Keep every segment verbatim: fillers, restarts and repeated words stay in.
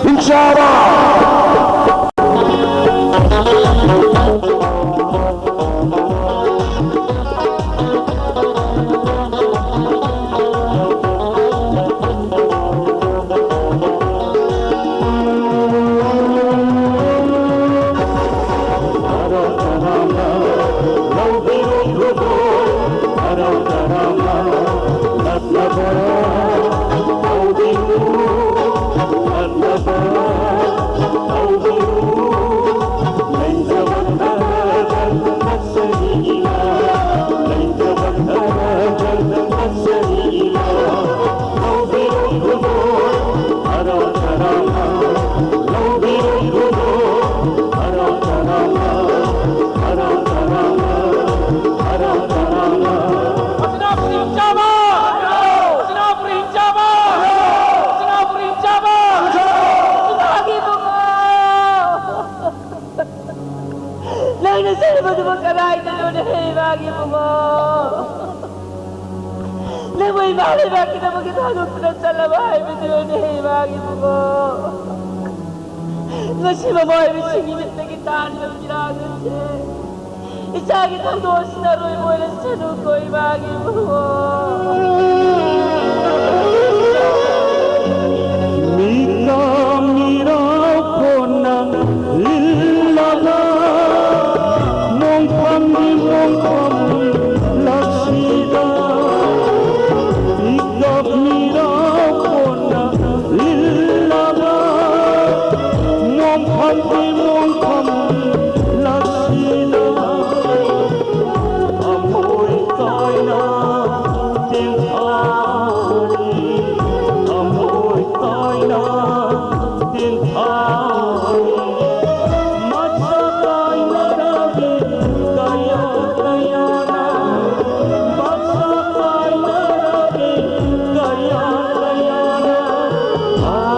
Inshallah. ꯅꯪꯅ ꯆꯠꯂꯤꯕꯗꯨꯕꯨ ꯀꯗꯥꯏꯗꯅꯣꯅꯦ, ꯏꯃꯥꯒꯤ ꯏꯕꯨꯡꯉꯣ? ꯅꯪꯕꯨ ꯏꯃꯥ ꯂꯩꯕꯥꯛꯀꯤꯗꯃꯛꯇ ꯊꯥꯗꯣꯛꯇꯨꯅ ꯆꯠꯂꯕ ꯍꯥꯏꯕꯗꯨꯅꯦ, ꯏꯃꯥꯒꯤ ꯏꯕꯨꯡꯉꯣ꯫ ꯉꯁꯤ ꯃꯃꯥ ꯑꯣꯏꯕꯤꯁꯤꯡꯒꯤ ꯃꯤꯠꯇꯒꯤ ꯇꯥꯔꯤꯕ ꯄꯤꯔꯥꯡ ꯑꯁꯦ ꯏꯆꯥꯒꯤ ꯊꯧꯗꯣꯛ ꯑꯁꯤꯅ ꯑꯔꯣꯏꯕ ꯑꯣꯏꯔꯁꯅꯨꯀꯣ, ꯏꯃꯥꯒꯤ ꯏꯕꯨꯡꯉꯣ꯫ ꯃꯤꯀꯞ ꯃꯤꯔꯥꯎ ꯀꯣꯟꯅ ꯂꯤꯜꯂꯒ ꯃꯣꯡꯐꯝꯒꯤ ꯃꯣꯡꯐꯝ ꯂꯛꯁꯤꯗ ꯃꯤꯀꯞ ꯃꯤꯔꯥꯎ ꯀꯣꯟꯅ ꯂꯤꯜꯂꯒ ꯃꯣꯡꯐꯝꯒꯤ ꯃꯣꯡꯐꯝ ꯂꯛꯁꯤꯗ ꯊꯃꯣꯏ ꯀꯥꯏꯅ ꯇꯦꯟꯊꯥꯔꯤ, ꯊꯃꯣꯏ ꯀꯥꯏꯅ ꯇꯦꯟꯊꯥꯔꯤ꯫ ꯃꯆꯥ ꯀꯥꯏꯅꯔꯕꯤ ꯀꯌꯥ ꯀꯌꯥꯅ, ꯃꯆꯥ ꯀꯥꯏꯅꯔꯕꯤ ꯀꯌꯥ ꯀꯌꯥꯅ, ꯑꯥ,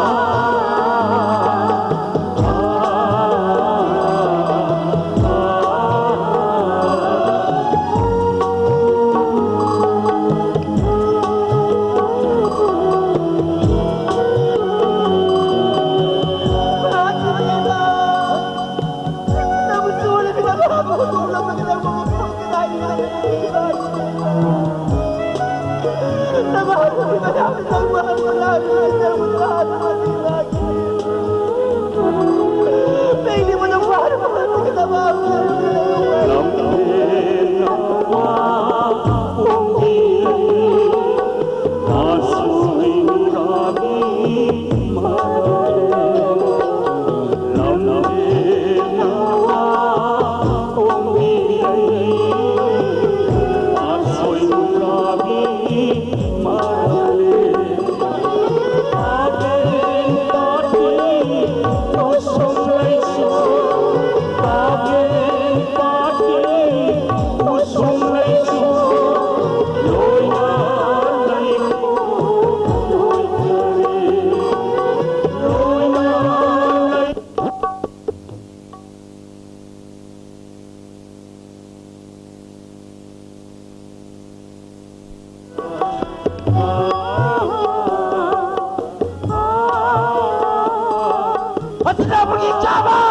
ꯃꯁꯤꯅ ꯄꯨꯔꯒꯤ ꯆꯥꯕ!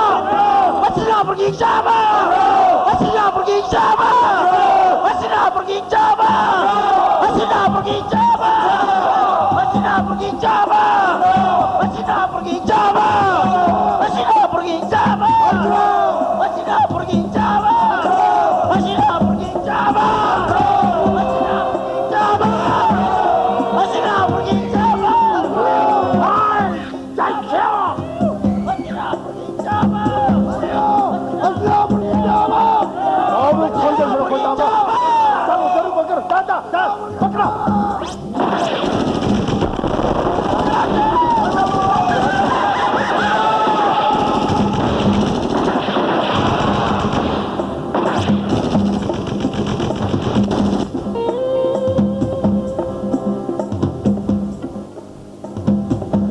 ꯃꯁꯤꯅ ꯄꯨꯔꯒꯤ ꯆꯥꯕ! ꯃꯁꯤꯅ ꯄꯨꯔꯒꯤ ꯆꯥꯕ! ꯃꯁꯤꯅ ꯄꯨꯔꯒꯤ ꯆꯥꯕ! ꯃꯁꯤꯅ ꯄꯨꯔꯒꯤ ꯆꯥꯕ! ꯃꯁꯤꯅ ꯄꯨꯔꯒꯤ ꯆꯥꯕ! ꯃꯁꯤꯅ ꯄꯨꯔꯒꯤ ꯆꯥꯕ! ꯃꯁꯤꯅ ꯄꯨꯔꯒꯤ ꯆꯥꯕ! ꯃꯁꯤꯅ ꯄꯨꯔꯒꯤ ꯆꯥꯕ! ꯃꯁꯤꯅ ꯄꯨꯔꯒꯤ ꯆꯥꯕ! ꯃꯁꯤꯅ ꯄꯨꯔꯒꯤ ꯆꯥꯕ! ꯃꯁꯤꯅ ꯄꯨꯔꯒꯤ ꯆꯥꯕ! ꯍꯥꯏ! ꯆꯥꯏꯈ꯭ꯔꯣ! ꯃꯁꯤꯅ ꯄꯨꯔꯒꯤ ꯆꯥꯕ! ꯃꯁꯤꯅ ꯄꯨꯔꯒꯤ ꯆꯥꯕ! ꯆꯠꯂꯣ, ꯆꯠꯂꯣ, ꯆꯠꯂꯣ, ꯆꯠꯂꯣ, ꯆꯠꯂꯣ, ꯆꯠꯂꯣ, ꯆꯠꯂꯣ꯫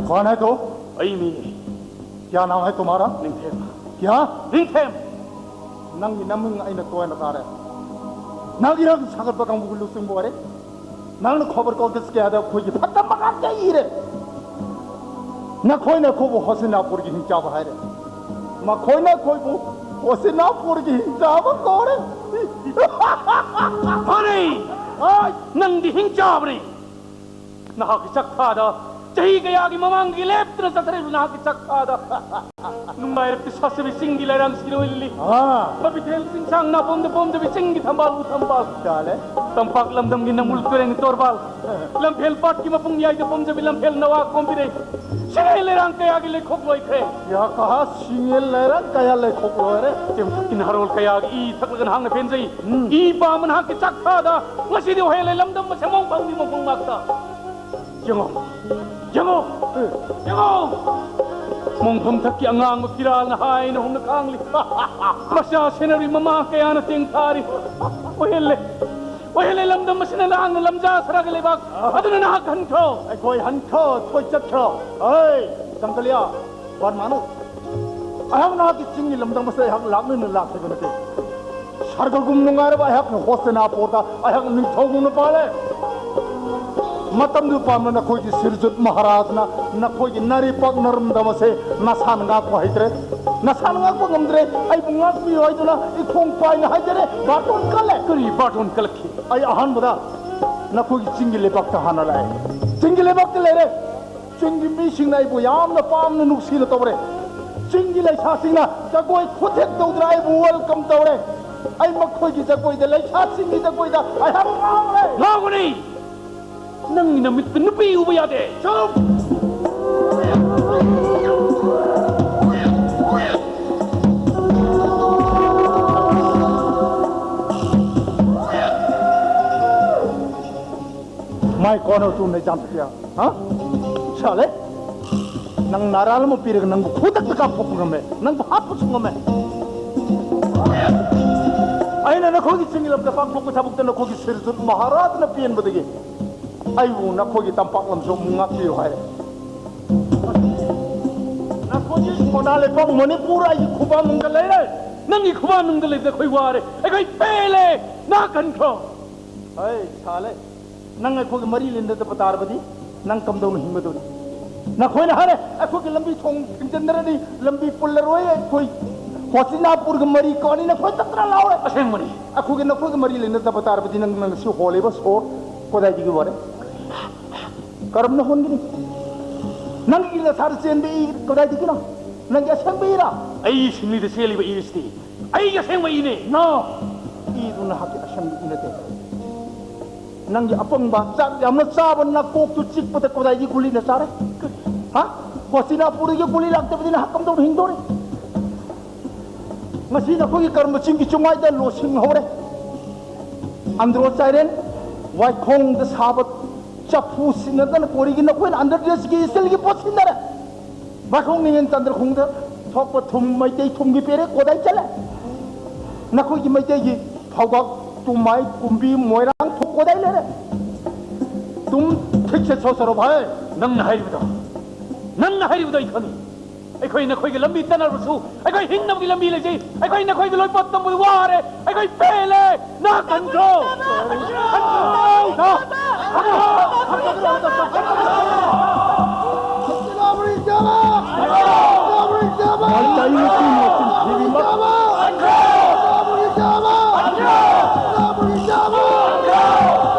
कौन है तू? ꯑꯩ ꯃꯤꯅꯤ꯫ क्या नाम है तुम्हारा? ꯅꯤꯡꯊꯦꯝ꯫ क्या? ꯅꯤꯡꯊꯦꯝ꯫ ꯅꯪꯒꯤ ꯅꯃꯤꯡ ꯑꯩꯅ ꯇꯣꯏꯅ ꯇꯥꯔꯦ꯫ ꯅꯪ ꯏꯔꯥꯡ ꯁꯥꯒꯠꯄ ꯀꯥꯡꯕꯨꯒꯤ ꯂꯨꯆꯤꯡꯕ ꯑꯣꯏꯔꯦ꯫ ꯅꯪꯅ ꯈꯕꯔ ꯀꯥꯒꯖ ꯀꯌꯥꯗ ꯑꯩꯈꯣꯏꯒꯤ ꯐꯠꯇꯕ ꯉꯥꯛꯇ ꯏꯔꯦ꯫ ꯅꯈꯣꯏꯅ ꯑꯩꯈꯣꯏꯕꯨ ꯍꯣꯁꯤꯅꯥꯄꯨꯔꯒꯤ ꯍꯤꯡꯆꯥꯕ ꯍꯥꯏꯔꯦ꯫ ꯃꯈꯣꯏꯅ ꯑꯩꯈꯣꯏꯕꯨ ꯍꯣꯁꯤꯅꯥꯄꯨꯔꯒꯤ ꯍꯤꯡꯆꯥꯕ ꯀꯧꯔꯦ꯫ ꯃꯥꯅꯦ꯫ ꯍꯣꯏ꯫ ꯅꯪꯗꯤ ꯍꯤꯡꯆꯥꯕꯅꯤ꯫ ꯅꯍꯥꯛꯀꯤ ꯆꯥꯛꯈꯥꯗ, ꯆꯍꯤ ꯀꯌꯥꯒꯤ ꯃꯃꯥꯡꯗꯒꯤ ꯂꯦꯞꯇꯅ ꯆꯠꯊꯔꯤꯕ ꯅꯍꯥꯛꯀꯤ ꯆꯥꯛꯈꯥꯗ ꯅꯨꯡꯉꯥꯏꯔꯛꯇ ꯁꯥꯠꯆꯕꯤ ꯆꯤꯡꯒꯤ ꯂꯩꯔꯥꯡ ꯁꯤꯔꯣꯏ ꯂꯤꯂꯤ, ꯑꯥ꯫ ꯃꯄꯤꯊꯦꯜ ꯆꯤꯡꯁꯥꯡ ꯅꯥꯄꯣꯝꯗ ꯄꯣꯝꯖꯕꯤ ꯆꯤꯡꯒꯤ ꯊꯝꯕꯥꯜ ꯎ ꯊꯝꯕꯥꯜ, ꯆꯥꯂꯦ꯫ ꯇꯝꯄꯥꯛ ꯂꯝꯗꯝꯒꯤ ꯅꯃꯨꯜ ꯇꯨꯔꯦꯟꯒꯤ ꯇꯣꯔꯕꯥꯜ, ꯂꯝꯐꯦꯜ ꯄꯥꯠꯀꯤ ꯃꯄꯨꯡ ꯌꯥꯏꯗ ꯄꯣꯝꯖꯕꯤ ꯂꯝꯐꯦꯜ ꯅꯋꯥ ꯀꯣꯝꯕꯤꯔꯩ, ꯁꯤꯔꯣꯏ ꯂꯩꯔꯥꯡ ꯀꯌꯥꯒꯤ ꯂꯩꯈꯣꯛ ꯂꯣꯏꯈ꯭ꯔꯦ꯫ ꯌꯥ ꯀꯍꯥ ꯁꯤꯡꯉꯦ ꯂꯩꯔꯥꯡ ꯀꯌꯥ ꯂꯩꯈꯣꯛ ꯂꯣꯏꯔꯦ꯫ ꯆꯦꯡꯊꯛꯀꯤ ꯅꯍꯥꯔꯣꯜ ꯀꯌꯥꯒꯤ ꯏ ꯊꯛꯂꯒ ꯅꯍꯥꯛꯅ ꯐꯦꯟꯖꯩ꯫ ꯎꯝ꯫ ꯏ ꯄꯥꯝꯕ ꯅꯍꯥꯛꯀꯤ ꯆꯥꯛꯈꯥꯗ ꯉꯁꯤꯗꯤ ꯑꯣꯏꯍꯦꯜꯂꯦ ꯂꯝꯗꯝ ꯑꯁꯦ ꯃꯣꯡ ꯐꯪꯕꯤ ꯃꯣꯡꯐꯝ ꯉꯥꯛꯇ꯫ ꯌꯦꯡꯉꯣ, ꯌꯦꯡꯉꯣ, ꯌꯦꯡꯉꯣ! ꯃꯣꯡꯐꯝ ꯊꯛꯀꯤ ꯑꯉꯥꯡꯕ ꯐꯤꯔꯥꯜꯅ ꯍꯥꯏꯅ ꯍꯨꯝꯅ ꯈꯥꯡꯂꯤ꯫ ꯃꯆꯥ ꯁꯦꯟꯅꯔꯤ ꯃꯃꯥ ꯀꯌꯥꯅ ꯇꯦꯡ ꯊꯥꯔꯤ꯫ ꯑꯣꯏꯍꯦꯜꯂꯦ, ꯑꯣꯏꯍꯦꯜꯂꯦ ꯂꯝꯗꯝ ꯑꯁꯤꯅ ꯂꯥꯡꯅ ꯂꯝꯖꯥ ꯁꯔꯥꯒꯤ ꯂꯩꯕꯥꯛ ꯑꯗꯨꯅ ꯅꯍꯥꯛ ꯍꯟꯈ꯭ꯔꯣ꯫ ꯑꯩꯈꯣꯏ ꯍꯟꯈ꯭ꯔꯣ, ꯑꯩꯈꯣꯏ ꯆꯠꯈ꯭ꯔꯣ꯫ ꯑꯩ, ꯖꯪꯒꯂꯤꯌꯥ, ꯕꯟꯃꯥꯅꯨ, ꯑꯩꯍꯥꯛ ꯅꯍꯥꯛꯀꯤ ꯆꯤꯡꯒꯤ ꯂꯝꯗꯝ ꯑꯁꯤꯗ ꯑꯩꯍꯥꯛ ꯂꯥꯛꯅꯤꯡꯅ ꯂꯥꯛꯈꯤꯕ ꯅꯠꯇꯦ꯫ ꯁꯔꯒꯒꯨꯝ ꯅꯨꯡꯉꯥꯏꯔꯕ ꯑꯩꯍꯥꯛꯅ ꯍꯣꯁꯇꯤꯅꯥꯄꯨꯔꯗ ꯑꯩꯍꯥꯛ ꯅꯤꯡꯊꯧꯒꯨꯝꯅ ꯄꯥꯜꯂꯦ꯫ ꯃꯇꯝꯗꯨ ꯄꯥꯝꯅ ꯅꯈꯣꯏꯒꯤ ꯁꯤꯔꯖꯨꯠ ꯃꯍꯥꯔꯥꯖꯅ ꯅꯈꯣꯏꯒꯤ ꯅꯥꯔꯩꯄꯥꯛ ꯅꯔꯝꯗꯝ ꯑꯁꯦ ꯅꯁꯥꯅ ꯉꯥꯛꯄ ꯍꯩꯇ꯭ꯔꯦ, ꯅꯁꯥꯅ ꯉꯥꯛꯄ ꯉꯝꯗ꯭ꯔꯦ, ꯑꯩꯕꯨ ꯉꯥꯛꯄꯤꯌꯨ ꯍꯥꯏꯗꯨꯅ ꯏꯈꯣꯡ ꯄꯥꯏꯅ ꯍꯥꯏꯖꯔꯦ, ꯕꯥꯔꯇꯣꯟ ꯀꯜꯂꯦ꯫ ꯀꯔꯤ ꯕꯥꯔꯇꯣꯟ ꯀꯜꯂꯛꯈꯤ? ꯑꯩ ꯑꯍꯥꯟꯕꯗ ꯅꯈꯣꯏꯒꯤ ꯆꯤꯡꯒꯤ ꯂꯩꯕꯥꯛꯇ ꯍꯥꯟꯅ ꯂꯥꯛꯑꯦ꯫ ꯆꯤꯡꯒꯤ ꯂꯩꯕꯥꯛꯇ ꯂꯩꯔꯦ꯫ ꯆꯤꯡꯒꯤ ꯃꯤꯁꯤꯡꯅ ꯑꯩꯕꯨ ꯌꯥꯝꯅ ꯄꯥꯝꯅ ꯅꯨꯡꯁꯤꯅ ꯇꯧꯔꯦ꯫ ꯆꯤꯡꯒꯤ ꯂꯩꯁꯥꯁꯤꯡꯅ ꯖꯒꯣꯏ ꯈꯨꯊꯦꯛ ꯇꯧꯗꯨꯅ ꯑꯩꯕꯨ welcome ꯇꯧꯔꯦ꯫ ꯑꯩ ꯃꯈꯣꯏꯒꯤ ꯖꯒꯣꯏꯗ, ꯂꯩꯁꯥꯁꯤꯡꯒꯤ ꯖꯒꯣꯏꯗ ꯑꯩꯍꯥꯛ ꯉꯥꯎꯔꯦ꯫ ꯉꯥꯎꯒꯅꯤ! ꯅꯪꯒꯤ ꯅꯃꯤꯠꯇ ꯅꯨꯄꯤ ꯎꯕ ꯌꯥꯗꯦ꯫ ꯆꯨꯞ! ꯃꯥꯏ ꯀꯣꯟꯅ ꯇꯨꯅ ꯖꯥꯝ ꯄꯤꯌꯥ꯫ ꯍꯥ? ꯁꯥꯂꯦ? ꯅꯪ ꯅꯥꯔꯥꯜ ꯑꯃ ꯄꯤꯔꯒ ꯅꯪꯕꯨ ꯈꯨꯗꯛꯇ ꯀꯥꯞꯊꯣꯛꯄ ꯉꯝꯃꯦ, ꯅꯪꯕꯨ ꯍꯥꯠꯄꯁꯨ ꯉꯝꯃꯦ꯫ ꯑꯩꯅ ꯅꯈꯣꯏꯒꯤ ꯆꯤꯡꯒꯤ ꯂꯝꯗ ꯄꯥꯡꯊꯣꯛꯄ ꯊꯕꯛꯇ ꯅꯈꯣꯏꯒꯤ ꯁꯤꯔꯖꯨꯠ ꯃꯍꯥꯔꯥꯖꯅ ꯄꯦꯟꯕꯗꯒꯤ ꯑꯩꯕꯨ ꯅꯈꯣꯏꯒꯤ ꯇꯝꯄꯥꯛ ꯂꯝꯁꯨ ꯑꯃꯨꯛ ꯉꯥꯛꯄꯤꯌꯨ ꯍꯥꯏꯔꯦ꯫ ꯅꯈꯣꯏꯒꯤ ꯁꯣꯅꯥ ꯂꯩꯄꯥꯛ ꯃꯅꯤꯄꯨꯔ ꯑꯩꯒꯤ ꯈꯨꯕꯥꯛꯅꯨꯡꯗ ꯂꯩꯔꯦ꯫ ꯅꯪꯒꯤ ꯈꯨꯕꯥꯛꯅꯨꯡꯗ ꯂꯩꯕꯗ ꯑꯩꯈꯣꯏ ꯋꯥꯔꯦ, ꯑꯩꯈꯣꯏ ꯄꯦꯜꯂꯦ꯫ ꯅꯥ ꯀꯟꯈ꯭ꯔꯣ꯫ ꯍꯩ, ꯁꯥꯂꯦ, ꯅꯪ ꯑꯩꯈꯣꯏꯒ ꯃꯔꯤ ꯂꯩꯅꯗꯕ ꯇꯥꯔꯕꯗꯤ ꯅꯪ ꯀꯝꯗꯧꯅ ꯍꯤꯡꯒꯗꯧꯔꯤ? ꯅꯈꯣꯏꯅ ꯍꯥꯏꯔꯦ, ꯑꯩꯈꯣꯏꯒꯤ ꯂꯝꯕꯤ ꯊꯣꯡ ꯊꯤꯡꯖꯤꯟꯅꯔꯅꯤ, ꯂꯝꯕꯤ ꯄꯨꯜꯂꯔꯣꯏ, ꯑꯩꯈꯣꯏ ꯍꯣꯁꯤꯅꯥꯄꯨꯔꯒ ꯃꯔꯤ ꯀꯛꯑꯅꯤ, ꯅꯈꯣꯏ ꯇꯠꯇꯅ ꯂꯥꯎꯔꯦ꯫ ꯑꯁꯦꯡꯕꯅꯤ꯫ ꯑꯩꯈꯣꯏꯒꯤ, ꯅꯈꯣꯏꯒ ꯃꯔꯤ ꯂꯩꯅꯗꯕ ꯇꯥꯔꯕꯗꯤ ꯅꯪ, ꯅꯪ ꯁꯤ ꯍꯣꯜꯂꯤꯕ ꯁꯣꯔ ꯀꯗꯥꯏꯗꯒꯤ ꯋꯥꯔꯦ? ꯀꯔꯝꯅ ꯍꯣꯟꯒꯅꯤ? ꯅꯪꯒꯤ ꯅꯁꯥꯗ ꯆꯦꯟꯕ ꯏ ꯀꯗꯥꯏꯗꯒꯤꯅꯣ? ꯅꯪꯒꯤ ꯑꯁꯦꯡꯕ ꯏꯔꯥ? ꯑꯩ ꯁꯤꯡꯂꯤꯗ ꯆꯦꯜꯂꯤꯕ ꯏ ꯑꯁꯤꯗꯤ ꯑꯩꯒꯤ ꯑꯁꯦꯡꯕ ꯏꯅꯦ꯫ ꯅꯣ! ꯏꯗꯨ ꯅꯍꯥꯛꯀꯤ ꯑꯁꯦꯡꯕ ꯏ ꯅꯠꯇꯦ꯫ ꯅꯪꯒꯤ ꯑꯄꯪꯕ, ꯆꯥꯛ ꯌꯥꯝꯅ ꯆꯥꯕ ꯅꯀꯣꯛꯇꯨ ꯆꯤꯛꯄꯗ ꯀꯗꯥꯏꯒꯤ ꯒꯨꯂꯤꯅ ꯆꯥꯔꯦ? ꯍꯥ? ꯍꯣꯁꯇꯤꯅꯥꯄꯨꯔꯗꯒꯤ ꯒꯨꯂꯤ ꯂꯥꯛꯇꯕꯗꯤ ꯅꯍꯥꯛ ꯀꯝꯗꯧꯅ ꯍꯤꯡꯗꯧꯔꯤ? ꯉꯁꯤ ꯅꯈꯣꯏꯒꯤ ꯀꯔꯝꯕ ꯆꯤꯡꯒꯤ ꯆꯨꯃꯥꯏꯗ ꯂꯣꯁꯤꯡ ꯍꯧꯔꯦ? ꯑꯟꯗ꯭ꯔꯣ ꯆꯥꯏꯔꯦꯟ, ꯋꯥꯏꯈꯣꯡꯗ ꯁꯥꯕ ꯆꯐꯨ ꯁꯤꯟꯅꯗꯅ ꯀꯣꯔꯤꯒꯤ ꯅꯈꯣꯏꯅ ꯑꯟꯗꯔ ꯗ꯭ꯔꯦꯁꯀꯤ ꯏꯁꯇꯤꯜꯒꯤ ꯄꯣꯠ ꯁꯤꯟꯅꯔꯦ꯫ ꯃꯥꯏꯈꯣꯡ ꯅꯤꯡꯉꯦꯟ ꯆꯟꯗ꯭ꯔꯈꯣꯡꯗ ꯊꯣꯛꯄ ꯊꯨꯝ, ꯃꯩꯇꯩ ꯊꯨꯝꯒꯤ ꯄꯦꯔꯦ ꯀꯣꯗꯥꯏ ꯆꯠꯂꯦ? ꯅꯈꯣꯏꯒꯤ ꯃꯩꯇꯩꯒꯤ ꯐꯧꯒꯥꯛ, ꯇꯨꯃꯥꯏ, ꯀꯨꯝꯕꯤ, ꯃꯣꯏꯔꯥꯡ ꯊꯣꯛ ꯀꯣꯗꯥꯏ ꯂꯩꯔꯦ? ꯇꯨꯝ ꯊꯤꯛꯁꯦ ꯁꯣꯁꯔꯣ ꯚꯥꯏ꯫ ꯅꯪꯅ ꯍꯥꯏꯔꯤꯕꯗꯣ, ꯅꯪꯅ ꯍꯥꯏꯔꯤꯕꯗꯣ ꯑꯩ ꯈꯪꯉꯤ꯫ ꯑꯩꯈꯣꯏ ꯅꯈꯣꯏꯒꯤ ꯂꯝꯕꯤ ꯆꯠꯅꯔꯕꯁꯨ ꯑꯩꯈꯣꯏ ꯍꯤꯡꯅꯕꯒꯤ ꯂꯝꯕꯤ ꯂꯩꯖꯩ꯫ ꯑꯩꯈꯣꯏ ꯅꯈꯣꯏꯒꯤ ꯂꯣꯏꯄꯣꯠ ꯇꯝꯕꯗ ꯋꯥꯔꯦ꯫ ꯑꯩꯈꯣꯏ ꯄꯦꯜꯂꯦ꯫ ꯅꯍꯥꯛ ꯀꯟꯈ꯭ꯔꯣ! ꯀꯟꯈ꯭ꯔꯣ!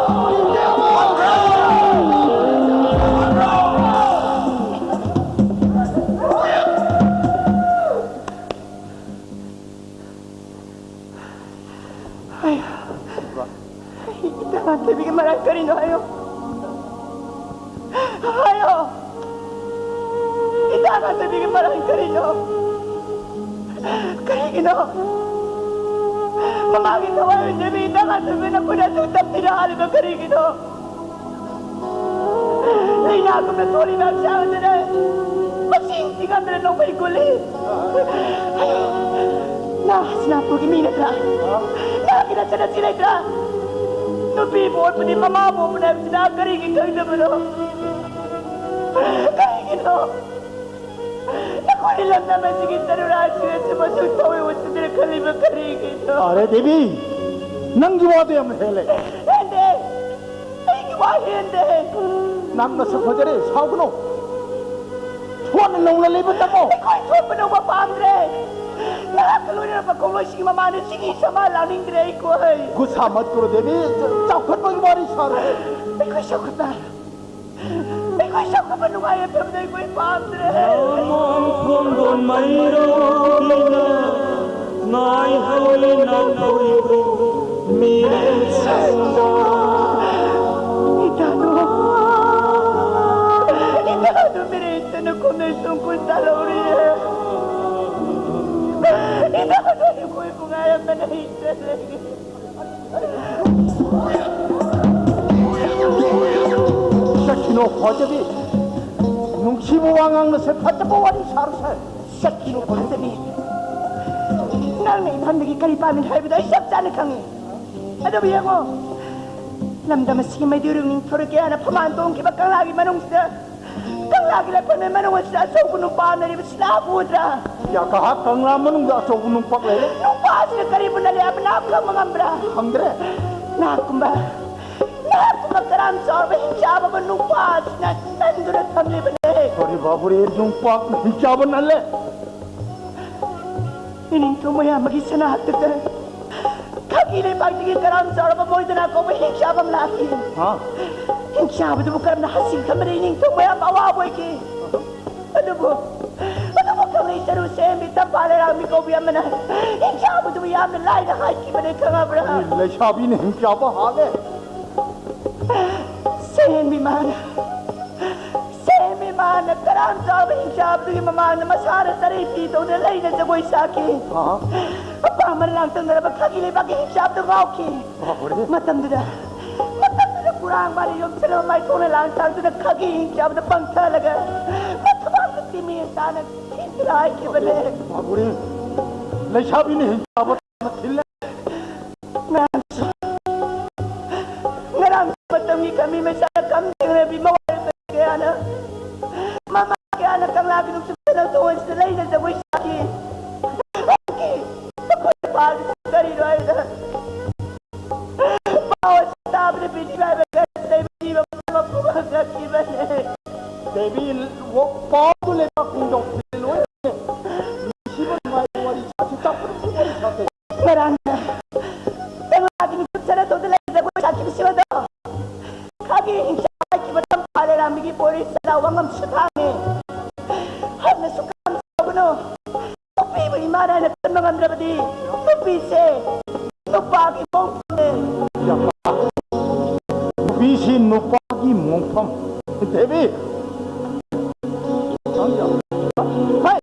ꯏꯇꯥ ꯉꯥꯟꯊꯣꯏꯕꯤꯒꯤ ꯃꯔꯥꯡ ꯀꯔꯤꯅꯣ ꯍꯥꯏꯌꯣ? ꯍꯥꯏꯌꯣ! ꯏꯇꯥ ꯉꯥꯟꯊꯣꯏꯕꯤꯒꯤ ꯃꯔꯥꯡ ꯀꯔꯤꯅꯣ? ꯀꯔꯤꯒꯤꯅꯣ? ꯃꯃꯥꯒꯤ ꯊꯋꯥꯏ ꯑꯣꯏꯖꯕꯤ ꯏꯇꯥ ꯉꯥꯟꯊꯣꯏꯕꯤꯅ ꯑꯩꯈꯣꯏꯗ ꯑꯗꯨꯛ ꯇꯝꯊꯤꯅ ꯍꯥꯠꯂꯤꯕ ꯀꯔꯤꯒꯤꯅꯣ? ꯂꯩꯅꯥꯒꯨꯝꯅ ꯊꯣꯛꯂꯤꯕ ꯍꯛꯆꯥꯡ ꯑꯗꯨꯗ ꯃꯁꯤꯡ ꯊꯤꯉꯝꯗꯅ ꯅꯣꯡꯃꯩ ꯀꯨꯜꯂꯤ꯫ ꯅꯍꯥꯛ ꯍꯁꯤꯅꯥꯄꯨꯔꯒꯤ ꯃꯤ ꯅꯠꯇ꯭ꯔꯥ? ꯅꯍꯥꯛꯀꯤ ꯅꯆꯟꯅꯨꯄꯤ ꯂꯩꯇ꯭ꯔꯥ? ꯅꯨꯄꯤꯕꯨ ꯑꯣꯠꯄꯗꯤ ꯃꯃꯥꯕꯨ ꯑꯣꯠꯄꯅꯤ ꯍꯥꯏꯕꯁꯤ ꯅꯍꯥꯛ ꯀꯔꯤꯒꯤ ꯈꯪꯗꯕꯅꯣ? ꯀꯔꯤꯒꯤꯅꯣ? ꯅꯈꯣꯏꯅ ꯂꯝꯗꯝ ꯑꯁꯤꯒꯤ ꯇꯔꯨꯔꯥꯁꯤꯡ ꯑꯁꯤꯕꯨ ꯑꯁꯨꯛ ꯊꯋꯥꯏ ꯎꯠꯇꯨꯅ ꯈꯜꯂꯤꯕ ꯀꯔꯤꯒꯤꯅꯣ? ꯑꯔꯦ ꯗꯦꯕꯤ, ꯅꯪꯒꯤ ꯋꯥꯗꯣ ꯌꯥꯝ ꯍꯦꯜꯂꯦ꯫ ꯍꯦꯟꯗꯦ! ꯑꯩꯒꯤ ꯋꯥ ꯍꯦꯟꯗꯦ! ꯅꯪ ꯅꯁꯛ ꯐꯖꯔꯦ, ꯁꯥꯎꯒꯅꯨ꯫ ꯊꯣꯟꯅ ꯅꯧꯅ ꯂꯩꯕ ꯇꯝꯃꯣ꯫ ꯑꯩꯈꯣꯏ ꯊꯣꯛꯄ ꯅꯧꯕ ꯄꯥꯝꯗ꯭ꯔꯦ꯫ ꯅꯍꯥꯛꯀ ꯂꯣꯏꯅꯔꯛꯄ ꯈꯣꯡꯂꯣꯏꯁꯤꯡꯒꯤ ꯃꯃꯥꯡꯗ ꯁꯤꯒꯤ ꯁꯃꯥ ꯂꯥꯛꯅꯤꯡꯗ꯭ꯔꯦ ꯑꯩꯈꯣꯏ꯫ ꯒꯨꯁꯥ ꯃꯠ ꯀꯔꯣ ꯗꯦꯕꯤ, ꯆ-, ꯆꯥꯎꯈꯠꯄꯒꯤ ꯋꯥꯔꯤ ꯁꯥꯔꯣ꯫ ꯑꯩꯈꯣꯏ ꯆꯥꯎꯈꯠꯄ ꯑꯩꯈꯣꯏ ꯆꯥꯎꯈꯠꯄ ꯅꯨꯡꯉꯥꯏ ꯌꯥꯏꯐꯕꯗꯣ ꯑꯩꯈꯣꯏ ꯄꯥꯝꯗ꯭ꯔꯦ꯫ ꯅꯃꯣꯟ ꯈꯣꯡꯗꯣꯟ ꯃꯩꯔꯣꯜꯅ ꯉꯥꯏꯍꯧꯔꯦ ꯅꯥꯊꯣꯏꯕꯨ ꯃꯤꯔꯦꯜꯁꯪꯗ꯫ ꯏꯇꯥꯗꯣ, ꯏꯇꯥꯗꯣ ꯃꯤꯔꯦꯜꯁꯪꯗ ꯈꯨꯝꯅꯩ ꯁꯨꯝ ꯀꯨꯟ ꯇꯥꯜꯍꯧꯔꯤꯌꯦ꯫ ꯏꯇꯥꯗꯣ ꯑꯩꯈꯣꯏꯕꯨ ꯉꯥꯏꯔꯝꯕꯅ ꯍꯦꯟꯖꯜꯂꯦ꯫ ꯆꯠꯈꯤꯅꯣ ꯐꯖꯕꯤ, ꯅꯨꯡꯁꯤꯕ ꯋꯥ ꯉꯥꯡꯅꯁꯦ, ꯐꯖꯕ ꯋꯥꯔꯤ ꯁꯥꯔꯁꯦ꯫ ꯆꯠꯈꯤꯅꯣ ꯐꯖꯕꯤ, ꯅꯪꯅ ꯏꯝꯐꯥꯜꯗꯒꯤ ꯀꯔꯤ ꯄꯥꯝꯃꯤ ꯍꯥꯏꯕꯗꯣ ꯑꯩ ꯆꯞ ꯆꯥꯅ ꯈꯪꯉꯤ꯫ ꯑꯗꯨꯕꯨ ꯌꯦꯡꯉꯣ, ꯂꯝꯗꯝ ꯑꯁꯤꯒꯤ ꯃꯩꯗꯨꯔꯨ ꯅꯤꯡꯊꯧꯔꯦꯜ ꯀꯌꯥꯅ ꯐꯝꯕꯥꯜ ꯇꯣꯡꯈꯤꯕ ꯀꯪꯂꯥꯒꯤ ꯃꯅꯨꯡꯁꯤꯗ, ꯀꯪꯂꯥꯒꯤ ꯂꯥꯏꯐꯝꯂꯦꯟ ꯃꯅꯨꯡ ꯑꯁꯤꯗ ꯑꯆꯧꯕ ꯅꯨꯄꯥ ꯑꯃ ꯂꯩꯔꯤꯕꯁꯤ ꯅꯍꯥꯛ ꯎꯗ꯭ꯔꯥ? ꯌꯥꯀꯥꯍꯥ ꯀꯪꯂꯥ ꯃꯅꯨꯡꯗ ꯑꯆꯧꯕ ꯅꯨꯡꯄꯥꯛ ꯂꯩꯔꯦ꯫ ꯅꯨꯄꯥꯁꯤꯅ ꯀꯔꯤꯕꯨ ꯅꯠꯂꯤ ꯍꯥꯏꯕ ꯅꯍꯥꯛ ꯈꯪꯕ ꯉꯝꯕ꯭ꯔꯥ? ꯈꯪꯗ꯭ꯔꯦ꯫ ꯅꯍꯥꯛꯀꯨꯝꯕ, ꯅꯍꯥꯛꯀꯨꯝꯕ ꯀꯔꯥꯝ ꯆꯥꯎꯔꯕ ꯍꯤꯡꯆꯥꯕ ꯑꯃ ꯅꯨꯄꯥꯁꯤꯅ ꯅꯟꯗꯨꯅ ꯊꯝꯂꯤꯕꯅꯦ꯫ ꯀꯔꯤ ꯕꯥꯕꯨꯔꯦ, ꯅꯨꯡꯄꯥꯛꯅ ꯍꯤꯡꯆꯥꯕ ꯅꯜꯂꯦ? ꯏꯅꯤꯡꯊꯧ ꯃꯌꯥꯝꯕꯒꯤ ꯁꯅꯥ ꯍꯛꯇꯛꯇ ꯈꯥꯒꯤ ꯂꯩꯕꯥꯛꯇꯒꯤ ꯀꯔꯥꯝ ꯆꯥꯎꯔꯕ ꯃꯣꯏꯗꯅꯥ ꯀꯧꯕ ꯍꯤꯡꯆꯥꯕ ꯑꯃ ꯂꯥꯛꯈꯤ꯫ ꯍꯥ? ꯍꯤꯡꯆꯥꯕꯗꯨꯕꯨ ꯀꯔꯝꯅ ꯍꯥꯠꯆꯤꯟꯈꯟꯕꯗ ꯏꯅꯤꯡꯊꯧ ꯃꯌꯥꯝꯕ ꯑꯋꯥꯕ ꯑꯣꯏꯈꯤ꯫ ꯑꯗꯨꯕꯨ, ꯑꯗꯨꯕꯨ ꯀꯪꯂꯩ ꯁꯔꯨ ꯁꯦꯝꯕꯤ ꯇꯝꯐꯥ ꯂꯩꯔꯥꯡꯕꯤ ꯀꯧꯕꯤ ꯑꯃꯅ ꯍꯤꯡꯆꯥꯕꯗꯨꯕꯨ ꯌꯥꯝꯅ ꯂꯥꯏꯅ ꯍꯥꯠꯈꯤꯕꯅꯤ, ꯈꯪꯉꯕ꯭ꯔꯥ? ꯂꯩꯁꯥꯕꯤꯅ ꯍꯤꯡꯆꯥꯕ ꯍꯥꯠꯂꯦ꯫ ꯁꯦꯝꯕꯤ ꯃꯥꯅ, ꯁꯦꯝꯕꯤ ꯃꯥꯅ ꯀꯔꯥꯝ ꯆꯥꯎꯕ ꯍꯤꯡꯆꯥꯕꯗꯨꯒꯤ ꯃꯃꯥꯡꯗ ꯃꯁꯥꯅ ꯆꯔꯩ ꯐꯤ ꯇꯧꯗꯨꯅ ꯂꯩꯅ ꯖꯒꯣꯏ ꯁꯥꯈꯤ꯫ ꯑꯍꯥ꯫ ꯑꯄꯥꯝꯕꯅ ꯂꯥꯡꯇꯛꯅꯔꯕ ꯈꯥꯒꯤ ꯂꯩꯕꯥꯛꯀꯤ ꯍꯤꯡꯆꯥꯕꯗꯨ ꯉꯥꯎꯈꯤ꯫ ꯕꯥꯕꯔꯦ꯫ ꯃꯇꯝꯗꯨꯗ, ꯃꯇꯝꯗꯨꯗ ꯀꯨꯔꯥꯡ ꯃꯥꯅ ꯌꯣꯝꯁꯤꯜꯂꯕ ꯃꯥꯏꯊꯣꯡꯅ ꯂꯥꯡ ꯊꯥꯡꯗꯨꯅ ꯈꯥꯒꯤ ꯍꯤꯡꯆꯥꯕꯗ ꯄꯪꯊꯍꯜꯂꯒ ꯃꯊꯕꯥꯛꯇ ꯇꯤꯃꯤ ꯇꯥꯅ ꯊꯤꯟꯗꯨꯅ ꯍꯥꯏꯈꯤꯕꯅꯦ꯫ ꯕꯥꯕꯔꯦ꯫ ꯂꯩꯁꯥꯕꯤꯅ ꯍꯤꯡꯆꯥꯕ ꯇꯥꯅ ꯊꯤꯜꯂꯦ꯫ ꯉꯔꯥꯡꯁꯨ, ꯉꯔꯥꯡ ꯃꯇꯝꯒꯤ ꯈꯥꯃꯤ ꯃꯩꯁꯥꯅ ꯈꯝ ꯊꯦꯡꯅꯕꯤ ꯃꯋꯥꯔ ꯀꯌꯥꯅ, ꯃꯃꯥ ꯀꯌꯥꯅ ꯀꯪꯂꯥꯒꯤ ꯅꯨꯡꯁꯤꯠ ꯂꯧꯊꯣꯛꯑꯣꯏꯁꯤꯗ ꯂꯩꯅ ꯖꯒꯣꯏ ꯁꯥꯈꯤ꯫ ꯑꯩꯒꯤ ꯃꯈꯣꯏ ꯅꯨꯄꯥꯗꯨ ꯀꯔꯤꯅꯣ ꯍꯥꯏꯕꯗ, ꯄꯥꯎ ꯑꯁꯤ ꯇꯥꯕꯗ ꯕꯤꯅꯤ ꯂꯥꯏꯕꯛ ꯂꯩꯕ ꯖꯤꯕ ꯄꯨꯝꯅꯃꯛꯄꯨ ꯉꯛꯈꯤꯕꯅꯦ꯫ ꯗꯦꯕꯤ, ꯄꯥꯎꯗꯨ ꯂꯩꯕꯥꯛ ꯄꯨꯝꯗꯣꯛ ꯂꯣꯏ ꯅꯨꯡꯁꯤꯕ ꯅꯨꯡꯉꯥꯏꯕ ꯋꯥꯔꯤ ꯁꯥꯁꯤ, ꯆꯥꯎꯈꯠꯄꯒꯤ ꯋꯥꯔꯤ ꯁꯥꯁꯤ꯫ ꯉꯔꯥꯡꯅ ꯀꯪꯂꯥꯒꯤ ꯃꯤꯀꯨꯞ ꯁꯅꯥꯊꯣꯏꯗ ꯂꯩ ꯖꯒꯣꯏ ꯁꯥꯈꯤꯕꯁꯤꯡ ꯑꯗꯣ ꯈꯥꯒꯤ ꯍꯤꯡꯆꯥꯕ ꯍꯥꯏꯈꯤꯕ ꯇꯝꯐꯥ ꯂꯩ ꯀꯣꯔꯤ ꯆꯅꯥꯎ ꯑꯉꯝꯁꯨ ꯊꯥꯡꯉꯤ꯫ ꯍꯟꯅꯁꯨ ꯀꯥꯡ ꯁꯥꯎꯒꯅꯨ꯫ ꯅꯨꯄꯤꯕꯨ ꯏꯃꯥꯅ ꯍꯥꯏꯅ ꯈꯟꯕ ꯉꯝꯗ꯭ꯔꯕꯗꯤ ꯅꯨꯄꯤꯁꯦ ꯅꯨꯄꯥꯒꯤ ꯃꯣꯡꯐꯝꯅꯦ꯫ ꯅꯨꯄꯤꯁꯤ ꯅꯨꯄꯥꯒꯤ ꯃꯣꯡꯐꯝ꯫ ꯗꯦꯕꯤ! ꯍꯥꯏ!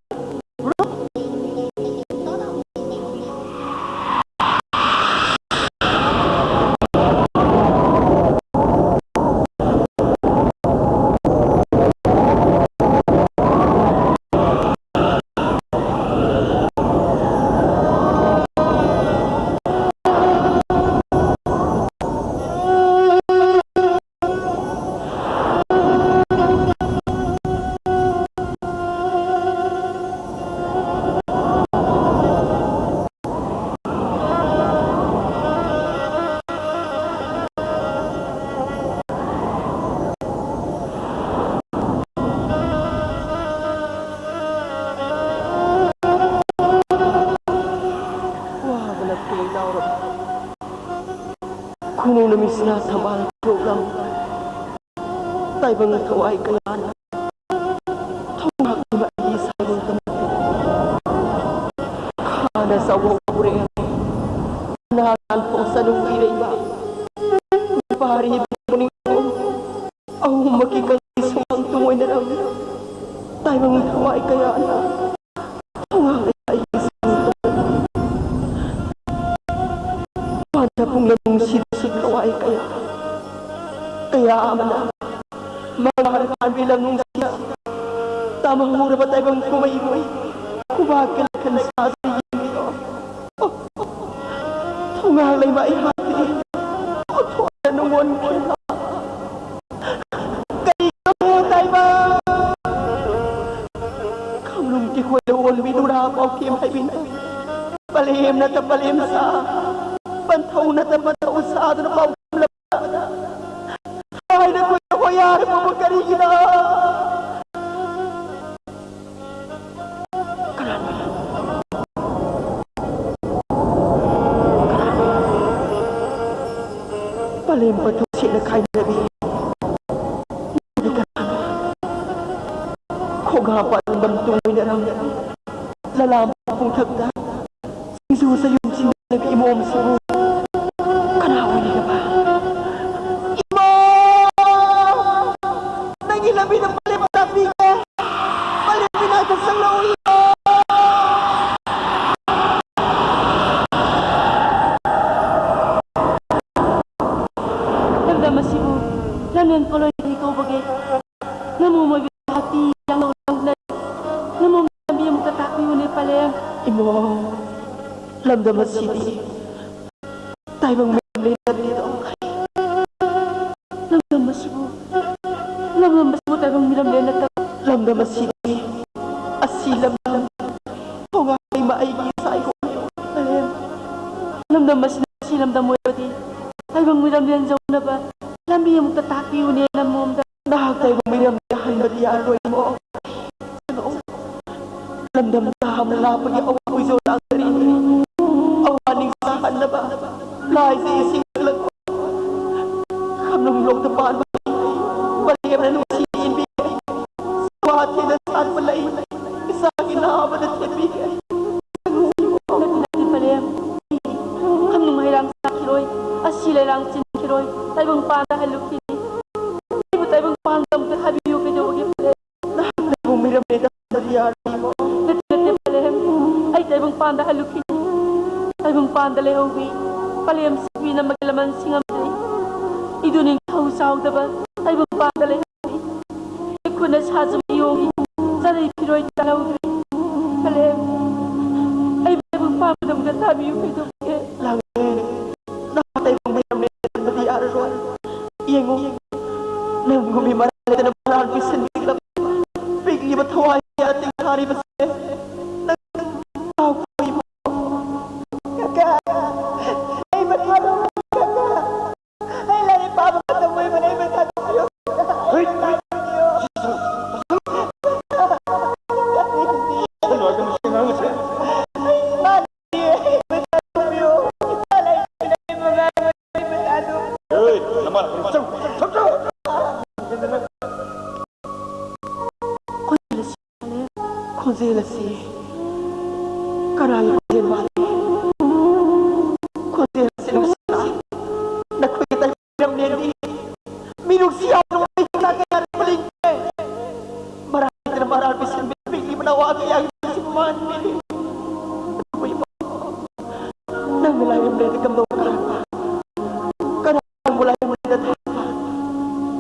ꯋꯥꯕꯅ ꯄꯦꯡ ꯂꯥꯎꯔꯕ ꯈꯨꯅꯨ ꯅꯨꯃꯤꯠꯁꯤꯅ ꯊꯝꯕꯥꯜ ꯊꯣꯛꯂꯝ ꯇꯥꯏꯕꯪ ꯊꯋꯥꯏ ꯀꯌꯥꯅ ꯊꯣꯡꯍꯥꯛꯂꯤꯕ ꯑꯩꯒꯤ ꯁꯥꯏꯕꯣꯟ ꯇꯝꯕꯤ꯫ ꯈꯥꯅ ꯆꯥꯎꯕ ꯎꯔꯦ꯫ ꯅꯍꯥꯟ ꯐꯣꯡꯁꯅꯨ ꯏꯔꯩꯕ ꯅꯨꯄꯥꯔꯤꯕꯤ ꯄꯨꯛꯅꯤꯡ ꯑꯍꯨꯝꯃꯛꯀꯤ ꯀꯪꯂꯩ ꯁꯨꯃꯥꯡ ꯇꯨꯡ ꯑꯣꯏꯅꯔꯝꯃꯤ꯫ ꯇꯥꯏꯕꯪ ꯊꯋꯥꯏ ꯀꯌꯥꯅ ꯊꯣꯡꯍꯥꯛꯂꯤꯕ ꯑꯩꯒꯤ ꯁꯥꯏꯕꯣꯟ ꯇꯝꯕꯤ꯫ ꯄꯥꯟꯗ ꯄꯨꯡꯂꯪ ꯅꯨꯡꯁꯤꯗꯁꯨ ꯊꯋꯥꯏ ꯀꯌꯥ ꯀꯌꯥ ꯑꯃꯅ ꯃꯉꯥꯜ ꯄꯥꯟꯕꯤ ꯂꯝ ꯅꯨꯡꯁꯤꯗ ꯇꯝꯍꯧꯔꯕ ꯇꯥꯏꯕꯪ ꯀꯨꯝꯍꯩꯕꯨ ꯈꯨꯕꯥꯛꯀꯤ ꯂꯩꯈꯟ ꯁꯥꯗꯨꯅ ꯌꯦꯡꯂꯤꯕ ꯊꯣꯡꯍꯥꯛ ꯂꯩꯕ ꯑꯩꯍꯥꯛꯇꯤ ꯑꯣꯟꯊꯣꯛꯅ ꯅꯨꯡꯉꯣꯟꯈꯤꯕ ꯀꯔꯤ ꯇꯥꯏꯕꯪ ꯈꯝꯂꯨꯝ ꯀꯤꯈꯣꯏꯗ ꯑꯣꯟꯕꯤ ꯅꯨꯔꯥ ꯄꯥꯎꯈꯦꯝ ꯍꯥꯏꯕꯤꯅ ꯄꯂꯦꯝ ꯅꯠꯇ ꯄꯂꯦꯝ ꯁꯥ, ꯄꯟꯊꯧ ꯅꯠꯇ ꯄꯟꯊꯧ ꯁꯥꯗꯨꯅ ꯄꯥꯎꯈꯨꯝꯂꯕꯗ ꯍꯥꯏꯅ ꯀꯨꯏꯅ ꯍꯣꯌꯥꯔꯝꯃꯕ ꯀꯔꯤꯒꯤꯅꯣ? ꯀꯅꯥꯅꯣ? ꯄꯂꯦꯝ ꯄꯟꯊꯧ ꯁꯦꯠꯅ ꯈꯥꯏꯅꯕꯤ꯫ ꯅꯪꯗꯤ ꯀꯅꯥꯅꯣ? ꯈꯨꯒꯥ ꯄꯥꯟꯕꯝ ꯇꯨꯡ ꯑꯣꯏꯅꯔꯝꯃꯤ꯫ ꯂꯂꯥꯝ ꯄꯨꯡꯊꯛꯇ ꯁꯤꯡꯖꯨ ꯆꯌꯨꯝ ꯆꯤꯟꯅꯕꯤ ꯏꯃꯣꯝꯁꯤꯕꯨ ꯀꯅꯥ ꯑꯣꯏꯔꯤꯕ? ꯏꯃꯥ! ꯅꯪꯒꯤ ꯂꯝꯕꯤꯗ ꯄꯂꯦꯝ ꯇꯥꯛꯄꯤꯒꯦ꯫ ꯄꯂꯦꯝ ꯏꯅꯥꯛꯇ ꯆꯪꯂꯛꯎ, ꯏꯃꯥ! ꯂꯝꯗꯝ ꯑꯁꯤꯕꯨ ꯂꯝꯂꯦꯟ ꯄꯣꯠꯂꯣꯏꯗꯒꯤ ꯀꯧꯕꯒꯦ꯫ ꯅꯃꯣꯝ ꯑꯣꯏꯕꯤ ꯍꯥꯛꯇꯤ ꯌꯥꯡꯂꯧ ꯂꯧꯅꯩ꯫ ꯅꯃꯣꯝ ꯂꯝꯕꯤ ꯑꯃꯨꯛꯇ ꯇꯥꯛꯄꯤꯌꯨꯅꯦ, ꯄꯂꯦꯝ꯫ ꯏꯃꯣ, ꯂꯝꯗꯝ ꯑꯁꯤꯗꯤ ꯇꯥꯏꯕꯪ ꯃꯤꯔꯝꯂꯦꯟ ꯅꯠꯇꯦꯗꯣ꯫ ꯂꯝꯗꯝ ꯑꯁꯤꯕꯨ, ꯂꯝꯗꯝ ꯑꯁꯤꯕꯨ ꯇꯥꯏꯕꯪ ꯃꯤꯔꯝꯂꯦꯟ ꯅꯠꯇꯕ꯫ ꯂꯝꯗꯝ ꯑꯁꯤꯗꯤ ꯑꯁꯤ ꯂꯝꯗꯝ, ꯊꯣꯡꯒꯥꯏ ꯃꯥ ꯑꯩꯒꯤ ꯏꯁꯥ ꯏꯈꯣꯡ ꯂꯝꯗꯝ ꯑꯁꯤꯅ ꯑꯁꯤ ꯂꯝꯗꯝ ꯑꯣꯏꯔꯕꯗꯤ ꯇꯥꯏꯕꯪ ꯃꯤꯔꯝꯂꯦꯟ ꯌꯧꯅꯕ ꯂꯝꯕꯤ ꯑꯃꯨꯛꯇ ꯇꯥꯛꯄꯤꯌꯨꯅꯦ ꯅꯃꯣꯝꯗ꯫ ꯅꯍꯥꯛ ꯇꯥꯏꯕꯪ ꯃꯤꯔꯝꯗ ꯍꯟꯕꯗꯤ ꯌꯥꯔꯣꯏ ꯏꯃꯣ꯫ ꯂꯝꯗꯝ ꯌꯥꯝꯅ ꯂꯥꯞꯄꯒꯤ ꯑꯋꯥ ꯈꯣꯏꯖꯣ ꯂꯥꯛꯇꯔꯤꯅꯤ꯫ ꯑꯋꯥ ꯅꯤꯡꯁꯥꯍꯟꯅꯕ ꯂꯥꯏꯁꯦ ꯏꯁꯤꯡ ꯀꯜꯂꯛꯄ ꯈꯝꯅꯨꯡ ꯂꯣꯛꯇ ꯄꯥꯟꯕ ꯄꯔꯦꯝꯅ ꯅꯨꯡꯁꯤ ꯏꯟꯕꯤꯒꯦ꯫ ꯋꯥ ꯊꯦꯡꯅ ꯁꯥꯠꯄ ꯂꯩ ꯏꯁꯥꯒꯤ ꯅꯥꯕꯗ ꯊꯦꯠꯄꯤꯒꯦ꯫ ꯅꯠꯇꯦ, ꯅꯠꯇꯦ, ꯄꯔꯦꯝ꯫ ꯈꯝꯅꯨꯡ ꯍꯩꯔꯥꯡ ꯁꯥꯠꯈꯤꯔꯣꯏ, ꯑꯁꯤ ꯂꯩꯔꯥꯡ ꯆꯤꯟꯈꯤꯔꯣꯏ, ꯇꯥꯏꯕꯪ ꯄꯥꯟꯗ ꯍꯜꯂꯨꯈꯤꯅꯤ꯫ ꯑꯩꯕꯨ ꯇꯥꯏꯕꯪ ꯄꯥꯟꯗ ꯑꯝꯇ ꯍꯥꯏꯕꯤꯌꯨ, ꯀꯩꯗꯧꯕꯒꯤ ꯄꯔꯦꯝ? ꯅꯍꯥꯛꯅꯕꯨ ꯃꯤꯔꯝꯂꯦꯟꯗ ꯍꯟꯕꯗꯤ ꯌꯥꯔꯣꯏ ꯏꯃꯣ꯫ ꯅꯠꯇꯦ, ꯅꯠꯇꯦ, ꯄꯂꯦꯝ꯫ ꯑꯩ ꯇꯥꯏꯕꯪ ꯄꯥꯟꯗ ꯍꯜꯂꯨꯈꯤꯅꯤ꯫ ꯇꯥꯏꯕꯪ ꯄꯥꯟꯗ ꯂꯩꯍꯧꯕꯤ ꯄꯂꯦꯝ ꯁꯤꯕꯤꯅ ꯃꯒꯤ ꯂꯃꯟ ꯁꯤꯡꯉꯝꯗ꯭ꯔꯤ꯫ ꯏꯗꯨ ꯅꯤꯡꯊꯧ ꯆꯥꯎꯗꯕ ꯇꯥꯏꯕꯪ ꯄꯥꯟꯗ ꯂꯩꯍꯧꯕꯤ꯫ ꯑꯩ ꯈꯨꯠꯅ ꯁꯥꯖꯕ ꯌꯣꯡꯒꯤ ꯆꯥꯅꯩ ꯐꯤꯔꯣꯏ ꯇꯥꯍꯧꯗ꯭ꯔꯤ꯫ ꯄꯂꯦꯝ, ꯑꯩ ꯇꯥꯏꯕꯪ ꯄꯥꯟꯕꯗ ꯑꯃꯨꯛꯇ ꯊꯥꯕꯤꯌꯨ, ꯀꯩꯗꯧꯕꯒꯦ? ꯂꯥꯡꯂꯦꯟ, ꯅꯍꯥꯛ ꯇꯥꯏꯕꯪ ꯃꯤꯔꯝꯂꯦꯟꯗ ꯍꯟꯕꯗꯤ ꯌꯥꯔꯔꯣꯏ꯫ ꯌꯦꯡꯉꯨ, ꯅꯪꯒꯨꯝꯕꯤ ꯃꯔꯥꯜ ꯂꯩꯇꯅ ꯃꯔꯥꯜ ꯄꯤꯁꯤꯟꯕꯤꯒꯗꯕ ꯄꯤꯛꯂꯤꯕ ꯊꯋꯥꯏ ꯀꯌꯥ ꯇꯤꯡꯊꯥꯔꯤꯕꯁꯦ ꯅꯪ ꯀꯥꯎꯈꯣ ꯏꯃꯣ꯫ ꯀꯀꯥ, ꯑꯩ ꯃꯊꯥ ꯀꯀꯥ, ꯑꯩ ꯂꯥꯏꯔꯤꯛ ꯄꯥꯕ ꯃꯇꯝ ꯑꯣꯏꯕꯅ ꯑꯩ ꯃꯊꯥ ꯍꯩꯠ! ꯈꯣꯟꯖꯦꯜ ꯑꯁꯤ ꯀꯅꯥꯒꯤ ꯈꯣꯟꯖꯦꯜ ꯃꯥꯜꯂꯤ? ꯈꯣꯟꯖꯦꯜ ꯑꯁꯤ ꯅꯨꯡꯁꯤꯅ ꯅꯈꯣꯏꯒꯤ ꯇꯥꯏꯕꯪ ꯂꯝꯂꯦꯟꯗꯤ ꯃꯤꯅꯨꯡꯁꯤ ꯌꯥꯎꯗꯕ ꯃꯤꯁꯛ ꯀꯌꯥꯅ ꯄꯨꯜꯂꯤꯉꯩ ꯃꯔꯥꯜ ꯂꯩꯇꯅ ꯃꯔꯥꯜ ꯄꯤꯁꯤꯟꯕꯤ ꯄꯤꯛꯂꯤꯕ ꯅꯋꯥ ꯀꯌꯥꯒꯤ ꯅꯨꯡꯁꯤ ꯃꯥꯟꯕꯤꯔꯤ꯫ ꯑꯗꯨꯕꯨ ꯏꯃꯥ, ꯅꯪꯅ ꯂꯥꯏꯔꯦꯝꯂꯦꯟꯗ ꯀꯝꯗꯧꯅ ꯀꯥꯔꯛꯄ? ꯀꯅꯥ ꯅꯪꯕꯨ ꯂꯥꯏꯔꯦꯝꯂꯦꯟꯗ ꯊꯥꯔꯛꯄ?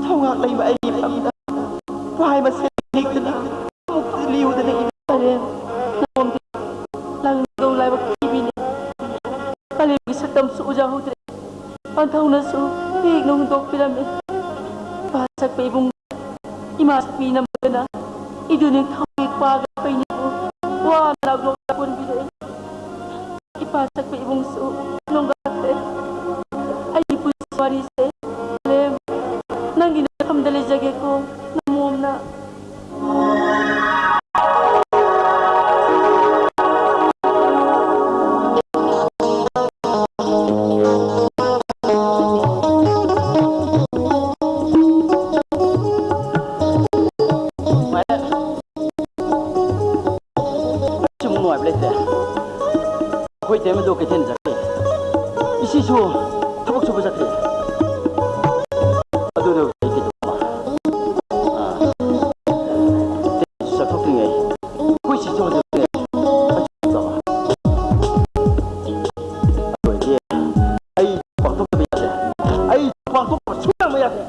ꯊꯧꯉꯥꯛ ꯂꯩꯕ ꯑꯩꯒꯤ ꯏꯐꯝꯗ ꯋꯥꯍꯩ ꯃꯁꯦꯟ ꯂꯤꯛꯇꯅ ꯑꯃꯨꯛ ꯂꯤꯌꯨꯗꯅ ꯏꯃꯥ꯫ ꯀꯥꯂꯦꯟ, ꯅꯉꯣꯟꯗꯤ ꯂꯥꯡꯗꯧ ꯂꯥꯏꯕꯛ ꯊꯤꯕꯤꯅꯤ꯫ ꯀꯥꯂꯦꯟꯒꯤ ꯁꯛꯇꯝꯁꯨ ꯎꯖꯍꯧꯗ꯭ꯔꯦ꯫ ꯄꯥꯟꯊꯧꯅꯁꯨ ꯍꯦꯛꯅ ꯍꯨꯟꯗꯣꯛꯄꯤꯔꯝꯃꯤ꯫ ꯏꯄꯥ ꯁꯛꯄ ꯏꯕꯨꯡ, ꯏꯃꯥ ꯁꯛꯄꯤ ꯅꯝꯗꯅ ꯏꯗꯨ ꯅꯤꯡꯊꯧꯒꯤ ꯄꯥꯒ ꯐꯩꯅꯤꯕꯨ ꯋꯥꯅ ꯂꯥꯛꯂꯣꯛꯂ ꯀꯣꯟꯕꯤꯔꯛꯏ꯫ ꯏꯄꯥ ꯁꯛꯄ ꯏꯕꯨꯡꯁꯨ ꯅꯣꯡꯒꯥꯈ꯭ꯔꯦ꯫ ꯑꯩꯒꯤ ꯄꯨꯟꯁꯤ ꯋꯥꯔꯤꯁꯦ ꯂꯦꯝ, ꯅꯪꯒꯤ ꯅꯐꯝꯗ ꯂꯩꯖꯒꯦꯀꯣ, ꯅꯃꯣꯝꯅ꯫ ꯁꯤꯃꯨꯛ ꯅꯨꯡꯉꯥꯏꯕ ꯂꯩꯇꯦ꯫ ꯑꯩꯈꯣꯏ ꯇꯩꯃꯗꯣ ꯀꯩꯊꯦꯜ ꯆꯠꯈꯤ꯫ ꯏꯆꯦꯁꯨ ꯊꯕꯛ ꯁꯨꯕ ꯆꯠꯈꯤ꯫ ꯑꯗꯨꯗꯣ ꯑꯩ ꯀꯩꯗꯧꯕ? ꯑꯥ꯫ ꯆꯠꯊꯣꯛꯇ꯭ꯔꯤꯉꯩ ꯑꯩꯈꯣꯏ ꯁꯤꯁꯨ ꯍꯧꯖꯤꯛ ꯑꯗꯨ ꯑꯣꯏꯔꯗꯤ ꯑꯩ ꯄꯥꯡꯊꯣꯛꯇꯕ ꯌꯥꯗꯦ꯫ ꯑꯩ ꯄꯥꯡꯊꯣꯛꯇꯕ ꯁꯨꯡꯌꯥ ꯌꯥꯗꯦ꯫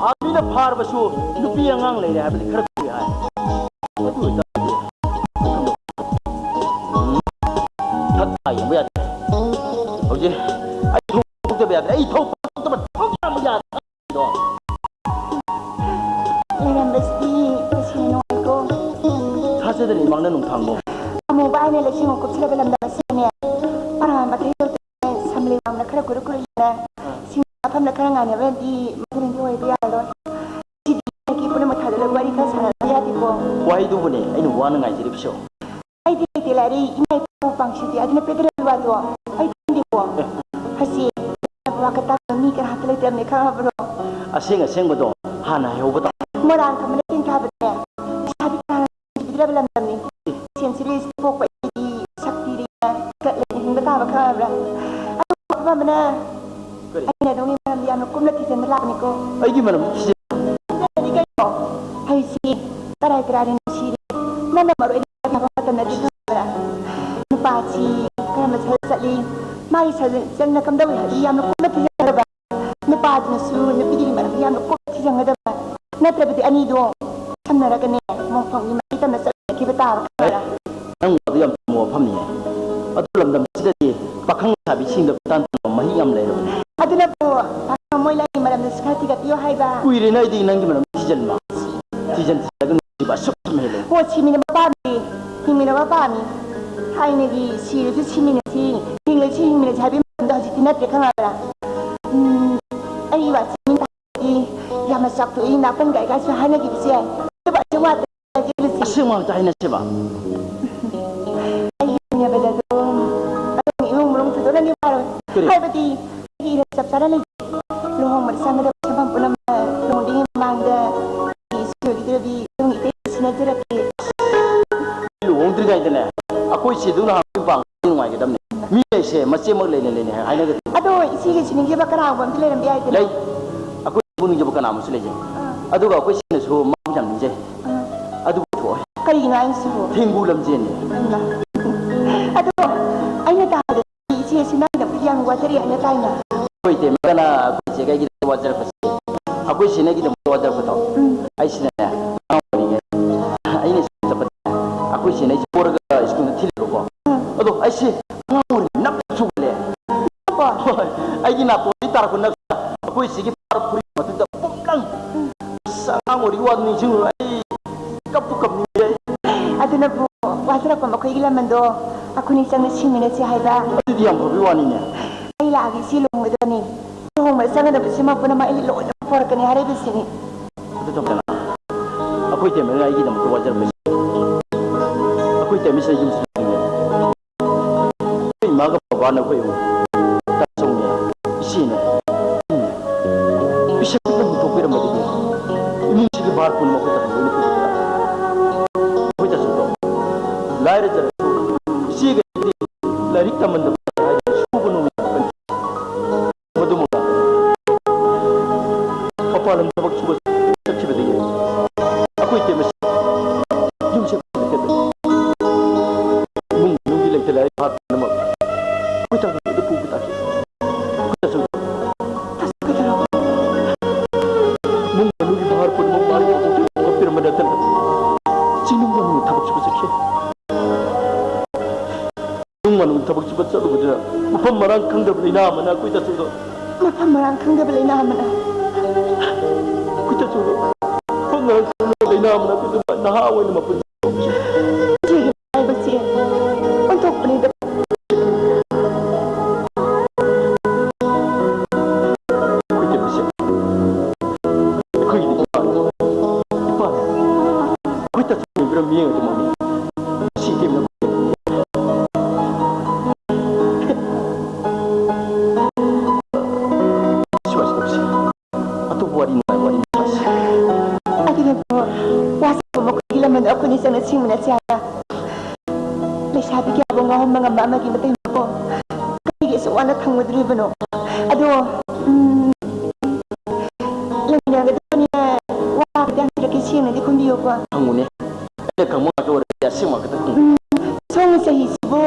ꯑꯥꯔꯃꯤꯅ ꯐꯥꯔꯕꯁꯨ ꯅꯨꯄꯤ ꯑꯉꯥꯡ ꯂꯩꯔꯦ ꯍꯥꯏꯕꯗꯤ ꯈꯔ ꯀꯨꯏ ꯍꯥꯏ꯫ ꯑꯗꯨ ꯑꯣꯏꯇꯥꯔꯗꯤ ꯎꯝ, ꯊꯛ ꯊꯥ ꯌꯦꯡꯕ ꯌꯥꯗꯦ꯫ ꯍꯧꯖꯤꯛ ꯑꯩ ꯊꯣꯛꯇꯕ ꯌꯥꯗꯦ꯫ ꯑꯩ ꯊꯣꯛ ꯊꯣꯛꯇꯕ ꯊꯣꯛꯇꯕ ꯌꯥꯗꯦ꯫ ꯂꯩꯔꯝꯕꯁꯤꯗꯤ ꯇꯁꯦꯡꯅ ꯅꯨꯡꯉꯥꯏꯀꯣ꯫ ꯊꯥꯖꯗꯅ ꯏꯃꯥꯡꯗ ꯅꯨꯡꯊꯥꯡꯗꯣ꯫ ꯑꯃꯨꯕ ꯑꯩꯅ ꯂꯩꯆꯤꯡ ꯀꯨꯞꯁꯤꯜꯂꯕ ꯂꯝꯗꯝ ꯑꯁꯤꯗꯅꯦ꯫ ꯑꯥ, ꯃꯊꯛ ꯌꯧꯗꯅ ꯁꯝꯂꯩ ꯋꯥꯡꯅ ꯈꯔ ꯀꯨꯔꯨ ꯀꯨꯔꯨ ꯌꯦꯡꯅ, ꯑꯥ, ꯁꯤꯡ ꯃꯐꯝꯗ ꯈꯔ ꯉꯥꯟꯅꯕꯅꯗꯤ ꯃꯈꯣꯏꯅꯗꯤ ꯑꯣꯏꯕ ꯌꯥꯔꯔꯣꯏ꯫ ꯁꯤꯗꯤ ꯂꯩꯀꯥꯏꯒꯤ ꯄꯨꯝꯅꯃꯛ ꯊꯥꯖꯤꯜꯂꯒ ꯋꯥꯔꯤ ꯈꯔ ꯁꯥꯟꯅꯗꯕ ꯌꯥꯗꯦꯀꯣ꯫ ꯋꯥꯍꯩꯗꯨꯕꯨꯅꯦ ꯑꯩꯅ ꯋꯥꯅ ꯉꯥꯏꯖꯔꯤꯕꯁꯨ꯫ ꯑꯩꯗꯤ ꯂꯩꯇꯦ ꯂꯥꯏꯔꯤ, ꯏꯃꯥ ꯏꯄꯥꯕꯨ ꯄꯥꯡꯁꯤꯗꯤ ꯑꯗꯨꯅ ꯄꯦꯗꯔꯦꯜ ꯋꯥꯗꯣ ꯑꯩ ꯈꯪꯗꯦꯀꯣ꯫ ꯑꯦ꯫ ꯍꯁꯤ, ꯋꯥ ꯀꯇꯥ ꯃꯤ ꯀꯅꯥꯝꯇ ꯂꯩꯇ꯭ꯔꯕꯅꯦ ꯈꯪꯉꯕ꯭ꯔꯣ? ꯑꯁꯦꯡ ꯑꯁꯦꯡꯕꯗꯣ ꯍꯥꯟꯅ ꯍꯥꯏꯍꯧꯕ ꯇꯥꯕ꯫ ꯃꯣꯏꯔꯥꯡ ꯈꯝꯕꯅ ꯇꯦꯡꯊꯥꯕꯗꯅꯦ, ꯂꯩꯁꯥꯕꯤ ꯀꯅꯥ ꯂꯩꯇꯕ ꯂꯝꯗꯝꯅꯤ꯫ ꯁꯦꯟꯁꯤꯔꯤꯁꯤ ꯄꯣꯛꯄ ꯑꯩꯗꯤ ꯁꯛꯇꯤꯗꯤ ꯀꯠꯂꯦ ꯍꯤꯡꯕ ꯇꯥꯕ ꯈꯪꯉꯕ꯭ꯔꯥ? ꯑꯗꯨ ꯑꯃꯅ ꯀꯔꯤ? ꯑꯩꯅ ꯑꯗꯣꯝꯒꯤ ꯃꯔꯝꯗ ꯌꯥꯝꯅ ꯀꯨꯞꯅ ꯊꯤꯖꯤꯟꯕ ꯂꯥꯛꯄꯅꯤꯀꯣ꯫ ꯑꯩꯒꯤ ꯃꯔꯝ ꯊꯤꯖꯤꯟ- ꯅꯠꯇ꯭ꯔꯗꯤ ꯀꯩꯅꯣ? ꯑꯩꯁꯤ ꯇꯔꯥꯏ ꯇꯔꯥꯏꯅ ꯅꯨꯡꯁꯤꯔꯦ꯫ ꯅꯪꯅ ꯃꯔꯨ ꯑꯣꯏꯅ ꯊꯕꯛ ꯃꯇꯝꯗꯗꯤ ꯈꯪꯕ꯭ꯔꯥ? ꯅꯨꯄꯥꯁꯤ ꯀꯔꯝꯕ ꯁꯔꯨꯛ ꯆꯠꯂꯤ? ꯃꯥꯒꯤ ꯁꯔꯨꯛ ꯆꯠꯅ ꯀꯝꯗꯧꯏ ꯍꯥꯏꯕꯗꯤ ꯌꯥꯝꯅ ꯀꯨꯞꯅ ꯊꯤꯖꯤꯟꯒꯗꯕ꯫ ꯅꯨꯄꯥꯗꯨꯅꯁꯨ ꯅꯨꯄꯤꯗꯨꯒꯤ ꯃꯔꯝꯗ ꯌꯥꯝꯅ ꯀꯨꯞꯅ ꯊꯤꯖꯤꯟꯒꯗꯕ꯫ ꯅꯠꯇ꯭ꯔꯕꯗꯤ ꯑꯅꯤꯗꯣ ꯁꯝꯅꯔꯒꯅꯦ ꯃꯣꯡꯐꯝꯒꯤ ꯃꯔꯤ ꯇꯝꯅ ꯆꯠꯈꯤꯕ ꯇꯥꯕ ꯈꯪꯕ꯭ꯔꯥ? ꯅꯪ ꯋꯥꯗꯨ ꯌꯥꯝ ꯆꯨꯝꯕ ꯋꯥꯐꯝꯅꯤꯅꯦ꯫ ꯑꯗꯨ ꯂꯝꯗꯝꯁꯤꯗꯗꯤ ꯄꯥꯈꯪ ꯂꯩꯁꯥꯕꯤꯁꯤꯡꯗ ꯇꯥꯟ ꯇꯥꯟꯕ ꯃꯍꯤꯛ ꯌꯥꯝ ꯂꯩꯔꯕꯅꯤ꯫ ꯑꯗꯨꯅꯕꯨ ꯄꯥꯈꯪ ꯃꯣꯏ ꯂꯩ ꯃꯔꯝꯗꯁꯨ ꯈꯔ ꯊꯤꯒꯠꯄꯤꯌꯨ ꯍꯥꯏꯕ꯫ ꯀꯨꯏꯔꯦꯅ ꯑꯩꯗꯤ ꯅꯪꯒꯤ ꯃꯔꯝ ꯊꯤꯖꯤꯟꯕ꯫ ꯊꯤꯖꯤꯟ ꯊꯤꯖꯤꯜꯂꯒ ꯅꯨꯡꯁꯤꯕ ꯑꯁꯨꯛ ꯌꯥꯝ ꯍꯦꯜꯂꯦ꯫ ꯍꯣ, ꯁꯤꯃꯤꯟꯅꯕ ꯄꯥꯝꯃꯤ꯫ ꯍꯤꯡꯃꯤꯟꯅꯕ ꯄꯥꯝꯃꯤ꯫ ꯊꯥꯏꯅꯒꯤ ꯁꯤꯔꯁꯨ ꯁꯤꯃꯤꯟꯅꯁꯤ, ꯍꯤꯡꯂꯁꯨ ꯍꯤꯡꯃꯤꯟꯅꯁꯤ ꯍꯥꯏꯕꯒꯤ ꯃꯇꯝꯗꯣ ꯍꯧꯖꯤꯛꯇꯤ ꯅꯠꯇ꯭ꯔꯦ ꯈꯪꯉꯕ꯭ꯔꯥ? ꯎꯝ, ꯑꯩ ꯋꯥꯁꯤ ꯌꯥꯝꯅ ꯆꯥꯎꯊꯣꯛꯏ, ꯅꯥꯄꯟ ꯀꯥꯏ ꯀꯥꯏꯁꯨ ꯍꯥꯏꯅꯈꯤꯕꯁꯦ꯫ ꯑꯗꯨꯕꯨ ꯑꯩꯁꯦ ꯋꯥꯗ ꯍꯥꯏꯖꯔꯤꯁꯤ꯫ ꯑꯁꯦꯡꯕ ꯑꯝꯇ ꯍꯥꯏꯅꯁꯦꯕ꯫ ꯑꯩꯒꯤ ꯍꯤꯡꯅꯕꯗ ꯑꯗꯨꯝ ꯑꯗꯣꯝꯒꯤ ꯏꯃꯨꯡ ꯃꯅꯨꯡ ꯊꯣꯏꯗꯣꯛꯅꯗꯤ ꯋꯥꯔꯣꯏ꯫ ꯀꯔꯤ? ꯍꯥꯏꯕꯗꯤ ꯑꯩꯒꯤ ꯏꯔꯦꯞ ꯆꯞ ꯆꯥꯅ ꯂꯩꯖꯩ꯫ ꯂꯨꯍꯣꯡꯕꯗ ꯆꯪꯒꯗꯕ ꯁꯦꯟꯐꯝ ꯄꯨꯝꯅꯃꯛ ꯂꯨꯍꯣꯡꯗ꯭ꯔꯤꯉꯩ ꯃꯃꯥꯡꯗ ꯑꯩꯒꯤ ꯏꯆꯦ ꯑꯣꯏꯒꯗꯧꯔꯤꯕꯤ ꯑꯗꯣꯝꯒꯤ ꯏꯇꯩ ꯁꯤꯟꯅꯖꯔꯛꯀꯦ꯫ ꯂꯨꯍꯣꯡꯗ꯭ꯔꯤꯉꯩꯗꯅꯦ ꯑꯩꯈꯣꯏ ꯆꯦꯗꯨ ꯅꯍꯥꯟ ꯌꯨꯝ ꯄꯥꯟꯕꯗꯤ ꯅꯨꯡꯉꯥꯏꯒꯗꯕꯅꯦ꯫ ꯃꯤ ꯂꯩꯁꯦ ꯃꯆꯦꯃꯛ ꯂꯩꯅ ꯂꯩꯅ ꯍꯥꯏꯅꯒꯗꯕꯅꯦ꯫ ꯑꯗꯣ ꯏꯆꯦꯒꯤ ꯁꯤꯅꯤꯡꯖꯕ ꯀꯅꯥꯒꯨꯝꯕ ꯑꯝꯗꯤ ꯂꯩꯔꯝꯕ ꯌꯥꯏꯗꯅ? ꯂꯩ꯫ ꯑꯩꯈꯣꯏ ꯄꯨꯛꯅꯤꯡꯖꯕ ꯀꯅꯥ ꯑꯃꯁꯨ ꯂꯩꯖꯩ꯫ ꯑꯥ꯫ ꯑꯗꯨꯒ ꯑꯩꯈꯣꯏ ꯁꯤꯅꯁꯨ ꯃꯥꯕꯨ ꯌꯥꯝ ꯅꯤꯡꯖꯩ꯫ ꯑꯥ꯫ ꯑꯗꯨꯕꯨ ꯊꯣꯛꯑꯣꯏ꯫ ꯀꯔꯤꯒꯤꯅꯣ ꯍꯥꯏꯁꯤꯕꯣ? ꯊꯦꯡꯒꯨ ꯂꯝꯖꯦꯟꯅꯤ꯫ ꯍꯩꯃꯥ꯫ ꯑꯗꯣ ꯑꯩꯅ ꯇꯥꯕꯗꯗꯤ ꯏꯆꯦꯁꯤ ꯅꯪꯒꯤꯗꯃꯛꯇ ꯌꯥꯝ ꯋꯥꯖꯔꯤ ꯍꯥꯏꯅ ꯇꯥꯏꯅ? ꯑꯩꯈꯣꯏ ꯏꯇꯩꯃꯒꯅ ꯑꯩꯈꯣꯏ ꯆꯦꯒ ꯑꯩꯒꯤꯗꯃꯛ ꯋꯥꯖꯔꯛꯄꯁꯦ, ꯑꯩꯈꯣꯏ ꯆꯦꯅ ꯑꯩꯒꯤꯗꯃꯛ ꯋꯥꯖꯔꯛꯄꯗꯣ, ꯎꯝ꯫ ꯑꯩꯁꯤꯅꯅꯦ, ꯑꯉꯥꯡ ꯑꯣꯏꯔꯤꯉꯩ ꯑꯩꯅ ꯁ꯭ꯀꯨꯜ ꯆꯠꯄꯗ ꯑꯩꯈꯣꯏ ꯆꯦꯅ ꯑꯩꯁꯦ ꯄꯣꯔꯒ ꯁ꯭ꯀꯨꯜꯗ ꯊꯤꯜꯂꯦꯕꯀꯣ꯫ ꯎꯝ꯫ ꯑꯗꯣ ꯑꯩꯁꯦ ꯑꯉꯥꯡ ꯑꯣꯏꯔꯤꯉꯩ ꯅꯞ ꯁꯨꯒꯠꯂꯦ꯫ ꯀꯣ? ꯍꯣꯏ, ꯑꯩꯒꯤ ꯅꯥꯇꯣꯟꯗꯒꯤ ꯇꯥꯔꯛꯄ ꯅꯞꯁꯦ ꯑꯩꯈꯣꯏ ꯆꯦꯒꯤ ꯐꯨꯔꯤꯠ ꯃꯊꯛꯇ ꯄꯨꯝꯂꯪ꯫ ꯑꯁ, ꯑꯉꯥꯡ ꯑꯣꯏꯔꯤꯉꯩ ꯋꯥꯗꯣ ꯅꯤꯡꯁꯤꯡꯉꯨꯔ ꯑꯩ ꯀꯞꯄꯨ ꯀꯞꯅꯤꯡꯉꯦ꯫ ꯑꯗꯨꯅꯕꯨ ꯋꯥꯖꯔꯛꯄ ꯃꯈꯣꯏꯒꯤ ꯂꯃꯟꯗꯣ ꯑꯩꯈꯣꯏꯅꯤ ꯆꯪꯅ ꯁꯤꯃꯤꯟꯅꯁꯤ ꯍꯥꯏꯕ꯫ ꯑꯗꯨꯗꯤ ꯌꯥꯝ ꯐꯕꯒꯤ ꯋꯥꯅꯤꯅꯦ꯫ ꯑꯩ ꯂꯥꯛꯑꯒꯦ, ꯏꯆꯦ ꯂꯨꯍꯣꯡꯒꯗꯕꯅꯤ꯫ ꯂꯨꯍꯣꯡꯕꯗ ꯆꯪꯒꯗꯕꯁꯤꯃ ꯄꯨꯝꯅꯃꯛ ꯑꯩ ꯂꯣꯏꯅ ꯄꯣꯔꯛꯀꯅꯤ ꯍꯥꯏꯔꯤꯕꯁꯤꯅꯤ꯫ ꯑꯗꯨ ꯇꯧꯗꯅ ꯑꯩꯈꯣꯏ ꯇꯦꯝꯕꯅ ꯑꯩꯒꯤꯗꯃꯛꯇ ꯋꯥꯖꯔꯛꯄꯁꯦ꯫ ꯑꯩꯈꯣꯏ ꯇꯦꯝꯕꯁꯤꯗ ꯌꯨꯝꯁꯤꯗ ꯂꯩꯅꯤꯡꯉꯦ꯫ ꯑꯩꯈꯣꯏ ꯏꯃꯥꯒ ꯕꯕꯥꯅ ꯑꯩꯈꯣꯏ ꯑꯍꯨꯝ ꯇꯥꯆꯧꯅꯦ, ꯏꯆꯦꯅꯦ, ꯑꯩꯅꯦ꯫ ꯄꯤꯁꯛ ꯄꯤꯛꯅ ꯍꯨꯟꯗꯣꯛꯄꯤꯔꯝꯕꯗꯒꯤ ꯏꯃꯨꯡꯁꯤꯒꯤ ꯚꯥꯔ ꯄꯨꯝꯅꯃꯛ ꯑꯩꯈꯣꯏ ꯇꯥꯆꯧꯅ ꯂꯣꯏꯅ ꯄꯨꯊꯣꯛꯄꯤꯔꯝꯃꯦ꯫ ꯑꯩꯈꯣꯏ ꯇꯥꯆꯧ ꯍꯥꯏꯔꯖꯔꯁꯨ, ꯏꯆꯦꯒꯗꯤ ꯂꯥꯏꯔꯤꯛ ꯇꯝꯍꯟꯗꯕ ꯍꯥꯏꯔꯒ ꯁꯨꯕ ꯅꯣꯝꯕ ꯌꯥꯕ ꯅꯠꯇꯦ꯫ ꯃꯗꯨꯃꯛ ꯃꯄꯥꯟ ꯂꯝ ꯊꯕꯛ ꯁꯨꯕ ꯆꯠꯈꯤꯕꯗꯒꯤ ꯑꯩꯈꯣꯏ ꯏꯇꯩꯃꯁꯤ ꯌꯨꯝꯁꯦ ꯏꯃꯨꯡ ꯃꯅꯨꯡꯒꯤ ꯂꯩꯇ ꯂꯥꯏꯔ ꯍꯥꯠꯇꯅꯃꯛ ꯑꯩꯈꯣꯏ ꯇꯥꯛꯄꯤꯕꯗ ꯄꯨꯕ ꯇꯥꯈꯤ꯫ ꯏꯃꯨꯡ ꯃꯅꯨꯡꯒꯤ ꯚꯥꯔ ꯄꯨꯝꯅꯃꯛ ꯃꯥꯒꯤ ꯃꯀꯣꯛꯇ ꯄꯤꯔꯝꯕ ꯅꯠꯇꯅ ꯆꯤꯡꯅꯨꯡ ꯃꯅꯨꯡ ꯊꯕꯛ ꯁꯨꯕ ꯆꯠꯈꯤ꯫ ꯏꯃꯨꯡ ꯃꯅꯨꯡ ꯊꯕꯛ ꯁꯨꯕ ꯆꯠꯂꯨꯕꯗꯨꯗ ꯃꯐꯝ ꯃꯔꯥꯡ ꯈꯪꯗꯕ ꯂꯩꯅꯥ ꯑꯃꯅ ꯑꯩꯈꯣꯏ ꯇꯥꯆꯧꯗꯣ ꯃꯐꯝ ꯃꯔꯥꯡ ꯈꯪꯗꯕ ꯂꯩꯅꯥ ꯑꯃꯅ ꯑꯩꯈꯣꯏ ꯇꯥꯆꯧꯗꯣ ꯃꯐꯝ ꯃꯔꯥꯡ ꯈꯪꯗꯕ ꯂꯩꯅꯥ ꯑꯃꯅ ꯑꯩꯈꯣꯏꯗꯣ ꯅꯍꯥ ꯑꯣꯏꯅ ꯃꯄꯨꯟꯁꯤ ꯏꯆꯦꯒꯤ ꯍꯥꯏꯕꯁꯦ ꯑꯣꯟꯊꯣꯛꯄꯅꯤꯗ꯫ ꯑꯩꯈꯣꯏ ꯇꯦꯝꯕꯁꯦ ꯑꯩꯈꯣꯏꯒꯤꯗꯤ ꯏꯄꯥꯅꯤ꯫ ꯏꯄꯥꯅꯤ꯫ ꯑꯩꯈꯣꯏ ꯇꯥꯆꯧꯅ ꯃꯤꯔꯝ ꯃꯤꯠꯌꯦꯡ ꯑꯗꯨ ꯃꯥꯡꯉꯤ꯫ ꯁꯤ ꯏꯇꯦꯝꯅ ꯁ꯭ꯋꯥꯏꯁꯤꯗ ꯁꯤ ꯑꯇꯣꯞꯄ ꯋꯥꯔꯤ ꯅꯨꯡꯉꯥꯏꯕ ꯋꯥꯔꯤ ꯑꯃ ꯁꯥꯁꯤ꯫ ꯑꯗꯨꯅꯕꯨ ꯋꯥꯁꯤꯕꯨ ꯃꯈꯣꯏꯒꯤ ꯂꯃꯟ ꯑꯩꯈꯣꯏꯅꯤ ꯆꯪꯅ ꯁꯤꯡꯃꯤꯟꯅꯁꯤ ꯍꯥꯏꯅ ꯂꯩꯁꯥꯕꯤ ꯀꯌꯥꯕꯨ ꯉꯥꯎꯍꯟꯕ ꯉꯝꯕ ꯑꯃꯒꯤ ꯃꯇꯩ ꯃꯀꯣꯛ ꯀꯔꯤꯒꯤ ꯑꯁꯨꯛ ꯋꯥꯅ ꯊꯝꯒꯗꯧꯔꯤꯕꯅꯣ? ꯑꯗꯣ, ꯎꯝ, ꯂꯩꯃꯤꯟꯅꯒꯗꯕꯅꯤꯅ ꯋꯥ ꯈꯤꯇꯪ ꯍꯥꯏꯔꯛꯀꯦ, ꯁꯦꯡꯅꯗꯤ ꯈꯨꯝꯕꯤꯌꯨꯀꯣ꯫ ꯍꯪꯉꯨꯅꯦ꯫ ꯑꯩꯅ ꯈꯪꯕ ꯉꯥꯛꯇ ꯑꯣꯏꯔꯗꯤ ꯑꯁꯦꯡꯕ ꯉꯥꯛꯇ ꯈꯨꯝꯃꯤ꯫ ꯎꯝ, ꯁꯣꯝꯒꯤ ꯆꯍꯤꯁꯤꯕꯨ?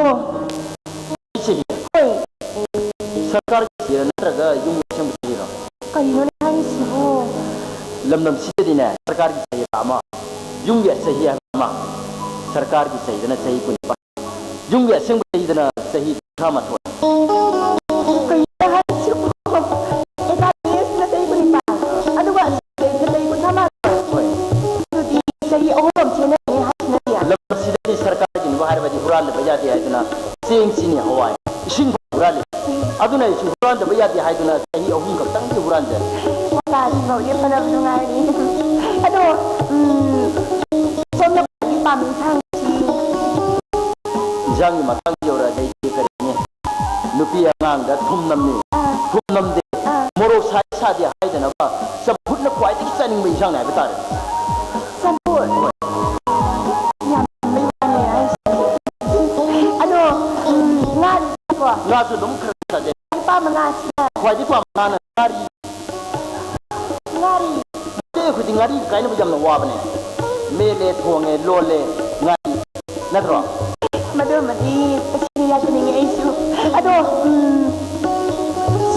ꯑꯩ ꯆꯍꯤ? ꯍꯣꯏ꯫ ꯁꯔꯀꯥꯔꯒꯤ ꯆꯍꯤꯔ ꯅꯠꯇ꯭ꯔꯒ ꯌꯨꯝ ꯑꯁꯦꯡꯕ ꯆꯍꯤꯔꯣ? ꯀꯔꯤꯅꯣꯅꯦ ꯍꯥꯏꯔꯤꯁꯤꯕꯨ? ꯂꯝꯗꯝꯁꯤꯗꯗꯤꯅꯦ, ꯁꯔꯀꯥꯔꯒꯤ ꯆꯍꯤꯔ ꯑꯃ, ꯌꯨꯝꯒꯤ ꯆꯍꯤ ꯍꯥꯏꯕ ꯑꯃ, ꯁꯔꯀꯥꯔꯒꯤ ꯆꯍꯤꯗꯅ ꯆꯍꯤ ꯀꯨꯟꯅꯤꯄꯥꯟ, ꯌꯨꯝꯒꯤ ꯑꯁꯦꯡꯕ ꯆꯍꯤꯗꯅ ꯆꯍꯤ ꯀꯨꯟꯊ꯭ꯔꯥ ꯃꯥꯊꯣꯏ꯫ ꯀꯩꯅꯣ ꯍꯥꯏꯁꯤꯕꯨ? ꯑꯦꯀꯥꯗꯃꯤꯛꯁꯅ ꯆꯍꯤ ꯀꯨꯟꯅꯤꯄꯥꯟ, ꯑꯗꯨꯒ ꯁꯤꯗꯩꯁꯤꯅ ꯆꯍꯤ ꯀꯨꯟꯊ꯭ꯔꯥ ꯃꯥꯊꯣꯏ꯫ ꯍꯣꯏ꯫ ꯑꯗꯨꯗꯤ ꯆꯍꯤ ꯑꯍꯨꯝ ꯑꯃ ꯈꯦꯠꯅꯔꯦ ꯍꯥꯏꯁꯤꯅꯗꯤ꯫ ꯂꯝ ꯑꯁꯤꯗꯗꯤ ꯁꯔꯀꯥꯔꯒꯤꯅꯦꯕꯨ ꯍꯥꯏꯔꯕꯗꯤ ꯍꯨꯔꯥꯟꯗꯕ ꯌꯥꯗꯦ ꯍꯥꯏꯗꯨꯅ ꯆꯦꯡ, ꯆꯤꯅꯤ, ꯍꯋꯥꯏ, ꯏꯁꯤꯡ ꯍꯨꯔꯥꯜꯂꯤ꯫ ꯑꯗꯨꯅ ꯑꯩꯁꯨ ꯍꯨꯔꯥꯟꯗꯕ ꯌꯥꯗꯦ ꯍꯥꯏꯗꯨꯅ ꯆꯍꯤ ꯑꯍꯨꯝ ꯈꯛꯇꯪꯗꯤ ꯍꯨꯔꯥꯟꯖꯔꯦ꯫ ꯇꯥꯔꯤꯐꯥꯎꯗꯤ ꯐꯅꯕ ꯅꯨꯡꯉꯥꯏꯔꯤ꯫ ꯑꯗꯣ, ꯎꯝ, ꯁꯣꯝꯅ ꯈ꯭ꯋꯥꯏꯗꯒꯤ ꯄꯥꯝꯕ ꯏꯟꯁꯥꯡꯁꯤ? ꯏꯟꯁꯥꯡꯒꯤ ꯃꯇꯥꯡ ꯌꯧꯔꯛꯑꯗꯤ ꯑꯩꯗꯤ ꯀꯔꯤꯅꯤ? ꯅꯨꯄꯤ ꯑꯉꯥꯡꯗ ꯊꯨꯝ ꯅꯝꯃꯤ, ꯑꯥ꯫ ꯊꯨꯝ ꯅꯝꯗꯦ, ꯑꯥ꯫ ꯃꯣꯔꯣꯛ ꯁꯥꯏ ꯁꯥꯗꯦ ꯍꯥꯏꯗꯅꯕ ꯆꯝꯐꯨꯠꯅ ꯈ꯭ꯋꯥꯏꯗꯒꯤ ꯆꯥꯅꯤꯡꯕ ꯏꯟꯁꯥꯡꯅꯤ ꯍꯥꯏꯕ ꯇꯥꯔꯦ꯫ ꯆꯝꯐꯨꯠ? ꯍꯣꯏ꯫ ꯌꯥꯝ ꯂꯩꯕꯅꯦ ꯍꯥꯏꯁꯤꯕꯨ꯫ ꯈꯨꯗꯤꯡ ꯉꯥꯔꯤꯒ ꯀꯥꯏꯅꯕ ꯌꯥꯝꯅ ꯋꯥꯕꯅꯦ꯫ ꯃꯦꯠꯂꯦ, ꯊꯣꯡꯉꯦ, ꯂꯣꯜꯂꯦ, ꯉꯥꯏ, ꯅꯠꯇ꯭ꯔꯣ? ꯃꯗꯨꯃꯗꯤ ꯇꯁꯦꯡꯅ ꯌꯥꯖꯅꯤꯡꯉꯤ ꯑꯩꯁꯨ꯫ ꯑꯗꯣ, ꯎꯝ,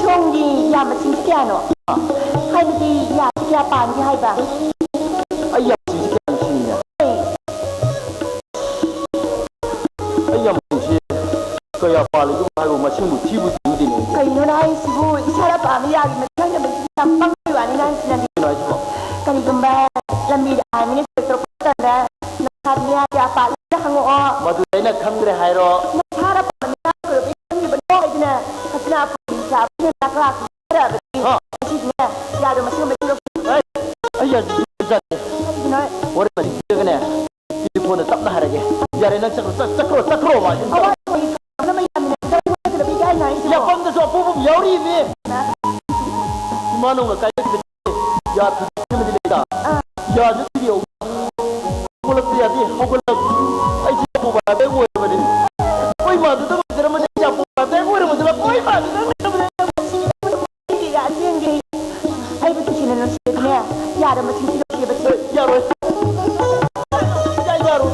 ꯁꯣꯝꯒꯤ ꯌꯥ ꯃꯁꯤꯡꯁꯤ ꯀꯌꯥꯅꯣ? ꯍꯥꯏꯕꯗꯤ ꯌꯥꯁꯤ ꯀꯌꯥ ꯄꯥꯟꯒꯦ ꯍꯥꯏꯕ? ꯑꯩ ꯌꯥ ꯃꯁꯤꯡꯁꯤ ꯀꯌꯥꯅꯣ ꯁꯤꯅꯤꯅꯦ? ꯍꯣꯏ꯫ ꯑꯩ ꯌꯥꯝ ꯍꯪꯁꯤ ꯀꯌꯥ ꯄꯥꯜꯂꯤꯗꯨꯕꯨ ꯍꯥꯏꯕ ꯃꯁꯤꯡꯕꯨ ꯊꯤꯕꯨ ꯊꯤꯕꯨꯗꯤꯅꯦ ꯑꯩꯗꯤ꯫ ꯀꯩꯅꯣꯅ ꯍꯥꯏꯁꯤꯕꯨ? ꯏꯁꯥꯅ ꯄꯥꯝꯕ ꯌꯥꯒꯤ ꯃꯁꯤꯡ ꯈꯪꯗꯕꯁꯤꯕꯨ ꯌꯥꯝ ꯄꯪꯕꯒꯤ ꯋꯥꯅꯤ ꯅꯪꯁꯤꯅꯗꯤ꯫ ꯀꯩꯅꯣ ꯍꯥꯏꯁꯤꯕꯣ? ꯀꯔꯤꯒꯨꯝꯕ ꯂꯝꯕꯤꯗ ꯍꯥꯏ ꯃꯤꯅ ꯆꯦꯛ ꯇꯧꯔꯛꯄ ꯃꯇꯝꯗ ꯅꯁꯥꯗ ꯃꯌꯥ ꯀꯌꯥ ꯄꯥꯜꯂꯤ ꯍꯪꯉꯛꯑꯣ꯫ ꯃꯗꯨ ꯑꯩꯅ ꯈꯪꯗ꯭ꯔꯦ ꯍꯥꯏꯔꯣ? ꯅꯁꯥꯅ ꯄꯥꯝꯕ ꯃꯌꯥ ꯀꯩꯗꯧꯕꯩ ꯈꯪꯉꯤꯕꯅꯣ ꯍꯥꯏꯗꯅ ꯈꯖꯅꯥ ꯐꯨꯝꯕꯤ ꯆꯥꯕꯅ ꯆꯥꯛ ꯂꯥꯛꯈꯤꯗ꯭ꯔꯕꯗꯤ ꯍꯥ? ꯉꯁꯤꯗꯤꯅꯦ ꯌꯥꯗꯣ ꯃꯁꯤꯡ ꯃꯁꯤꯡ ꯂꯧꯁꯤꯟ꯫ ꯑꯦ, ꯑꯩ ꯌꯥꯗꯣ ꯃꯁꯤꯡ ꯂꯧꯁꯤꯟ꯫ ꯀꯩꯒꯤꯅꯣ? ꯋꯥꯔꯤ ꯑꯃ ꯂꯤꯔꯒꯅꯦ꯫ ꯇꯦꯂꯤꯐꯣꯟꯗ ꯇꯞꯅ ꯍꯥꯏꯔꯒꯦ꯫ ꯌꯥꯔꯦ, ꯅꯪ ꯆꯠꯈ꯭ꯔꯣ, ꯆꯠ-, ꯆꯠꯈ꯭ꯔꯣ, ꯆꯠꯈ꯭ꯔꯣ, ꯃꯥ ꯌꯨꯝ ꯆꯠꯈ꯭ꯔꯣ꯫ ꯑꯋꯥ, ꯑꯩ ꯀꯅꯥꯅꯣ ꯌꯥꯝꯅ ꯌꯥꯄꯝꯗꯁꯨ ꯑꯄꯨꯕ ꯑꯃ ꯌꯥꯎꯔꯤꯃꯤ꯫ ꯏꯃꯥ ꯅꯧꯅ ꯀꯥꯏꯗ ꯌꯥ ꯊꯨꯗꯦꯛ ꯑꯃꯗꯤ ꯂꯩꯗ꯫ ꯑꯥ꯫ ꯌꯥꯁꯨ ꯊꯨꯗꯦꯛ꯫ ꯍꯧꯒꯠꯂꯛꯄ ꯌꯥꯗꯦ, ꯍꯧꯒꯠꯂꯛ-, ꯑꯩꯁꯦ ꯌꯥꯄꯝ ꯍꯥꯏꯕ ꯑꯣꯏꯔꯕꯅꯤ꯫ ꯑꯩꯈꯣꯏ ꯏꯃꯥꯗꯨꯗ ꯑꯣꯏꯖꯔꯝꯃꯗꯤ ꯌꯥꯄꯝ ꯍꯥꯏꯕ ꯑꯣꯏꯔꯝꯃꯗꯤ ꯑꯩꯈꯣꯏ ꯏꯃꯥꯗꯨꯗ ꯑꯩꯕꯨ ꯅꯨꯡꯁꯤꯅ ꯅꯨꯡꯁꯤꯅꯗꯅꯦ, ꯌꯥꯔꯕ ꯃꯁꯤꯡ ꯊꯤꯗꯣꯛꯈꯤꯕꯁꯦ꯫ ꯑꯦ, ꯌꯥꯔꯣꯏ꯫ ꯌꯥ-, ꯌꯥꯔꯣꯏ꯫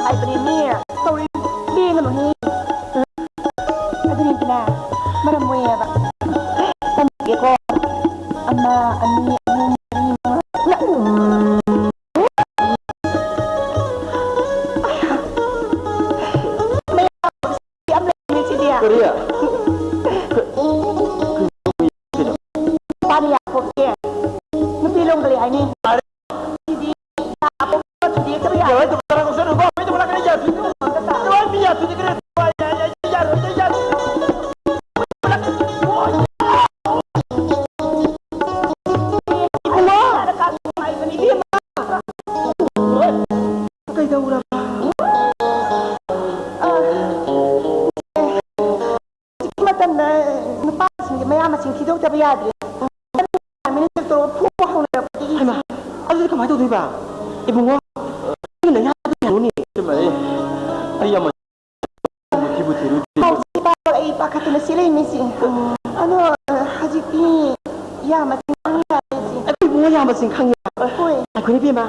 ꯍꯥꯏꯕꯅꯦꯃꯤ꯫ ꯇꯧꯔꯤ, ꯂꯦꯡꯒꯅꯨꯍꯦ꯫ ꯑꯗꯨꯅꯤꯗꯅ, ꯃꯔꯝ ꯃꯣꯛꯑꯦꯕ꯫ ꯇꯝꯕꯤꯒꯦꯀꯣ꯫ ꯑꯃ, ꯑꯅꯤ, ꯑꯍꯨꯝ, ꯃꯔꯤ, ꯃꯉꯥ꯫ ꯎꯝ꯫ ꯌꯥꯝ ꯂꯩꯔꯦ ꯁꯤꯗꯤ꯫ ꯀꯔꯤ? ꯅꯨꯄꯥꯅ ꯌꯥꯄꯣꯛꯇꯦ꯫ ꯅꯨꯄꯤ ꯂꯣꯝꯒ ꯂꯩ ꯍꯥꯏꯅꯤ꯫ ꯁꯤꯗꯤ ꯌꯥꯄꯣꯛꯇꯦ, ꯌꯥꯔꯣꯏ, ꯌꯥꯔꯣꯏ꯫ ꯀꯩꯗꯧꯔꯕ? ꯍꯧꯖꯤꯛꯀꯤ ꯃꯇꯝꯗ ꯅꯨꯄꯥꯁꯤꯡꯁꯦ ꯃꯌꯥꯝ ꯃꯁꯤꯡ ꯊꯤꯗꯣꯛꯇꯕ ꯌꯥꯗ꯭ꯔꯦ꯫ ꯃꯤꯅ ꯆꯦꯛ ꯇꯧꯔꯒ ꯐꯨꯕ ꯍꯧꯅꯔꯛꯄꯗꯒꯤ ꯍꯩꯃꯥ, ꯑꯗꯨꯗꯤ ꯀꯃꯥꯏꯅ ꯇꯧꯗꯣꯏꯕ? ꯏꯕꯨꯡꯉꯣ, ꯅꯪꯅ ꯌꯥꯗꯕ ꯌꯥꯔꯣꯏꯅꯦ꯫ ꯏꯃꯥ, ꯑꯩ, ꯑꯩ ꯌꯥꯝ ꯊꯤꯕꯨ ꯊꯤꯔꯨꯗꯦ꯫ ꯍꯧꯖꯤꯛ ꯑꯩ ꯄꯥꯈꯠꯇꯅ ꯆꯦꯜꯂꯛꯏꯅꯦ꯫ ꯏꯆꯦ꯫ ꯑꯗꯣ, ꯍꯧꯖꯤꯛꯇꯤ ꯌꯥꯝ ꯃꯁꯤꯡ ꯈꯪ ꯌꯥꯔꯦ, ꯏꯆꯦ꯫ ꯑꯩꯈꯣꯏ ꯏꯕꯨꯡꯉꯣ ꯌꯥꯝ ꯃꯁꯤꯡ ꯈꯪꯉꯦ꯫ ꯍꯣꯏ꯫ ꯑꯩꯈꯣꯏ ꯏꯕꯦꯝꯃ,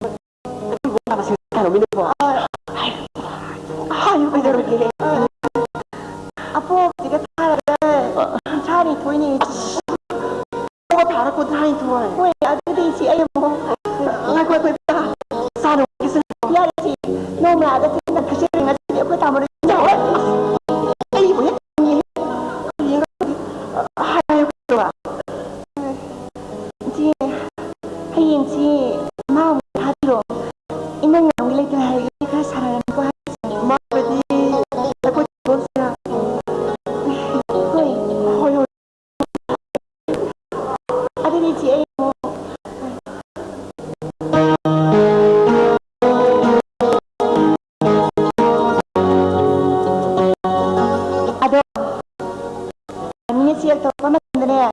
ꯑꯩꯈꯣꯏ ꯏꯕꯨꯡꯉꯣ ꯌꯥꯝ ꯃꯁꯤꯡ ꯈꯪꯉꯝꯃꯤꯅꯦꯀꯣ꯫ ꯑ, ꯍꯥꯏꯌꯨ, ꯀꯩꯗꯧꯔꯒꯦ? ꯑ, ꯑꯄꯣꯛꯄꯁꯤꯒ ꯊꯥꯔꯒ ꯀꯨꯟꯊ꯭ꯔꯥ ꯅꯤꯊꯣꯏꯅꯦ, ꯏꯆꯦ꯫ ꯑꯄꯣꯛꯄ ꯊꯥꯔ ꯀꯨꯟꯊ꯭ꯔꯥ ꯅꯤꯊꯣꯏ? ꯍꯣꯏ, ꯑꯗꯨꯗꯤ ꯏꯆꯦ, ꯑꯩ ꯑꯃꯨꯛ ꯉꯥꯏꯈꯣ, ꯑꯩꯈꯣꯏ ꯆꯥ ꯅꯨꯡꯒꯤꯁꯦ꯫ ꯌꯥꯔꯦ, ꯏꯆꯦ꯫ ꯅꯣꯡꯃ ꯂꯥꯛꯑꯒ ꯆꯦꯡꯅ ꯈꯤꯁꯦ ꯉꯁꯤꯗꯤ ꯑꯩꯈꯣꯏ ꯇꯥꯃꯣꯗ ꯆꯥꯎ꯫ ꯑꯩꯕꯨ ꯍꯦꯛ ꯈꯪꯉꯦ꯫ ꯍꯌꯦꯡ ꯍꯥꯏꯌꯨ꯫ ꯏꯆꯦ, ꯍꯌꯦꯡꯁꯤ ꯃꯥ ꯑꯃꯨꯛ ꯊꯥꯕꯤꯔꯣ꯫ ꯏꯃꯨꯡ ꯃꯅꯨꯡꯒꯤ ꯂꯩꯇ꯭ꯔꯦ ꯍꯥꯏꯔꯗꯤ ꯈꯔ ꯁꯥꯟꯅꯔꯝꯃꯤꯀꯣ ꯍꯥꯏꯔꯤꯁꯦ꯫ ꯃꯥꯕꯨꯗꯤ ꯑꯩꯈꯣꯏ ꯇꯣꯟꯁꯤꯅ ꯍꯣꯏ꯫ ꯍꯣꯏ, ꯍꯣꯏ꯫ ꯑꯗꯨꯗꯤ ꯏꯆꯦ, ꯑꯩ ꯑꯃꯨꯛ ꯑꯗꯣ, ꯃꯤꯅ ꯆꯦꯛ ꯇꯧꯔꯛꯄ ꯃꯇꯝꯗꯅꯦ,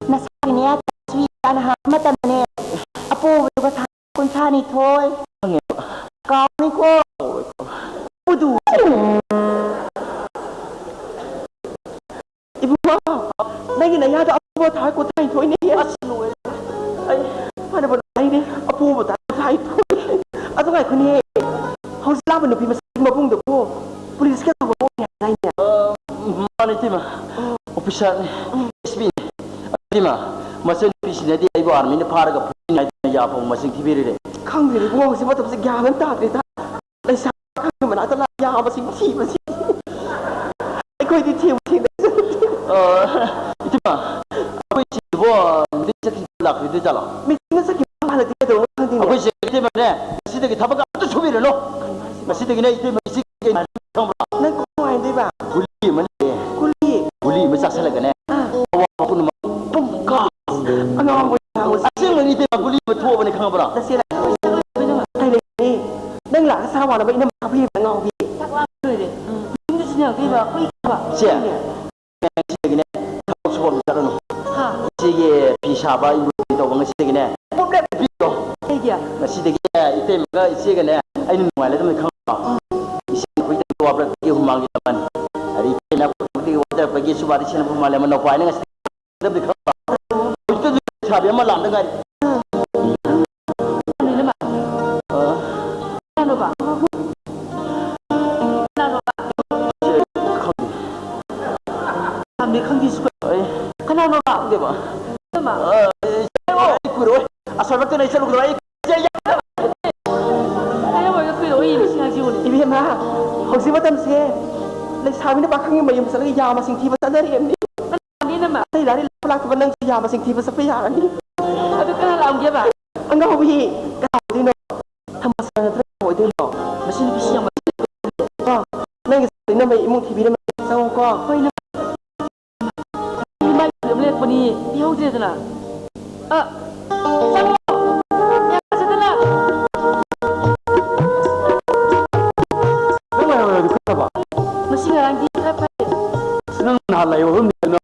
ꯅꯁꯥꯒꯤꯅꯦ, ꯇꯥꯁꯤ ꯍꯥꯟꯅ ꯍꯥꯞꯄ ꯃꯇꯝꯗꯅꯦ, ꯑꯄꯣꯕꯗꯨꯒ ꯊꯥ ꯀꯨꯟꯊ꯭ꯔꯥ ꯅꯤꯊꯣꯏ꯫ ꯈꯪꯉꯦꯕ꯫ ꯀꯥꯎꯅꯤꯀꯣ꯫ ꯀꯥꯎꯔꯣꯏ, ꯀꯥꯎꯔꯣꯏ꯫ ꯎꯗꯨ꯫ ꯏꯕꯨꯡꯉꯣ, ꯅꯪꯒꯤ ꯅꯌꯥꯗꯣ ꯑꯄꯣꯕ ꯊꯥ ꯀꯨꯟꯊ꯭ꯔꯥ ꯅꯤꯊꯣꯏꯅꯦ꯫ ꯑꯁ, ꯂꯣꯏꯔꯦ꯫ ꯑꯩ ꯐꯅꯕ ꯂꯥꯏꯅꯦ, ꯑꯄꯣꯕ ꯊꯥ ꯀꯨꯟꯊ꯭ꯔꯥ ꯅꯤꯊꯣꯏ꯫ ꯑꯗꯨ ꯉꯥꯏꯈꯣꯅꯦ, ꯍꯧꯖꯤꯛ ꯂꯥꯛꯄ ꯅꯨꯄꯤ ꯃꯆꯥꯒꯤ ꯃꯕꯨꯡꯗꯨꯕꯨ ꯄꯨꯂꯤꯁꯀ ꯇꯧꯕ ꯃꯕꯨꯡꯅꯦ ꯍꯥꯏꯗꯥꯏꯅꯦ? ꯑ, ꯃꯥꯅꯦ, ꯏꯇꯩꯃ꯫ ꯑꯣꯐꯤꯁꯥꯔꯅꯦ, ꯑꯦꯁ ꯄꯤꯅꯦ꯫ ꯏꯇꯩꯃ, ꯃꯆꯟꯅꯨꯄꯤꯁꯤꯅꯗꯤ ꯑꯩꯕꯨ ꯑꯥꯔꯃꯤꯅ ꯐꯥꯔꯒ ꯐꯨꯅꯤ ꯍꯥꯏꯗꯅ ꯌꯥꯐꯧ ꯃꯁꯤꯡ ꯊꯤꯕꯤꯔꯤꯔꯦ꯫ ꯈꯪꯗꯦꯅꯦ ꯏꯕꯨꯡꯉꯣ, ꯍꯧꯖꯤꯛ ꯃꯇꯝꯁꯦ ꯒ꯭ꯌꯥꯟ ꯑꯃ ꯇꯥꯗ꯭ꯔꯦꯗ꯫ ꯂꯩꯁꯥ ꯈꯪꯗꯕ ꯃꯅꯥꯛꯇ ꯂꯥꯛ ꯌꯥꯕꯁꯤꯡ ꯊꯤꯕꯁꯤ꯫ ꯑꯩꯈꯣꯏꯗꯤ ꯊꯦꯡꯕꯨ ꯊꯦꯡꯅꯖꯗꯦ꯫ ꯑ, ꯏꯇꯩꯃ, ꯑꯩꯈꯣꯏ ꯁꯤꯕꯨ ꯃꯤꯇꯤꯡ ꯆꯠꯈꯤꯕ ꯂꯥꯛꯈꯤꯗꯣꯏ ꯖꯥꯠꯂꯣ? ꯃꯤꯇꯤꯡꯗ ꯆꯠꯈꯤꯕ ꯃꯥꯜꯂꯗꯤ ꯀꯩꯗꯧꯔꯕꯅꯣ ꯈꯪꯗꯦꯅꯦ꯫ ꯑꯩꯈꯣꯏ ꯆꯦ ꯏꯇꯩꯃꯅꯦ, ꯉꯁꯤꯗꯒꯤ ꯊꯕꯛ ꯑꯝꯇ ꯁꯨꯕꯤꯔꯅꯨ꯫ ꯉꯁꯤꯗꯒꯤꯅꯦ ꯏꯇꯩꯃ ꯏꯆꯦ ꯈꯪꯕ꯭ꯔꯣ? ꯅꯪ ꯀꯃꯥꯏ ꯍꯥꯏꯗꯣꯏꯕ? ꯒꯨꯂꯤ ꯑꯃ ꯂꯩꯌꯦ꯫ ꯒꯨꯂꯤ? ꯒꯨꯂꯤ ꯑꯃ ꯆꯥꯁꯤꯜꯂꯒꯅꯦ, ꯑꯥ꯫ ꯑꯋꯥꯕ ꯄꯨꯝꯅꯃꯛ ꯄꯨꯝ ꯀꯥꯎ-, ꯑꯉꯥꯎꯕ ꯌꯥꯎꯁꯦ꯫ ꯑꯁꯦꯡꯕꯅꯤ ꯏꯇꯩꯃ, ꯒꯨꯂꯤ ꯑꯃ ꯊꯣꯛꯑꯕꯅꯦ ꯈꯪꯉꯕ꯭ꯔꯥ? ꯅꯆꯦ ꯂꯥꯛꯑꯣ꯫ ꯀꯩ ꯂꯩꯔꯒꯦ? ꯅꯪ ꯂꯥꯛꯑꯒ ꯆꯔꯥ ꯋꯥꯅꯕ ꯏꯅꯝꯃ ꯐꯨꯏꯕ ꯑꯉꯥꯎꯕꯤ꯫ ꯆꯥꯛ ꯂꯥꯝꯕ ꯂꯣꯏꯔꯦ꯫ ꯎꯝ꯫ ꯌꯨꯝꯗ ꯁꯤꯟꯅꯔꯛꯇꯣꯏꯕ ꯀꯨꯏꯕ꯫ ꯏꯆꯦ, ꯉꯁꯤꯗꯒꯤꯅꯦ ꯊꯕꯛ ꯁꯨꯕ ꯑꯃ ꯆꯠꯂꯅꯨ꯫ ꯍꯥ? ꯏꯆꯦꯒꯤ ꯐꯤ ꯁꯥꯕ, ꯏꯝꯕ꯭ꯔꯣꯏꯗꯔꯤ ꯇꯧꯕ ꯉꯁꯤꯗꯒꯤꯅꯦ ꯄꯨꯝꯅꯃꯛ ꯂꯦꯞꯄꯤꯔꯣ꯫ ꯀꯩꯒꯤ? ꯉꯁꯤꯗꯒꯤ ꯏꯇꯩꯃꯒ ꯏꯆꯦꯒꯅꯦ ꯑꯩꯅ ꯅꯨꯡꯉꯥꯏꯅꯗꯕꯅꯤ ꯈꯪꯉꯕ꯭ꯔꯣ? ꯏꯆꯦ ꯅꯈꯣꯏꯗꯒꯤ ꯋꯥꯕ꯭ꯔꯥ? ꯑꯩꯒꯤ ꯍꯨꯃꯥꯡꯒꯤ ꯃꯃꯜ꯫ ꯑꯗꯩ ꯏꯆꯦꯅ ꯑꯩꯈꯣꯏꯗꯒꯤ ꯋꯥꯖꯔꯛꯄ ꯁꯨꯕꯥꯗꯤ ꯁꯦꯟꯅꯕ ꯃꯥꯜꯂꯦ, ꯑꯃ ꯅꯧꯄꯥꯏꯅ ꯉꯁꯤ ꯍꯧꯖꯤꯛꯇ ꯂꯩꯁꯥꯕꯤ ꯑꯃ ꯂꯥꯛꯇ ꯉꯥꯏꯔꯤ꯫ ꯀꯅꯥꯅꯣꯕ? ꯀꯅꯥꯅꯣꯕ? ꯈꯪꯗꯦ꯫ ꯈꯪꯗꯦ, ꯈꯪꯗꯦ, ꯁꯨ-, ꯑꯩ ꯀꯅꯥꯅꯣꯕ? ꯈꯪꯗꯦꯕ꯫ ꯏꯃꯥ꯫ ꯑ, ꯑꯩ, ꯑꯩ ꯀꯨꯏꯔꯣꯏ꯫ ꯑꯁꯣꯏꯕꯛꯇ ꯂꯩ ꯆꯠꯂꯨꯗ꯭ꯔꯣ? ꯑꯩ ꯀꯩꯗꯧꯕꯩ ꯀꯨꯏꯔꯣꯏ? ꯏꯕꯦꯝꯃ, ꯍꯧꯖꯤꯛ ꯃꯇꯝꯁꯦ ꯂꯩꯁꯥꯕꯤꯅ ꯄꯥꯈꯪꯒꯤ ꯃꯌꯨꯝ ꯆꯠꯂꯒ ꯌꯥ ꯃꯁꯤꯡ ꯊꯤꯕ ꯆꯠꯅꯔꯤꯕꯅꯤ꯫ ꯅꯃ꯫ ꯑꯇꯩ ꯂꯥꯏꯔꯤ ꯂꯥꯛꯄ ꯂꯥꯛꯇꯕ ꯅꯪꯁꯨ ꯌꯥ ꯃꯁꯤꯡ ꯊꯤꯕ ꯆꯠꯄ ꯌꯥꯔꯅꯤ꯫ ꯑꯗꯨ ꯀꯅꯥ ꯂꯥꯛꯑꯝꯒꯦꯕ? ꯑꯉꯥꯎꯕꯤ, ꯀꯅꯥ ꯑꯣꯏꯗꯣꯏꯅꯣ? ꯊꯃꯥꯁꯥ ꯅꯠꯇ꯭ꯔꯒ ꯀꯅꯥ ꯑꯣꯏꯗꯣꯏꯅꯣ? ꯃꯁꯤ ꯅꯨꯄꯤꯁꯤ ꯌꯥꯝ ꯀꯣ, ꯅꯪꯒꯤ ꯏꯅꯝꯃꯩ ꯏꯃꯨꯡ ꯊꯤꯕꯤꯔꯝꯃꯦ, ꯆꯪꯉꯣꯀꯣ꯫ ꯍꯣꯏ, ꯏꯅꯝꯃ꯫ ꯃꯥꯏ ꯑꯃ ꯂꯦꯛꯄꯅꯤ, ꯄꯤꯍꯧꯗ꯭ꯔꯦꯗꯅ꯫ ꯑ, ꯆꯪꯉꯣ꯫ ꯌꯥ ꯆꯠꯇꯅ꯫ ꯅꯪ ꯂꯥꯏꯍꯧꯔꯗꯤ ꯈꯪꯗꯕ? ꯉꯁꯤ ꯉꯔꯥꯡꯗꯤ ꯈꯔ ꯐꯔꯦ꯫ ꯑꯁ, ꯅꯪ ꯅꯍꯥꯟ ꯂꯥꯏꯍꯧꯔꯝꯅꯤ ꯍꯥꯏꯗꯅ,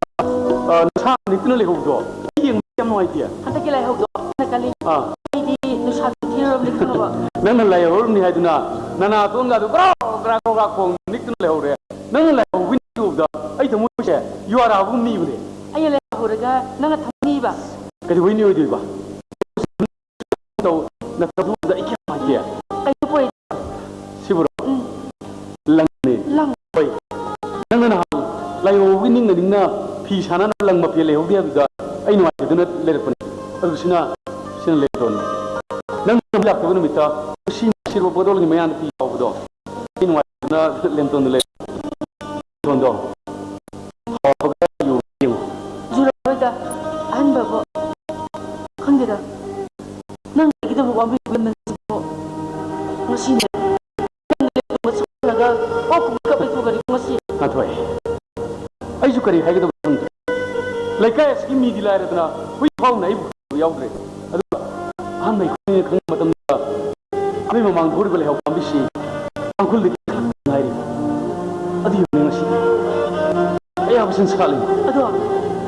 ꯑ, ꯅꯁꯥ ꯅꯤꯛꯇꯅ ꯂꯩꯍꯧꯕꯗꯣ ꯑꯩ ꯌꯦꯡꯕ ꯌꯥꯝ ꯅꯨꯡꯉꯥꯏꯇꯦ꯫ ꯍꯟꯗꯛꯀꯤ ꯂꯥꯏꯍꯧꯗꯣ ꯐꯅ ꯀꯜꯂꯤ꯫ ꯑꯥ꯫ ꯑꯩꯗꯤ ꯅꯨꯡꯁꯥ ꯊꯤꯔꯨꯔꯕꯅꯤ ꯈꯪꯉꯕ? ꯅꯪꯅ ꯂꯥꯏꯍꯧꯔꯝꯅꯤ ꯍꯥꯏꯗꯨꯅ ꯅꯅꯥꯇꯣꯟꯒꯗꯣ ꯒ꯭ꯔꯥꯎ ꯒ꯭ꯔꯥ ꯒ꯭ꯔꯥꯎ ꯒ꯭ꯔꯥ ꯈꯣꯡ ꯅꯤꯛꯇꯅ ꯂꯩꯍꯧꯔꯦ꯫ ꯅꯪꯅ ꯂꯥꯏꯍꯧꯕ ꯎꯕꯗ ꯑꯩ ꯊꯃꯣꯏꯁꯦ ꯌꯨ ꯑꯥꯔ ꯍꯥꯕꯒꯨꯝ ꯅꯤꯕꯅꯦ꯫ ꯑꯩꯅ ꯂꯥꯏꯍꯧꯔꯒ ꯅꯪꯅ ꯊꯝꯅꯤꯕ? ꯀꯩꯗꯧꯕꯩ ꯅꯤꯔꯣꯏꯗꯣꯏꯕ? ꯇꯧ, ꯅꯊꯧꯗꯨꯗ ꯑꯩ ꯀꯌꯥꯝ ꯅꯨꯡꯉꯥꯏꯇꯦ꯫ ꯀꯩꯅꯣ ꯄꯣꯏ? ꯁꯤꯕꯨꯔꯣ? ꯎꯝ꯫ ꯂꯪꯅꯦ꯫ ꯂꯪ? ꯍꯣꯏ꯫ ꯅꯪꯅ ꯅꯍꯥꯟ ꯂꯥꯏꯍꯧꯕꯒꯤ ꯅꯤꯡꯅ ꯅꯤꯡꯅ ꯐꯤ ꯁꯥꯅꯅꯕ ꯂꯪ ꯃꯐꯦꯟ ꯂꯩꯍꯧꯗꯦ ꯍꯥꯏꯕꯗꯨꯗ ꯑꯩ ꯅꯨꯡꯉꯥꯏꯇꯗꯨꯅ ꯂꯩꯔꯛꯄꯅꯦ꯫ ꯑꯗꯨ ꯁꯤꯅ, ꯁꯤꯅ ꯂꯦꯞꯇꯣꯟꯅꯤ꯫ ꯅꯪ ꯂꯥꯛꯇꯕ ꯅꯨꯃꯤꯠꯇ ꯁꯤ ꯁꯤꯔꯕ ꯕꯣꯇꯜꯒꯤ ꯃꯌꯥꯗ ꯐꯤ ꯌꯥꯎꯕꯗꯣ ꯑꯩ ꯅꯨꯡꯉꯥꯏꯇꯗꯨꯅ ꯂꯦꯝꯇꯣꯟꯗ ꯂꯩ꯫ ꯂꯦꯝꯇꯣꯟꯗꯣ ꯍꯥꯎꯕ꯭ꯔꯥ ꯌꯦꯡꯉꯨ꯫ ꯌꯦꯡꯉꯨ꯫ ꯖꯨꯔꯥ ꯍꯣꯏꯗ ꯑꯍꯟꯕꯕꯨ ꯈꯪꯗꯦꯗ꯫ ꯅꯪ ꯑꯩꯒꯤꯗꯃꯛ ꯋꯥꯕꯤꯕ ꯅꯪꯁꯤꯕꯨ ꯉꯁꯤꯅꯦ꯫ ꯅꯪ ꯂꯦꯞꯇꯣꯟꯒ ꯆꯠꯂꯒ ꯑꯣꯛ ꯀꯨꯝꯕ ꯀꯞꯂꯤꯗꯨ ꯀꯔꯤꯅꯣ ꯉꯁꯤ? ꯉꯥꯊꯣꯏ, ꯑꯩꯁꯨ ꯀꯔꯤ ꯍꯥꯏꯒꯗꯕ ꯈꯪꯗ꯭ꯔꯦ꯫ ꯂꯩꯀꯥꯏ ꯑꯁꯤꯒꯤ ꯃꯤꯗꯤ ꯂꯥꯏꯔꯗꯅ ꯍꯨꯏ ꯐꯥꯎꯅ ꯑꯩꯕꯨ ꯈꯪꯕ ꯌꯥꯎꯗ꯭ꯔꯦ꯫ ꯑꯗꯨꯒ ꯑꯍꯥꯟꯕ ꯑꯩꯈꯣꯏꯅ ꯈꯪꯕ ꯃꯇꯝꯗ ꯑꯩꯈꯣꯏ ꯃꯃꯥꯡꯗ ꯍꯧꯔꯤꯕ ꯂꯩꯍꯥꯎ ꯄꯥꯝꯕꯤꯁꯤ ꯇꯥꯡꯈꯨꯜꯗꯒꯤ ꯈꯛꯇ ꯉꯥꯏꯔꯤ꯫ ꯑꯗꯨ ꯌꯦꯡꯉꯨ ꯉꯁꯤꯗꯤ ꯑꯌꯥꯕꯁꯤꯅ ꯁꯥꯠꯂꯤ꯫ ꯑꯗꯣ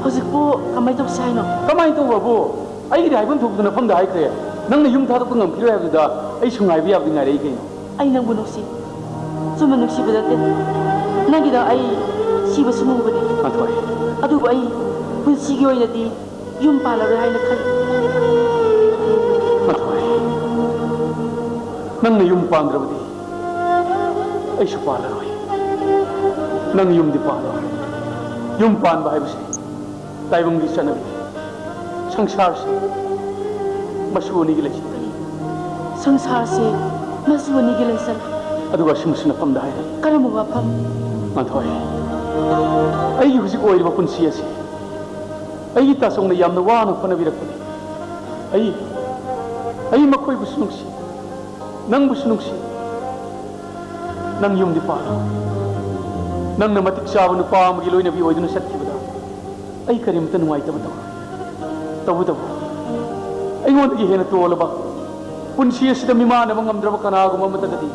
ꯍꯧꯖꯤꯛꯄꯨ ꯀꯃꯥꯏꯅ ꯇꯧꯁꯤ ꯍꯥꯏꯅꯣ? ꯀꯃꯥꯏꯅ ꯇꯧꯕꯕꯨ? ꯑꯩꯒꯤꯗꯤ ꯍꯥꯏꯐꯝ ꯊꯣꯛꯄꯗꯨ ꯅꯐꯝꯗ ꯍꯥꯏꯈ꯭ꯔꯦ꯫ ꯅꯪꯅ ꯌꯨꯝ ꯊꯥꯗꯣꯛꯄ ꯉꯝꯈꯤꯔꯣꯏ ꯍꯥꯏꯕꯗꯨꯗ ꯑꯩꯁꯨ ꯉꯥꯏꯕ ꯌꯥꯕꯗꯤ ꯉꯥꯏꯔꯛꯏ ꯀꯩꯅꯣ꯫ ꯑꯩ ꯅꯪꯕꯨ ꯅꯨꯡꯁꯤ꯫ ꯆꯨꯝꯅ ꯅꯨꯡꯁꯤꯕ ꯅꯠꯇꯦ꯫ ꯅꯪꯒꯤꯗ ꯑꯩ ꯁꯤꯕꯁꯨ ꯃꯨꯕꯅꯤ꯫ ꯃꯥꯊꯣꯏ꯫ ꯑꯗꯨꯕꯨ ꯑꯩ ꯄꯨꯟꯁꯤꯒꯤ ꯑꯣꯏꯅꯗꯤ ꯌꯨꯝ ꯄꯥꯜꯂꯔꯣꯏ ꯍꯥꯏꯅ ꯈꯜꯂꯤ꯫ ꯃꯥꯊꯣꯏ, ꯅꯪꯅ ꯌꯨꯝ ꯄꯥꯟꯗ꯭ꯔꯕꯗꯤ ꯑꯩꯁꯨ ꯄꯥꯜꯂꯔꯣꯏ꯫ ꯅꯪ ꯌꯨꯝꯗꯤ ꯄꯥꯜꯂꯣ꯫ ꯌꯨꯝ ꯄꯥꯟꯕ ꯍꯥꯏꯕꯁꯤ ꯇꯥꯏꯕꯪꯒꯤ ꯆꯠꯅꯕꯤ꯫ ꯁꯪꯁꯥꯔꯁꯤ ꯃꯆꯨ ꯑꯅꯤꯒꯤ ꯂꯩꯆꯠꯅꯤ꯫ ꯁꯪꯁꯥꯔꯁꯤ ꯃꯆꯨ ꯑꯅꯤꯒꯤ ꯂꯩꯆꯠ꯫ ꯑꯗꯨꯒ ꯑꯁꯤꯃꯁꯨ ꯅꯐꯝꯗ ꯍꯥꯏꯔꯤ꯫ ꯀꯔꯝꯕ ꯋꯥꯐꯝ? ꯃꯥꯊꯣꯏ, ꯑꯩꯒꯤ ꯍꯧꯖꯤꯛ ꯑꯣꯏꯔꯤꯕ ꯄꯨꯟꯁꯤ ꯑꯁꯤ ꯑꯩꯒꯤ ꯇꯥꯆꯧꯅ ꯌꯥꯝꯅ ꯋꯥꯅ ꯍꯣꯠꯅꯕꯤꯔꯛꯄꯅꯤ꯫ ꯑꯩ, ꯑꯩ ꯃꯈꯣꯏꯕꯨꯁꯨ ꯅꯨꯡꯁꯤ, ꯅꯪꯕꯨꯁꯨ ꯅꯨꯡꯁꯤ꯫ ꯅꯪ ꯌꯨꯝꯗꯤ ꯄꯥꯜꯂꯣ꯫ ꯅꯪꯅ ꯃꯇꯤꯛ ꯆꯥꯕ ꯅꯨꯄꯥ ꯑꯃꯒꯤ ꯂꯣꯏꯅꯕꯤ ꯑꯣꯏꯗꯨꯅ ꯆꯠꯈꯤꯕꯗ ꯑꯩ ꯀꯔꯤꯃꯇ ꯅꯨꯡꯉꯥꯏꯇꯕ ꯇꯧꯔꯣꯏ꯫ ꯇꯧꯕꯇꯕꯨ ꯑꯩꯉꯣꯟꯗꯒꯤ ꯍꯦꯟꯅ ꯇꯣꯜꯂꯕ, ꯄꯨꯟꯁꯤ ꯑꯁꯤꯗ ꯃꯤꯃꯥꯟꯅꯕ ꯉꯝꯗ꯭ꯔꯕ ꯀꯅꯥꯒꯨꯝꯕ ꯑꯃꯠꯇꯒꯗꯤ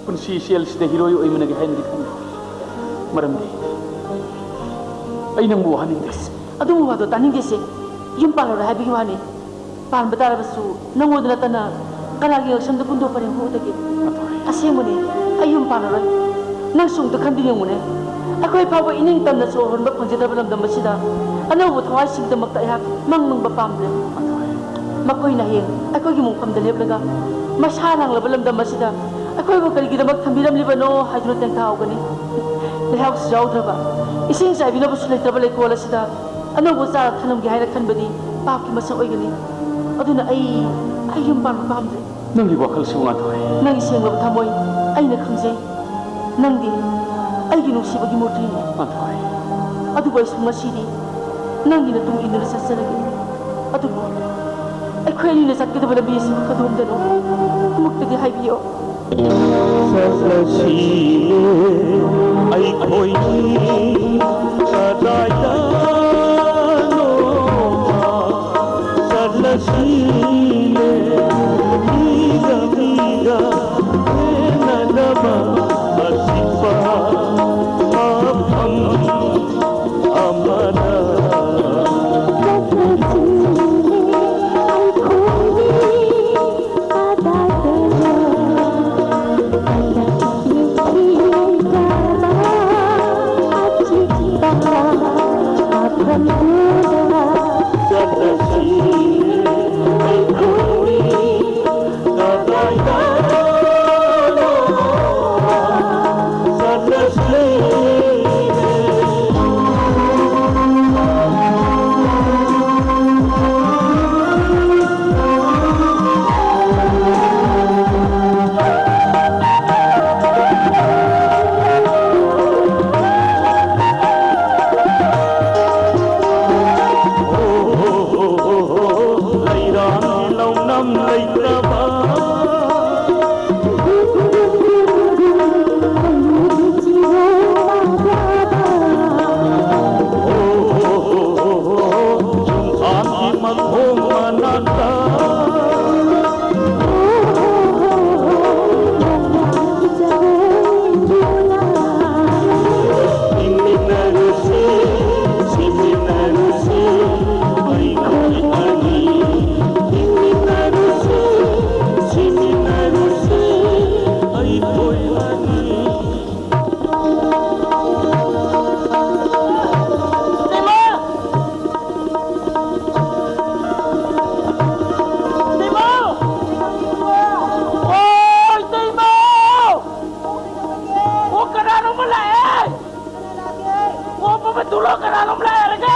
ꯄꯨꯟꯁꯤ ꯏꯆꯦꯜꯁꯤꯗ ꯍꯤꯔꯣꯏ ꯑꯣꯏꯃꯤꯟꯅꯒꯦ ꯍꯥꯏꯅꯗꯤ ꯈꯟꯗꯦ꯫ ꯃꯔꯝꯗꯤ ꯑꯩ ꯅꯪꯕꯨ ꯋꯥꯍꯟꯅꯤꯡꯗꯦ꯫ ꯑꯗꯨꯒꯨꯝꯕ ꯋꯥꯗꯣ ꯇꯥꯅꯤꯡꯗꯦꯁꯦ꯫ ꯌꯨꯝ ꯄꯥꯜꯂꯔꯣꯏ ꯍꯥꯏꯕꯒꯤ ꯋꯥꯅꯤ꯫ ꯄꯥꯟꯕ ꯇꯥꯔꯕꯁꯨ ꯅꯪꯉꯣꯟꯗ ꯅꯠꯇꯅ ꯀꯅꯥꯒꯤ ꯉꯛꯁꯝꯗ ꯀꯨꯟꯗꯣ ꯄꯔꯦꯡ ꯍꯧꯗꯒꯦ? ꯑꯁꯦꯡꯕꯅꯦ, ꯑꯩ ꯌꯨꯝ ꯄꯥꯜꯂꯔꯣꯏ꯫ ꯅꯪꯁꯨ ꯑꯃꯨꯛꯇ ꯈꯟꯗꯨ ꯌꯦꯡꯉꯨꯅꯦ꯫ ꯑꯩꯈꯣꯏ ꯐꯥꯎꯕ ꯏꯅꯤꯡ ꯇꯝꯅ ꯁꯣꯔ ꯍꯣꯟꯕ ꯐꯪꯖꯗ꯭ꯔꯕ ꯂꯝꯗꯝ ꯑꯁꯤꯗ ꯑꯅꯧꯕ ꯊꯋꯥꯏꯁꯤꯡꯒꯤꯗꯃꯛꯇ ꯑꯩꯍꯥꯛ ꯃꯪ ꯃꯪꯕ ꯄꯥꯝꯗ꯭ꯔꯦ꯫ ꯃꯈꯣꯏꯅ ꯍꯌꯦꯡ ꯑꯩꯈꯣꯏꯒꯤ ꯃꯣꯡꯐꯝꯗ ꯂꯦꯞꯂꯒ ꯃꯁꯥ ꯂꯥꯡꯂꯕ ꯂꯝꯗꯝ ꯑꯁꯤꯗ ꯑꯩꯈꯣꯏꯕꯨ ꯀꯔꯤꯒꯤꯗꯃꯛ ꯊꯝꯕꯤꯔꯝꯂꯤꯕꯅꯣ ꯍꯥꯏꯗꯨꯅ ꯇꯦꯡꯊꯥꯍꯧꯒꯅꯤ꯫ ꯂꯩꯍꯥꯎꯁꯨ ꯌꯥꯎꯗ꯭ꯔꯕ, ꯏꯁꯤꯡ ꯆꯥꯏꯕꯤꯅꯕꯁꯨ ꯂꯩꯇ꯭ꯔꯕ ꯂꯩꯀꯣꯜ ꯑꯁꯤꯗ ꯑꯅꯧꯕ ꯆꯥꯔ ꯊꯝꯂꯝꯒꯦ ꯍꯥꯏꯅ ꯈꯟꯕꯗꯤ ꯄꯥꯞꯀꯤ ꯃꯁꯛ ꯑꯣꯏꯒꯅꯤ꯫ ꯑꯗꯨꯅ ꯑꯩ, ꯑꯩ ꯌꯨꯝ ꯄꯥꯟꯕ ꯄꯥꯝꯗ꯭ꯔꯦ꯫ ꯅꯪꯒꯤ ꯋꯥꯈꯜꯁꯤꯕꯨ ꯉꯥꯟꯊꯣꯏ꯫ ꯅꯪꯒꯤ ꯁꯦꯡꯂꯕ ꯊꯃꯣꯏ ꯑꯩꯅ ꯈꯪꯖꯩ꯫ ꯅꯪꯗꯤ ꯑꯩꯒꯤ ꯅꯨꯡꯁꯤꯕꯒꯤ ꯃꯨꯔꯇꯤꯅꯤ꯫ ꯉꯥꯟꯊꯣꯏ꯫ ꯑꯗꯨꯕꯨ ꯑꯩꯁꯨ ꯉꯁꯤꯗꯤ ꯅꯪꯒꯤ ꯃꯇꯨꯡ ꯏꯟꯗꯨꯅ ꯆꯠꯆꯔꯒꯦ꯫ ꯑꯗꯨꯕꯨ ꯑꯩꯈꯣꯏ ꯑꯅꯤꯅ ꯆꯠꯀꯗꯕ ꯂꯝꯕꯤ ꯑꯁꯤꯕꯨ ꯀꯗꯣꯝꯗꯅꯣ? ꯑꯃꯨꯛꯇꯗꯤ ꯍꯥꯏꯕꯤꯌꯣ꯫ ꯆꯠꯂꯁꯤꯅꯦ ꯑꯩꯈꯣꯏꯅꯤ ꯀꯗꯥꯏꯗꯅꯣꯃ ꯆꯠꯂꯁꯤꯅꯦ ꯃꯤꯒ ꯃꯤꯒ ꯂꯦꯟꯅꯗꯕ ꯑꯆꯤꯛꯄ ꯃꯐꯝ ꯑꯃꯗ꯫ ꯀꯅꯥꯅꯣꯝ ꯂꯥꯛꯑꯦ ꯍꯥꯏꯔꯒ!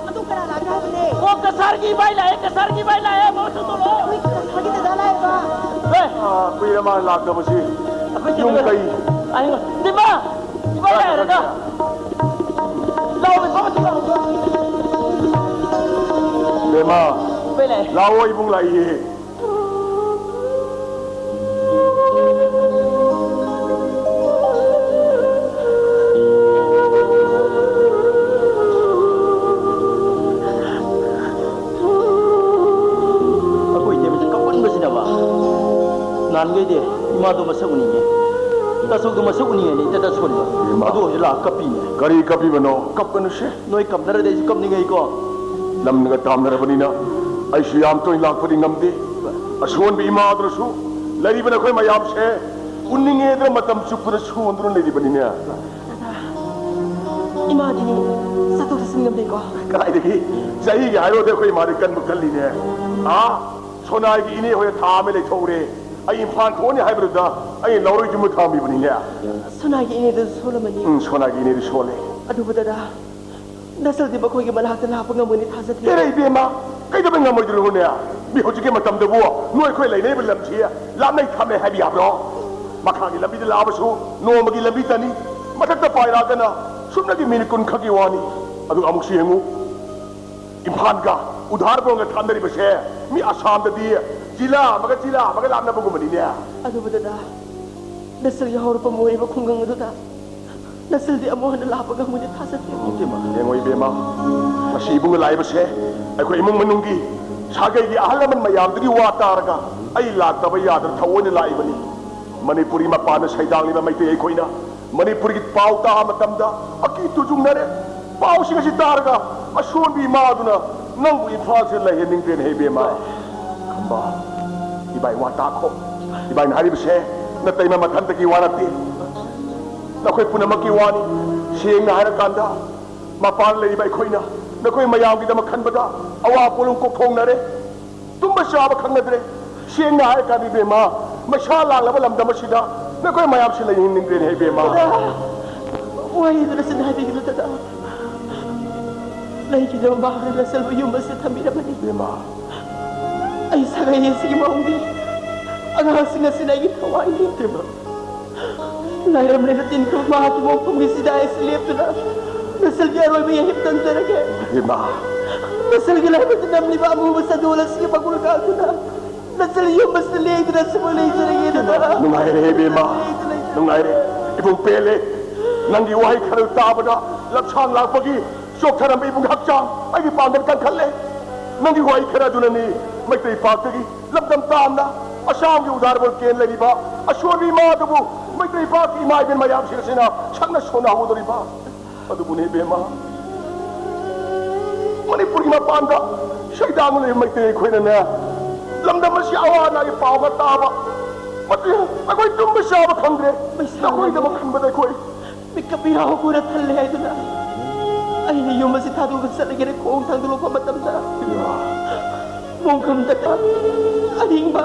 ꯑꯗꯨ ꯀꯅꯥ ꯂꯥꯛꯀꯦ ꯍꯥꯏꯕꯅꯦ? ꯑꯣ, ꯀꯁꯥꯔꯒꯤ ꯏꯕꯥꯏ ꯂꯥꯛꯑꯦ, ꯀꯁꯥꯔꯒꯤ ꯏꯕꯥꯏ ꯂꯥꯛꯑꯦ, ꯃꯣꯏ ꯊꯨꯇꯣꯛꯂꯣ! ꯑꯩꯈꯣꯏ ꯀꯁꯥꯔꯒꯤ ꯗꯗꯥ ꯂꯥꯛꯑꯦꯕ꯫ ꯑꯦ! ꯑꯥ, ꯀꯨꯏꯔꯦ ꯃꯥ ꯂꯥꯛꯇꯕꯁꯤ꯫ ꯑꯩꯈꯣꯏ ꯌꯨꯝ ꯀꯩ? ꯑꯩ, ꯗꯤꯃꯥ! ꯏꯕꯥꯏ ꯂꯥꯛꯑꯦ ꯍꯥꯏꯔꯒ! ꯂꯥꯛꯑꯣ, ꯏꯕꯥꯏ ꯃꯊꯛ ꯂꯥꯛꯑꯣ꯫ ꯕꯦꯝꯃ, ꯏꯕꯥꯏ ꯂꯥꯛꯑꯦ꯫ ꯂꯥꯛꯑꯣ, ꯏꯕꯨꯡ ꯂꯥꯛꯏꯌꯦ꯫ ꯑꯩꯈꯣꯏ ꯏꯇꯩꯃꯁꯦ ꯀꯞꯃꯟꯕꯁꯤꯗꯕ꯫ ꯅꯍꯥꯟꯈꯩꯗꯤ ꯏꯃꯥꯗꯣ ꯃꯁꯛ ꯎꯅꯤꯡꯉꯦ, ꯇꯥꯆꯧꯗꯣ ꯃꯁꯛ ꯎꯅꯤꯡꯉꯦꯅ ꯏꯇꯇ ꯁꯣꯟꯕ꯫ ꯏꯃꯥ꯫ ꯑꯗꯨ ꯍꯧꯖꯤꯛ ꯂꯥꯛꯑ ꯀꯞꯄꯤꯅꯦ꯫ ꯀꯔꯤ ꯀꯞꯄꯤꯕꯅꯣ? ꯀꯞꯀꯅꯨꯁꯦ꯫ ꯅꯣꯏ ꯀꯞꯅꯔꯗꯤ ꯑꯩꯁꯨ ꯀꯞꯅꯤꯡꯉꯛꯏꯀꯣ꯫ ꯂꯝꯅꯒ ꯇꯥꯝꯅꯔꯕꯅꯤꯅ ꯑꯩꯁꯨ ꯌꯥꯝ ꯇꯣꯏꯅ ꯂꯥꯛꯄꯗꯤ ꯉꯝꯗꯦ꯫ ꯑꯁꯣꯟꯕ ꯏꯃꯥꯗꯨꯅꯁꯨ ꯂꯩꯔꯤꯕ ꯅꯈꯣꯏ ꯃꯌꯥꯝꯁꯦ ꯎꯅꯤꯡꯉꯦꯗꯅ ꯃꯇꯝ ꯆꯨꯞꯄꯗ ꯁꯣꯟꯗꯨꯅ ꯂꯩꯔꯤꯕꯅꯤꯅꯦ꯫ ꯗꯗꯥ, ꯏꯃꯥꯗꯤ ꯆꯠꯊꯣꯛ ꯆꯠꯁꯤꯟ ꯉꯝꯗꯦꯀꯣ꯫ ꯀꯗꯥꯏꯗꯒꯤ? ꯆꯍꯤꯒꯤ ꯍꯥꯏꯔꯨꯔꯗꯤ ꯑꯩꯈꯣꯏ ꯏꯃꯥꯗꯤ ꯀꯟꯕꯨ ꯀꯜꯂꯤꯅꯦ꯫ ꯑꯥ, ꯁꯣꯅꯥꯏꯒꯤ ꯏꯅꯦ ꯍꯣꯏ ꯊꯥ ꯑꯃ ꯂꯩꯊꯣꯛꯎꯔꯦ꯫ ꯑꯩ ꯏꯝꯐꯥꯜ ꯊꯣꯛꯑꯅꯤ ꯍꯥꯏꯕꯗꯨꯗ ꯑꯩ ꯂꯧꯔꯣꯏ ꯌꯨꯝꯗ ꯊꯝꯃꯤꯕꯅꯤꯅꯦ꯫ ꯁꯣꯅꯥꯏꯒꯤ ꯏꯅꯦꯗꯨꯁꯨ ꯁꯣꯜꯂꯝꯃꯅꯤ꯫ ꯎꯝ, ꯁꯣꯅꯥꯏꯒꯤ ꯏꯅꯦꯗꯤ ꯁꯣꯜꯂꯦ꯫ ꯑꯗꯨꯕꯨ ꯗꯗꯥ, ꯅꯁꯜꯗꯤ ꯃꯈꯣꯏꯒꯤ ꯃꯅꯥꯛꯇ ꯂꯥꯛꯄ ꯉꯝꯒꯅꯤ ꯊꯥꯖꯗꯦ꯫ ꯑꯦꯔꯦ ꯏꯕꯦꯝꯃ, ꯀꯩꯗꯧꯕꯩ ꯉꯝꯃꯣꯏꯗꯣꯏꯅꯣꯅꯦ? ꯃꯤ ꯍꯧꯖꯤꯛꯀꯤ ꯃꯇꯝꯗꯕꯨ ꯅꯣꯏ ꯑꯩꯈꯣꯏ ꯂꯩꯅꯔꯤꯕ ꯂꯝꯁꯤ ꯂꯥꯞꯅꯩ ꯊꯝꯃꯦ ꯍꯥꯏꯕ ꯌꯥꯕ꯭ꯔꯣ? ꯃꯈꯥꯒꯤ ꯂꯝꯕꯤꯗ ꯂꯥꯛꯑꯕꯁꯨ ꯅꯣꯡꯃꯒꯤ ꯂꯝꯕꯤꯇꯅꯤ, ꯃꯊꯛꯇ ꯄꯥꯏꯔꯛꯑꯒꯅ ꯁꯨꯞꯅꯒꯤ ꯃꯤꯅꯤꯠ ꯀꯨꯟ ꯈꯛꯀꯤ ꯋꯥꯅꯤ꯫ ꯑꯗꯨ ꯑꯃꯨꯛꯁꯨ ꯌꯦꯡꯉꯨ, ꯏꯝꯐꯥꯜꯒ ꯎꯙꯥꯔꯄꯨꯔꯒ ꯊꯥꯞꯅꯔꯤꯕꯁꯦ ꯃꯤ ꯑꯁꯥꯝꯗꯗꯤ ꯖꯤꯂꯥ ꯑꯃꯒ ꯖꯤꯂꯥ ꯑꯃꯒ ꯂꯥꯞꯅꯕꯒꯨꯝꯕꯅꯤꯅꯦ꯫ ꯑꯗꯨꯕꯨ ꯗꯗꯥ, ꯅꯁꯜꯒꯤ ꯍꯧꯔꯛꯐꯝ ꯑꯣꯏꯔꯤꯕ ꯈꯨꯡꯒꯪ ꯑꯗꯨꯗ ꯅꯁꯜꯗꯤ ꯑꯃꯨꯛ ꯍꯟꯅ ꯂꯥꯛꯄ ꯉꯝꯒꯅꯤ ꯊꯥꯖꯗꯦ꯫ ꯏꯕꯦꯝꯃ, ꯌꯦꯡꯉꯣ ꯏꯕꯦꯝꯃ, ꯉꯁꯤ ꯏꯕꯨꯡ ꯂꯥꯛꯏꯕꯁꯦ ꯑꯩꯈꯣꯏ ꯏꯃꯨꯡ ꯃꯅꯨꯡꯒꯤ ꯁꯥꯒꯩꯒꯤ ꯑꯍꯜ ꯂꯃꯟ ꯃꯌꯥꯝꯗꯨꯒꯤ ꯋꯥ ꯇꯥꯔꯒ ꯑꯩ ꯂꯥꯛꯇꯕ ꯌꯥꯗꯅ ꯊꯑꯣꯏꯅ ꯂꯥꯛꯏꯕꯅꯤ꯫ ꯃꯅꯤꯄꯨꯔꯤ ꯃꯄꯥꯟꯗ ꯁꯩꯗꯥꯡꯂꯤꯕ ꯃꯩꯇꯩ ꯑꯩꯈꯣꯏꯅ ꯃꯅꯤꯄꯨꯔꯒꯤ ꯄꯥꯎ ꯇꯥꯕ ꯃꯇꯝꯗ ꯑꯀꯤ ꯇꯨꯖꯨꯡꯅꯔꯦ꯫ ꯄꯥꯎꯁꯤꯡ ꯑꯁꯤ ꯇꯥꯔꯒ ꯑꯁꯣꯟꯕꯤ ꯏꯃꯥꯗꯨꯅ ꯅꯪꯕꯨ ꯏꯝꯐꯥꯜꯁꯤꯗ ꯂꯩꯍꯟꯅꯤꯡꯗ꯭ꯔꯦꯅꯦ, ꯍꯦ ꯏꯕꯦꯝꯃ꯫ ꯈꯝꯕ, ꯏꯕꯥꯏ ꯋꯥ ꯇꯥꯈꯣ꯫ ꯏꯕꯥꯏꯅ ꯍꯥꯏꯔꯤꯕꯁꯦ ꯅꯇꯩꯃ ꯃꯊꯟꯇꯒꯤ ꯋꯥ ꯅꯠꯇꯦ, ꯅꯈꯣꯏ ꯄꯨꯝꯅꯃꯛꯀꯤ ꯋꯥꯅꯤ꯫ ꯁꯦꯡꯅ ꯍꯥꯏꯔꯀꯥꯟꯗ, ꯃꯄꯥꯟ ꯂꯩꯔꯤꯕ ꯑꯩꯈꯣꯏꯅ ꯅꯈꯣꯏ ꯃꯌꯥꯝꯒꯤꯗꯃꯛ ꯈꯟꯕꯗ ꯑꯋꯥ ꯄꯣꯠꯂꯨꯝ ꯀꯣꯛꯊꯣꯡꯅꯔꯦ꯫ ꯇꯨꯝꯕ ꯆꯥꯕ ꯈꯪꯅꯗ꯭ꯔꯦ꯫ ꯁꯦꯡꯅ ꯍꯥꯏꯔꯀꯥꯟꯗ, ꯏꯕꯦꯝꯃ, ꯃꯩꯁꯥ ꯂꯥꯡꯂꯕ ꯂꯝꯗꯝ ꯑꯁꯤꯗ ꯅꯈꯣꯏ ꯃꯌꯥꯝꯁꯤ ꯂꯩꯍꯟꯅꯤꯡꯗ꯭ꯔꯦꯅꯦ, ꯏꯕꯦꯝꯃ꯫ ꯗꯗꯥ, ꯋꯥꯍꯩꯗꯨꯅ ꯁꯤꯟꯅ ꯍꯥꯏꯕꯤꯒꯅꯨ, ꯗꯗꯥ꯫ ꯀꯩꯒꯤꯅꯣ ꯃꯍꯥꯛꯅ ꯅꯆꯜꯕꯨ ꯌꯨꯝ ꯑꯁꯤꯗ ꯊꯝꯕꯤꯔꯝꯕꯅꯤ? ꯏꯕꯦꯝꯃ꯫ ꯑꯩ ꯁꯥꯒꯩ ꯑꯁꯤꯒꯤ ꯃꯑꯣꯡꯗꯤ ꯑꯉꯥꯡꯁꯤꯡ ꯑꯁꯤꯅ ꯑꯩꯒꯤ ꯊꯋꯥꯏꯅꯤ꯫ ꯏꯕꯦꯝꯃ꯫ ꯂꯥꯏꯔꯝꯂꯦꯅ ꯇꯤꯟꯈ꯭ꯔꯕ ꯃꯍꯥꯛꯀꯤ ꯃꯣꯡꯐꯝꯒꯤ ꯆꯤꯗꯥꯏ ꯑꯁꯤ ꯂꯦꯞꯇꯨꯅ ꯅꯆꯜꯒꯤ ꯑꯔꯣꯏꯕ ꯌꯥꯏꯐꯝ ꯇꯝꯖꯔꯒꯦ꯫ ꯏꯕꯦꯝꯃ꯫ ꯅꯆꯜꯒꯤ ꯂꯥꯏꯕꯛꯇ ꯅꯝꯂꯤꯕ ꯑꯃꯨꯕ ꯆꯟꯗꯣꯜ ꯑꯁꯤꯒꯤ ꯃꯒꯨꯟ ꯀꯥꯡꯗꯨꯅ ꯅꯆꯜ ꯌꯨꯝ ꯑꯁꯤꯗ ꯂꯦꯡꯗꯅ ꯑꯁꯤꯕꯨ ꯂꯩꯖꯔꯒꯦ ꯗꯗꯥ꯫ ꯅꯨꯡꯉꯥꯏꯔꯦ ꯏꯕꯦꯝꯃ, ꯅꯨꯡꯉꯥꯏꯔꯦ꯫ ꯏꯕꯨꯡ ꯄꯦꯜꯂꯦ꯫ ꯅꯪꯒꯤ ꯋꯥꯍꯩ ꯈꯔ ꯇꯥꯕꯗ ꯂꯝꯁꯥꯡ ꯂꯥꯛꯄꯒꯤ ꯆꯣꯛꯊꯔꯝꯕ ꯏꯕꯨꯡ ꯍꯛꯆꯥꯡ ꯑꯩꯒꯤ ꯄꯥꯡꯒꯜ ꯀꯟꯈꯠꯂꯦ꯫ ꯅꯪꯒꯤ ꯋꯥꯍꯩ ꯈꯔ ꯑꯗꯨꯅꯅꯤ ꯃꯩꯇꯩ ꯄꯥꯛꯇꯒꯤ ꯂꯝꯗꯝ ꯇꯥꯝꯅ ꯑꯁꯥꯝꯒꯤ ꯎꯗꯥꯔꯕꯣꯜ ꯀꯦꯟ ꯂꯩꯔꯤꯕ ꯑꯁꯣꯟꯕ ꯏꯃꯥ ꯑꯗꯨꯕꯨ ꯃꯩꯇꯩ ꯄꯥꯛꯀꯤ ꯏꯃꯥ ꯏꯕꯦꯟ ꯃꯌꯥꯝꯁꯤꯡ ꯑꯁꯤꯅ ꯁꯛꯅ ꯁꯣꯟꯅꯍꯧꯗꯣꯔꯤꯕ꯫ ꯑꯗꯨꯕꯨꯅꯦ ꯏꯕꯦꯝꯃ, ꯃꯅꯤꯄꯨꯔꯒꯤ ꯃꯄꯥꯟꯗ ꯁꯩꯗꯥꯡꯅ ꯂꯩꯕ ꯃꯩꯇꯩ ꯑꯩꯈꯣꯏꯅꯅꯦ, ꯂꯝꯗꯝ ꯑꯁꯤ ꯑꯋꯥ ꯑꯅꯥꯒꯤ ꯄꯥꯎ ꯑꯃ ꯇꯥꯕ ꯃꯇꯨꯡ ꯑꯩꯈꯣꯏ ꯇꯨꯝꯕ ꯆꯥꯕ ꯈꯪꯗ꯭ꯔꯦ꯫ ꯅꯈꯣꯏꯒꯤꯗꯃꯛ ꯈꯟꯕꯗ ꯑꯩꯈꯣꯏ ꯃꯤꯠꯀꯞ ꯃꯤꯔꯥ ꯎꯄꯨꯅ ꯊꯜꯂꯦ ꯍꯥꯏꯗꯨꯅ ꯑꯩꯅ ꯌꯨꯝ ꯑꯁꯤ ꯊꯥꯗꯣꯛꯑꯒ ꯆꯠꯂꯒꯦꯅ ꯈꯣꯡ ꯊꯥꯡꯗꯣꯛꯂꯛꯄ ꯃꯇꯝꯗ, ꯃꯣꯡꯐꯝꯗ ꯑꯅꯤꯡꯕ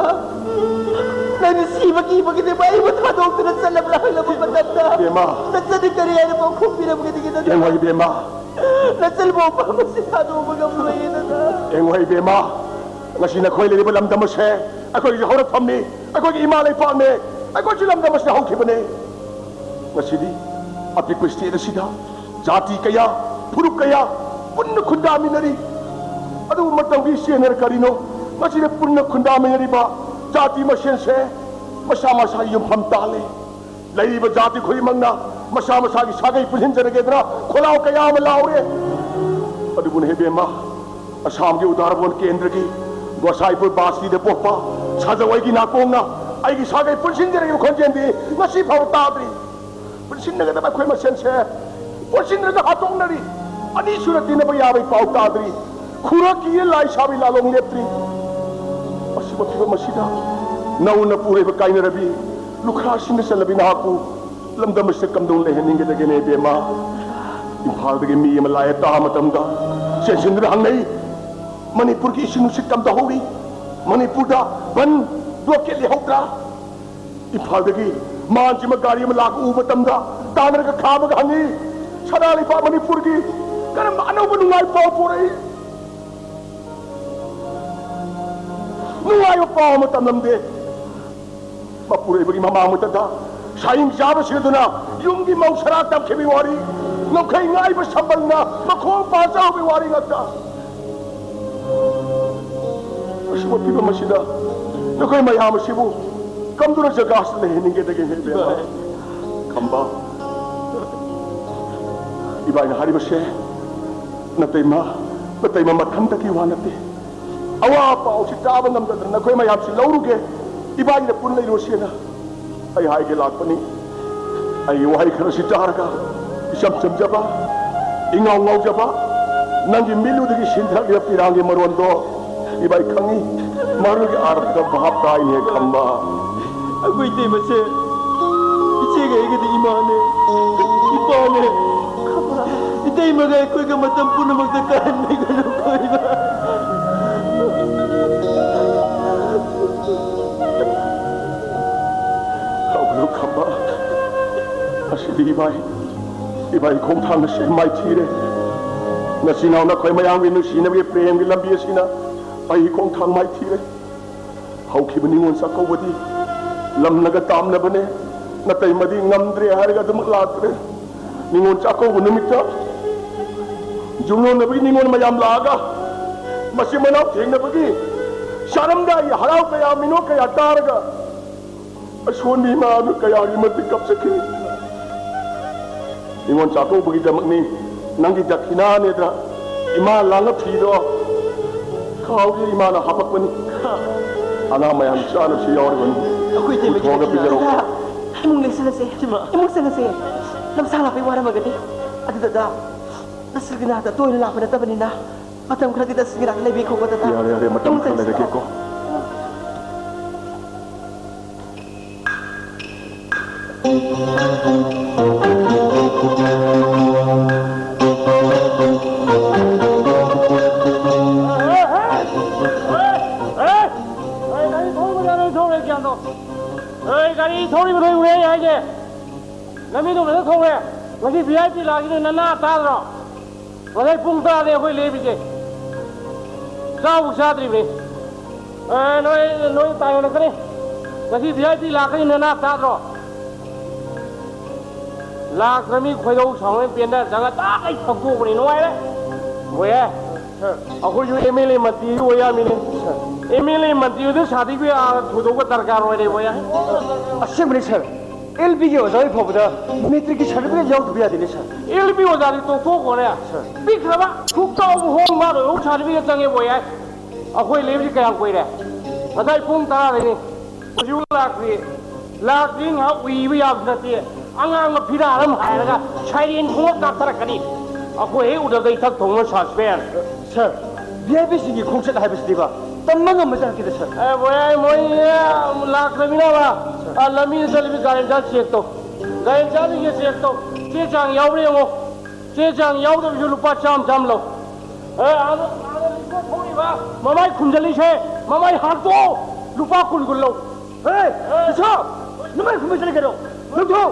ꯅꯪꯅ ꯁꯤꯕ ꯀꯤꯕꯒꯤꯗꯤ ꯑꯩꯕꯨ ꯊꯥꯗꯣꯛꯇꯨꯅ ꯆꯠꯂꯕ꯭ꯔꯥ ꯍꯪꯂꯛꯄ ꯃꯇꯝꯗ, ꯏꯕꯦꯝꯃ꯫ ꯅꯆꯟꯗꯤ ꯀꯔꯤ ꯍꯥꯏꯅ ꯄꯥꯎꯈꯨꯝ ꯄꯤꯔꯝꯒꯅꯤ? ꯌꯦꯡꯉꯣ ꯏꯕꯦꯝꯃ꯫ ꯅꯆꯟꯕꯨ ꯃꯐꯝ ꯑꯁꯤ ꯊꯥꯗꯣꯛꯄ ꯉꯝꯂꯣꯏꯌꯦ ꯗꯗꯥ꯫ ꯌꯦꯡꯉꯣ ꯏꯕꯦꯝꯃ, ꯉꯁꯤ ꯅꯈꯣꯏ ꯂꯩꯔꯤꯕ ꯂꯝꯗꯝ ꯑꯁꯦ ꯑꯩꯈꯣꯏꯒꯤ ꯍꯧꯔꯛꯐꯝꯅꯤ, ꯑꯩꯈꯣꯏꯒꯤ ꯏꯃꯥ ꯂꯩꯄꯥꯛꯅꯤ, ꯑꯩꯈꯣꯏꯁꯨ ꯂꯝꯗꯝ ꯑꯁꯤꯗ ꯍꯧꯈꯤꯕꯅꯤ꯫ ꯉꯁꯤꯗꯤ ꯑꯄꯤꯛꯄ ꯁ꯭ꯇꯦꯠ ꯑꯁꯤꯗ ꯖꯥꯇꯤ ꯀꯌꯥ, ꯐꯨꯔꯨꯞ ꯀꯌꯥ ꯄꯨꯟꯅ ꯈꯨꯟꯗꯥꯃꯤꯟꯅꯔꯤ꯫ ꯑꯗꯨꯕꯨ ꯃꯇꯝꯒꯤ ꯆꯦꯟꯅꯔ ꯀꯔꯤꯅꯣ? ꯉꯁꯤꯗ ꯄꯨꯟꯅ ꯈꯨꯟꯗꯥꯃꯤꯟꯅꯔꯤꯕ ꯖꯥꯇꯤ ꯃꯁꯦꯟꯁꯦ ꯃꯁꯥ ꯃꯁꯥꯒꯤ ꯌꯨꯝꯐꯝ ꯇꯥꯜꯂꯦ꯫ ꯂꯩꯔꯤꯕ ꯖꯥꯇꯤ ꯈꯨꯗꯤꯡꯃꯛꯅ ꯃꯁꯥ ꯃꯁꯥꯒꯤ ꯁꯥꯒꯩ ꯄꯨꯟꯁꯤꯟꯖꯔꯒꯦꯗꯅ ꯈꯣꯜꯂꯥꯎ ꯀꯌꯥ ꯑꯃ ꯂꯥꯎꯔꯦ꯫ ꯑꯗꯨꯕꯨꯅꯦ ꯏꯕꯦꯝꯃ, ꯑꯁꯥꯝꯒꯤ ꯎꯗꯥꯔꯕꯣꯟ ꯀꯦꯟꯗ꯭ꯔꯒꯤ ꯒꯣꯁꯥꯏꯄꯨꯔ ꯕꯥꯁꯇꯤꯗ ꯄꯣꯛꯄ ꯁꯥꯖꯧ ꯑꯩꯒꯤ ꯅꯥꯀꯣꯡꯅ ꯑꯩꯒꯤ ꯁꯥꯒꯩ ꯄꯨꯟꯁꯤꯟꯖꯔꯒꯦ ꯈꯣꯟꯖꯦꯜꯗꯤ ꯉꯁꯤ ꯐꯥꯎꯕ ꯇꯥꯗ꯭ꯔꯤ꯫ ꯄꯨꯟꯁꯤꯟꯅꯒꯗꯕ ꯑꯩꯈꯣꯏ ꯃꯁꯦꯟꯁꯦ ꯄꯨꯟꯁꯤꯟꯅꯔꯒ ꯍꯥꯠꯇꯣꯛꯅꯔꯤ꯫ ꯑꯅꯤꯁꯨꯅ ꯇꯤꯟꯅꯕ ꯌꯥꯕꯒꯤ ꯄꯥꯎ ꯇꯥꯗ꯭ꯔꯤ꯫ ꯈꯨꯔ ꯀꯤꯔ ꯂꯥꯏ ꯁꯥꯕꯒꯤ ꯂꯥꯂꯣꯡ ꯂꯦꯞꯇ꯭ꯔꯤ꯫ ꯑꯁꯤꯕ ꯐꯤꯕꯝ ꯑꯁꯤꯗ ꯅꯧꯅ ꯄꯨꯔꯦꯕ ꯀꯥꯏꯅꯔꯕꯤ ꯂꯨꯈ꯭ꯔꯥꯁꯤꯡꯅ ꯆꯜꯂꯕꯤ ꯅꯍꯥꯛꯄꯨ ꯂꯝꯗꯝ ꯑꯁꯤꯗ ꯀꯝꯗꯧꯅ ꯂꯩꯍꯟꯅꯤꯡꯒꯗꯒꯦꯅꯦ ꯏꯕꯦꯝꯃ? ꯏꯝꯐꯥꯜꯗꯒꯤ ꯃꯤ ꯑꯃ ꯂꯥꯛꯑꯦ ꯇꯥꯕ ꯃꯇꯝꯗ ꯆꯦꯟꯁꯤꯟꯗꯨꯅ ꯍꯪꯅꯩ, "ꯃꯅꯤꯄꯨꯔꯒꯤ ꯏꯁꯤꯡ ꯅꯨꯡꯁꯤꯠ ꯀꯝꯗꯧꯍꯧꯔꯤ? ꯃꯅꯤꯄꯨꯔꯗ ꯕꯟ, ꯕ꯭ꯂꯣꯀꯦꯠ ꯂꯩꯍꯧꯗ꯭ꯔꯥ?" ꯏꯝꯐꯥꯜꯗꯒꯤ ꯃꯥꯟꯁꯤꯃ ꯒꯥꯔꯤ ꯑꯃ ꯂꯥꯛꯄ ꯎꯕ ꯃꯇꯝꯗ ꯇꯥꯟꯅꯔꯒ ꯈꯥꯝꯃꯒ ꯍꯪꯉꯤ, "ꯁꯅꯥ ꯂꯩꯕꯥꯛ ꯃꯅꯤꯄꯨꯔꯒꯤ ꯀꯔꯝꯕ ꯑꯅꯧꯕ ꯅꯨꯡꯉꯥꯏ ꯄꯥꯎ ꯄꯨꯔꯛꯏ? ꯅꯨꯡꯉꯥꯏꯕ ꯄꯥꯎ ꯑꯃ ꯇꯝꯂꯝꯗꯦ꯫ ꯃꯄꯨꯔꯣꯏꯕꯒꯤ ꯃꯃꯥꯡ ꯃꯛꯇꯗ ꯁꯥꯍꯤꯡ ꯆꯥꯕ ꯁꯤꯗꯨꯅ ꯌꯨꯝꯒꯤ ꯃꯧ ꯁꯔꯥ ꯇꯝꯈꯤꯕꯒꯤ ꯋꯥꯔꯤ, ꯉꯝꯈꯩ ꯉꯥꯏꯕ ꯁꯝꯕꯜꯅ ꯃꯈꯣꯡ ꯄꯥꯟꯖꯍꯧꯕꯒꯤ ꯋꯥꯔꯤ ꯉꯥꯛꯇ꯫ ꯑꯁꯤꯒꯨꯝꯕ ꯐꯤꯕꯝ ꯑꯁꯤꯗ ꯅꯈꯣꯏ ꯃꯌꯥꯝ ꯑꯁꯤꯕꯨ ꯀꯝꯗꯧꯅ ꯖꯒꯥꯁꯤꯗ ꯂꯩꯍꯟꯅꯤꯡꯒꯦꯗꯒꯦ ꯍꯦ ꯏꯕꯦꯝꯃ? ꯈꯝꯕ, ꯏꯕꯥꯏꯅ ꯍꯥꯏꯔꯤꯕꯁꯦ ꯅꯇꯩꯃ, ꯅꯇꯩꯃ ꯃꯊꯟꯇꯒꯤ ꯋꯥ ꯅꯠꯇꯦ꯫ ꯑꯋꯥ ꯄꯥꯎꯁꯤ ꯇꯥꯕ ꯉꯝꯗꯗꯅ ꯅꯈꯣꯏ ꯃꯌꯥꯝꯁꯤ ꯂꯧꯔꯨꯒꯦ, ꯏꯕꯥꯏꯒ ꯄꯨꯟꯅ ꯂꯩꯔꯨꯁꯦꯅ ꯑꯩ ꯍꯥꯏꯒꯦ ꯂꯥꯛꯄꯅꯤ꯫ ꯑꯩꯒꯤ ꯋꯥꯍꯩ ꯈꯔꯁꯤ ꯇꯥꯔꯒ ꯏꯆꯝ ꯆꯝꯖꯕ, ꯏꯉꯥꯎ ꯉꯥꯎꯖꯕ ꯅꯪꯒꯤ ꯃꯤꯠꯂꯨꯗꯒꯤ ꯁꯤꯟꯊꯔꯛꯂꯤꯕ ꯄꯤꯔꯥꯡꯒꯤ ꯃꯔꯣꯟꯗꯣ ꯏꯕꯥꯏ ꯈꯪꯏ꯫ ꯃꯗꯨꯒꯤ ꯑꯥꯔꯊꯗ ꯚꯥꯞ ꯇꯥꯏꯅꯦ ꯈꯝꯕ꯫ ꯑꯩꯈꯣꯏ ꯏꯇꯩꯃꯁꯦ ꯏꯆꯦꯒ ꯑꯩꯒꯗꯤ ꯏꯃꯥꯅꯦ, ꯏꯄꯥꯅꯦ꯫ ꯏꯇꯩꯃꯒ ꯑꯩꯈꯣꯏꯒ ꯃꯇꯝ ꯄꯨꯝꯅꯃꯛꯇ ꯀꯥꯍꯟꯕꯤꯒꯅꯨ ꯀꯣ ꯏꯃꯥ꯫ ꯍꯧꯒꯠꯂꯨ ꯈꯝꯕ꯫ ꯉꯁꯤꯗꯤ ꯏꯕꯥꯏ, ꯏꯕꯥꯏ ꯈꯣꯡꯊꯥꯡ ꯑꯁꯤ ꯃꯥꯏꯊꯤꯔꯦ꯫ ꯅꯆꯤꯟ ꯅꯅꯥꯎ ꯅꯈꯣꯏ ꯃꯌꯥꯝꯒꯤ ꯅꯨꯡꯁꯤꯅꯕꯒꯤ ꯄ꯭ꯔꯦꯝꯒꯤ ꯂꯝꯕꯤ ꯑꯁꯤꯅ ꯑꯩ ꯈꯣꯡꯊꯥꯡ ꯃꯥꯏꯊꯤꯔꯦ꯫ ꯍꯧꯈꯤꯕ ꯅꯤꯉꯣꯜ ꯆꯥꯛꯀꯧꯕꯗꯤ ꯂꯝꯅꯒ ꯇꯥꯝꯅꯕꯅꯦ꯫ ꯅꯇꯩꯃꯗꯤ ꯉꯝꯗ꯭ꯔꯦ ꯍꯥꯏꯔꯒ ꯑꯗꯨꯃꯛ ꯂꯥꯛꯇ꯭ꯔꯦ꯫ ꯅꯤꯉꯣꯜ ꯆꯥꯛꯀꯧꯕ ꯅꯨꯃꯤꯠꯇ ꯌꯨꯝꯂꯣꯟꯅꯕꯒꯤ ꯅꯤꯉꯣꯜ ꯃꯌꯥꯝ ꯂꯥꯛꯑꯒ ꯃꯆꯤꯟ ꯃꯅꯥꯎ ꯊꯦꯡꯅꯕꯒꯤ ꯆꯥꯔꯝꯗꯥꯏꯒꯤ ꯍꯔꯥꯎ ꯀꯌꯥ ꯃꯤꯅꯣꯛ ꯀꯌꯥ ꯇꯥꯔꯒ ꯑꯁꯣꯟꯕꯤ ꯏꯃꯥ ꯑꯗꯨ ꯀꯌꯥꯒꯤ ꯃꯇꯤꯛ ꯀꯞꯆꯈꯤ꯫ ꯅꯤꯉꯣꯜ ꯆꯥꯛꯀꯧꯕꯒꯤꯗꯃꯛꯅꯤ ꯅꯪꯒꯤ ꯗꯈꯤꯅꯥꯅꯦꯗ ꯏꯃꯥ ꯂꯥꯡꯉ ꯐꯤꯗꯣ ꯈꯥꯎꯒꯤ ꯏꯃꯥꯅ ꯍꯥꯄꯛꯄꯅꯤ꯫ ꯑꯉꯥꯡ ꯃꯌꯥꯝ ꯆꯥꯅꯕꯁꯨ ꯌꯥꯎꯔꯤꯕꯅꯤ꯫ ꯑꯩꯈꯣꯏ ꯏꯇꯩꯃꯒꯤ ꯄꯨꯊꯣꯛꯑꯒ ꯗꯈꯤꯅꯥ꯫ ꯄꯤꯖꯔꯣ꯫ ꯏꯃꯨꯡ ꯂꯩꯁꯤꯜꯂꯁꯦ꯫ ꯏꯃꯥ꯫ ꯏꯃꯨꯡ ꯆꯪꯉꯁꯦ꯫ ꯂꯝꯁꯥꯡ ꯂꯥꯛꯄꯩ ꯋꯥꯔꯝꯃꯒꯗꯤ꯫ ꯑꯗꯨꯗ ꯅꯁꯤꯜꯒꯤ ꯅꯥꯛꯇ ꯇꯣꯏꯅ ꯂꯥꯛꯄ ꯅꯠꯇꯕꯅꯤꯅ ꯃꯇꯝ ꯈꯔꯗꯤ ꯅꯁꯤꯜꯒꯤ ꯅꯥꯛꯇ ꯂꯩꯕꯤꯈꯣꯀꯣ ꯗꯗꯥ꯫ ꯌꯥꯔꯦ, ꯌꯥꯔꯦ, ꯃꯇꯝ ꯏꯃꯨꯡ ꯈꯔ ꯆꯪꯉꯁꯦ꯫ ꯂꯩꯔꯒꯦꯀꯣ꯫ ꯑꯦ, ꯒꯥꯔꯤ ꯊꯧꯔꯤꯕ ꯅꯣꯏ ꯎꯔꯦ ꯑꯩ ꯍꯥꯏꯁꯦ꯫ ꯂꯝꯕꯤꯗꯣ ꯐꯖꯅ ꯊꯧꯔꯦ꯫ ꯉꯁꯤ ꯚꯤ ꯑꯥꯏ ꯄꯤ ꯂꯥꯛꯏꯗꯣ ꯅꯅꯥ ꯇꯥꯗ꯭ꯔꯣ? ꯉꯁꯥꯏ ꯄꯨꯡ ꯇꯔꯥꯗꯩ ꯑꯩꯈꯣꯏ ꯂꯦꯞꯄꯤꯁꯦ꯫ ꯆꯥꯕꯨ ꯆꯥꯗ꯭ꯔꯤꯕꯅꯤ꯫ ꯑꯦ, ꯅꯣꯏ, ꯅꯣꯏ ꯇꯥꯏꯅꯔꯛꯀꯅꯤ꯫ ꯉꯁꯤ ꯚꯤ ꯑꯥꯏ ꯄꯤ ꯂꯥꯛꯀꯅꯤ, ꯅꯅꯥ ꯇꯥꯗ꯭ꯔꯣ? ꯂꯥꯛꯇ꯭ꯔꯃꯤ ꯈꯣꯏꯗꯧ ꯁꯥꯎꯅ ꯄꯦꯟꯗ ꯆꯪꯉ ꯇꯥꯛ ꯑꯩ ꯐꯛꯇꯣꯛꯄꯅꯤ꯫ ꯅꯨꯡꯉꯥꯏꯔꯦ꯫ ꯍꯣꯏ, ꯑꯦ꯫ ꯁꯥꯔ꯫ ꯑꯩꯈꯣꯏꯁꯨ ꯑꯦꯝ ꯑꯦꯜ ꯑꯦ ꯃꯟꯇ꯭ꯔꯤ ꯑꯣꯏ ꯌꯥꯃꯤꯅꯦ꯫ ꯁꯥꯔ꯫ ꯑꯦꯝ ꯑꯦꯜ ꯑꯦ ꯃꯟꯇ꯭ꯔꯤ ꯑꯣꯏꯗ ꯁꯥꯔꯇꯤꯐꯤꯀꯦꯠ ꯑꯥ ꯊꯣꯏꯗꯣꯛꯄ ꯗꯔꯀꯥꯔ ꯑꯣꯏꯔꯦ, ꯍꯣꯏ, ꯑꯦ꯫ ꯑꯁꯦꯡꯕꯅꯤ ꯁꯥꯔ, ꯑꯦꯜ ꯄꯤꯒꯤ ꯑꯣꯖꯥ ꯑꯣꯏ ꯐꯥꯎꯕꯗ ꯃꯦꯇ꯭ꯔꯤꯛꯀꯤ ꯁꯥꯔꯇꯤꯐꯤꯀꯦꯠ ꯌꯥꯎꯗꯕ ꯌꯥꯗꯦꯅꯦ ꯁꯥꯔ꯫ ꯑꯦꯜ ꯄꯤ ꯑꯣꯖꯥꯗꯤ ꯇꯣꯛꯊꯣꯛꯈꯣꯅꯦ꯫ ꯁꯥꯔ꯫ ꯄꯤꯛꯈ꯭ꯔꯕ ꯁꯨꯛ ꯆꯥꯎꯕ ꯍꯣꯜ ꯃꯥ ꯂꯣꯏꯅꯃꯛ ꯁꯥꯔꯇꯤꯐꯤꯀꯦꯠ ꯆꯪꯉꯦ, ꯍꯣꯏ, ꯑꯦ꯫ ꯑꯩꯈꯣꯏ ꯂꯩꯕꯁꯤ ꯀꯌꯥꯝ ꯀꯨꯏꯔꯦ? ꯉꯁꯥꯏ ꯄꯨꯡ ꯇꯔꯥꯗꯒꯤ ꯍꯧꯖꯤꯛ ꯂꯥꯛꯇ꯭ꯔꯤ꯫ ꯂꯥꯛꯇ꯭ꯔꯤ ꯉꯥꯏꯍꯥꯛ ꯎꯏꯕ ꯌꯥꯕꯁꯨ ꯅꯠꯇꯦ꯫ ꯑꯉꯥꯡꯕ ꯐꯤꯔꯥꯜ ꯑꯃ ꯍꯥꯏꯔꯒ ꯁꯥꯏꯔꯦꯟ ꯈꯣꯡꯉ ꯀꯥꯞꯊꯔꯛꯀꯅꯤ꯫ ꯑꯩꯈꯣꯏ ꯍꯦꯛ ꯎꯗꯕꯗ ꯏꯊꯛ ꯊꯣꯡꯕ ꯁꯁꯄꯦꯟꯁ꯫ ꯁꯥꯔ, ꯚꯤ ꯑꯥꯏ ꯄꯤꯁꯤꯡꯒꯤ ꯈꯣꯡꯆꯠ ꯍꯥꯏꯕꯁꯤꯗꯤꯕ ꯇꯝꯕ ꯉꯝꯕꯖꯥꯠ ꯅꯠꯇꯦꯗ, ꯁꯥꯔ꯫ ꯑꯦ, ꯃꯣꯏ, ꯃꯣꯏ, ꯑꯦ, ꯂꯥꯛꯇ꯭ꯔꯃꯤꯅꯕ, ꯑ, ꯂꯝꯕꯤꯗ ꯆꯠꯂꯤꯕ ꯒꯥꯔꯤ ꯃꯆꯥ ꯆꯦꯛ ꯇꯧ꯫ ꯒꯥꯔꯤ ꯃꯆꯥꯗꯨꯒꯤ ꯆꯦꯛ ꯇꯧ꯫ ꯆꯦ ꯆꯥꯡ ꯌꯥꯎꯕ꯭ꯔꯥ ꯌꯦꯡꯉꯣ꯫ ꯆꯦ ꯆꯥꯡ ꯌꯥꯎꯗꯕꯁꯨ ꯂꯨꯄꯥ ꯆꯥꯝꯃ ꯆꯥꯝꯃ ꯂꯧ꯫ ꯑꯦ, ꯑꯥꯗ, ꯑꯥꯗ ꯂꯤꯛꯀꯣꯟ ꯊꯣꯛꯏꯕ, ꯃꯃꯥꯏ ꯈꯨꯝꯖꯤꯜꯂꯤꯁꯦ, ꯃꯃꯥꯏ ꯍꯥꯡꯇꯣꯛꯑꯣ, ꯂꯨꯄꯥ ꯀꯨꯟ ꯀꯨꯟ ꯂꯧ꯫ ꯍꯦ, ꯏꯁꯥ, ꯅꯃꯥꯏ ꯈꯨꯝꯕ ꯆꯠꯂꯤ ꯀꯩꯅꯣ? ꯂꯧꯊꯣꯛ!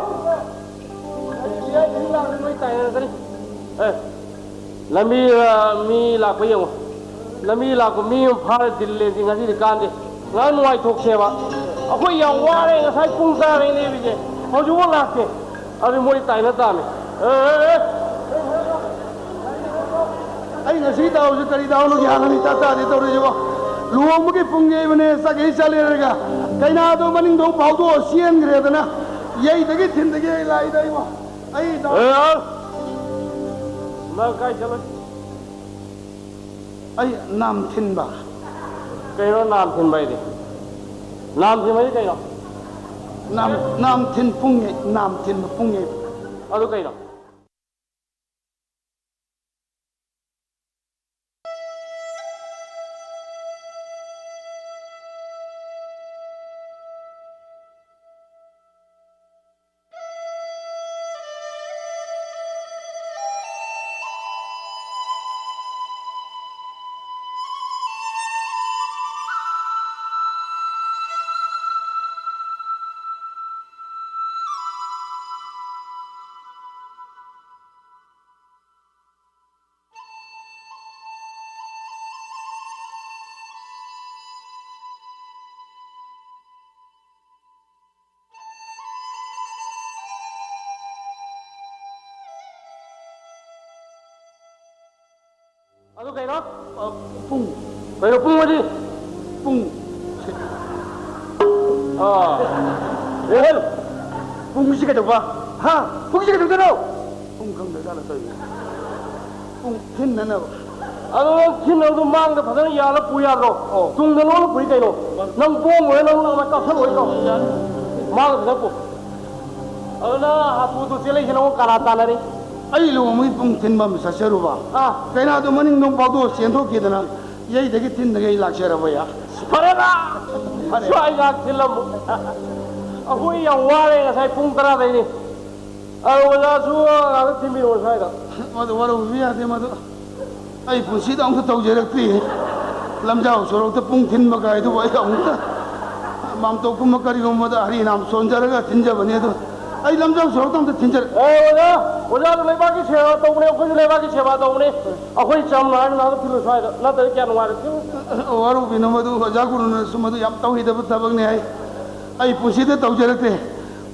ꯂꯣꯏ ꯇꯥꯏꯅꯔꯛꯀꯅꯤ꯫ ꯑꯦ, ꯂꯝꯕꯤ, ꯑ, ꯃꯤ ꯂꯥꯛꯄ ꯌꯦꯡꯉꯣ꯫ ꯂꯝꯕꯤ ꯂꯥꯛꯄ ꯃꯤ ꯑꯃ ꯐꯥꯔ ꯗꯤꯜ ꯂꯦꯟꯁꯤ ꯉꯁꯤꯗꯤ ꯀꯥꯟꯗꯦ꯫ ꯉꯥꯏꯍꯥꯛ ꯅꯨꯡꯉꯥꯏꯊꯣꯛꯁꯦꯕ꯫ ꯑꯩꯈꯣꯏ ꯌꯥꯝ ꯋꯥꯔꯦ, ꯉꯁꯥꯏ ꯄꯨꯡ ꯇꯔꯥꯗꯒꯤ ꯂꯦꯞꯄꯤꯁꯦ, ꯍꯧꯖꯤꯛꯐꯥꯎ ꯂꯥꯛꯇꯦ꯫ ꯑꯗꯨ ꯃꯣꯏ ꯇꯥꯏꯅ ꯇꯥꯃꯤ꯫ ꯑꯦ, ꯑꯦ, ꯑꯦ꯫ ꯑꯩ ꯉꯁꯤ ꯗꯥꯎꯁꯤ ꯀꯔꯤ ꯗꯥꯎꯅꯣ ꯒ꯭ꯌꯥꯟ ꯑꯃ ꯏꯇꯥ ꯇꯥꯗꯦ ꯇꯧꯔꯤꯁꯤꯕꯣ꯫ ꯂꯨꯍꯣꯡꯕꯒꯤ ꯄꯨꯡ ꯌꯩꯕꯅꯦ, ꯆꯥꯛ ꯌꯩ ꯆꯠꯂꯦꯔꯒ ꯀꯩꯅꯥꯗꯣ ꯃꯅꯤꯡꯗ ꯐꯥꯎꯗꯣꯛꯑ ꯆꯦꯟꯈ꯭ꯔꯦꯗꯅ꯫ ꯌꯩꯗꯒꯤ ꯊꯤꯟꯗꯒꯤ ꯑꯩ ꯂꯥꯛꯏꯗ ꯑꯩꯕꯣ꯫ ꯑꯩ ꯗꯥꯎ ꯑꯦ, ꯑ? ꯅꯪ ꯀꯥꯏ ꯆꯠꯂꯣꯏ? ꯑꯩ ꯅꯥꯝ ꯊꯤꯟꯕ꯫ ꯀꯩꯅꯣ ꯅꯥꯝ ꯊꯤꯟꯕ ꯍꯥꯏꯗꯤ? ꯅꯥꯝ ꯊꯤꯟꯕ ꯍꯥꯏꯗꯤ ꯀꯩꯅꯣ? ꯅꯥꯝ, ꯅꯥꯝ ꯊꯤꯟ ꯄꯨꯡ ꯌꯩ-, ꯅꯥꯝ ꯊꯤꯟꯕ ꯄꯨꯡ ꯌꯩꯕ꯫ ꯑꯗꯨ ꯀꯩꯅꯣ? ꯑꯗꯨ ꯀꯩꯅꯣ? ꯑ, ꯄꯨꯡ꯫ ꯀꯩꯅꯣ ꯄꯨꯡ ꯑꯗꯤ? ꯄꯨꯡ꯫ ꯑꯥ꯫ ꯔꯦꯍꯟ! ꯄꯨꯡꯁꯤ ꯀꯩꯗꯧꯕ? ꯍꯥ? ꯄꯨꯡꯁꯤ ꯀꯩꯗꯧꯗꯣꯏꯅꯣ? ꯄꯨꯡ ꯈꯪꯗ꯭ꯔꯖꯥꯠꯂ ꯇꯧꯔꯤꯁꯦ? ꯄꯨꯡ ꯊꯤꯟꯅꯅꯕ꯫ ꯑꯗꯣ ꯅꯪ ꯊꯤꯟꯅꯕꯗꯣ ꯃꯥꯡꯗ ꯐꯖꯅ ꯌꯥꯜꯂ ꯄꯨ ꯌꯥꯗ꯭ꯔꯣ? ꯑꯣ꯫ ꯇꯨꯡꯗ ꯂꯣꯟꯅ ꯄꯨꯏ ꯀꯩꯅꯣ? ꯅꯪ ꯄꯣꯡꯉꯣꯏ, ꯅꯪ ꯅꯪꯅ ꯀꯥꯞꯁꯜꯂꯣꯏ ꯇꯧ꯫ ꯃꯥꯡꯗ ꯐꯖꯅ ꯄꯨ꯫ ꯑꯗꯨꯅ ꯍꯥꯊꯨ ꯍꯥꯊꯨ ꯆꯦꯜꯂꯛꯏꯁꯦ ꯅꯉꯣꯟ ꯀꯅꯥ ꯇꯥꯟꯅꯔꯤ? ꯑꯩ ꯂꯨꯍꯣꯡꯕꯒꯤ ꯄꯨꯡ ꯊꯤꯟꯕ ꯑꯃ ꯆꯠꯆꯔꯨꯕ꯫ ꯑꯥ꯫ ꯀꯩꯅꯥꯗꯣ ꯃꯅꯤꯡ ꯅꯣꯡ ꯐꯥꯎꯗꯣꯛꯑ ꯆꯦꯟꯊꯣꯛꯈꯤꯗꯅ ꯌꯩꯗꯒꯤ ꯊꯤꯟꯗꯒꯤ ꯑꯩ ꯂꯥꯛꯆꯔꯕ ꯌꯥ꯫ ꯐꯔꯦꯗ! ꯐꯔꯦ꯫ ꯁ꯭ꯋꯥꯏ ꯉꯥꯏꯍꯥꯛ ꯊꯤꯜꯂꯝꯃꯨ꯫ ꯑꯩꯈꯣꯏ ꯌꯥꯝ ꯋꯥꯔꯦ ꯉꯁꯥꯏ ꯄꯨꯡ ꯇꯔꯥꯗꯩꯅꯤ꯫ ꯑ, ꯑꯣꯖꯥꯁꯨ ꯉꯥꯛꯇ ꯊꯤꯟꯕꯤꯔꯛꯑꯣ ꯁ꯭ꯋꯥꯏꯗ꯫ ꯃꯗꯨ ꯋꯥꯔꯧꯕꯤꯕ ꯌꯥꯗꯦ ꯃꯗꯨ꯫ ꯑꯩ ꯄꯨꯟꯁꯤꯗ ꯑꯃꯨꯛꯇ ꯇꯧꯖꯔꯛꯇ꯭ꯔꯤ꯫ ꯂꯝꯖꯥꯎ ꯁꯣꯔꯣꯛꯇ ꯄꯨꯡ ꯊꯤꯟꯕ ꯀꯥꯏꯗꯨꯕꯨ ꯑꯩ ꯑꯃꯨꯛꯇ ꯃꯥꯝꯇꯣꯞꯀꯨꯝꯕ ꯀꯔꯤꯒꯨꯝꯕꯗ ꯍꯔꯤ ꯅꯥꯝ ꯁꯣꯟꯖꯔꯒ ꯊꯤꯟꯖꯕꯅꯤ ꯑꯗꯨ꯫ ꯑꯩ ꯂꯝꯖꯥꯎ ꯁꯣꯔꯣꯛꯇ ꯑꯝꯇ ꯊꯤꯟꯖꯔ- ꯑꯦ, ꯑꯣꯖꯥ, ꯑꯣꯖꯥꯁꯨ ꯂꯩꯕꯥꯛꯀꯤ ꯁꯦꯕꯥ ꯇꯧꯕꯅꯦ, ꯑꯩꯈꯣꯏꯁꯨ ꯂꯩꯕꯥꯛꯀꯤ ꯁꯦꯕꯥ ꯇꯧꯕꯅꯦ꯫ ꯑꯩꯈꯣꯏ ꯆꯝꯅ ꯍꯥꯏꯅ ꯉꯥꯛꯇ ꯊꯤꯜꯂꯨ ꯁ꯭ꯋꯥꯏꯗ, ꯅꯠꯇ꯭ꯔꯗꯤ ꯀꯌꯥ ꯅꯨꯡꯉꯥꯏꯔꯣꯏ꯫ ꯊꯤꯜꯂꯨ꯫ ꯋꯥꯔꯧꯕꯤꯅꯨ ꯃꯗꯨ, ꯑꯣꯖꯥ ꯒꯨꯔꯨꯅꯁꯨ ꯃꯗꯨ ꯌꯥꯝ ꯇꯧꯍꯩꯗꯕ ꯊꯕꯛꯅꯤ ꯍꯥꯏ꯫ ꯑꯩ ꯄꯨꯟꯁꯤꯗ ꯇꯧꯖꯔꯛꯇꯦ꯫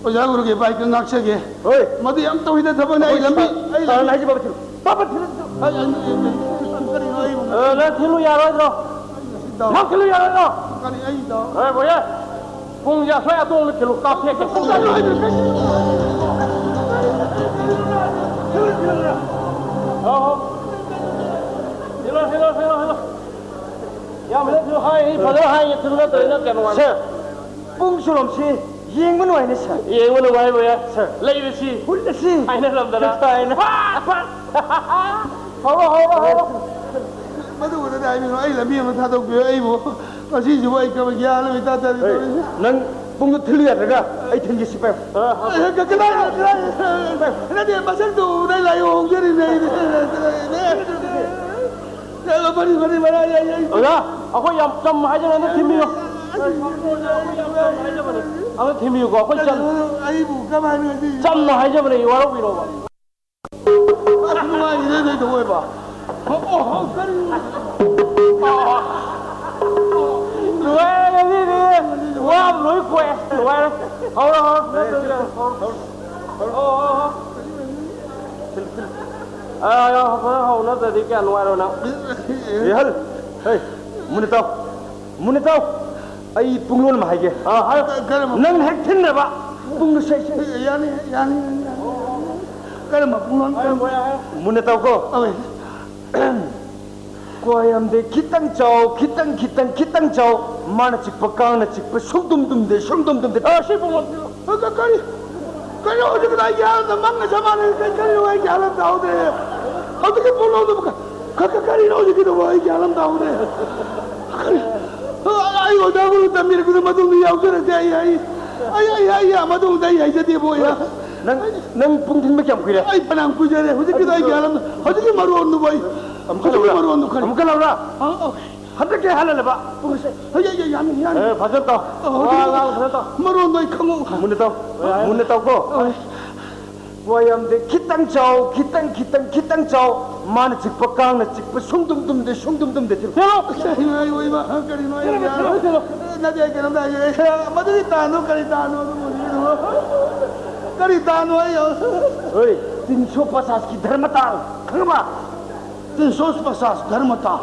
ꯑꯣꯖꯥ ꯒꯨꯔꯨꯒꯤ ꯏꯄꯥ ꯏꯀꯪ ꯉꯥꯛꯆꯒꯦ꯫ ꯍꯣꯏ꯫ ꯃꯗꯨ ꯌꯥꯝ ꯇꯧꯍꯩꯗꯕ ꯊꯕꯛꯅꯤ꯫ ꯑꯩ ꯂꯝꯕꯤ, ꯑꯩ ꯁꯥꯔꯅ ꯂꯝꯕꯤ ꯍꯥꯏꯖꯕ ꯊꯤꯜꯂꯨ꯫ ꯄꯥꯄ ꯊꯤꯜꯂꯨ꯫ ꯑꯩ, ꯑꯩ, ꯑꯩ, ꯑꯩ, ꯀꯔꯤꯅꯣ ꯑꯩꯕꯨ? ꯑ, ꯅꯪ ꯊꯤꯜꯂꯨ ꯌꯥꯔꯣꯏꯗ꯭ꯔꯣ? ꯑꯩ ꯉꯁꯤ ꯗꯥꯎ-, ꯅꯪ ꯊꯤꯜꯂꯨ ꯌꯥꯔꯣꯏꯗ꯭ꯔꯣ? ꯀꯔꯤ ꯑꯩ ꯗꯥꯎ? ꯑꯦ, ꯕꯣꯌꯦ, ꯄꯨꯡꯁꯦ ꯑꯁ꯭ꯋꯥꯏ ꯑꯗꯣꯝꯗ ꯊꯤꯜꯂꯨ, ꯀꯥꯞꯊꯦꯛꯀꯦ꯫ ꯀꯔꯤꯅꯣ ꯑꯩꯕꯨ? ꯍꯣ, ꯍꯣ꯫ ꯊꯤꯜꯂꯣ, ꯊꯤꯜꯂꯣ, ꯊꯤꯜꯂꯣ, ꯊꯤꯜꯂꯣ꯫ ꯌꯥꯝ ꯐꯖꯅ ꯊꯤꯜꯂꯣ, ꯍꯥꯏ, ꯐꯖꯅ ꯍꯥꯏ, ꯊꯤꯜꯂꯨ ꯅꯠꯇ꯭ꯔꯗꯤ ꯅꯪ ꯀꯌꯥ ꯅꯨꯡꯉꯥꯏꯔꯣꯏ꯫ ꯁꯥꯔ, ꯄꯨꯡ ꯁꯨꯔꯣꯝꯁꯤ ꯌꯦꯡꯕ ꯅꯨꯡꯉꯥꯏꯅꯦ, ꯁꯥꯔ꯫ ꯌꯦꯡꯕ ꯅꯨꯡꯉꯥꯏꯕ ꯌꯥꯏ꯫ ꯁꯥꯔ꯫ ꯂꯩꯔꯁꯤ꯫ ꯍꯨꯜꯂꯁꯤ꯫ ꯍꯥꯏꯅꯔꯝꯗꯅ꯫ ꯍꯥꯏꯅ꯫ ꯍꯧꯔꯣ, ꯍꯧꯔꯣ, ꯍꯧꯔꯣ꯫ ꯃꯗꯨꯒꯗꯗꯤ ꯍꯥꯏꯕꯤꯔꯣ, ꯑꯩ ꯂꯝꯕꯤ ꯑꯃ ꯊꯥꯗꯣꯛꯄꯤꯌꯨ, ꯑꯩꯕꯨ ꯉꯁꯤꯁꯤꯕꯨ ꯑꯩ ꯀꯕ ꯒ꯭ꯌꯥꯟ ꯑꯃ ꯏꯇꯥ ꯇꯥꯗꯦ ꯍꯦ, ꯇꯧꯔꯤꯁꯦ꯫ ꯅꯪ ꯄꯨꯡꯗꯣ ꯊꯤꯜꯂꯨ ꯌꯥꯗ꯭ꯔꯒ ꯑꯩ ꯊꯤꯟꯒꯦ ꯁꯤ ꯄꯥꯏꯌꯨ꯫ ꯑꯦ, ꯀ-, ꯀꯗꯥꯏ, ꯀꯗꯥꯏ, ꯅꯠꯇꯦ, ꯃꯁꯛꯇꯨ ꯎꯕꯗ ꯑꯩ ꯂꯥꯏ ꯍꯣꯡꯖꯔꯤꯅꯦ ꯑꯩꯗꯤ꯫ ꯐꯅꯤ, ꯐꯅꯤ, ꯐꯅꯤ, ꯐꯅꯤ, ꯑꯩ, ꯑꯩ, ꯑꯩ ꯑꯣꯖꯥ, ꯑꯩꯈꯣꯏ ꯌꯥꯝ ꯆꯝꯅ ꯍꯥꯏꯖꯕꯅꯦ, ꯑꯝꯇ ꯊꯤꯟꯕꯤꯌꯨ꯫ ꯑꯝꯇ ꯊꯤꯟꯕꯤꯌꯨꯀꯣ, ꯑꯩꯈꯣꯏ ꯆꯝ-, ꯑꯩꯕꯨ ꯀꯃꯥꯏꯅ ꯉꯁꯤ ꯆꯝꯅ ꯍꯥꯏꯖꯕꯅꯦ, ꯋꯥꯔꯧꯕꯤꯔꯣꯕ꯫ ꯑꯁ, ꯅꯨꯡꯉꯥꯏꯔꯤꯅꯦ ꯅꯣꯏ ꯊꯧꯑꯣꯏꯕ꯫ ꯑꯣ, ꯑꯣ, ꯀꯔꯤ? ꯅꯨꯡꯉꯥꯏꯔꯦ ꯉꯁꯤꯗꯤ꯫ ꯋꯥ ꯂꯣꯏ ꯀꯣꯛꯑꯦ꯫ ꯅꯨꯡꯉꯥꯏꯔꯦ꯫ ꯍꯧꯔꯣ, ꯍꯧꯔꯣ, ꯍꯧꯔꯣ, ꯍꯧꯔꯣ, ꯍꯧꯔꯣ꯫ ꯑꯥ, ꯐꯖꯅ ꯍꯧꯅꯗ꯭ꯔꯗꯤ ꯀꯌꯥ ꯅꯨꯡꯉꯥꯏꯔꯣꯏ ꯅꯪ꯫ ꯌꯥꯍꯜ! ꯍꯩ, ꯃꯨꯟꯅ ꯇꯥꯎ꯫ ꯃꯨꯟꯅ ꯇꯥꯎ꯫ ꯑꯩ ꯄꯨꯡꯂꯣꯟ ꯑꯃ ꯍꯥꯏꯒꯦ꯫ ꯑꯥ, ꯍꯥꯏꯌꯨ꯫ ꯀ-, ꯀꯔꯝꯕ? ꯅꯪ ꯍꯦꯛ ꯊꯤꯟꯅꯕ ꯄꯨꯡ ꯁꯦ-, ꯁꯦ-, ꯌꯥꯅꯤ, ꯌꯥꯅꯤ, ꯌꯥꯅꯤ꯫ ꯀꯔꯝꯕ ꯄꯨꯡꯂꯣꯟ? ꯀꯔꯝꯕ? ꯃꯨꯟꯅ ꯇꯥꯎꯀꯣ꯫ ꯑꯧ꯫ ꯀ꯭ꯋꯥ ꯌꯥꯝꯗꯦ, ꯈꯤꯇꯪ ꯆꯥꯎ, ꯈꯤꯇꯪ, ꯈꯤꯇꯪ, ꯈꯤꯇꯪ ꯆꯥꯎ꯫ ꯃꯥꯅ ꯆꯤꯛꯄ, ꯀꯥꯡꯅ ꯆꯤꯛꯄ, ꯁꯨꯡꯇꯨꯝ ꯇꯨꯝꯗꯦ, ꯁꯨꯡꯇꯨꯝ ꯇꯨꯝꯗꯦ꯫ ꯑꯥ, ꯁꯤ ꯄꯨꯡꯂꯣꯟ꯫ ꯀ-, ꯀ-, ꯀꯔꯤ? ꯀꯔꯤꯅꯣ ꯍꯧꯖꯤꯛꯀꯤꯗꯣ? ꯑꯩ ꯒ꯭ꯌꯥꯟ ꯑꯝꯇ ꯃꯪꯒ ꯆꯞ ꯃꯥꯟꯅꯩ꯫ ꯀ-, ꯀꯔꯤꯅꯣ? ꯑꯩ ꯒ꯭ꯌꯥꯟ ꯑꯝ ꯇꯥꯍꯧꯗ꯭ꯔꯦ꯫ ꯍꯧꯖꯤꯛꯀꯤ ꯄꯣꯠꯂꯣꯝꯗꯨꯕꯨ ꯀ-, ꯀ-, ꯀ-, ꯀꯔꯤꯅꯣ ꯍꯧꯖꯤꯛꯀꯤꯗꯨꯕꯨ? ꯑꯩ ꯒ꯭ꯌꯥꯟ ꯑꯝ ꯇꯥꯍꯧꯗ꯭ꯔꯦ꯫ ꯀꯔꯤ? ꯑ, ꯑꯩ ꯑꯣꯖꯥ ꯒꯨꯔꯨ ꯇꯝꯕꯤꯔꯛꯄꯗ ꯃꯗꯨꯝꯗꯤ ꯌꯥꯎꯖꯔꯛꯇꯦ꯫ ꯑꯩ, ꯑꯩ, ꯑꯩ, ꯑꯩ, ꯑꯩ, ꯑꯩ, ꯃꯗꯨꯝꯗ ꯑꯩ ꯍꯩꯖꯗꯦꯕꯣ, ꯑꯩ꯫ ꯅꯪ, ꯅꯪ ꯄꯨꯡ ꯊꯤꯟꯕ ꯀꯌꯥꯝ ꯀꯨꯏꯔꯦ? ꯑꯩ ꯐꯅꯌꯥꯝ ꯀꯨꯏꯖꯔꯦ꯫ ꯍꯧꯖꯤꯛꯀꯤꯗꯣ ꯑꯩ ꯒ꯭ꯌꯥꯟ ꯑꯝ, ꯍꯧꯖꯤꯛꯀꯤ ꯃꯔꯣꯟꯗꯨꯕꯨ ꯑꯩ, ꯑꯃꯨꯛꯀ ꯍꯧꯖꯤꯛꯀꯤ ꯂꯧꯔꯥ? ꯃꯔꯣꯟꯗꯨ ꯀꯔꯤ? ꯑꯃꯨꯛꯀ ꯂꯧꯔꯥ? ꯑ, ꯑ꯫ ꯍꯟꯗꯛꯀꯤ ꯍꯜꯂꯜꯂꯕ? ꯄꯨꯡꯁꯦ꯫ ꯍꯩ, ꯍꯩ, ꯍꯩ, ꯌꯥꯅꯤ, ꯌꯥꯅꯤ꯫ ꯑꯦ, ꯐꯖꯅ ꯇꯥꯎ꯫ ꯑ, ꯍꯧꯖꯤꯛ ꯋꯥ ꯉꯥꯡ ꯐꯖꯅ ꯇꯥꯎ꯫ ꯃꯔꯣꯟꯗꯣ ꯑꯩ ꯈꯪꯉꯧ-, ꯃꯨꯟꯅ ꯇꯥꯎ꯫ ꯍꯣꯏ, ꯍꯣꯏ꯫ ꯃꯨꯟꯅ ꯇꯥꯎꯀꯣ꯫ ꯍꯣꯏ꯫ ꯋꯥ ꯌꯥꯝꯗꯦ, ꯈꯤꯇꯪ ꯆꯥꯎ, ꯈꯤꯇꯪ, ꯈꯤꯇꯪ, ꯈꯤꯇꯪ ꯆꯥꯎ꯫ ꯃꯥꯅ ꯆꯤꯛꯄ, ꯀꯥꯡꯅ ꯆꯤꯛꯄ, ꯁꯨꯡꯗꯨꯝ ꯇꯨꯝꯗꯦ, ꯁꯨꯡꯗꯨꯝ ꯇꯨꯝꯗꯦ꯫ ꯊꯤꯜꯂꯣ꯫ ꯀꯔꯤꯅꯣ ꯑꯩ ꯑꯣꯏꯕ? ꯀꯔꯤꯅꯣ ꯑꯩ ꯊꯤꯜꯂꯣ, ꯌꯥꯔꯣꯏ꯫ ꯊꯤꯜꯂꯣ, ꯊꯤꯜꯂꯣ꯫ ꯅꯠꯇꯦ, ꯑꯩ ꯀꯩꯅꯣꯝꯇ ꯍꯥꯏꯒꯦ꯫ ꯃꯗꯨꯒꯤ ꯇꯥꯟꯗꯣ ꯀꯔꯤ ꯇꯥꯟꯅꯣ? ꯑꯗꯨ ꯃꯨꯟꯅ ꯀꯔꯤ ꯇꯥꯟꯅꯣ ꯑꯩ? ꯍꯣꯏ, ꯇꯤꯟꯁꯣ ꯄꯆꯥꯁꯀꯤ ꯙꯔꯃ ꯇꯥꯟ꯫ ꯈꯪꯉꯕ? ꯇꯤꯟꯁꯣ ꯄꯆꯥꯁ ꯙꯔꯃ ꯇꯥꯟ꯫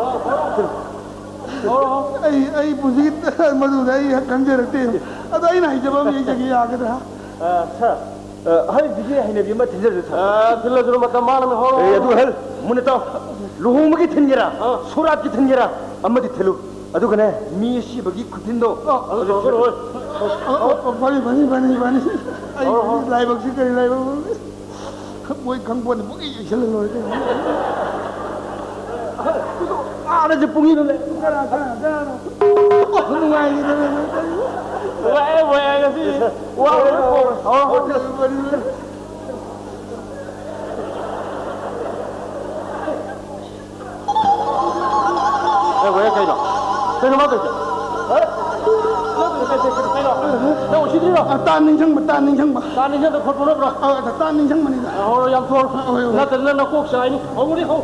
ꯑꯣ꯫ ꯑꯩ, ꯑꯩ ꯄꯨꯟꯁꯤꯒꯤ ꯃꯗꯨꯗ ꯑꯩ ꯈꯪꯖꯔꯛꯇꯦ꯫ ꯑꯗꯣ ꯑꯩꯅ ꯍꯩꯖꯕ ꯑꯃ ꯌꯩꯖꯒꯦ, ꯌꯥꯒꯗ꯭ꯔꯥ? ꯑ, ꯁꯥꯔ, ꯑ, ꯑꯍꯜꯁꯤꯒꯤ ꯍꯩꯅꯕꯤ ꯑꯃ ꯊꯤꯟꯖꯔꯁꯤ, ꯁꯥꯔ꯫ ꯑ, ꯊꯤꯜꯂꯁꯤꯔꯣ, ꯃꯇꯝ ꯃꯥꯡꯅꯕ ꯍꯧꯔꯣ꯫ ꯑꯦ, ꯑꯗꯨ ꯑꯍꯜ, ꯃꯨꯟꯅ ꯇꯥꯎ꯫ ꯂꯨꯍꯣꯡꯕꯒꯤ ꯊꯤꯟꯒꯦꯔꯥ, ꯑ꯫ ꯁꯣꯔꯥꯠꯀꯤ ꯊꯤꯟꯒꯦꯔꯥ, ꯑꯃꯗꯤ ꯊꯤꯜꯂꯨ꯫ ꯑꯗꯨꯒꯅꯦ, ꯃꯤ ꯑꯁꯤꯕꯒꯤ ꯈꯨꯊꯤꯟꯗꯣ꯫ ꯑ, ꯑꯗꯨ ꯇꯧꯔꯒ ꯂꯣꯏꯔꯦ꯫ ꯑ, ꯑ, ꯑ, ꯐꯅꯤ, ꯐꯅꯤ, ꯐꯅꯤ, ꯐꯅꯤ꯫ ꯑꯩ ꯍꯣꯏ, ꯍꯣꯏ꯫ ꯂꯥꯏꯕꯛꯁꯤ ꯀꯔꯤ ꯂꯥꯏꯕꯛ? ꯃꯣꯏ ꯈꯪꯄꯣꯠꯅꯤ, ꯄꯨꯡꯏ ꯌꯩꯁꯜꯂ ꯂꯣꯏꯔꯦ ꯀꯩꯅꯣ꯫ ꯑꯥꯗꯁꯨ ꯄꯨꯡꯏꯗꯨ ꯂꯩ꯫ ꯀꯅꯥ, ꯀꯅꯥ, ꯀꯅꯥꯅꯣ? ꯅꯨꯡꯉꯥꯏꯈꯤꯗꯅ꯫ ꯋꯥꯏ, ꯋꯥꯏ, ꯉꯁꯤ ꯋꯥ ꯂꯣꯏ ꯀꯣꯛꯈ꯭ꯔꯦ꯫ ꯍꯣꯏ, ꯍꯣꯏ꯫ ꯑꯦ, ꯋꯥꯏ, ꯀꯩꯅꯣ? ꯀꯩꯅꯣ ꯃꯥ ꯇꯧꯔꯤꯁꯦ? ꯍꯥ? ꯅꯪ ꯎꯁꯤꯠꯇ꯭ꯔꯤꯔꯣ? ꯑ, ꯇꯥꯟ ꯅꯤꯡꯁꯤꯡꯕ, ꯇꯥꯟ ꯅꯤꯡꯁꯤꯡꯕ꯫ ꯇꯥꯟ ꯅꯤꯡꯁꯤꯡꯗ ꯈꯣꯠꯄ ꯅꯠꯇ꯭ꯔꯣ? ꯑ, ꯇꯥꯟ ꯅꯤꯡꯁꯤꯡꯕꯅꯤꯗ꯫ ꯑ, ꯍꯣꯏ, ꯌꯥꯝ ꯊꯨꯔꯣ꯫ ꯑ, ꯍꯣꯏ, ꯍꯣꯏ꯫ ꯅꯠꯇ꯭ꯔꯗꯤ ꯅꯪ ꯅꯀꯣꯛ ꯆꯥꯏꯅꯤ꯫ ꯍꯧꯔꯨꯅꯤ, ꯍꯧ꯫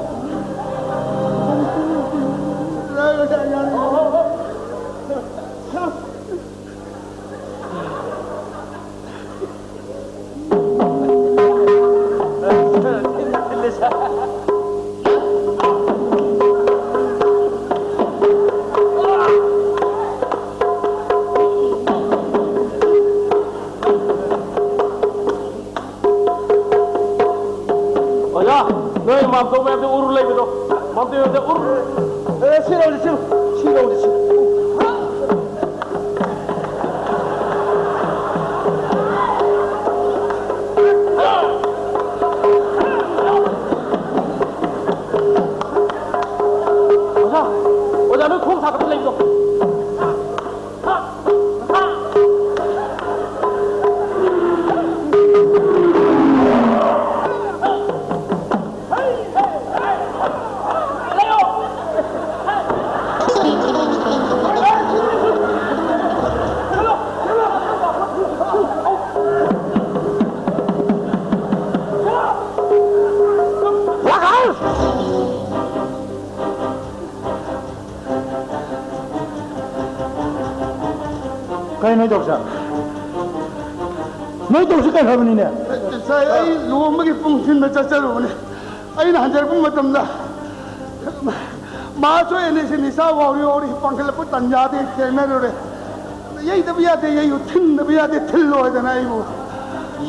ꯎꯔ ꯂꯩꯕꯗꯣ, ꯃꯝꯇ ꯌꯣꯟꯗ ꯎꯔ꯫ ꯑꯦ, ꯁꯤ ꯂꯧꯔꯤ, ꯁꯤ, ꯁꯤ ꯂꯧꯔꯤ, ꯁꯤ꯫ ꯑꯣꯖꯥ, ꯑꯣꯖꯥ, ꯅꯣꯏ ꯈꯣꯡ ꯁꯥꯒꯠꯄ ꯂꯩꯕꯗꯣ꯫ ꯀꯩ ꯅꯣꯏ ꯇꯧꯁꯦ? ꯅꯣꯏ ꯇꯧꯁꯦ ꯀꯩ ꯍꯥꯏꯕꯅꯤꯅꯦ? ꯉꯁꯥꯏ ꯑꯩ ꯂꯨꯍꯣꯡꯕꯒꯤ ꯄꯨꯡ ꯊꯤꯟꯕ ꯆꯠꯆꯔꯨꯕꯅꯦ꯫ ꯑꯩꯅ ꯍꯟꯖꯔꯛꯄ ꯃꯇꯝꯗ ꯃꯍꯥꯁꯨ ꯑꯦꯟ ꯑꯦꯁ ꯅꯤꯁꯥ ꯋꯥꯎꯔꯤ ꯋꯥꯎꯔꯤ ꯄꯥꯡꯈꯠꯂꯛꯄ ꯇꯟꯖꯥꯗꯤ ꯊꯦꯡꯅꯔꯨꯔꯦ꯫ ꯌꯩꯗꯕ ꯌꯥꯗꯦ, ꯌꯩꯌꯨ, ꯊꯤꯟꯗꯕ ꯌꯥꯗꯦ, ꯊꯤꯜꯂꯣ ꯍꯥꯏꯗꯅ ꯑꯩꯕꯨ꯫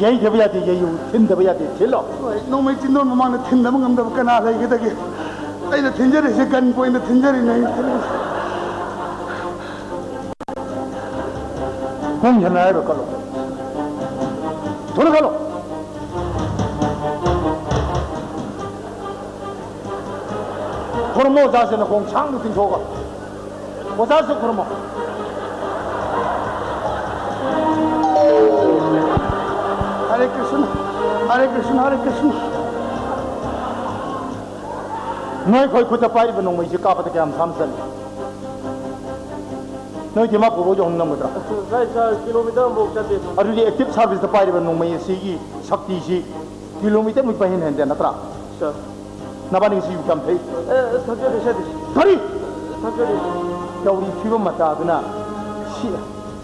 ꯌꯩꯗꯕ ꯌꯥꯗꯦ, ꯌꯩꯌꯨ, ꯊꯤꯟꯗꯕ ꯌꯥꯗꯦ, ꯊꯤꯜꯂꯣ꯫ ꯍꯣꯏ, ꯅꯣꯡꯃꯩ ꯆꯤꯟꯗꯣꯟ ꯃꯃꯥꯡꯗ ꯊꯤꯟꯗꯕ ꯉꯝꯗꯕ ꯀꯅꯥ ꯂꯩꯒꯗꯒꯦ? ꯑꯩꯅ ꯊꯤꯟꯖꯔꯤꯁꯦ gun point ꯊꯤꯟꯖꯔꯤꯅꯦ ꯑꯩꯅ ꯊꯤꯟꯖꯔꯤꯁꯦ꯫ ꯈꯣꯡ ꯁꯥꯟꯅ ꯍꯥꯏꯔꯣ? ꯀꯠꯂꯣ꯫ ꯊꯨꯅ ꯀꯠꯂꯣ꯫ ꯈꯨꯔꯨꯝꯃꯣ ꯑꯣꯖꯥꯁꯦ ꯅꯈꯣꯡ ꯁꯥꯡꯅ ꯇꯤꯡꯊꯣꯛꯑꯒ꯫ ꯑꯣꯖꯥꯁꯨ ꯈꯨꯔꯨꯝꯃꯣ꯫ ꯍꯔꯦ ꯀ꯭ꯔꯤꯁꯅ, ꯍꯔꯦ ꯀ꯭ꯔꯤꯁꯅ, ꯍꯔꯦ ꯀ꯭ꯔꯤꯁꯅ꯫ ꯅꯣꯏ ꯑꯩꯈꯣꯏ ꯈꯨꯠꯇ ꯄꯥꯏꯔꯤꯕ ꯅꯣꯡꯃꯩꯁꯦ ꯀꯥꯞꯄꯗ ꯀꯌꯥꯝ ꯁꯥꯡꯅ ꯆꯠꯂꯤ? ꯅꯣꯏ ꯗꯤꯃꯥꯄꯨꯔ ꯐꯥꯎ ꯌꯧꯍꯟ ꯉꯝꯒꯗ꯭ꯔꯥ? ꯁꯥꯏ, ꯁꯥꯔ, ꯀꯤꯂꯣꯃꯤꯇꯔ ꯑꯃꯐꯥꯎ ꯆꯠꯇꯦ꯫ ꯑꯗꯨꯗꯤ active service ꯇ ꯄꯥꯏꯔꯤꯕ ꯅꯣꯡꯃꯩ ꯑꯁꯤꯒꯤ ꯁꯛꯇꯤꯁꯤ ꯀꯤꯂꯣꯃꯤꯇꯔ ꯃꯨꯛ ꯄꯥꯏꯍꯦꯟ ꯍꯦꯟꯗꯦ ꯅꯠꯇ꯭ꯔꯥ? ꯁꯥꯔ꯫ ꯅꯕꯥꯅꯤ ꯉꯁꯤ ꯌꯨ ꯀꯌꯥꯝ ꯊꯛꯏ? ꯑꯦ, ꯊꯛꯆꯗꯦ, ꯁꯥꯔ꯫ ꯀꯔꯤ? ꯊꯛꯆꯗꯦ꯫ ꯇꯧꯔꯤ ꯐꯤꯕꯝ ꯃꯇꯥꯗꯨꯅ ꯁꯤ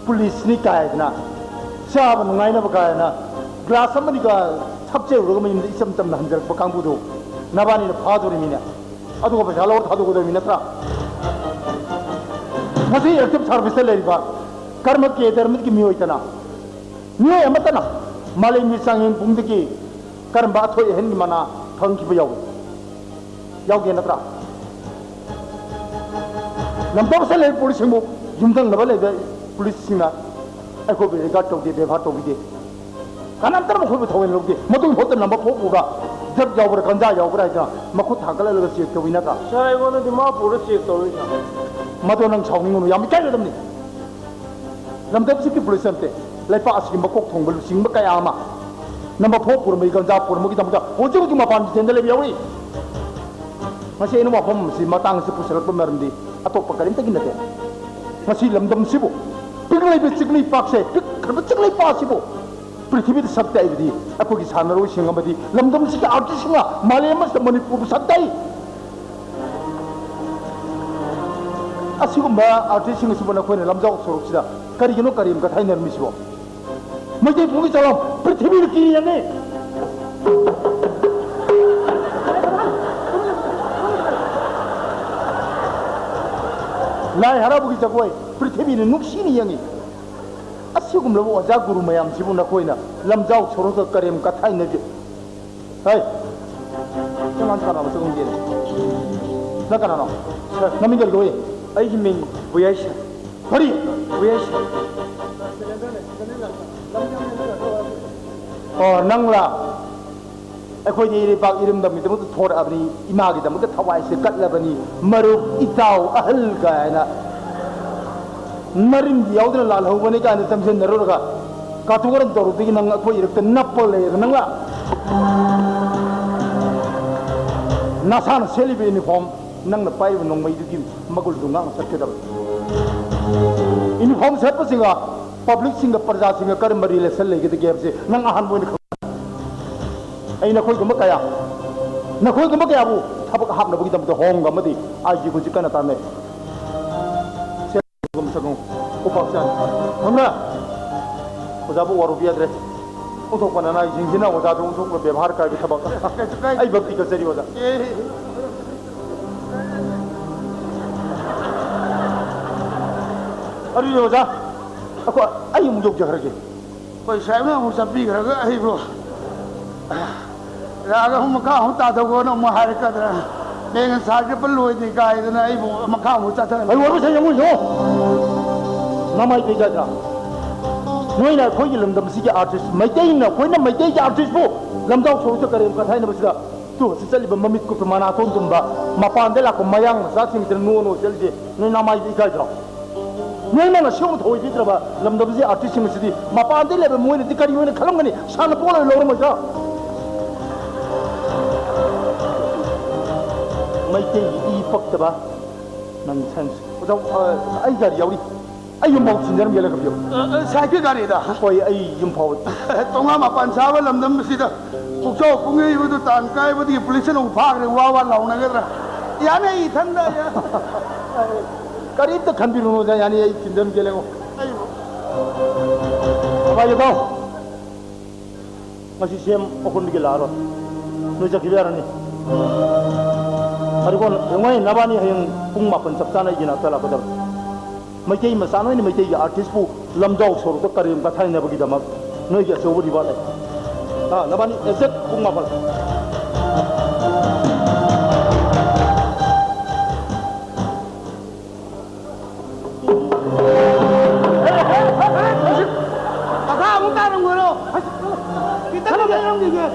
ꯄꯨꯂꯤꯁꯅꯤ ꯀꯥꯏꯗꯅ ꯆꯥꯕ ꯅꯨꯡꯉꯥꯏꯅꯕ ꯀꯥꯏꯅ ꯒ꯭ꯂꯥꯁ ꯑꯃꯅꯤꯒ ꯊꯛꯆꯔꯨꯔꯒ ꯃꯌꯨꯝꯗ ꯏꯆꯝ ꯆꯝꯅ ꯍꯟꯖꯔꯛꯄ ꯀꯥꯡꯕꯨꯗꯨ ꯅꯕꯥꯅꯤꯅ ꯐꯥꯗꯣꯔꯤꯃꯤꯅꯦ꯫ ꯑꯗꯨꯒ ꯄꯩꯁꯥ ꯂꯧꯔ ꯊꯥꯗꯣꯛꯀꯗꯧꯔꯤꯃꯤ ꯅꯠꯇ꯭ꯔꯥ? ꯉꯁꯤ active service ꯇ ꯂꯩꯔꯤꯕ ꯀꯔꯝꯕ ꯀꯦꯗꯔ ꯑꯃꯒꯤ ꯃꯤꯑꯣꯏꯗꯅ, ꯃꯤꯑꯣꯏ ꯑꯃꯠꯇꯅ ꯃꯥꯂꯦꯝꯒꯤ ꯆꯥꯡꯌꯦꯡ ꯄꯨꯡꯗꯒꯤ ꯀꯔꯝꯕ ꯑꯊꯣꯏ ꯑꯍꯦꯟꯒꯤ ꯃꯅꯥ ꯐꯪꯈꯤꯕ ꯌꯥꯎꯏ? ꯌꯥꯎꯗꯦ ꯅꯠꯇ꯭ꯔꯥ? ꯂꯝꯗꯝꯁꯤꯗ ꯂꯩꯔꯤꯕ ꯄꯨꯂꯤꯁꯁꯤꯡꯕꯨ ꯌꯨꯝꯊꯪꯅꯕ ꯂꯩꯕ ꯄꯨꯂꯤꯁꯁꯤꯡꯅ ꯑꯩꯈꯣꯏꯕꯨ ꯔꯤꯒꯥꯔꯗ ꯇꯧꯗꯦ, ꯕꯦꯕꯥꯔ ꯇꯧꯕꯤꯗꯦ꯫ ꯀꯅꯥꯝꯇꯅ ꯃꯈꯣꯏꯕꯨ ꯊꯑꯣꯏꯅ ꯂꯧꯗꯦ꯫ ꯃꯗꯨꯒꯤ ꯃꯍꯨꯠꯇ ꯅꯝꯕꯔ ꯐꯣꯔ ꯄꯨꯕ꯭ꯔꯥ, ꯗ꯭ꯔꯒ ꯌꯥꯎꯕ꯭ꯔꯥ, ꯒꯟꯖꯥ ꯌꯥꯎꯕ꯭ꯔꯥ ꯍꯥꯏꯗꯅ ꯃꯈꯨꯠ ꯊꯥꯡꯒꯠꯍꯜꯂꯒ ꯆꯦꯛ ꯇꯧꯏ ꯅꯠꯇ꯭ꯔꯥ? ꯁꯥꯔ, ꯑꯩꯉꯣꯟꯗꯗꯤ ꯃꯥ ꯄꯨꯔ ꯆꯦꯛ ꯇꯧꯔꯤ, ꯁꯥꯔ꯫ ꯃꯗꯣ ꯅꯪ ꯁꯥꯎꯅꯤꯡꯒꯅꯨ, ꯌꯥꯝ ꯏꯀꯥꯏꯒꯗꯕꯅꯤ꯫ ꯂꯝꯗꯝꯁꯤꯒꯤ ꯄꯨꯂꯤꯁ ꯅꯠꯇꯦ, ꯂꯩꯄꯥꯛ ꯑꯁꯤꯒꯤ ꯃꯀꯣꯛ ꯊꯣꯡꯕ ꯂꯨꯆꯤꯡꯕ ꯀꯌꯥ ꯑꯃ ꯅꯝꯕꯔ ꯐꯣꯔ ꯄꯨꯔꯝꯕꯒꯤ, ꯒꯟꯖꯥ ꯄꯨꯔꯝꯕꯒꯤꯗꯃꯛꯇ ꯍꯧꯖꯤꯛ ꯍꯧꯖꯤꯛ ꯃꯄꯥꯟ ꯖꯦꯜꯗ ꯂꯩꯕ ꯌꯥꯎꯔꯤ꯫ ꯉꯁꯤ ꯑꯩꯅ ꯋꯥꯐꯝ ꯑꯁꯤ, ꯃꯇꯥꯡ ꯑꯁꯤ ꯄꯨꯁꯤꯜꯂꯛꯄ ꯃꯔꯝꯗꯤ ꯑꯇꯣꯞꯄ ꯀꯔꯤꯝꯇꯒꯤ ꯅꯠꯇꯦ꯫ ꯉꯁꯤ ꯂꯝꯗꯝꯁꯤꯕꯨ, ꯄꯤꯛꯂꯤꯕ ꯆꯤꯡꯅꯩ ꯄꯥꯛꯁꯦ, ꯄꯤꯛꯈ꯭ꯔꯕ ꯆꯤꯡꯅꯩ ꯄꯥꯛꯁꯤꯕꯨ ꯄ꯭ꯔꯤꯊꯤꯕꯤꯗ ꯁꯛ ꯇꯥꯛꯏꯕꯗꯤ ꯑꯩꯈꯣꯏꯒꯤ ꯁꯥꯟꯅꯔꯣꯏꯁꯤꯡ ꯑꯃꯗꯤ ꯂꯝꯗꯝꯁꯤꯒꯤ ꯑꯥꯔꯇꯤꯁꯁꯤꯡꯅ ꯃꯥꯂꯦꯝ ꯑꯁꯤꯗ ꯃꯅꯤꯄꯨꯔꯕꯨ ꯁꯛ ꯇꯥꯛꯏ꯫ ꯑꯁꯤꯒꯨꯝꯕ ꯑꯥꯔꯇꯤꯁꯁꯤꯡ ꯑꯁꯤꯕꯨ ꯅꯈꯣꯏꯅ ꯂꯝꯖꯥꯎ ꯁꯣꯔꯣꯛꯁꯤꯗ ꯀꯔꯤꯒꯤꯅꯣ ꯀꯔꯦꯝ ꯀꯊꯥꯏꯅꯔꯝꯃꯤꯁꯤꯕꯣ? ꯃꯩꯇꯩ ꯄꯨꯝꯒꯤ ꯆꯂꯣ, ꯄ꯭ꯔꯤꯊꯤꯕꯤꯅ ꯀꯤꯔꯤ ꯌꯦꯡꯉꯤ꯫ ꯂꯥꯏ ꯍꯔꯥꯎꯕꯒꯤ ꯖꯒꯣꯏ, ꯄ꯭ꯔꯤꯊꯤꯕꯤꯅ ꯅꯨꯡꯁꯤꯅ ꯌꯦꯡꯉꯤ꯫ ꯑꯁꯤꯒꯨꯝꯂꯕ ꯑꯣꯖꯥ ꯒꯨꯔꯨ ꯃꯌꯥꯝꯁꯤꯕꯨ ꯅꯈꯣꯏꯅ ꯂꯝꯖꯥꯎ ꯁꯣꯔꯣꯛꯇ ꯀꯔꯦꯝ ꯀꯊꯥꯏꯅꯕꯤ꯫ ꯍꯩ! ꯅꯪ ꯀꯅꯥꯅꯣ? ꯆꯪꯉꯝꯒꯦꯅꯦ꯫ ꯅꯪ ꯀꯅꯥꯅꯣ? ꯁꯥꯔ꯫ ꯅꯃꯤꯡ ꯀꯔꯤ ꯀꯧꯏ? ꯑꯩꯒꯤ ꯃꯤꯡ ꯕꯨꯌꯥꯏ, ꯁꯥꯔ꯫ ꯀꯔꯤ? ꯕꯨꯌꯥꯏ, ꯁꯥꯔ꯫ ꯑꯣ, ꯅꯪꯂꯥ? ꯑꯩꯈꯣꯏꯗꯤ ꯏꯔꯩꯄꯥꯛ ꯏꯔꯝꯗꯝꯒꯤꯗꯃꯛꯇ ꯊꯣꯔꯛꯑꯕꯅꯤ, ꯏꯃꯥꯒꯤꯗꯃꯛꯇ ꯊꯋꯥꯏꯁꯦ ꯀꯠꯂꯕꯅꯤ, ꯃꯔꯨꯞ, ꯏꯇꯥꯎ, ꯑꯍꯜ ꯀꯥꯏꯅ꯫ ꯃꯔꯤꯟꯗꯤ ꯌꯥꯎꯗꯅ ꯂꯥꯜꯍꯧꯕꯅꯤ ꯀꯥꯏꯅ ꯆꯪꯁꯤꯟꯅꯔꯨꯔꯒ, ꯀꯥꯇꯨ ꯀꯔꯟ ꯇꯧꯔꯨꯕꯗꯒꯤ ꯅꯪ ꯑꯩꯈꯣꯏ ꯏꯔꯛꯇ ꯅꯞꯄ ꯂꯩꯔꯒ ꯅꯪꯂ? ꯅꯁꯥꯅ ꯁꯦꯠꯂꯤꯕ ꯌꯨꯅꯤꯐꯣꯔꯝ, ꯅꯪꯅ ꯄꯥꯏꯔꯤꯕ ꯅꯣꯡꯃꯩꯗꯨꯒꯤ ꯃꯒꯨꯜꯗꯨ ꯉꯥꯛꯅ ꯆꯠꯀꯗꯕꯅꯤ꯫ ꯌꯨꯅꯤꯐꯣꯔꯝ ꯁꯦꯠꯄꯁꯤꯒ ꯄꯕ꯭ꯂꯤꯛꯁꯤꯡꯒ, ꯄ꯭ꯔꯖꯥꯁꯤꯡꯒ ꯀꯔꯝꯕ ꯔꯤꯂꯦꯁꯟ ꯂꯩꯒꯗꯒꯦ ꯍꯥꯏꯕꯁꯤ ꯅꯪ ꯑꯍꯥꯟꯕ ꯑꯣꯏꯅ ꯈꯪ-, ꯑꯩ ꯅꯈꯣꯏꯒꯨꯝꯕ ꯀꯌꯥ, ꯅꯈꯣꯏꯒꯨꯝꯕ ꯀꯌꯥꯕꯨ ꯊꯕꯛ ꯍꯥꯞꯅꯕꯒꯤꯗꯃꯛꯇ ꯍꯣꯝꯒ ꯑꯃꯗꯤ ꯑꯥꯏ ꯖꯤ ꯍꯧꯖꯤꯛ ꯀꯟꯅ ꯇꯥꯟꯅꯩ꯫ ꯁꯦ-, ꯁꯒꯨꯝ ꯁꯒꯨꯝ, ꯈꯨꯄꯥꯛ ꯆꯥꯅꯤ꯫ ꯈꯪꯕ꯭ꯔꯥ? ꯑꯣꯖꯥꯕꯨ ꯋꯥꯔꯧꯕ ꯌꯥꯗ꯭ꯔꯦ꯫ ꯑꯣꯟꯊꯣꯛꯄ ꯅꯅꯥꯏꯁꯤꯡꯁꯤꯅ ꯑꯣꯖꯥꯗ ꯑꯣꯟꯊꯣꯛꯄ ꯕꯦꯕꯥꯔ ꯀꯥꯏꯕ ꯊꯕꯛ꯫ ꯀꯩꯁꯨ ꯀꯥꯏꯗꯦ꯫ ꯑꯩ ꯚꯛꯇꯤ ꯀꯠꯆꯔꯤ ꯑꯣꯖꯥ꯫ ꯑꯦ꯫ ꯑꯗꯨꯗꯤ ꯑꯣꯖꯥ, ꯑꯩꯈꯣꯏ, ꯑꯩ ꯑꯃꯨꯛ ꯌꯧꯖꯈ꯭ꯔꯒꯦ꯫ ꯑꯩꯈꯣꯏ ꯁꯥꯍꯦꯕꯅ ꯑꯃꯨꯛ ꯆꯠꯄꯤꯈ꯭ꯔꯒ ꯑꯩꯕꯨ ꯔꯥꯒ ꯑꯃꯨꯛ ꯃꯈꯥ ꯑꯃꯨꯛ ꯇꯥꯗꯧꯕꯅ ꯑꯃꯨꯛ ꯍꯥꯏꯔꯛꯀꯗ꯭ꯔꯥ? ꯍꯌꯦꯡ ꯁꯥꯔꯒ ꯂꯣꯏꯗꯦ ꯀꯥꯏꯗꯅ ꯑꯩꯕꯨ ꯃꯈꯥ ꯑꯃꯨꯛ ꯆꯠꯊꯔꯦ꯫ ꯑꯩ ꯋꯥꯔꯤ ꯁꯥꯏ ꯌꯦꯡꯉꯨ, ꯌꯦꯡꯉꯨ꯫ ꯅꯃꯥꯏ ꯀꯩ ꯀꯥꯏꯗ꯭ꯔꯥ? ꯅꯣꯏꯅ ꯑꯩꯈꯣꯏꯒꯤ ꯂꯝꯗꯝꯁꯤꯒꯤ artist, ꯃꯩꯇꯩꯅ, ꯑꯩꯈꯣꯏꯅ ꯃꯩꯇꯩꯒꯤ artistꯄꯨ ꯂꯝꯖꯥꯎ ꯁꯣꯔꯣꯛꯇ ꯀꯔꯦꯝ ꯀꯊꯥꯏꯅꯕꯁꯤꯗ, ꯇꯨ ꯍꯧꯖꯤꯛ ꯆꯠꯂꯤꯕ ꯃꯃꯤꯠ ꯀꯨꯞꯄ ꯃꯅꯥꯇꯣꯟ ꯇꯨꯝꯕ ꯃꯄꯥꯟꯗ ꯂꯥꯛꯄ ꯃꯌꯥꯡ ꯃꯆꯥꯁꯤꯡꯁꯤꯅ ꯅꯣ ꯅꯣ ꯆꯠꯂꯤꯁꯦ ꯅꯣꯏ ꯅꯃꯥꯏꯗ ꯏꯀꯥꯏꯗ꯭ꯔꯣ? ꯅꯣꯏ ꯅꯪꯅ ꯁꯤꯒꯨꯝꯕ ꯊꯧꯑꯣꯏꯕꯤꯗ꯭ꯔꯕ ꯂꯝꯗꯝꯁꯤꯒꯤ artistꯁꯤꯡ ꯑꯁꯤꯗꯤ ꯃꯄꯥꯟꯗ ꯂꯩꯕ ꯃꯣꯏꯅꯗꯤ ꯀꯔꯤ ꯑꯣꯏꯅ ꯈꯜꯂꯝꯒꯅꯤ? ꯁꯥꯟꯅꯄꯣꯠ ꯑꯣꯏꯅ ꯂꯧꯔꯝꯃꯣꯏꯗ꯭ꯔꯣ? ꯃꯩꯇꯩꯒꯤ ꯏ ꯄꯛꯇꯕ ꯅꯪ ꯁꯟꯁ-, ꯑꯣꯖꯥ, ꯑ, ꯑꯩ ꯒꯥꯔꯤ ꯌꯥꯎꯔꯤ꯫ ꯑꯩ ꯌꯨꯝ ꯐꯥꯎ ꯊꯤꯟꯖꯔꯝꯒꯦ ꯂꯩꯔꯛꯄꯤꯌꯨ꯫ ꯑ, ꯑ, ꯁꯥꯏꯠꯀꯤ ꯒꯥꯔꯤꯗ? ꯍꯣꯏ, ꯑꯩ ꯌꯨꯝ ꯐꯥꯎꯕ꯫ ꯇꯣꯉꯥꯟ ꯃꯄꯥꯟ ꯁꯥꯕ ꯂꯝꯗꯝ ꯑꯁꯤꯗ ꯄꯨꯛꯆꯥꯎ ꯄꯨꯡꯌꯩꯕꯗꯨ ꯇꯥꯟ ꯀꯥꯏꯕꯗꯒꯤ ꯄꯨꯂꯤꯁꯅ ꯑꯃꯨꯛ ꯐꯥꯈ꯭ꯔꯦ, ꯋꯥ ꯋꯥ ꯂꯥꯎꯅꯒꯗ꯭ꯔꯥ? ꯌꯥꯅꯤ, ꯑꯩ ꯏꯊꯟꯗ ꯌꯥ-, ꯀꯔꯤꯝꯇ ꯈꯟꯕꯤꯔꯨꯅꯨ ꯑꯣꯖꯥ, ꯌꯥꯅꯤ, ꯑꯩ ꯊꯤꯟꯖꯔꯝꯒꯦ ꯂꯩꯉꯣ꯫ ꯑꯩ ꯚꯥꯏ ꯌꯥꯗꯧ꯫ ꯉꯁꯤ ꯁꯦꯝ ꯑꯣꯈꯣꯟꯕꯤꯒꯤ ꯂꯥꯛꯑꯔꯣꯏ꯫ ꯅꯣꯏ ꯆꯠꯈꯤꯕ ꯌꯥꯔꯅꯤ꯫ ꯑꯗꯨꯒ ꯌꯦꯡꯉꯣ, ꯅꯕꯥꯅꯤ ꯍꯌꯦꯡ ꯄꯨꯡ ꯃꯥꯄꯟ ꯆꯞ ꯆꯥꯅ ꯑꯩꯒꯤ ꯅꯥꯛꯇ ꯂꯥꯛꯀꯗꯕꯅꯤ꯫ ꯃꯩꯇꯩ ꯃꯆꯥ ꯅꯣꯏꯅ ꯃꯩꯇꯩꯒꯤ artistꯄꯨ ꯂꯝꯖꯥꯎ ꯁꯣꯔꯣꯛꯇ ꯀꯔꯦꯝ ꯀꯊꯥꯏꯅꯕꯒꯤꯗꯃꯛ ꯅꯣꯏꯒꯤ ꯑꯆꯧꯕ reward ꯂꯩ꯫ ꯑꯥ, ꯅꯕꯥꯅꯤ exact ꯄꯨꯡ ꯃꯥꯄꯟ꯫ ꯃꯈꯥ ꯑꯃꯨꯛ ꯇꯥꯔꯝꯒꯅꯣ꯫ ꯈꯤꯇꯪ ꯆꯠꯂꯝꯈꯤꯒꯦ꯫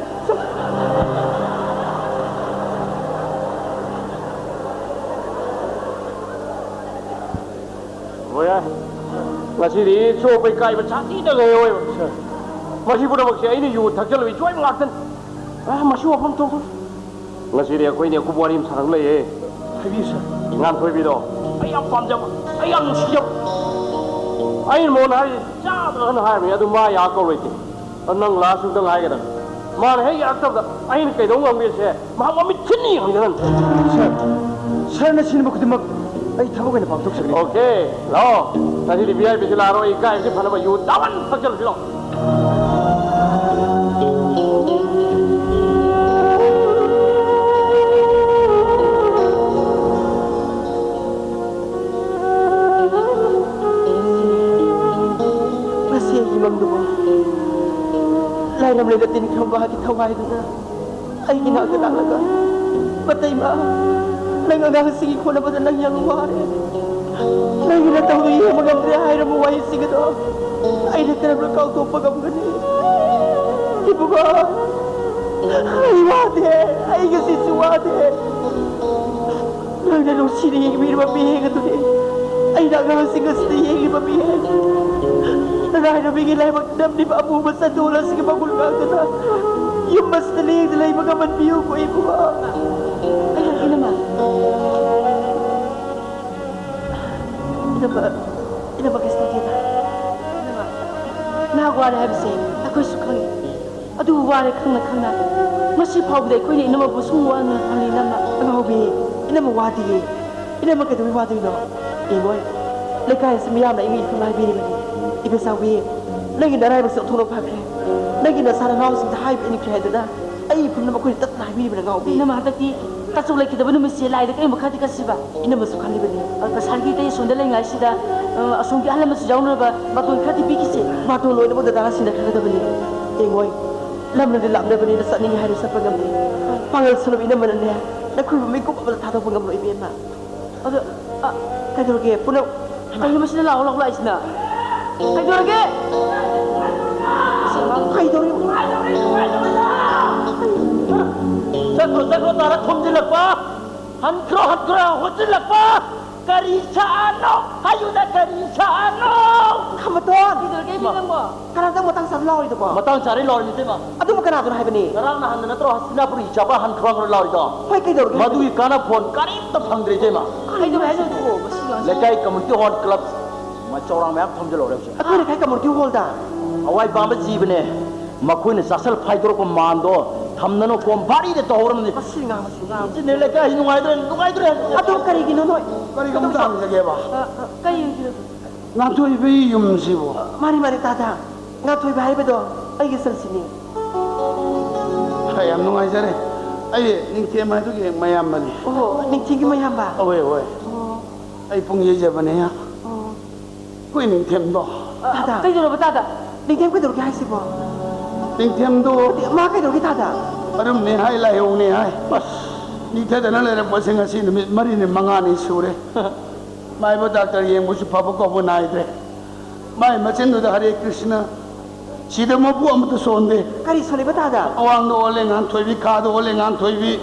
ꯍꯣꯏ, ꯉꯁꯤꯗꯤ ꯆꯣꯞꯄꯩ ꯀꯥꯏꯕ ꯁꯥꯊꯤꯅ ꯂꯩꯍꯧꯋꯦꯕ꯫ ꯃꯁꯤ ꯄꯨꯝꯅꯃꯛꯁꯦ ꯑꯩꯅ ꯌꯨ ꯊꯛꯆꯜꯂꯨꯕꯒꯤ ꯁꯣꯏꯕ ꯉꯥꯛꯇꯅꯤ꯫ ꯑ, ꯃꯁꯤ ꯋꯥꯐꯝ ꯊꯣꯛꯇꯣ꯫ ꯉꯁꯤꯗꯤ ꯑꯩꯈꯣꯏꯅꯤ ꯑꯀꯨꯞꯄ ꯋꯥꯔꯤ ꯑꯃ ꯁꯥꯟꯅꯕ ꯂꯩꯌꯦ꯫ ꯍꯥꯏꯕꯤꯌꯨ, ꯁꯥꯔ꯫ ꯉꯥꯟꯊꯣꯏꯕꯤꯗꯣ ꯑꯩ ꯌꯥꯝ ꯄꯥꯝꯖꯕ, ꯑꯩ ꯌꯥꯝ ꯅꯨꯡꯁꯤꯖꯕ꯫ ꯑꯩꯅ ꯃꯉꯣꯟꯗ ꯍꯥꯏꯔꯤꯁꯦ ꯆꯥꯗ꯭ꯔꯒꯅ ꯍꯥꯏꯕꯅꯤ, ꯑꯗꯨ ꯃꯥ ꯌꯥ ꯀꯧꯔꯣꯏꯗꯦ꯫ ꯑꯗꯨ ꯅꯪ last ꯑꯝꯇꯪ ꯍꯥꯏꯒꯗꯕ꯫ ꯃꯥꯅ ꯍꯦꯛ ꯌꯥꯔꯛꯇꯕꯗ ꯑꯩꯅ ꯀꯩꯗꯧ ꯉꯝꯒꯦꯁꯦ ꯃꯍꯥꯛ ꯃꯃꯤꯠ ꯈꯤꯠꯅ ꯌꯦꯡꯍꯟꯒꯗꯕꯅꯤ꯫ ꯁꯥꯔ, ꯁꯥꯔꯅ ꯁꯤꯟꯕ ꯈꯨꯗꯤꯡꯃꯛ ꯑꯩ ꯊꯕꯛ ꯑꯣꯏꯅ ꯄꯥꯡꯊꯣꯛꯆꯒꯅꯤ꯫ Okay, ꯂꯥꯛꯑꯣ꯫ ꯉꯁꯤꯗꯤ V I P ꯁꯤ ꯂꯥꯛꯑꯔꯣꯏ, ꯏꯀꯥꯏꯕꯁꯤ ꯐꯅꯕ ꯌꯨ ꯗꯕꯜ ꯊꯛꯆꯜꯂꯁꯤ ꯂꯥꯛꯑꯣ꯫ ꯉꯁꯤ ꯑꯩꯒꯤ ꯃꯪꯗꯨꯕꯨ ꯂꯥꯏꯔꯝꯂꯦꯟꯗ ꯇꯤꯟꯈ꯭ꯔꯕ ꯃꯍꯥꯛꯀꯤ ꯊꯋꯥꯏꯗꯨꯅ ꯑꯩꯒꯤ ꯅꯥꯛꯇ ꯂꯥꯛꯂꯒ ꯄꯇꯩꯃ, ꯅꯪ ꯑꯉꯥꯡꯁꯤꯡꯒꯤ ꯍꯣꯠꯅꯕꯗ ꯅꯪ ꯌꯥꯝ ꯋꯥꯔꯦ꯫ ꯅꯪꯒꯤ ꯅꯇꯧꯗꯨ ꯌꯦꯡꯕ ꯉꯝꯗ꯭ꯔꯦ ꯍꯥꯏꯔꯕ ꯋꯥꯍꯩꯁꯤꯡ ꯑꯗꯣ ꯑꯩꯅ ꯀꯔꯝꯅ ꯀꯥꯎꯊꯣꯛꯄ ꯉꯝꯒꯅꯤ? ꯏꯕꯨꯡꯉꯣ, ꯑꯩ ꯋꯥꯗꯦ, ꯑꯩ ꯉꯁꯤꯁꯨ ꯋꯥꯗꯦ꯫ ꯅꯪꯅ ꯅꯨꯡꯁꯤꯅ ꯌꯦꯡꯕꯤꯔꯤꯕ ꯃꯤꯠꯌꯦꯡ ꯑꯗꯨꯅꯤ ꯑꯩꯅ ꯑꯉꯥꯡꯁꯤꯡ ꯑꯁꯤꯗ ꯌꯦꯡꯂꯤꯕ ꯃꯤꯠꯌꯦꯡ꯫ ꯅꯔꯥꯏꯔꯝꯕꯤꯒꯤ ꯂꯥꯏꯕꯛ ꯅꯝꯂꯤꯕ ꯑꯃꯨꯕ ꯆꯟꯗꯣꯜ ꯑꯁꯤꯒꯤ ꯃꯒꯨꯟ ꯉꯥꯛꯇꯨꯅ ꯌꯨꯝ ꯑꯁꯤꯗ ꯂꯦꯡꯗ ꯂꯩꯕ ꯉꯝꯍꯟꯕꯤꯌꯨꯀꯣ ꯏꯕꯨꯡꯉꯣ꯫ ꯑꯩ ꯂꯥꯛꯀꯦ, ꯏꯅꯝꯃ꯫ ꯏꯅꯝꯃ, ꯏꯅꯝꯃ, ꯀꯩꯁꯨ ꯇꯧꯗꯦꯗ꯫ ꯏꯅꯝꯃ, ꯅꯍꯥꯛ ꯋꯥꯔꯦ ꯍꯥꯏꯕꯁꯦ ꯑꯩꯈꯣꯏꯁꯨ ꯈꯪꯉꯤ꯫ ꯑꯗꯨꯕꯨ ꯋꯥꯔꯦ ꯈꯪꯅ ꯈꯪꯅ ꯉꯁꯤ ꯐꯥꯎꯕꯗ ꯑꯩꯈꯣꯏꯅ ꯏꯅꯝꯃꯕꯨ ꯁꯨꯝ ꯋꯥꯅ ꯊꯝꯂꯤ, ꯏꯅꯝꯃ꯫ ꯑꯉꯥꯎꯕꯤ, ꯏꯅꯝꯃ ꯋꯥꯗꯤꯌꯦ꯫ ꯏꯅꯝꯃ ꯀꯩꯗꯧꯕꯩ ꯋꯥꯗꯣꯏꯅꯣ? ꯌꯦꯡꯉꯣꯏ, ꯂꯩꯀꯥꯏ ꯑꯁꯤ ꯃꯤꯌꯥꯝꯅ ꯑꯩꯒꯤ ꯏꯐꯝ ꯍꯥꯏꯕꯤꯔꯤꯕꯅꯤ꯫ ꯏꯕꯦꯆꯥꯎꯕꯤ, ꯅꯪꯒꯤ ꯅꯔꯥꯏꯕꯛꯁꯦ ꯑꯣꯟꯊꯣꯛꯅ ꯐꯈ꯭ꯔꯦ꯫ ꯅꯪꯒꯤ ꯅꯆꯥ ꯅꯅꯥꯎꯁꯤꯡꯗ ꯍꯥꯏꯕ ꯏꯟꯈ꯭ꯔꯦ ꯍꯥꯏꯗꯅ ꯑꯩ ꯏꯐꯝꯅ ꯃꯈꯣꯏꯗ ꯇꯠꯇꯅ ꯍꯥꯏꯕꯤꯔꯤꯕꯅꯤ, ꯑꯉꯥꯎꯕꯤ꯫ ꯏꯅꯝꯃ, ꯍꯟꯗꯛꯇꯤ ꯇꯥꯆꯧ ꯂꯩꯈꯤꯗꯕ ꯅꯨꯃꯤꯠꯁꯦ ꯂꯥꯏꯗ ꯀꯩꯒꯨꯝꯕ ꯈꯔꯗꯤ ꯀꯠꯁꯤꯕ꯫ ꯏꯅꯝꯃꯁꯨ ꯈꯜꯂꯤꯕꯅꯤ꯫ ꯑ, ꯉꯁꯥꯏꯒꯤ ꯏꯇꯩ ꯑꯁꯣꯝꯗ ꯂꯩꯉꯥꯏꯁꯤꯗ, ꯑ, ꯑꯁꯣꯝꯒꯤ ꯑꯍꯜ ꯂꯃꯟꯁꯨ ꯌꯥꯎꯅꯕ ꯕꯥꯇꯣꯟ ꯈꯔꯗꯤ ꯄꯤꯈꯤꯁꯦ꯫ ꯕꯥꯇꯣꯟ ꯂꯣꯏꯅꯃꯛ ꯗꯗꯥꯅ ꯁꯤꯟꯅꯈ꯭ꯔꯒꯗꯕꯅꯤ꯫ ꯌꯦꯡꯉꯣꯏ, ꯂꯝꯅꯗꯤ ꯂꯥꯞꯅꯕꯅꯤꯅ ꯆꯠꯅꯤꯡꯉꯤ ꯍꯥꯏꯔꯁꯨ ꯆꯠꯄ ꯉꯝꯗꯦ꯫ ꯄꯥꯡꯒꯜ ꯁꯣꯜꯂꯕ ꯏꯅꯝꯃꯅꯅꯦ, ꯅꯈꯣꯏꯕꯨ ꯃꯤꯀꯨꯞ ꯑꯃꯗ ꯊꯥꯗꯣꯛꯄ ꯉꯝꯂꯣꯏ, ꯏꯕꯦꯝꯃ꯫ ꯑꯗꯣ, ꯑ, ꯀꯩꯗꯧꯔꯒꯦ? ꯄꯨꯟꯅ ꯀꯩꯅꯣ ꯃꯁꯤꯅ ꯂꯥꯛꯑꯣ, ꯂꯥꯛꯑꯣ ꯂꯥꯛꯏꯁꯤꯅ? ꯀꯩꯗꯧꯔꯒꯦ? ꯀꯩꯗꯧꯔꯒꯦ? ꯆꯠꯈ꯭ꯔꯣ, ꯆꯠꯈ꯭ꯔꯣ, ꯇꯥꯔ ꯊꯣꯝꯖꯤꯜꯂꯛꯄ꯫ ꯍꯟꯈ꯭ꯔꯣ, ꯍꯟꯈ꯭ꯔꯣ, ꯍꯣꯠꯆꯤꯜꯂꯛꯄ꯫ ꯀꯔꯤ ꯁꯥꯅꯣ? ꯍꯥꯏꯌꯨꯗ, ꯀꯔꯤ ꯁꯥꯅꯣ? ꯈꯝꯕꯇꯣꯟ! ꯀꯩꯗꯧꯔꯒꯦ, ꯏꯃꯥ? ꯅꯪꯕꯣ? ꯀꯅꯥꯗ ꯃꯇꯥꯡ ꯆꯥꯗ ꯂꯥꯎꯔꯤꯗꯨꯕꯣ? ꯃꯇꯥꯡ ꯆꯥꯔꯦ ꯂꯥꯎꯔꯤꯅꯤ, ꯏꯇꯩꯃ꯫ ꯑꯗꯨꯕꯨ ꯀꯅꯥꯗꯨꯅ ꯍꯥꯏꯕꯅꯤ? ꯉꯔꯥꯡ ꯅꯍꯥꯟꯗ ꯅꯠꯇ꯭ꯔꯣ ꯍꯁꯤꯅꯥꯄꯨꯔꯒꯤ ꯏꯆꯥꯄꯥ ꯍꯟꯈ꯭ꯔꯣ, ꯍꯟꯈ꯭ꯔꯣ ꯂꯥꯎꯔꯤꯗꯣ? ꯍꯣꯏ, ꯀꯩꯗꯧꯔꯒꯦ? ꯃꯗꯨꯒꯤ ꯀꯥꯟꯅꯐꯣꯟ ꯀꯔꯤꯝꯇ ꯐꯪꯗ꯭ꯔꯦ, ꯏꯇꯩꯃ꯫ ꯀꯩꯗꯧꯔꯦ ꯍꯥꯏꯅꯣ ꯑꯗꯨꯕꯣ? ꯃꯁꯤ ꯑꯉꯥꯡꯁꯦ? ꯂꯩꯀꯥꯏ ꯀꯝꯃ꯭ꯌꯨꯅꯤꯇꯤ ꯍꯣꯜ ꯀ꯭ꯂꯕ ꯃ-, ꯆꯧꯔꯥꯡ ꯃꯌꯥꯝ ꯊꯣꯝꯖꯤꯜꯍꯧꯔꯦ ꯍꯧꯖꯤꯛ꯫ ꯑꯩꯈꯣꯏ ꯂꯩꯀꯥꯏ ꯀꯝꯃ꯭ꯌꯨꯅꯤꯇꯤ ꯍꯣꯜꯗ? ꯍꯋꯥꯏ ꯄꯥꯝꯕ ꯖꯤꯕꯅꯦ꯫ ꯃꯈꯣꯏꯅ ꯆꯥꯁꯜ ꯐꯥꯏꯗꯣꯔꯛꯄ ꯃꯥꯟꯗꯣ ꯊꯝꯅꯅꯕ ꯀꯣꯝ ꯚꯥꯔꯤꯗ ꯇꯧꯍꯧꯔꯕꯅꯤ꯫ ꯃꯁꯤ ꯉꯥꯡꯕꯁꯤ ꯉꯥꯡꯕꯁꯤ꯫ ꯁꯤꯅꯦ ꯂꯩꯀꯥꯏꯁꯤ ꯅꯨꯡꯉꯥꯏꯗ꯭ꯔꯦ, ꯅꯨꯡꯉꯥꯏꯗ꯭ꯔꯦ꯫ ꯑꯗꯨ ꯀꯔꯤꯒꯤꯅꯣ ꯅꯣꯏ? ꯀꯔꯤꯒꯨꯝꯕ ꯍꯪꯖꯒꯦꯕ꯫ ꯑ, ꯑ, ꯀꯔꯤ ꯑꯣꯏꯗꯣꯏꯅꯣ? ꯉꯥꯟꯊꯣꯏꯕꯤ ꯌꯨꯝꯁꯤꯕꯨ? ꯃꯥꯅꯤ, ꯃꯥꯅꯤ, ꯇꯥꯗ꯫ ꯉꯥꯟꯊꯣꯏꯕ ꯍꯥꯏꯕꯗꯣ ꯑꯩꯒꯤ ꯁꯟꯁꯤꯅꯤ꯫ ꯍꯥꯏ, ꯌꯥꯝ ꯅꯨꯡꯉꯥꯏꯖꯔꯦ꯫ ꯑꯩ ꯅꯤꯡꯊꯦꯝ ꯍꯥꯏꯗꯨꯒꯤ ꯃꯌꯥꯝꯕꯅꯤ꯫ ꯑꯣ, ꯅꯤꯡꯊꯦꯝꯒꯤ ꯃꯌꯥꯝꯕ? ꯑꯋꯣꯏ, ꯑꯋꯣꯏ꯫ ꯑꯣ꯫ ꯑꯩ ꯄꯨꯡ ꯌꯩꯖꯕꯅꯦ꯫ ꯑꯣ꯫ ꯑꯩꯈꯣꯏ ꯅꯤꯡꯊꯦꯝꯗꯣ꯫ ꯑ, ꯇꯥꯗ꯫ ꯀꯩꯗꯧꯔꯕ ꯇꯥꯗ? ꯅꯤꯡꯊꯦꯝ ꯀꯩꯗꯧꯔꯒꯦ ꯍꯥꯏꯁꯤꯕꯣ? ꯅꯤꯡꯊꯦꯝꯗꯣ꯫ ꯅꯠꯇꯦ, ꯃꯥ ꯀꯩꯗꯧꯔꯒꯦ ꯇꯥꯗ? ꯃꯔꯨꯝꯅꯦ ꯍꯥꯏ, ꯂꯥꯏꯍꯧꯅꯦ ꯍꯥꯏ꯫ ꯑꯁ꯫ ꯅꯤꯛꯊꯗꯅ ꯂꯩꯔꯛꯄꯁꯦ ꯉꯁꯤ ꯅꯨꯃꯤꯠ ꯃꯔꯤꯅꯤ ꯃꯉꯥꯅꯤ ꯁꯨꯔꯦ꯫ ꯃꯥꯏꯕ ꯗꯥꯛꯇꯔ ꯌꯦꯡꯕꯁꯨ ꯐꯕ ꯀꯧꯕ ꯅꯥꯏꯗ꯭ꯔꯦ꯫ ꯃꯥꯏ ꯃꯆꯤꯟꯗꯨꯗ "ꯍꯔꯦ ꯀ꯭ꯔꯤꯁꯅ", ꯁꯤꯗ ꯃꯄꯨ ꯑꯃꯠꯇ ꯁꯣꯟꯗꯦ꯫ ꯀꯔꯤ ꯁꯣꯜꯂꯤꯕ ꯇꯥꯗ? ꯑꯋꯥꯡꯗ ꯑꯣꯜꯂꯦ ꯉꯥꯟꯊꯣꯏꯕꯤ, ꯈꯥꯗ ꯑꯣꯜꯂꯦ ꯉꯥꯟꯊꯣꯏꯕꯤ,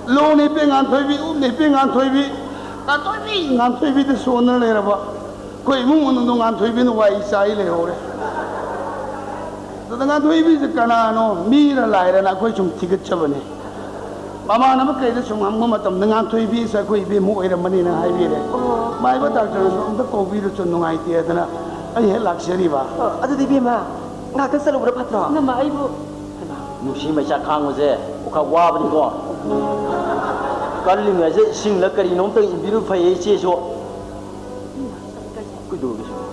ꯂꯣꯡꯅ ꯍꯤꯞꯄꯦ ꯉꯥꯟꯊꯣꯏꯕꯤ, ꯎꯞꯅ ꯍꯤꯞꯄꯦ ꯉꯥꯟꯊꯣꯏꯕꯤ, ꯉꯥꯟꯊꯣꯏꯕꯤ, ꯉꯥꯟꯊꯣꯏꯕꯤꯗ ꯁꯣꯟꯗꯅ ꯂꯩꯔꯕ꯫ ꯑꯩꯈꯣꯏ ꯏꯃꯨꯡ ꯃꯅꯨꯡꯗꯣ ꯉꯥꯟꯊꯣꯏꯕꯤꯅ ꯋꯥꯏ ꯆꯥꯏ ꯂꯩꯍꯧꯔꯦ꯫ ꯑꯗꯨꯗ ꯉꯥꯟꯊꯣꯏꯕꯤꯁꯦ ꯀꯅꯥꯅꯣ, ꯃꯤꯔ ꯂꯥꯏꯔꯅ ꯑꯩꯈꯣꯏ ꯁꯨꯝ ꯊꯤꯒꯠꯆꯕꯅꯦ꯫ ꯃꯃꯥꯟꯅꯕ ꯀꯩꯗ ꯁꯨꯝ ꯍꯪꯕ ꯃꯇꯝꯗ ꯉꯥꯟꯊꯣꯏꯕꯤꯁꯦ ꯑꯩꯈꯣꯏ ꯏꯕꯦꯝꯃ ꯑꯣꯏꯔꯝꯃꯅꯤꯅ ꯍꯥꯏꯕꯤꯔꯦ꯫ ꯑꯣ꯫ ꯃꯥꯏꯕ ꯗꯥꯛꯇꯔꯅꯁꯨ "ꯑꯝꯇ ꯀꯧꯕꯤꯔꯨꯆꯣ, ꯅꯨꯡꯉꯥꯏꯇꯦ" ꯍꯥꯏꯗꯅ ꯑꯩ ꯍꯦꯛ ꯂꯥꯛꯆꯔꯤꯕ꯫ ꯑꯣ, ꯑꯗꯨꯗꯤ ꯏꯕꯦꯝꯃ, ꯉꯥꯛꯇꯪ ꯆꯠꯂꯨꯕꯅ ꯐꯠꯇ꯭ꯔꯣ? ꯏꯅꯝꯃ, ꯑꯩꯕꯨ ꯍꯩꯃꯥ, ꯅꯨꯡꯁꯤ ꯃꯩꯁꯥ ꯈꯥꯡꯕꯁꯦ ꯈꯔ ꯋꯥꯕꯅꯤꯀꯣ꯫ ꯀꯜꯂꯤꯉꯩꯁꯦ ꯏꯁꯤꯡꯂ ꯀꯔꯤꯅꯣ ꯑꯝꯇ ꯏꯟꯕꯤꯔꯨ ꯐꯩꯌꯦ ꯏꯆꯦꯁꯨ꯫ ꯀꯩꯗꯧꯔꯒꯦ ꯁꯤꯕꯣ?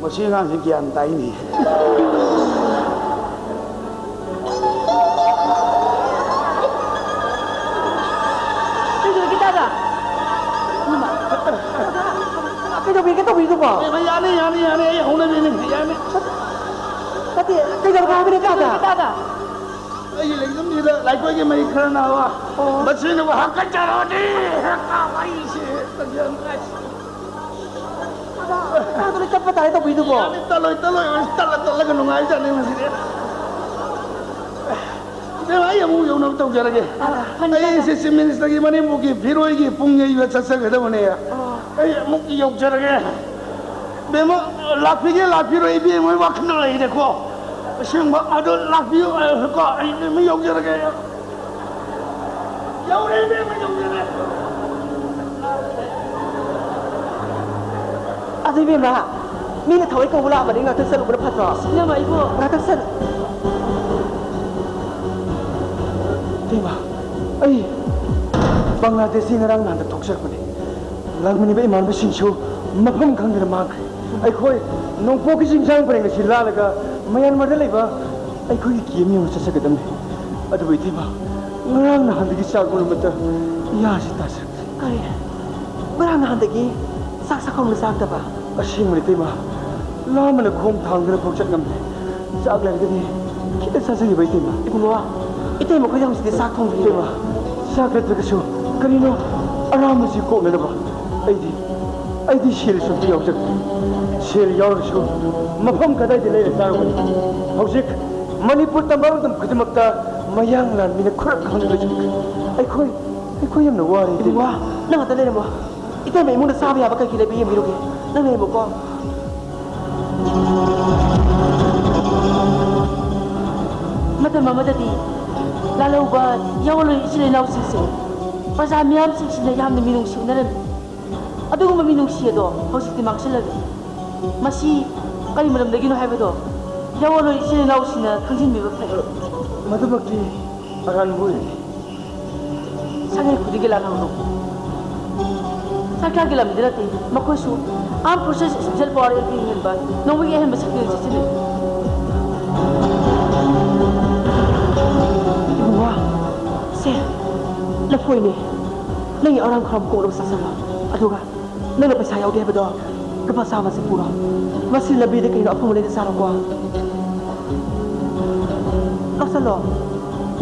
ꯃꯁꯤ ꯑꯉꯥꯡꯁꯤ ꯒ꯭ꯌꯥꯟ ꯇꯥꯏꯅꯦ꯫ ꯀꯩꯗꯧꯔꯒꯦ ꯇꯥꯗ? ꯀꯩꯗꯧꯕꯤꯒꯦ ꯇꯧꯕꯤꯗꯨꯕꯣ? ꯑꯦ, ꯌꯥꯅꯤ, ꯌꯥꯅꯤ, ꯌꯥꯅꯤ, ꯑꯩ ꯍꯧꯅꯕꯤꯅꯤ, ꯌꯥꯅꯤ꯫ ꯅꯠꯇꯦ, ꯀꯩꯗꯧꯔꯒꯦ ꯍꯥꯏꯕꯅꯦ ꯇꯥꯗ? ꯇꯥꯗ꯫ ꯑꯩꯒꯤ ꯂꯩꯐꯝꯁꯤꯗ ꯂꯥꯏꯀꯣꯏꯒꯤ ꯃꯩ ꯈꯔ ꯅꯥꯕ꯫ ꯑꯣ꯫ ꯃꯁꯤꯅꯕꯨ ꯍꯥꯀꯠꯆꯔꯛꯑꯗꯤ ꯍꯦꯛꯇ ꯑꯩꯁꯦ ꯍꯦꯛꯇ ꯒ꯭ꯌꯥꯟ ꯇꯥꯏ꯫ ꯇꯥꯗ ꯂꯣꯏ ꯇꯠꯄ ꯇꯥꯏ ꯇꯧꯕꯤꯗꯨꯕꯣ? ꯌꯥꯅꯤ, ꯇꯠꯂꯣꯏ, ꯇꯠꯂꯣꯏ, ꯇꯠꯂ ꯇꯠꯂꯒ ꯅꯨꯡꯉꯥꯏꯖꯥꯠꯅꯤ ꯃꯁꯤꯗꯤ꯫ ꯏꯕꯦꯝꯃ, ꯑꯩ ꯑꯃꯨꯛ ꯌꯧꯅꯕ ꯇꯧꯖꯔꯒꯦ꯫ ꯑꯥ, ꯐꯅꯤ, ꯑꯩ ꯇꯥꯗ꯫ ꯁꯤ ꯆꯤꯞ ꯃꯤꯅꯤꯁꯇꯔꯒꯤ ꯃꯅꯦꯝꯕꯣꯛꯀꯤ ꯐꯤꯔꯣꯏꯒꯤ ꯄꯨꯡ ꯌꯩꯕ ꯆꯠꯆꯒꯗꯕꯅꯦ꯫ ꯑꯣ꯫ ꯑꯩ ꯑꯃꯨꯛ ꯌꯧꯖꯔꯒꯦ꯫ ꯕꯦꯝꯃ, ꯂꯥꯛꯄꯤꯒꯦ ꯂꯥꯛꯄꯤꯔꯣꯏ, ꯏꯕꯦꯝꯃ ꯍꯣꯏ ꯋꯥꯈꯜꯗ ꯂꯩꯔꯦꯀꯣ꯫ ꯑꯁꯦꯡꯕ, ꯑꯗꯣ ꯂꯥꯛꯄꯤꯌꯨ, ꯑ, ꯀꯣ, ꯑꯩ ꯕꯦꯝꯃ ꯌꯧꯖꯔꯒꯦ꯫ ꯌꯧꯔꯦ, ꯏꯕꯦꯝꯃ ꯌꯧꯖꯔꯦ꯫ ꯑꯗꯨ ꯏꯕꯦꯝꯃ, ꯃꯤꯅ ꯊꯑꯣꯏ ꯀꯧꯕ ꯂꯥꯛꯑꯝꯕꯅꯤ, ꯉꯥꯛꯇꯪ ꯆꯠꯂꯨꯕꯅ ꯐꯠꯇ꯭ꯔꯣ? ꯏꯅꯝꯃ, ꯑꯩꯕꯨ ꯉꯥꯛꯇꯪ ꯆꯠ- ꯏꯕꯦꯝꯃ, ꯑꯩ ꯕꯪꯒ꯭ꯂꯥꯗꯦꯁꯇꯒꯤ ꯉꯔꯥꯡ ꯅꯍꯥꯟꯗ ꯊꯣꯛꯆꯔꯛꯄꯅꯦ꯫ ꯂꯥꯛꯃꯤꯟꯅꯕ ꯏꯃꯥꯟꯅꯕꯁꯤꯡꯁꯨ ꯃꯐꯝ ꯈꯪꯗꯅ ꯃꯥꯡꯈ꯭ꯔꯦ꯫ ꯑꯩꯈꯣꯏ ꯅꯣꯡꯄꯣꯛꯀꯤ ꯆꯤꯡꯁꯥꯡ ꯄꯔꯦꯡ ꯑꯁꯤ ꯂꯥꯜꯂꯒ ꯃꯌꯥꯟꯃꯥꯔꯗ ꯂꯩꯕ ꯑꯩꯈꯣꯏꯒꯤ ꯀꯦꯝ ꯌꯧꯅ ꯆꯠꯆꯒꯗꯕꯅꯤ꯫ ꯑꯗꯨꯕꯨ ꯏꯇꯩꯃ, ꯉꯔꯥꯡ ꯅꯍꯥꯟꯗꯒꯤ ꯆꯥꯛ ꯎꯔꯨꯕꯗ ꯌꯥꯁꯤ ꯇꯥꯁꯤꯜꯂꯛꯇ꯭ꯔꯦ꯫ ꯀꯔꯤ? ꯉꯔꯥꯡ ꯅꯍꯥꯟꯗꯒꯤ ꯆꯥꯛ ꯆꯥꯛꯈꯨꯝꯗ ꯆꯥꯛꯇꯕ? ꯑꯁꯦꯡꯕꯅꯤ ꯏꯇꯩꯃ, ꯂꯥꯝꯕꯅ ꯈꯣꯡ ꯊꯥꯡꯗꯅ ꯐꯥꯎ ꯆꯠ ꯉꯝꯗꯦ꯫ ꯆꯥꯛ ꯂꯩꯔꯒꯗꯤ ꯈꯤꯇ ꯆꯥꯖꯈꯤꯕ ꯏꯇꯩꯃ꯫ ꯏꯕꯨꯡꯉꯣ, ꯏꯇꯩꯃ ꯈꯣꯏꯗ ꯍꯧꯖꯤꯛꯇꯤ ꯆꯥꯛ ꯊꯣꯡꯗ꯭ꯔꯤ꯫ ꯏꯇꯩꯃ, ꯆꯥꯛ ꯅꯠꯇ꯭ꯔꯒꯁꯨ ꯀꯔꯤꯅꯣ ꯑꯔꯥꯝꯕꯁꯤ ꯀꯣꯛꯅꯅꯕ꯫ ꯑꯩꯗꯤ, ꯑꯩꯗꯤ ꯁꯦꯜꯁꯨ ꯑꯝꯇ ꯌꯥꯎꯖꯗꯦ꯫ ꯁꯦꯜ ꯌꯥꯎꯔꯒꯁꯨ ꯃꯐꯝ ꯀꯗꯥꯏꯗ ꯂꯩꯔ ꯆꯥꯔꯨꯒꯅꯤ? ꯍꯧꯖꯤꯛ ꯃꯅꯤꯄꯨꯔ ꯇꯝꯕ ꯃꯇꯝ ꯈꯨꯗꯤꯡꯃꯛꯇ ꯃꯌꯥꯡ ꯂꯥꯟꯃꯤꯅ ꯈꯨꯔꯛ ꯈꯪꯗ꯭ꯔꯁꯨ ꯑꯩꯈꯣꯏ, ꯑꯩꯈꯣꯏ ꯌꯥꯝꯅ ꯋꯥꯔꯦ ꯏꯇꯩꯃ꯫ ꯏꯕꯨꯡꯉꯣ, ꯅꯪ ꯉꯥꯛꯇ ꯂꯩꯔꯝꯃꯣ꯫ ꯏꯇꯩꯃ ꯏꯃꯨꯡꯗ ꯆꯥꯕ ꯌꯥꯕ ꯀꯩ ꯀꯩ ꯂꯩꯕ ꯌꯦꯡꯕꯤꯔꯨꯒꯦ꯫ ꯅꯪ ꯂꯩꯔꯝꯃꯣꯀꯣ꯫ ꯃꯇꯝ ꯑꯃꯗꯗꯤ ꯂꯥꯜꯍꯧꯕ ꯌꯥꯑꯣꯟꯂꯣꯏ ꯏꯆꯤꯜ ꯏꯅꯥꯎꯁꯤꯡꯁꯦ ꯄ꯭ꯔꯖꯥ ꯃꯤꯌꯥꯝꯁꯤꯡꯁꯤꯅ ꯌꯥꯝꯅ ꯃꯤꯅꯨꯡꯁꯤ ꯎꯅꯔꯝꯃꯤ꯫ ꯑꯗꯨꯒꯨꯝꯕ ꯃꯤꯅꯨꯡꯁꯤ ꯑꯗꯣ ꯍꯧꯖꯤꯛꯇꯤ ꯃꯥꯡꯁꯤꯜꯂꯛꯂꯦ꯫ ꯃꯁꯤ ꯀꯔꯤ ꯃꯔꯝꯗꯒꯤꯅꯣ ꯍꯥꯏꯕꯗꯣ ꯌꯥꯑꯣꯟꯂꯣꯏ ꯏꯆꯤꯜ ꯏꯅꯥꯎꯁꯤꯡꯅ ꯈꯪꯖꯤꯟꯕꯤꯕ ꯐꯩ꯫ ꯃꯗꯨꯃꯛꯇꯤ ꯑꯔꯥꯟꯕ ꯑꯣꯏꯔꯦ꯫ ꯁꯥꯒꯩ ꯈꯨꯗꯤꯡꯒꯤ ꯂꯥꯜꯍꯧꯔꯣ꯫ ꯁꯔꯀꯥꯔꯒꯤ ꯂꯝꯗꯤ ꯅꯠꯇꯦ, ꯃꯈꯣꯏꯁꯨ Armed Forces Special Power Act ꯌꯦꯡꯍꯟꯕ ꯅꯣꯡꯃꯒꯤ ꯑꯍꯦꯟꯕ ꯁꯛꯇꯤ ꯁꯤꯖꯤꯟꯅꯩ꯫ ꯏꯕꯨꯡꯉꯣ, ꯁꯦ, ꯂꯐꯣꯏꯅꯦ꯫ ꯅꯪꯒꯤ ꯑꯔꯥꯝ ꯈꯔ ꯀꯣꯛꯅꯕ ꯆꯥꯁꯤꯜꯂꯣ꯫ ꯑꯗꯨꯒ ꯅꯪꯅ ꯄꯩꯁꯥ ꯌꯥꯎꯗꯦ ꯍꯥꯏꯕꯗꯣ ꯂꯨꯄꯥ ꯆꯥꯝꯃꯁꯦ ꯄꯨꯔꯣ꯫ ꯃꯁꯤ ꯂꯝꯕꯤꯗ ꯀꯩꯅꯣ ꯑꯐꯪꯕ ꯂꯩꯔ ꯆꯥꯔꯣꯀꯣ꯫ ꯂꯧꯁꯜꯂꯣ꯫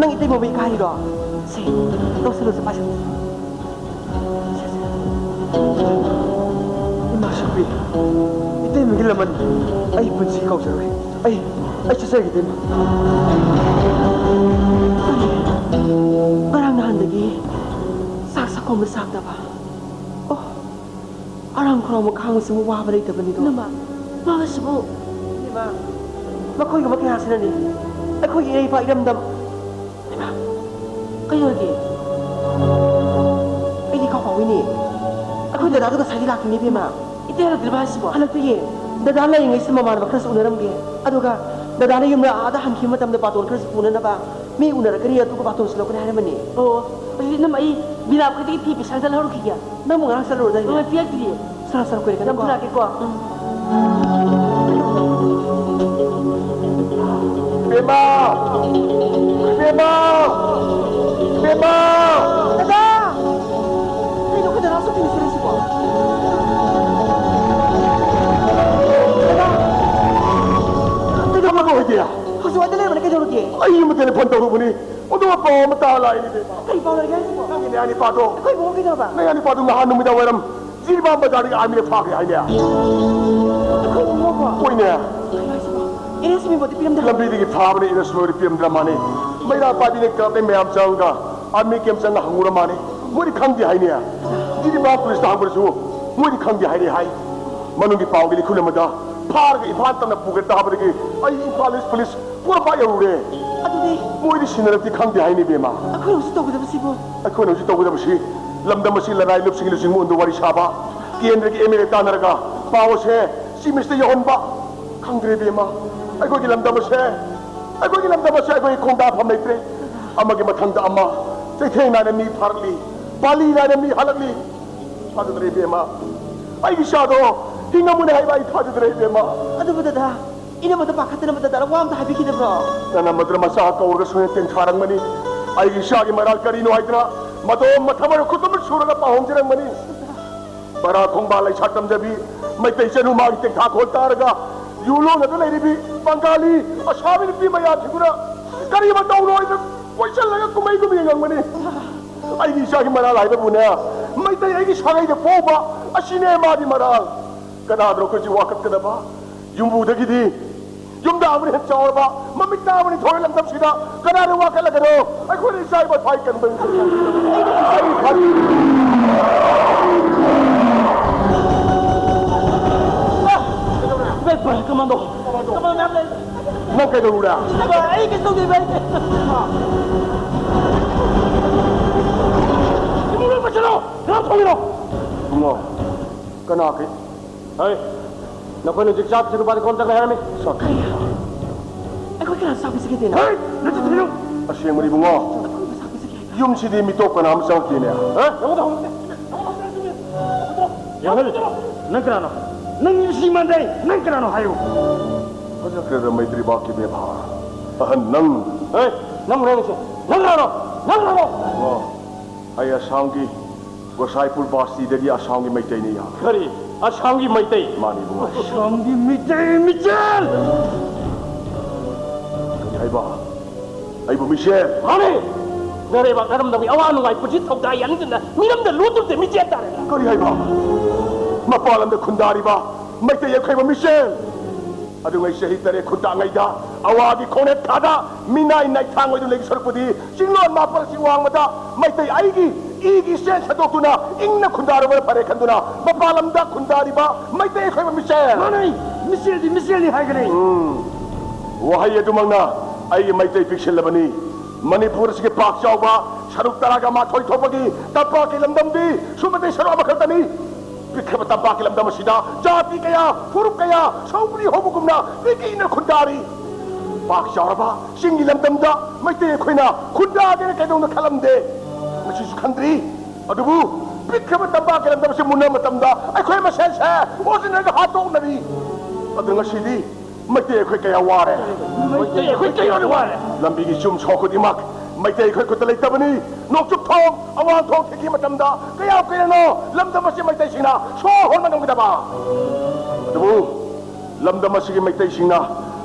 ꯅꯪ ꯏꯇꯩꯃꯕꯨ ꯏꯀꯥꯏꯔꯤꯔꯣ? ꯁꯦ, ꯂꯧꯁꯜꯂꯨꯁꯦ, ꯄꯥꯏꯁꯜꯂꯨꯁꯦ꯫ ꯁꯦ, ꯁꯦ꯫ ꯏꯃꯥ ꯁꯛꯄꯤ, ꯏꯇꯩꯃꯒꯤ ꯂꯃꯟ ꯑꯩ ꯄꯨꯟꯁꯤ ꯀꯥꯎꯖꯔꯣꯏ꯫ ꯑꯩ, ꯑꯩ ꯆꯠꯆꯔꯒꯦ, ꯏꯇꯩꯃ꯫ ꯉꯔꯥꯡ ꯅꯍꯥꯟꯗꯒꯤ ꯆꯥꯛ ꯁꯛꯈꯣꯝꯕ ꯁꯥꯛꯇꯕ꯫ ꯑꯣ, ꯑꯔꯥꯝ ꯈꯧꯔꯥꯡꯕ ꯈꯥꯡꯕꯁꯤꯕꯨ ꯋꯥꯕ ꯂꯩꯇꯕꯅꯤꯗꯣ꯫ ꯏꯅꯝꯃ, ꯃꯥꯒꯁꯤꯕꯨ꯫ ꯏꯕꯦꯝꯃ, ꯃꯈꯣꯏꯒꯨꯝꯕ ꯀꯌꯥꯁꯤꯅꯅꯤ ꯑꯩꯈꯣꯏꯒꯤ ꯏꯔꯩ ꯏꯄꯥꯛ ꯏꯔꯝꯗꯝ꯫ ꯏꯃꯥ, ꯀꯩꯗꯧꯔꯒꯦ? ꯑꯩꯗꯤ ꯏꯀꯥꯎ ꯀꯥꯎꯏꯅꯦ꯫ ꯑꯩꯈꯣꯏ ꯗꯗꯥꯗꯣ ꯉꯁꯥꯏꯗꯤ ꯂꯥꯛꯇꯦꯅꯦ, ꯏꯕꯦꯝꯃ꯫ ꯏꯇꯩ ꯍꯜꯂꯛꯇ꯭ꯔꯤꯕ ꯍꯥꯏꯁꯤꯕꯣ? ꯍꯜꯂꯛꯇꯤꯌꯦ꯫ ꯗꯗꯥ ꯂꯩꯔꯤꯉꯩꯁꯤꯗ ꯃꯃꯥꯟꯅꯕ ꯈꯔꯁꯨ ꯎꯅꯔꯝꯒꯦ꯫ ꯑꯗꯨꯒ ꯗꯗꯥꯅ ꯌꯨꯝꯗ ꯑꯥꯗ ꯍꯟꯈꯤꯕ ꯃꯇꯝꯗ ꯕꯥꯇꯣꯟ ꯈꯔꯁꯨ ꯄꯨꯅꯅꯕ꯫ ꯃꯤ ꯎꯅꯔꯛꯀꯅꯤ, ꯑꯗꯨꯒ ꯕꯥꯇꯣꯟꯁꯨ ꯂꯧꯒꯅꯤ ꯍꯥꯏꯔꯝꯕꯅꯤ꯫ ꯑꯣ, ꯑꯗꯨꯗꯤ ꯏꯅꯝꯃ, ꯑꯩ ꯕꯤꯅꯥꯞ ꯈꯛꯇꯒꯤ ꯐꯤ ꯄꯩꯁꯥ ꯈꯤꯇ ꯂꯧꯍꯧꯔꯨꯈꯤꯒꯦ꯫ ꯅꯪꯕꯨ ꯉꯔꯥꯡ ꯆꯠꯂꯨꯔꯗꯥꯏꯅꯦ? ꯍꯣꯏ, ꯄꯤꯔꯛꯇ꯭ꯔꯤꯌꯦ꯫ ꯁꯥ, ꯁꯥ, ꯀꯨꯏꯔꯦ, ꯌꯥꯝ ꯀꯩꯅꯣꯀꯣ꯫ ꯊꯨꯅꯥꯛꯀꯦꯀꯣ꯫ ꯎꯝ꯫ ꯕꯦꯝꯃ! ꯕꯦꯝꯃ! ꯕꯦꯝꯃ! ꯗꯗꯥ! ꯀꯩꯅꯣ ꯑꯩꯈꯣꯏ ꯗꯗꯥ ꯁꯨꯇꯤꯡ ꯁꯤꯔꯤꯁꯤꯕꯣ? ꯗꯗꯥ! ꯀꯩꯗꯧꯔꯕ? ꯀꯃꯥꯏ ꯇꯧꯔꯒꯦ? ꯍꯧꯖꯤꯛ ꯋꯥꯏꯗ ꯂꯩꯔꯝꯕꯅꯦ꯫ ꯑꯩ ꯌꯨꯝꯗ ꯇꯦꯂꯤꯐꯣꯟ ꯇꯧꯔꯨꯕꯅꯤ꯫ ꯑꯗꯨꯒ ꯄꯥꯎ ꯑꯃ ꯇꯥ ꯂꯥꯛꯏꯅꯦ, ꯏꯕꯦꯝꯃ꯫ ꯀꯔꯤ ꯄꯥꯎ ꯂꯩꯒꯦ ꯍꯥꯏꯁꯤꯕꯣ? ꯅꯪꯒꯤ ꯅꯌꯥ ꯅꯤꯄꯥꯗꯣ꯫ ꯑꯩꯈꯣꯏ ꯏꯕꯨꯡꯉꯣ ꯀꯩꯗꯧꯔꯕ? ꯅꯌꯥ ꯅꯤꯄꯥꯗꯣ ꯅꯍꯥꯟ ꯅꯨꯃꯤꯗꯥꯡ ꯋꯥꯏꯔꯝ ꯖꯤꯔꯤꯕꯥꯝ ꯕꯖꯥꯔꯗꯒꯤ ꯑꯥꯔꯃꯤꯅ ꯐꯥꯈ꯭ꯔꯦ ꯍꯥꯏꯅꯦ꯫ ꯑꯩꯈꯣꯏ ꯏꯕꯨꯡꯉꯣꯕꯣ? ꯍꯣꯏꯅꯦ꯫ ꯀꯩꯅꯣ ꯍꯥꯏꯁꯤꯕꯣ? ꯑꯦꯔꯦꯁꯃꯦꯟꯕꯨꯗꯤ ꯄꯤꯔꯝꯗ꯭ꯔꯕ? ꯂꯝꯕꯤꯗꯒꯤ ꯐꯥꯕꯅꯦ, ꯑꯦꯔꯦꯁꯃꯦꯟꯕꯨꯗꯤ ꯄꯤꯔꯝꯗ꯭ꯔ ꯃꯥꯅꯦ꯫ ꯃꯩꯔꯥ ꯄꯥꯏꯕꯤꯅ ꯀ꯭ꯂꯕꯇꯩ ꯃꯌꯥꯝ ꯆꯪꯉꯒ ꯑꯥꯔꯃꯤ ꯀꯦꯝ ꯆꯪꯉ ꯍꯪꯉꯨꯔ ꯃꯥꯅꯦ꯫ ꯃꯣꯏꯗꯤ ꯈꯪꯗꯦ ꯍꯥꯏꯅꯦ꯫ ꯖꯤꯔꯤꯕꯥꯝ ꯄꯨꯂꯤꯁꯇ ꯍꯪꯕꯗꯁꯨ ꯃꯣꯏꯗꯤ ꯈꯪꯗꯦ ꯍꯥꯏꯔꯦ ꯍꯥꯏ꯫ ꯃꯅꯨꯡꯒꯤ ꯄꯥꯎꯒꯤ ꯂꯤꯈꯨꯟ ꯑꯃꯗ ꯐꯥꯔꯒ ꯏꯝꯐꯥꯜ ꯇꯝꯅ ꯄꯨꯈ꯭ꯔꯦ ꯇꯥꯕꯗꯒꯤ ꯑꯩ ꯏꯝꯐꯥꯜ ꯏꯁ ꯄꯨꯂꯤꯁ ꯄꯣꯔꯣꯝꯄꯥꯠ ꯌꯧꯔꯨꯔꯦ꯫ ꯑꯗꯨꯗꯤ ꯃꯣꯏꯗꯤ ꯁꯤꯟꯅꯔꯛꯇꯤ ꯈꯪꯗꯦ ꯍꯥꯏꯅꯤ, ꯏꯕꯦꯝꯃ꯫ ꯑꯩꯈꯣꯏ ꯍꯧꯖꯤꯛ ꯇꯧꯒꯗꯕꯁꯤꯕꯣ? ꯑꯩꯈꯣꯏꯅ ꯍꯧꯖꯤꯛ ꯇꯧꯒꯗꯕꯁꯤ ꯂꯝꯗꯝ ꯑꯁꯤ ꯂꯅꯥꯏ ꯂꯨꯞꯁꯤꯡꯒꯤ ꯂꯨꯆꯤꯡꯕ ꯃꯑꯣꯡꯗ ꯋꯥꯔꯤ ꯁꯥꯕ, ꯀꯦꯟꯗ꯭ꯔꯒꯤ ꯑꯦꯝ ꯑꯦꯜ ꯑꯦ ꯇꯥꯟꯅꯔꯒ ꯄꯥꯎ ꯑꯁꯦ ꯆꯤꯐ ꯃꯤꯅꯤꯁꯇꯔ ꯌꯧꯍꯟꯕ꯫ ꯈꯪꯗ꯭ꯔꯦ, ꯏꯕꯦꯝꯃ, ꯑꯩꯈꯣꯏꯒꯤ ꯂꯝꯗꯝ ꯑꯁꯦ, ꯑꯩꯈꯣꯏꯒꯤ ꯂꯝꯗꯝ ꯑꯁꯦ ꯑꯩꯈꯣꯏꯒꯤ ꯈꯣꯡꯗꯥꯐꯝ ꯂꯩꯇ꯭ꯔꯦ꯫ ꯑꯃꯒꯤ ꯃꯊꯪꯗ ꯑꯃ ꯆꯩꯊꯦꯡ ꯅꯥꯏꯅ ꯃꯤ ꯐꯥꯔꯛꯂꯤ, ꯄꯥꯂꯤ ꯅꯥꯏꯅ ꯃꯤ ꯍꯜꯂꯛꯂꯤ꯫ ꯊꯥꯖꯗ꯭ꯔꯦ, ꯏꯕꯦꯝꯃ, ꯑꯩꯒꯤ ꯏꯆꯥꯗꯣ ꯍꯤꯡꯉꯝꯃꯅꯤ ꯍꯥꯏꯕ ꯑꯩ ꯊꯥꯖꯗ꯭ꯔꯦ, ꯏꯕꯦꯝꯃ꯫ ꯑꯗꯨꯕꯨ ꯗꯗꯥ, ꯏꯅꯝꯃꯗ ꯄꯥꯈꯠꯇꯅꯕ ꯗꯗꯥꯗ ꯋꯥ ꯑꯝꯇ ꯍꯥꯏꯕꯤꯈꯤꯗꯕ꯭ꯔꯣ? ꯅꯅꯝꯃꯗꯨꯅ ꯃꯆꯥ ꯀꯧꯔꯒ ꯁꯣꯏꯅ ꯇꯦꯟꯊꯥꯔꯝꯒꯅꯤ꯫ ꯑꯩꯒꯤ ꯏꯆꯥꯒꯤ ꯃꯔꯥꯜ ꯀꯔꯤꯅꯣ ꯍꯥꯏꯗꯅ ꯃꯇꯣꯝ ꯃꯊꯃꯔ ꯈꯨꯠꯇꯨꯝ ꯁꯨꯔꯒ ꯄꯥꯎꯍꯣꯡꯖꯔꯝꯒꯅꯤ꯫ ꯕꯔꯥ ꯈꯣꯡꯕꯥꯜ ꯂꯩꯁꯥ ꯇꯝꯖꯕꯤ ꯃꯩꯇꯩ ꯆꯅꯨ ꯃꯥꯒꯤ ꯇꯦꯛꯊꯥ ꯈꯣꯜ ꯇꯥꯔꯒ ꯌꯨ ꯂꯣꯟꯅꯗꯨꯅ ꯂꯩꯔꯤꯕꯤ ꯕꯪꯒꯥꯂꯤ ꯑꯁꯥꯕꯤ ꯅꯨꯄꯤ ꯃꯌꯥꯝꯁꯤꯡꯗꯨꯅ ꯀꯔꯤ ꯃꯇꯧꯅꯣ ꯍꯥꯏꯅ ꯀꯣꯏꯁꯤꯜꯂꯒ ꯀꯨꯝꯍꯩ ꯀꯨꯝꯍꯩ ꯌꯦꯡꯉꯝꯒꯅꯤ꯫ ꯑꯩꯒꯤ ꯏꯆꯥꯒꯤ ꯃꯔꯥꯜ ꯍꯥꯏꯕꯕꯨꯅꯦ, ꯃꯩꯇꯩ ꯑꯩꯒꯤ ꯁꯥꯒꯩꯗ ꯄꯣꯛꯎꯕ ꯑꯁꯤꯅꯦ ꯃꯥꯒꯤ ꯃꯔꯥꯜ꯫ ꯀꯅꯥꯗꯅꯣ ꯑꯩꯈꯣꯏꯁꯤ ꯋꯥꯀꯠꯀꯗꯕ? ꯌꯨꯝꯕꯨꯗꯒꯤꯗꯤ ꯌꯨꯝꯗ ꯑꯃꯅ ꯍꯦꯟꯅ ꯆꯥꯎꯔꯕ, ꯃꯃꯤꯠ ꯇꯥꯕꯅꯤ ꯊꯣꯔꯦ ꯂꯝꯗꯝꯁꯤꯗ꯫ ꯀꯅꯥꯅ ꯋꯥꯀꯠꯂꯒꯅꯣ? ꯑꯩꯈꯣꯏꯅ ꯏꯆꯥ ꯏꯃꯥ ꯊꯥꯏ ꯀꯟꯕꯅꯤ꯫ ꯑꯩ ꯐꯔꯦ꯫ ꯀꯃꯥꯟꯗꯣ, ꯀꯃꯥꯟꯗꯣ ꯃꯌꯥꯝ ꯂꯩ꯫ ꯅꯪ ꯀꯩꯗꯧꯔꯨꯔꯦ? ꯑꯩ ꯀꯩꯁꯨ ꯇꯧꯗꯦ, ꯚꯥꯏ꯫ ꯏꯃꯨꯡ ꯂꯣꯏ ꯄꯨꯁꯤꯜꯂꯣ! ꯀꯅꯥ ꯊꯣꯡꯉꯤꯅꯣ? ꯏꯕꯨꯡꯉꯣ, ꯀꯅꯥ ꯀꯩ-, ꯍꯩ, ꯅꯈꯣꯏꯅ ꯍꯧꯖꯤꯛ ꯆꯥꯛ ꯄꯤꯖꯔꯨꯕ ꯀꯣꯟ ꯆꯥꯛ ꯂꯩ ꯍꯥꯏꯔꯝꯃꯤ꯫ ꯆꯥꯛ꯫ ꯑꯩꯈꯣꯏ ꯀꯅꯥ ꯆꯥꯛ ꯄꯤꯖꯒꯦ ꯇꯦꯅ? ꯍꯩ, ꯅꯆꯤꯟ ꯊꯤꯅꯨ꯫ ꯑꯁꯦꯡꯕꯅꯤ ꯏꯕꯨꯡꯉꯣ꯫ ꯑꯩꯈꯣꯏ ꯀꯅꯥ ꯆꯥꯛ ꯄꯤꯖꯒꯦ ꯍꯥꯏꯅꯣ? ꯌꯨꯝꯁꯤꯗꯤ ꯃꯤꯇꯣꯞ ꯀꯅꯥ ꯑꯃ ꯆꯪꯉꯛꯇꯦꯅꯦ꯫ ꯍꯦ? ꯌꯥꯍꯜ, ꯅꯪ ꯀꯅꯥꯅꯣ? ꯅꯪ ꯁꯤ ꯃꯥꯟꯗꯦ꯫ ꯅꯪ ꯀꯅꯥꯅꯣ ꯍꯥꯏꯌꯨ꯫ ꯐꯖꯈ꯭ꯔꯦꯗ ꯃꯩꯇ꯭ꯔꯤꯕꯥꯛꯀꯤ ꯕꯦꯕꯥꯔ꯫ ꯑꯍꯟ ꯅꯪ꯫ ꯍꯦ, ꯅꯪ ꯍꯥꯏꯔꯤꯁꯦ꯫ ꯅꯪ ꯀꯅꯥꯅꯣ? ꯅꯪ ꯀꯅꯥꯅꯣ? ꯑꯣ, ꯑꯩ ꯑꯁꯥꯝꯒꯤ ꯒꯣꯁꯥꯏꯄꯨꯔ ꯕꯥꯁꯇꯤꯗꯒꯤ ꯑꯁꯥꯝꯒꯤ ꯃꯩꯇꯩꯅꯤ ꯑꯩꯍꯥꯛ꯫ ꯀꯔꯤ? ꯑꯁꯥꯝꯒꯤ ꯃꯩꯇꯩ? ꯃꯥꯅꯤ ꯏꯕꯨꯡꯉꯣ꯫ ꯑꯁꯥꯝꯒꯤ ꯃꯩꯇꯩ ꯃꯤꯆꯦꯜ! ꯀꯔꯤ ꯍꯥꯏꯕ? ꯑꯩꯕꯨ ꯃꯤꯁꯦꯜ꯫ ꯃꯥꯅꯦ꯫ ꯅꯔꯩꯕꯥꯛ ꯅꯔꯝꯗꯝꯒꯤ ꯑꯋꯥ ꯅꯨꯡꯉꯥꯏ ꯄꯨꯟꯁꯤ ꯊꯧꯗꯥ ꯌꯥꯅꯤꯡꯗꯅ ꯃꯤꯔꯝꯗ ꯂꯣꯠꯇꯨꯝꯇ ꯃꯤꯆꯦꯜ ꯇꯥꯔꯦ꯫ ꯀꯔꯤ ꯍꯥꯏꯕ? ꯃꯄꯥꯟ ꯂꯝꯗ ꯈꯨꯟꯗꯥꯔꯤꯕ ꯃꯩꯇꯩ ꯑꯩꯈꯣꯏꯕꯨ ꯃꯤꯁꯦꯜ꯫ ꯑꯗꯨꯉꯩ ꯆꯍꯤ ꯇꯔꯦꯠ ꯈꯨꯟꯇꯥꯛꯉꯩꯗ ꯑꯋꯥꯒꯤ ꯈꯣꯡꯅꯦꯠ ꯊꯥꯗ ꯃꯤꯅꯥꯏ ꯅꯥꯏꯊꯥꯡ ꯑꯣꯏꯗꯨꯅ ꯂꯩꯕ ꯁꯔꯨꯛꯄꯨꯗꯤ ꯆꯤꯡꯂꯣꯟ ꯃꯥꯄꯜ ꯑꯁꯤ ꯋꯥꯡꯃꯗ ꯃꯩꯇꯩ ꯑꯩꯒꯤ ꯏꯒꯤ ꯆꯦꯟ ꯁꯟꯗꯣꯛꯇꯨꯅ ꯏꯪꯅ ꯈꯨꯟꯗꯥꯔꯨꯕꯅ ꯐꯔꯦ ꯈꯟꯗꯨꯅ ꯃꯄꯥꯟ ꯂꯝꯗ ꯈꯨꯟꯗꯥꯔꯤꯕ ꯃꯩꯇꯩ ꯑꯩꯈꯣꯏꯕꯨ ꯃꯤꯁꯦꯜ꯫ ꯃꯥꯅꯩ, ꯃꯤꯁꯦꯜꯗꯤ ꯃꯤꯁꯦꯜꯅꯤ ꯍꯥꯏꯒꯅꯤ꯫ ꯎꯝ, ꯋꯥꯍꯩ ꯑꯗꯨꯃꯛꯅ ꯑꯩꯒꯤ ꯃꯩꯇꯩ ꯄꯤꯛꯁꯤꯜꯂꯕꯅꯤ꯫ ꯃꯅꯤꯄꯨꯔ ꯑꯁꯤꯒꯤ ꯄꯥꯛ ꯆꯥꯎꯕ ꯁꯔꯨꯛ ꯇꯔꯥꯒ ꯃꯥꯊꯣꯏ ꯊꯣꯛꯄꯒꯤ ꯇꯝꯄꯥꯛꯀꯤ ꯂꯝꯗꯝꯗꯤ ꯁꯨꯞꯅꯇꯩ ꯁꯔꯨꯛ ꯑꯃꯈꯛꯇꯅꯤ꯫ ꯄꯤꯛꯈ꯭ꯔꯕ ꯇꯝꯄꯥꯛꯀꯤ ꯂꯝꯗꯝ ꯑꯁꯤꯗ ꯖꯥꯇꯤ ꯀꯌꯥ, ꯐꯨꯔꯨꯞ ꯀꯌꯥ, ꯁꯧꯒ꯭ꯔꯤ ꯍꯧꯕꯒꯨꯝꯅ ꯄꯤꯛꯏꯅ ꯈꯨꯟꯗꯥꯔꯤ꯫ ꯄꯥꯛ ꯆꯥꯎꯔꯕ ꯆꯤꯡꯒꯤ ꯂꯝꯗꯝꯗ ꯃꯩꯇꯩ ꯑꯩꯈꯣꯏꯅ ꯈꯨꯟꯗꯥꯒꯦꯅ ꯀꯩꯗꯧꯅ ꯈꯜꯂꯝꯗꯦ꯫ ꯃꯁꯤꯁꯨ ꯈꯟꯗ꯭ꯔꯤ꯫ ꯑꯗꯨꯕꯨ ꯄꯤꯛꯈ꯭ꯔꯕ ꯇꯝꯄꯥꯛꯀꯤ ꯂꯝꯗꯝ ꯑꯁꯤ ꯃꯨꯟꯅꯕ ꯃꯇꯝꯗ ꯑꯩꯈꯣꯏ ꯃꯁꯦꯟꯁꯦ ꯑꯣꯟꯁꯤꯟꯅꯔꯒ ꯍꯥꯠꯇꯣꯛꯅꯔꯤ꯫ ꯑꯗꯨ ꯉꯁꯤꯗꯤ ꯃꯩꯇꯩ ꯑꯩꯈꯣꯏ ꯀꯌꯥ ꯋꯥꯔꯦ꯫ ꯃꯩꯇꯩ ꯑꯩꯈꯣꯏ ꯀꯌꯥꯗꯤ ꯋꯥꯔꯦ꯫ ꯂꯝꯕꯤꯒꯤ ꯆꯨꯝ ꯁꯣ ꯈꯨꯗꯤꯡꯃꯛ ꯃꯩꯇꯩ ꯑꯩꯈꯣꯏ ꯈꯨꯠꯇ ꯂꯩꯇꯕꯅꯤ꯫ ꯅꯣꯡꯆꯨꯞ ꯊꯣꯡ, ꯑꯋꯥꯡ ꯊꯣꯡ ꯊꯤꯡꯈꯤꯕ ꯃꯇꯝꯗ ꯀꯌꯥꯝ ꯀꯨꯏꯔꯅꯣ ꯂꯝꯗꯝ ꯑꯁꯤ ꯃꯩꯇꯩꯁꯤꯡꯅ ꯁꯣꯔ ꯍꯣꯟꯕ ꯉꯝꯒꯗꯕ? ꯑꯗꯨꯕꯨ ꯂꯝꯗꯝ ꯑꯁꯤꯒꯤ ꯃꯩꯇꯩꯁꯤꯡꯅ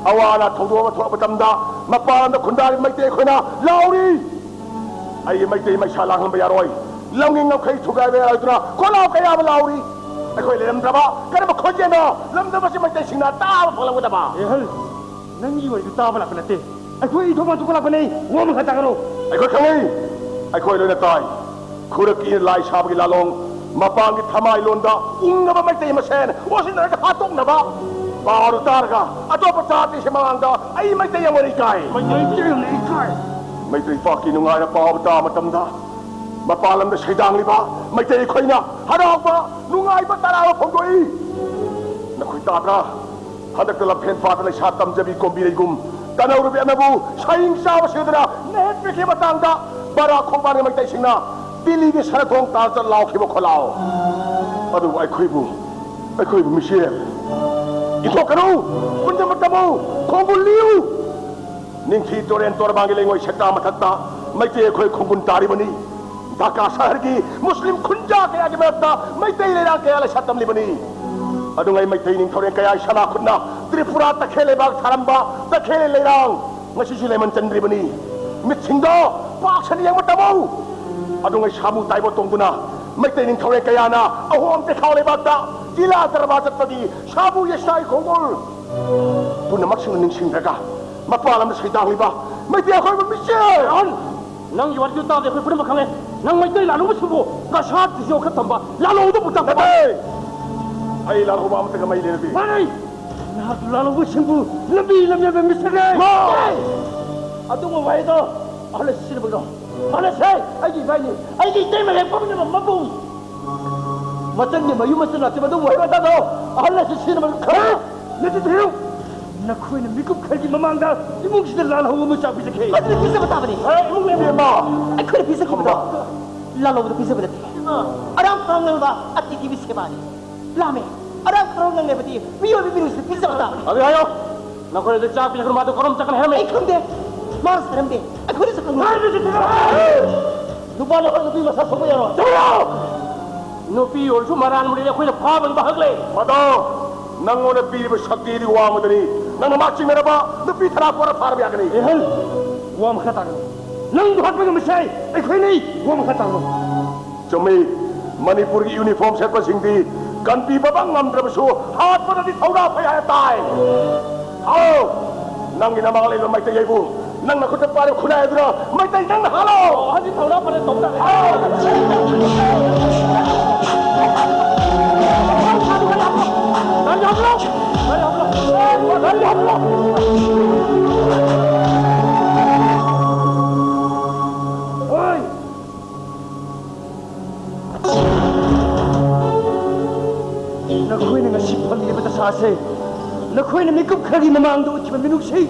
ꯑꯋꯥ ꯑꯅꯥ ꯊꯧꯗꯣꯛ ꯑꯃ ꯊꯣꯛꯂꯛꯄ ꯃꯇꯝꯗ ꯃꯄꯥꯟ ꯂꯝꯗ ꯈꯨꯟꯗꯥꯔꯤꯕ ꯃꯩꯇꯩ ꯑꯩꯈꯣꯏꯅ ꯂꯥꯎꯔꯤ꯫ ꯑꯩꯒꯤ ꯃꯩꯇꯩ ꯃꯩꯁꯥ ꯂꯥꯡꯍꯟꯕ ꯌꯥꯔꯣꯏ꯫ ꯂꯝꯒꯤ ꯉꯝꯈꯩ ꯊꯨꯒꯥꯏꯕ ꯌꯥꯔꯣꯏꯗꯨꯅ ꯈꯣꯜꯂꯥꯎ ꯀꯌꯥ ꯑꯃ ꯂꯥꯎꯔꯤ꯫ ꯑꯩꯈꯣꯏ ꯂꯩꯔꯝꯗ꯭ꯔꯕ ꯀꯔꯝꯕ ꯈꯣꯟꯖꯦꯜꯅꯣ ꯂꯝꯗꯝ ꯑꯁꯤ ꯃꯩꯇꯩꯁꯤꯡꯅ ꯇꯥꯕ ꯐꯪꯂꯝꯒꯗꯕ? ꯑꯦꯍꯜ, ꯅꯪꯒꯤ ꯋꯥꯔꯤꯗꯨ ꯇꯥꯕ ꯂꯥꯛꯄ ꯅꯠꯇꯦ꯫ ꯑꯩꯈꯣꯏ ꯏꯊꯧ ꯄꯥꯡꯊꯣꯛꯄ ꯂꯥꯛꯄꯅꯦ꯫ ꯋꯥ ꯃꯈꯥ ꯇꯥꯒꯅꯨ꯫ ꯑꯩꯈꯣꯏ ꯈꯪꯏ꯫ ꯑꯩꯈꯣꯏ ꯂꯣꯏꯅ ꯇꯥꯏ꯫ ꯈꯨꯔꯛꯀꯤ ꯂꯥꯏ ꯁꯥꯕꯒꯤ ꯂꯥꯂꯣꯡ, ꯃꯄꯥꯟꯒꯤ ꯊꯃꯥꯏꯂꯣꯟꯗ ꯎꯪꯉꯕ ꯃꯩꯇꯩ ꯃꯁꯦꯟ ꯑꯣꯟꯁꯤꯟꯅꯔꯒ ꯍꯥꯠꯇꯣꯛꯅꯕ ꯄꯥꯎ ꯇꯥꯔꯒ ꯑꯇꯣꯞꯄ ꯖꯥꯇꯤꯁꯤꯡ ꯃꯃꯥꯡꯗ ꯑꯩ ꯃꯩꯇꯩ ꯑꯃ ꯑꯣꯏꯅ ꯏꯀꯥꯏ꯫ ꯃꯩꯇꯩ ꯑꯃ ꯏꯀꯥꯏ꯫ ꯃꯩꯇꯩ ꯄꯥꯛꯀꯤ ꯅꯨꯡꯉꯥꯏꯅ ꯄꯥꯎ ꯇꯥꯕ ꯃꯇꯝꯗ ꯃꯄꯥꯟ ꯂꯝꯗ ꯁꯩꯗꯥꯡꯂꯤꯕ ꯃꯩꯇꯩ ꯑꯩꯈꯣꯏꯅ ꯍꯔꯥꯎꯕ, ꯅꯨꯡꯉꯥꯏꯕ, ꯇꯔꯥꯝꯅ ꯐꯣꯡꯗꯣꯛꯏ꯫ ꯅꯈꯣꯏ ꯇꯥꯗ꯭ꯔꯥ? ꯍꯟꯗꯛꯇ ꯂꯝꯐꯦꯟ ꯄꯥꯠꯇ ꯂꯩꯁꯥ ꯇꯝꯖꯕꯤ ꯀꯣꯝꯕꯤꯔꯩꯒꯨꯝ ꯇꯅꯧꯔꯨꯕꯤ ꯑꯅꯕꯨ ꯁꯌꯤꯡ ꯆꯥꯕ ꯁꯤꯗꯅ ꯅꯦꯍꯦꯠ ꯄꯤꯈꯤꯕ ꯃꯇꯥꯡꯗ ꯕꯔꯥ ꯈꯣꯡꯕꯥꯟꯒꯤ ꯃꯩꯇꯩꯁꯤꯡꯅ ꯗꯤꯜꯂꯤꯒꯤ ꯁꯅꯥꯊꯣꯡ ꯇꯥꯟ ꯆꯠ ꯂꯥꯎꯈꯤꯕ ꯈꯣꯜꯂꯥꯎ꯫ ꯑꯗꯨꯕꯨ ꯑꯩꯈꯣꯏꯕꯨ, ꯑꯩꯈꯣꯏꯕꯨ ꯃꯤꯁꯦꯜ ꯏꯟꯊꯣꯛꯀꯅꯨ, ꯄꯨꯟꯖꯃꯛꯇꯕꯨ ꯈꯣꯡꯒꯨꯜ ꯂꯤꯌꯨ꯫ ꯅꯤꯡꯊꯤ ꯇꯨꯔꯦꯟ ꯇꯣꯔꯕꯥꯟꯒꯤ ꯂꯩꯉꯣꯏ ꯁꯦꯛꯇꯥ ꯃꯊꯛꯇ ꯃꯩꯇꯩ ꯑꯩꯈꯣꯏ ꯈꯣꯡꯒꯨꯟ ꯇꯥꯔꯤꯕꯅꯤ꯫ ꯙꯥꯀꯥ ꯁꯍꯔꯒꯤ ꯃꯨꯁꯂꯤꯝ ꯈꯨꯟꯖꯥ ꯀꯌꯥꯒꯤ ꯃꯔꯛꯇ ꯃꯩꯇꯩ ꯂꯩꯔꯥꯡ ꯀꯌꯥ ꯂꯩꯁꯥ ꯇꯝꯂꯤꯕꯅꯤ꯫ ꯑꯗꯨꯉꯩ ꯃꯩꯇꯩ ꯅꯤꯡꯊꯧꯔꯦꯜ ꯀꯌꯥꯒꯤ ꯁꯅꯥ ꯈꯨꯠꯅ ꯇ꯭ꯔꯤꯄꯨꯔꯥ ꯇꯈꯦꯜ ꯂꯩꯕꯥꯛ ꯊꯥꯔꯝꯕ ꯇꯈꯦꯜ ꯂꯩꯔꯥꯡ ꯉꯁꯤꯁꯨ ꯂꯩꯃꯟ ꯆꯟꯗ꯭ꯔꯤꯕꯅꯤ꯫ ꯃꯤꯠꯁꯤꯡꯗꯣ ꯄꯥꯛ ꯁꯟꯅ ꯌꯦꯡꯕ ꯇꯝꯃꯨ꯫ ꯑꯗꯨꯉꯩ ꯁꯥꯃꯨ ꯇꯥꯏꯕ ꯇꯣꯡꯗꯨꯅ ꯃꯩꯇꯩ ꯅꯤꯡꯊꯧꯔꯦꯜ ꯀꯌꯥꯅ ꯑꯍꯣꯝ ꯆꯦꯈꯥꯎ ꯂꯩꯕꯥꯛꯇ ꯇꯤꯂꯥ ꯇꯔꯕꯥ ꯆꯠꯄꯒꯤ ꯁꯥꯃꯨ ꯌꯦꯁꯥꯏ ꯈꯣꯡꯒꯣꯜ ꯄꯨꯝꯅꯃꯛꯁꯤꯡꯅ ꯅꯤꯡꯁꯤꯡꯗ꯭ꯔꯒ ꯃꯄꯥꯟ ꯂꯝꯗ ꯁꯩꯗꯥꯡꯂꯤꯕ ꯃꯩꯇꯩ ꯑꯩꯈꯣꯏꯕꯨ ꯃꯤꯆꯦꯜ! ꯅꯪꯒꯤ ꯋꯥꯔꯤꯗꯨ ꯇꯥꯗꯦ ꯑꯩꯈꯣꯏ ꯄꯨꯝꯅꯃꯛ ꯈꯪꯉꯦ꯫ ꯅꯪ ꯃꯩꯇꯩ ꯂꯥꯜꯍꯧꯕꯁꯤꯡꯕꯨ ꯅꯁꯥ ꯇꯤꯖꯧ ꯈꯔ ꯇꯝꯕ ꯂꯥꯜꯍꯧꯕꯗꯨꯕꯨ ꯇꯝꯕ꯫ ꯅꯠꯇꯦ! ꯑꯩ ꯂꯥꯜꯍꯧꯕ ꯑꯃꯠꯇꯒ ꯃꯔꯤ ꯂꯩꯅꯗꯦ꯫ ꯃꯥꯅꯤ! ꯅꯍꯥꯛ ꯂꯥꯜꯍꯧꯕꯁꯤꯡꯕꯨ ꯂꯝꯕꯤ ꯂꯝꯌꯥꯟꯕ ꯃꯤꯁꯛꯅꯦ꯫ ꯃꯥ! ꯑꯗꯨꯒꯨꯝꯕ ꯋꯥꯍꯩꯗꯣ ꯑꯍꯜ ꯑꯁꯤ ꯁꯤꯖꯤꯟꯅꯕꯒꯤꯔꯣ? ꯑꯍꯜ ꯑꯁꯦ ꯑꯩꯒꯤ ꯏꯕꯥꯏꯅꯤ, ꯑꯩꯒꯤ ꯏꯇꯩꯃ ꯍꯦꯛ ꯄꯣꯛꯃꯤꯟꯅꯕ ꯃꯕꯨꯡ꯫ ꯃꯆꯟꯒꯤ ꯃꯌꯨꯝ ꯃꯆꯟ ꯂꯥꯛꯇꯕ ꯑꯗꯨꯒꯨꯝꯕ ꯋꯥꯍꯩ ꯋꯥꯇꯥꯗꯣ ꯑꯍꯜ ꯑꯁꯤ ꯁꯤꯖꯤꯟꯅꯕ ꯈꯔ ꯅꯆꯤꯟ ꯊꯤꯔꯨ꯫ ꯅꯈꯣꯏꯅ ꯃꯤꯀꯨꯞ ꯈꯔꯒꯤ ꯃꯃꯥꯡꯗ ꯏꯃꯨꯡꯁꯤꯗ ꯂꯥꯜꯍꯧꯕ ꯑꯃ ꯆꯥꯛ ꯄꯤꯖꯈꯤ꯫ ꯑꯗꯨꯗꯤ ꯄꯤꯖꯕ ꯇꯥꯕꯅꯤ꯫ ꯑꯦ, ꯏꯃꯨꯡ ꯂꯦꯝꯕꯤ ꯑꯃ꯫ ꯑꯩꯈꯣꯏꯅ ꯄꯤꯖꯈꯤꯕꯗꯣ ꯂꯥꯜꯍꯧꯕꯗ ꯄꯤꯖꯕ ꯅꯠꯇꯦ꯫ ꯏꯃꯥ꯫ ꯑꯔꯥꯝ ꯈꯧꯔꯥꯡꯅꯕ ꯑꯇꯤꯊꯤꯕꯤ ꯁꯦꯕꯥꯅꯤ꯫ ꯂꯥꯝꯃꯦ꯫ ꯑꯔꯥꯝ ꯈꯧꯔꯥꯡꯅꯕꯗꯤ ꯃꯤꯑꯣꯏꯕ ꯃꯤꯅꯨꯡꯁꯤꯗ ꯄꯤꯖꯕ ꯇꯥꯕꯅꯤ꯫ ꯑꯗꯨ ꯍꯥꯏꯌꯣ꯫ ꯅꯈꯣꯏꯅ ꯑꯗꯨ ꯆꯥꯛ ꯄꯤꯖꯈ꯭ꯔ ꯃꯥꯗꯨ ꯀꯔꯣꯝ ꯆꯠꯀꯅꯤ ꯍꯥꯏꯔꯝꯃꯤ? ꯑꯩ ꯈꯪꯗꯦ꯫ ꯃꯥꯅ ꯍꯥꯏꯔꯝꯗꯦ꯫ ꯑꯩꯈꯣꯏꯅꯁꯨ ꯈꯪꯗꯦ꯫ ꯅꯨꯄꯥ ꯅꯈꯣꯏ ꯅꯨꯄꯤ ꯃꯁꯛ ꯊꯣꯛꯄ ꯌꯥꯔꯣꯏ꯫ ꯆꯠꯂꯣ! ꯅꯨꯄꯤ ꯑꯣꯏꯔꯁꯨ ꯃꯔꯥꯟ ꯃꯨꯔꯦ ꯑꯩꯈꯣꯏꯅ ꯐꯥꯕ ꯉꯝꯕ ꯍꯛ ꯂꯩ꯫ ꯃꯗꯣ ꯅꯪꯉꯣꯟꯗ ꯄꯤꯔꯤꯕ ꯁꯛꯇꯤꯗꯤ ꯋꯥꯡꯃꯗꯅꯤ꯫ ꯅꯪꯅ ꯃꯥ ꯆꯤꯡꯅꯔꯕ ꯅꯨꯄꯤ ꯊꯔꯥ ꯄꯣꯔ ꯐꯥꯔꯕ ꯌꯥꯒꯅꯤ꯫ ꯑꯦꯍꯜ, ꯋꯥ ꯃꯈꯥ ꯇꯥꯒꯅꯨ꯫ ꯅꯪꯕꯨ ꯍꯥꯠꯄ ꯉꯝꯕꯁꯦ ꯑꯩꯈꯣꯏꯅꯤ꯫ ꯋꯥ ꯃꯈꯥ ꯇꯥꯒꯅꯨ꯫ ꯆꯨꯝꯃꯤ꯫ ꯃꯅꯤꯄꯨꯔꯒꯤ ꯌꯨꯅꯤꯐꯣꯔꯝ ꯁꯦꯠꯄꯁꯤꯡꯗꯤ ꯀꯟꯕꯤꯕ ꯉꯝꯗ꯭ꯔꯕꯁꯨ ꯍꯥꯠꯄꯗꯗꯤ ꯊꯧꯅꯥ ꯐꯩ ꯍꯥꯏ ꯇꯥꯏ꯫ ꯑꯥꯎ! ꯅꯪꯒꯤ ꯅꯃꯥꯡ ꯂꯩꯕ ꯃꯩꯇꯩ ꯑꯩꯕꯨ ꯅꯪ ꯅꯈꯨꯠꯇ ꯄꯥꯏꯔꯤꯕ ꯈꯨꯠꯂꯥꯏ ꯑꯗꯨꯅ ꯃꯩꯇꯩ ꯅꯪꯅ ꯍꯥꯠꯂꯣ! ꯑꯗꯨꯗꯤ ꯊꯧꯅꯥ ꯐꯅ ꯇꯧ ꯇꯥꯔꯦ꯫ ꯑꯥꯎ! ꯒꯥꯔꯤ ꯍꯥꯞꯂꯣ! ꯒꯥꯔꯤ ꯍꯥꯞꯂꯣ! ꯒꯥꯔꯤ ꯍꯥꯞꯂꯣ! ꯒꯥꯔꯤ ꯍꯥꯞꯂꯣ! ꯑꯣꯏ! ꯅꯈꯣꯏꯅ ꯉꯁꯤ ꯐꯪꯂꯤꯕ ꯗꯁꯥꯁꯦ ꯅꯈꯣꯏꯅ ꯃꯤꯀꯨꯞ ꯈꯔꯒꯤ ꯃꯃꯥꯡꯗ ꯎꯠꯈꯤꯕ ꯃꯤꯅꯨꯡꯁꯤ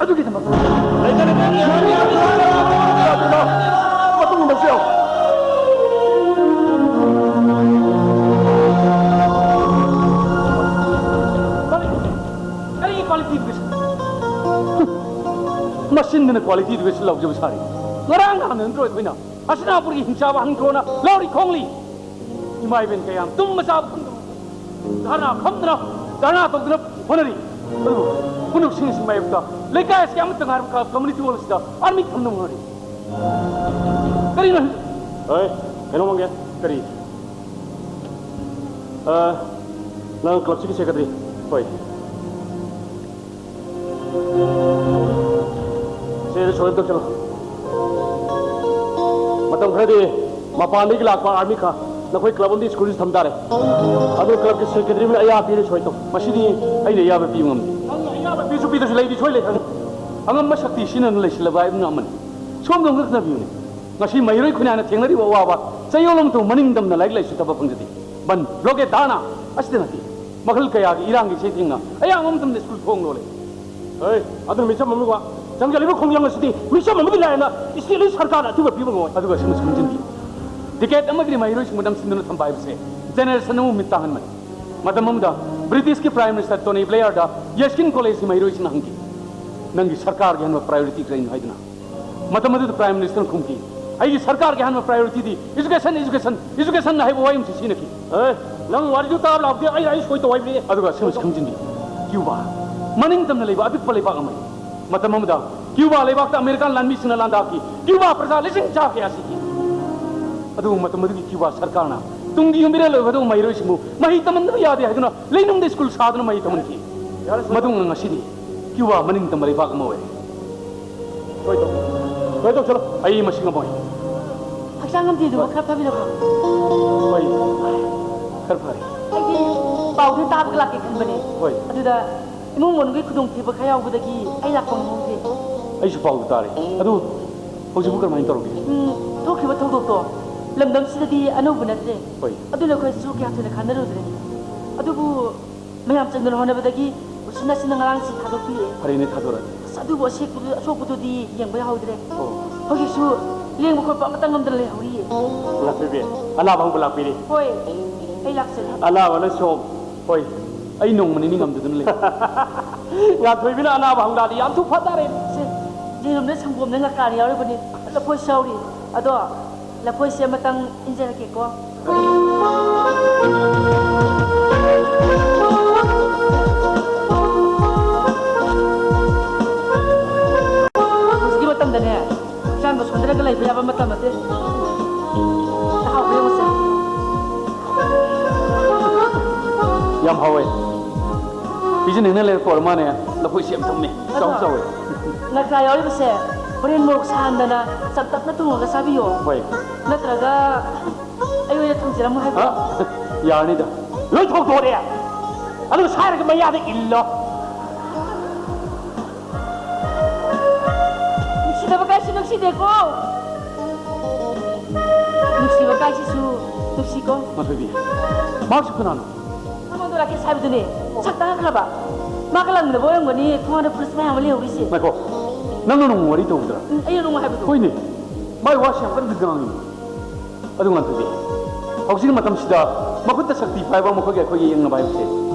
ꯑꯗꯨꯒꯤꯗꯃꯛ꯫ ꯂꯩꯇ, ꯂꯩꯇ, ꯃꯇꯨꯡ ꯏꯟꯅꯁꯤ ꯌꯦꯡꯉꯨ꯫ ꯀꯔꯤꯒꯤ quality education? ꯃꯆꯤꯟꯗꯨꯅ quality education ꯂꯧꯖꯕ ꯁꯥꯔꯤ꯫ ꯉꯔꯥꯡ ꯅꯍꯥꯟ ꯅꯠꯇ꯭ꯔꯣ ꯑꯩꯈꯣꯏꯅ ꯍꯁꯤꯅꯥꯄꯨꯔꯒꯤ ꯍꯤꯡꯆꯥꯕ ꯍꯪꯗ꯭ꯔꯣꯅ ꯂꯥꯎꯔꯤ ꯈꯣꯡꯂꯤ? ꯏꯃꯥ ꯏꯕꯦꯟ ꯀꯌꯥꯝ ꯇꯨꯝꯕ ꯆꯥꯕ ꯈꯪꯗꯕ ꯙꯔꯅꯥ ꯐꯝꯗꯅ, ꯙꯔꯅꯥ ꯇꯧꯗꯨꯅ ꯍꯣꯠꯅꯔꯤ꯫ ꯑꯗꯨꯕꯨ ꯄꯨꯝꯅꯃꯛꯁꯤꯡ ꯑꯁꯤ ꯃꯥꯌꯣꯛꯇ ꯂꯩꯀꯥꯏ ꯑꯁꯤꯒꯤ ꯑꯃꯠꯇ ꯉꯥꯏꯔꯕ ꯀ꯭ꯂꯕ ꯀꯝꯃ꯭ꯌꯨꯅꯤꯇꯤ ꯍꯣꯜ ꯑꯁꯤꯗ ꯑꯥꯔꯃꯤ ꯊꯝꯅꯕ ꯍꯣꯠꯅꯔꯤ꯫ ꯀꯔꯤꯅꯣ? ꯍꯣꯏ, ꯀꯩꯅꯣ ꯍꯪꯒꯦ꯫ ꯀꯔꯤ? ꯑ, ꯅꯪ ꯀ꯭ꯂꯕꯁꯤꯒꯤ ꯁꯦꯀ꯭ꯔꯦꯇꯔꯤ? ꯍꯣꯏ꯫ ꯁꯦ, ꯁꯣꯏ ꯑꯝꯇ ꯆꯠꯂꯣ꯫ ꯃꯇꯝ ꯈꯔꯗꯤ ꯃꯄꯥꯟꯗꯒꯤ ꯂꯥꯛꯄ ꯑꯥꯔꯃꯤ ꯈꯔ ꯅꯈꯣꯏ ꯀ꯭ꯂꯕ ꯑꯃꯗꯤ ꯁ꯭ꯀꯨꯜꯁꯤ ꯊꯝ ꯇꯥꯔꯦ꯫ ꯑꯗꯨ ꯀ꯭ꯂꯕꯀꯤ ꯁꯦꯀ꯭ꯔꯦꯇꯔꯤ ꯑꯃꯅ ꯑꯌꯥꯕ ꯄꯤꯔꯦ ꯁꯣꯏ ꯇꯧ꯫ ꯃꯁꯤꯗꯤ ꯑꯩꯅ ꯑꯌꯥꯕ ꯄꯤꯕ ꯉꯝꯗꯦ꯫ ꯅꯪꯅ ꯑꯌꯥꯕ ꯄꯤꯁꯨ ꯄꯤꯗ꯭ꯔꯁꯨ ꯂꯩꯗꯤ ꯁꯣꯏ ꯂꯩ ꯈꯪꯉꯤ꯫ ꯑꯉꯝꯕ ꯁꯛꯇꯤ ꯁꯤꯖꯤꯟꯅꯗꯨꯅ ꯂꯩꯁꯤꯜꯂꯕ ꯍꯥꯏꯕꯅ ꯑꯃꯅꯤ꯫ ꯁꯣꯝꯗ ꯑꯃꯨꯛꯇ ꯇꯥꯕꯤꯌꯨꯅꯦ꯫ ꯉꯁꯤ ꯃꯍꯩꯔꯣꯏ ꯈꯨꯟꯅꯥꯏꯅ ꯊꯦꯡꯅꯔꯤꯕ ꯑꯋꯥꯕ, ꯆꯌꯣꯜ ꯑꯃ ꯃꯇꯨꯡ ꯃꯅꯤꯡ ꯇꯝꯅ ꯂꯥꯏꯔꯤꯛ ꯂꯥꯏꯁꯨ ꯊꯕꯛ ꯐꯪꯖꯗꯦ꯫ ꯕꯟ, ꯕ꯭ꯂꯣꯀꯦꯠ, ꯙꯔꯅꯥ ꯑꯁꯤꯗ ꯅꯠꯇꯦ꯫ ꯃꯈꯜ ꯀꯌꯥꯒꯤ ꯏꯔꯥꯡꯒꯤ ꯆꯩꯊꯦꯡꯅ ꯑꯌꯥꯝꯕ ꯃꯇꯝꯗ ꯁ꯭ꯀꯨꯜ ꯊꯣꯡ ꯂꯣꯜꯂꯦ꯫ ꯍꯣꯏ, ꯑꯗꯨꯅ ꯃꯤꯆꯝ ꯑꯃꯒ ꯆꯪꯁꯤꯜꯂꯤꯕ ꯈꯣꯡꯖꯪ ꯑꯁꯤꯗꯤ ꯃꯤꯆꯝ ꯑꯃꯒꯤ ꯂꯥꯏꯅ ꯏꯁꯇꯦꯠꯀꯤ ꯁꯔꯀꯥꯔꯅ ꯑꯊꯤꯡꯕ ꯄꯤꯕ ꯉꯝꯃꯣꯏ꯫ ꯑꯗꯨꯒ ꯁꯤꯃꯁꯨ ꯈꯪꯖꯤꯟꯕꯤꯌꯨ, ꯗꯤꯀꯦꯠ ꯑꯃꯒꯤ ꯃꯍꯩꯔꯣꯏꯁꯤꯡꯕꯨ ꯅꯝꯁꯤꯟꯗꯨꯅ ꯊꯝꯕ ꯍꯥꯏꯕꯁꯦ ꯖꯦꯅꯦꯔꯦꯁꯟ ꯑꯃꯕꯨ ꯃꯤꯠ ꯇꯥꯡꯍꯟꯕꯅꯤ꯫ ꯃꯇꯝ ꯑꯃꯗ ꯕ꯭ꯔꯤꯇꯤꯁꯀꯤ ꯄ꯭ꯔꯥꯏꯝ ꯃꯤꯅꯤꯁꯇꯔ ꯇꯣꯅꯤ ꯕ꯭ꯂꯦꯌꯔꯗ ꯌꯦꯁꯀꯤꯟ ꯀꯣꯂꯦꯖꯀꯤ ꯃꯍꯩꯔꯣꯏꯁꯤꯡꯅ ꯍꯪꯈꯤ, "ꯅꯪꯒꯤ ꯁꯔꯀꯥꯔꯒꯤ ꯑꯍꯥꯟꯕ ꯄ꯭ꯔꯥꯏꯌꯣꯔꯤꯇꯤ ꯀꯔꯤꯅꯣ?" ꯍꯥꯏꯗꯨꯅ꯫ ꯃꯇꯝ ꯑꯗꯨꯗ ꯄ꯭ꯔꯥꯏꯝ ꯃꯤꯅꯤꯁꯇꯔꯅ ꯈꯨꯝꯈꯤ, "ꯑꯩꯒꯤ ꯁꯔꯀꯥꯔꯒꯤ ꯑꯍꯥꯟꯕ ꯄ꯭ꯔꯥꯏꯌꯣꯔꯤꯇꯤꯗꯤ ꯏꯖꯨꯀꯦꯁꯟ, ꯏꯖꯨꯀꯦꯁꯟ, ꯏꯖꯨꯀꯦꯁꯟ" ꯍꯥꯏꯕ ꯋꯥꯍꯩ ꯑꯃꯁꯤ ꯁꯤꯖꯤꯟꯅꯈꯤ꯫ ꯑꯦ, ꯅꯪ ꯋꯥꯔꯤꯗꯨ ꯇꯥꯕ ꯂꯥꯛꯄꯗꯤ ꯑꯩ, ꯑꯩ ꯁꯣꯏ ꯇꯧ ꯍꯥꯏꯕꯅꯤ꯫ ꯑꯗꯨꯒ ꯁꯤꯃꯁꯨ ꯈꯪꯖꯤꯟꯕꯤꯌꯨ, ꯀ꯭ꯌꯨꯕꯥ ꯃꯅꯤꯡ ꯇꯝꯅ ꯂꯩꯕ ꯑꯄꯤꯛꯄ ꯂꯩꯕꯥꯛ ꯑꯃꯅꯤ꯫ ꯃꯇꯝ ꯑꯃꯗ ꯀ꯭ꯌꯨꯕꯥ ꯂꯩꯕꯥꯛꯇ ꯑꯃꯦꯔꯤꯀꯥꯟ ꯂꯥꯟꯃꯤꯁꯤꯡꯅ ꯂꯥꯟꯗꯥꯈꯤ꯫ ꯀ꯭ꯌꯨꯕꯥ ꯄ꯭ꯔꯖꯥ ꯂꯤꯁꯤꯡ ꯆꯥ ꯀꯌꯥ ꯁꯤꯈꯤ꯫ ꯑꯗꯨꯕꯨ ꯃꯇꯝ ꯑꯗꯨꯒꯤ ꯀ꯭ꯌꯨꯕꯥ ꯁꯔꯀꯥꯔꯅ ꯇꯨꯡꯒꯤ ꯌꯨꯝꯕꯤꯔꯦꯜ ꯑꯣꯏꯒꯗꯧꯕ ꯃꯍꯩꯔꯣꯏꯁꯤꯡꯕꯨ ꯃꯍꯩ ꯇꯝꯍꯟꯗꯕ ꯌꯥꯗꯦ ꯍꯥꯏꯗꯨꯅ ꯂꯩꯅꯨꯡꯗ ꯁ꯭ꯀꯨꯜ ꯁꯥꯗꯨꯅ ꯃꯍꯩ ꯇꯝꯍꯟꯈꯤ꯫ ꯃꯗꯨꯅ ꯉꯁꯤꯗꯤ ꯀ꯭ꯌꯨꯕꯥ ꯃꯅꯤꯡ ꯇꯝꯕ ꯂꯩꯕꯥꯛ ꯑꯃ ꯑꯣꯏꯔꯦ꯫ ꯁꯣꯏ ꯇꯧ-, ꯁꯣꯏ ꯇꯧꯁꯜꯂꯣ꯫ ꯑꯩ ꯃꯁꯤ ꯉꯝꯃꯣꯏ꯫ ꯍꯛꯆꯥꯡ ꯉꯝꯗꯦꯗꯨꯕꯨ ꯈꯔ ꯐꯕꯤꯔꯕꯣ? ꯍꯣꯏ, ꯈꯔ ꯐꯔꯦ꯫ ꯑꯩꯗꯤ ꯄꯥꯎꯗꯤ ꯇꯥꯕꯒ ꯂꯥꯛꯀꯦ ꯈꯟꯕꯅꯦ꯫ ꯍꯣꯏ꯫ ꯑꯗꯨꯗ ꯏꯃꯨꯡ ꯃꯅꯨꯡꯒꯤ ꯈꯨꯗꯣꯡꯊꯤꯕ ꯈꯔ ꯌꯥꯎꯕꯗꯒꯤ ꯑꯩ ꯂꯥꯛꯄ ꯉꯝꯍꯧꯗ꯭ꯔꯦ꯫ ꯑꯩꯁꯨ ꯄꯥꯎꯗꯨ ꯇꯥꯔꯦ꯫ ꯑꯗꯨ ꯍꯧꯖꯤꯛꯄꯨ ꯀꯔꯝꯍꯥꯏꯅ ꯇꯧꯔꯒꯦ? ꯎꯝ, ꯊꯣꯛꯈꯤꯕ ꯊꯧꯗꯣꯛꯇꯣ ꯂꯝꯗꯝꯁꯤꯗꯗꯤ ꯑꯅꯧꯕ ꯅꯠꯇ꯭ꯔꯦ꯫ ꯍꯣꯏ꯫ ꯑꯗꯨꯅ ꯑꯩꯈꯣꯏꯁꯨ ꯀꯌꯥ ꯊꯣꯏꯅ ꯈꯟꯅꯔꯨꯗ꯭ꯔꯦ꯫ ꯑꯗꯨꯕꯨ ꯃꯌꯥꯝ ꯆꯪꯗꯅ ꯍꯣꯠꯅꯕꯗꯒꯤ ꯎꯆꯤꯟ ꯅꯥꯆꯤꯟꯅ ꯉꯔꯥꯡꯁꯤ ꯊꯥꯗꯣꯛꯄꯤꯔꯛꯑꯦ꯫ ꯐꯔꯦꯅꯦ, ꯊꯥꯗꯣꯔꯛꯑꯗꯤ꯫ ꯑꯁ, ꯑꯗꯨꯕꯨ ꯑꯁꯦꯛꯄꯗꯨ-, ꯑꯁꯣꯛꯄꯗꯨꯗꯤ ꯌꯦꯡꯕ ꯌꯥꯍꯧꯗ꯭ꯔꯦ꯫ ꯑꯣ꯫ ꯍꯧꯖꯤꯛꯁꯨ ꯂꯦꯡꯕ ꯈꯣꯠꯄ ꯑꯃꯠꯇ ꯉꯝꯗꯅ ꯂꯩꯍꯧꯔꯤꯌꯦ꯫ ꯉꯥꯊꯣꯏꯕꯤ, ꯑꯅꯥꯕ ꯍꯪꯕ ꯂꯥꯛꯄꯤꯔꯦ꯫ ꯍꯣꯏ, ꯑꯩ ꯂꯥꯛꯆꯔꯦ꯫ ꯑꯅꯥꯕꯅ ꯁꯣꯝ꯫ ꯍꯣꯏ, ꯑꯩ ꯅꯣꯡꯃ ꯅꯤꯅꯤ ꯉꯝꯗꯗꯨꯅ ꯂꯩ꯫ ꯉꯥꯊꯣꯏꯕꯤꯅ ꯑꯅꯥꯕ ꯍꯪꯂꯛꯑꯗꯤ ꯌꯥꯝ ꯊꯨ ꯐ ꯇꯥꯔꯦ꯫ ꯁꯦ, ꯌꯦꯔꯨꯝꯅꯦ, ꯁꯪꯒꯣꯝꯅꯦ, ꯉꯀꯥꯅꯦ ꯌꯥꯎꯔꯤꯕꯅꯤ꯫ ꯂꯐꯣꯏꯁꯨ ꯌꯥꯎꯔꯤ꯫ ꯑꯗꯣ ꯂꯐꯣꯏꯁꯦ ꯑꯃꯇꯪ ꯏꯟꯖꯔꯛꯀꯦꯀꯣ꯫ ꯍꯟꯗ꯭ꯔꯒ ꯂꯩꯕ ꯌꯥꯕ ꯃꯇꯝ ꯅꯠꯇꯦ꯫ ꯆꯥꯛꯍꯥꯎꯕ ꯌꯦꯡꯉꯨꯁꯦ꯫ ꯌꯥꯝ ꯍꯥꯎꯋꯦ꯫ ꯄꯤꯖꯅꯤꯡꯅ ꯂꯩꯔꯛꯄ ꯑꯣꯏꯔ ꯃꯥꯅꯦ꯫ ꯂꯐꯣꯏꯁꯤ ꯌꯥꯝ ꯊꯨꯝꯃꯦ꯫ ꯆꯥꯎ ꯑꯗꯣ ꯆꯥꯎꯋꯦ꯫ ꯉꯀ꯭ꯔꯥ ꯌꯥꯎꯔꯤꯕꯁꯦ ꯍꯣꯔꯦꯟ ꯃꯣꯔꯣꯛ ꯁꯥꯍꯟꯗꯅ ꯆꯝꯇꯛꯅ ꯊꯣꯡꯉꯒ ꯆꯥꯕꯤꯌꯣ꯫ ꯍꯣꯏ꯫ ꯅꯠꯇ꯭ꯔꯒ ꯑꯩ ꯑꯣꯏꯅ ꯊꯝꯖꯔꯝꯃꯣ ꯍꯥꯏꯕ꯭ꯔꯣ? ꯍꯥ? ꯌꯥꯔꯅꯤꯗ꯫ ꯂꯣꯏ ꯊꯣꯡꯗꯣꯛꯑꯦ꯫ ꯑꯗꯨꯒ ꯁꯥꯏꯔꯒ ꯃꯌꯥꯗ ꯏꯜꯂꯣ꯫ ꯅꯨꯡꯁꯤꯗꯕ ꯀꯥꯏꯁꯤ ꯅꯨꯡꯁꯤꯗꯦꯀꯣ꯫ ꯅꯨꯡꯁꯤꯕ ꯀꯥꯏꯁꯤꯁꯨ ꯅꯨꯡꯁꯤꯀꯣ꯫ ꯃꯥꯊꯣꯏꯕꯤ, ꯃꯍꯥꯛꯁꯨ ꯀꯅꯥꯅꯣ? ꯅꯉꯣꯟꯗ ꯔꯥꯀꯦꯁ ꯍꯥꯏꯕꯗꯨꯅꯦ꯫ ꯁꯛ ꯇꯥꯡꯈ꯭ꯔꯕ꯫ ꯃꯥꯒ ꯂꯥꯛꯃꯤꯟꯅꯕ ꯑꯣꯏꯔꯝꯒꯅꯤ ꯊꯣꯡꯒꯥꯟꯗ ꯐꯨꯔꯤꯠ ꯃꯌꯥꯝ ꯑꯃ ꯂꯩꯍꯧꯔꯤꯁꯦ꯫ ꯉꯥꯏꯈꯣ, ꯅꯪꯅ ꯅꯣꯡꯃ ꯋꯥꯔꯤ ꯇꯧꯕꯗꯨꯔꯥ? ꯎꯝ, ꯑꯩꯅ ꯅꯣꯡꯃ ꯍꯥꯏꯕꯗꯣ꯫ ꯍꯣꯏꯅꯦ, ꯃꯥꯏ ꯋꯥꯁꯤ ꯌꯥꯝ ꯀꯟꯅ ꯉꯥꯡꯉꯤ꯫ ꯑꯗꯨ ꯉꯥꯟꯊꯣꯏꯕꯤ, ꯍꯧꯖꯤꯛ ꯃꯇꯝꯁꯤꯗ ꯃꯈꯨꯠꯇ ꯁꯛꯇꯤ ꯄꯥꯏꯕ ꯃꯈꯣꯏꯒ ꯑꯩꯈꯣꯏꯒ ꯌꯦꯡꯅꯕ ꯍꯥꯏꯕꯁꯦ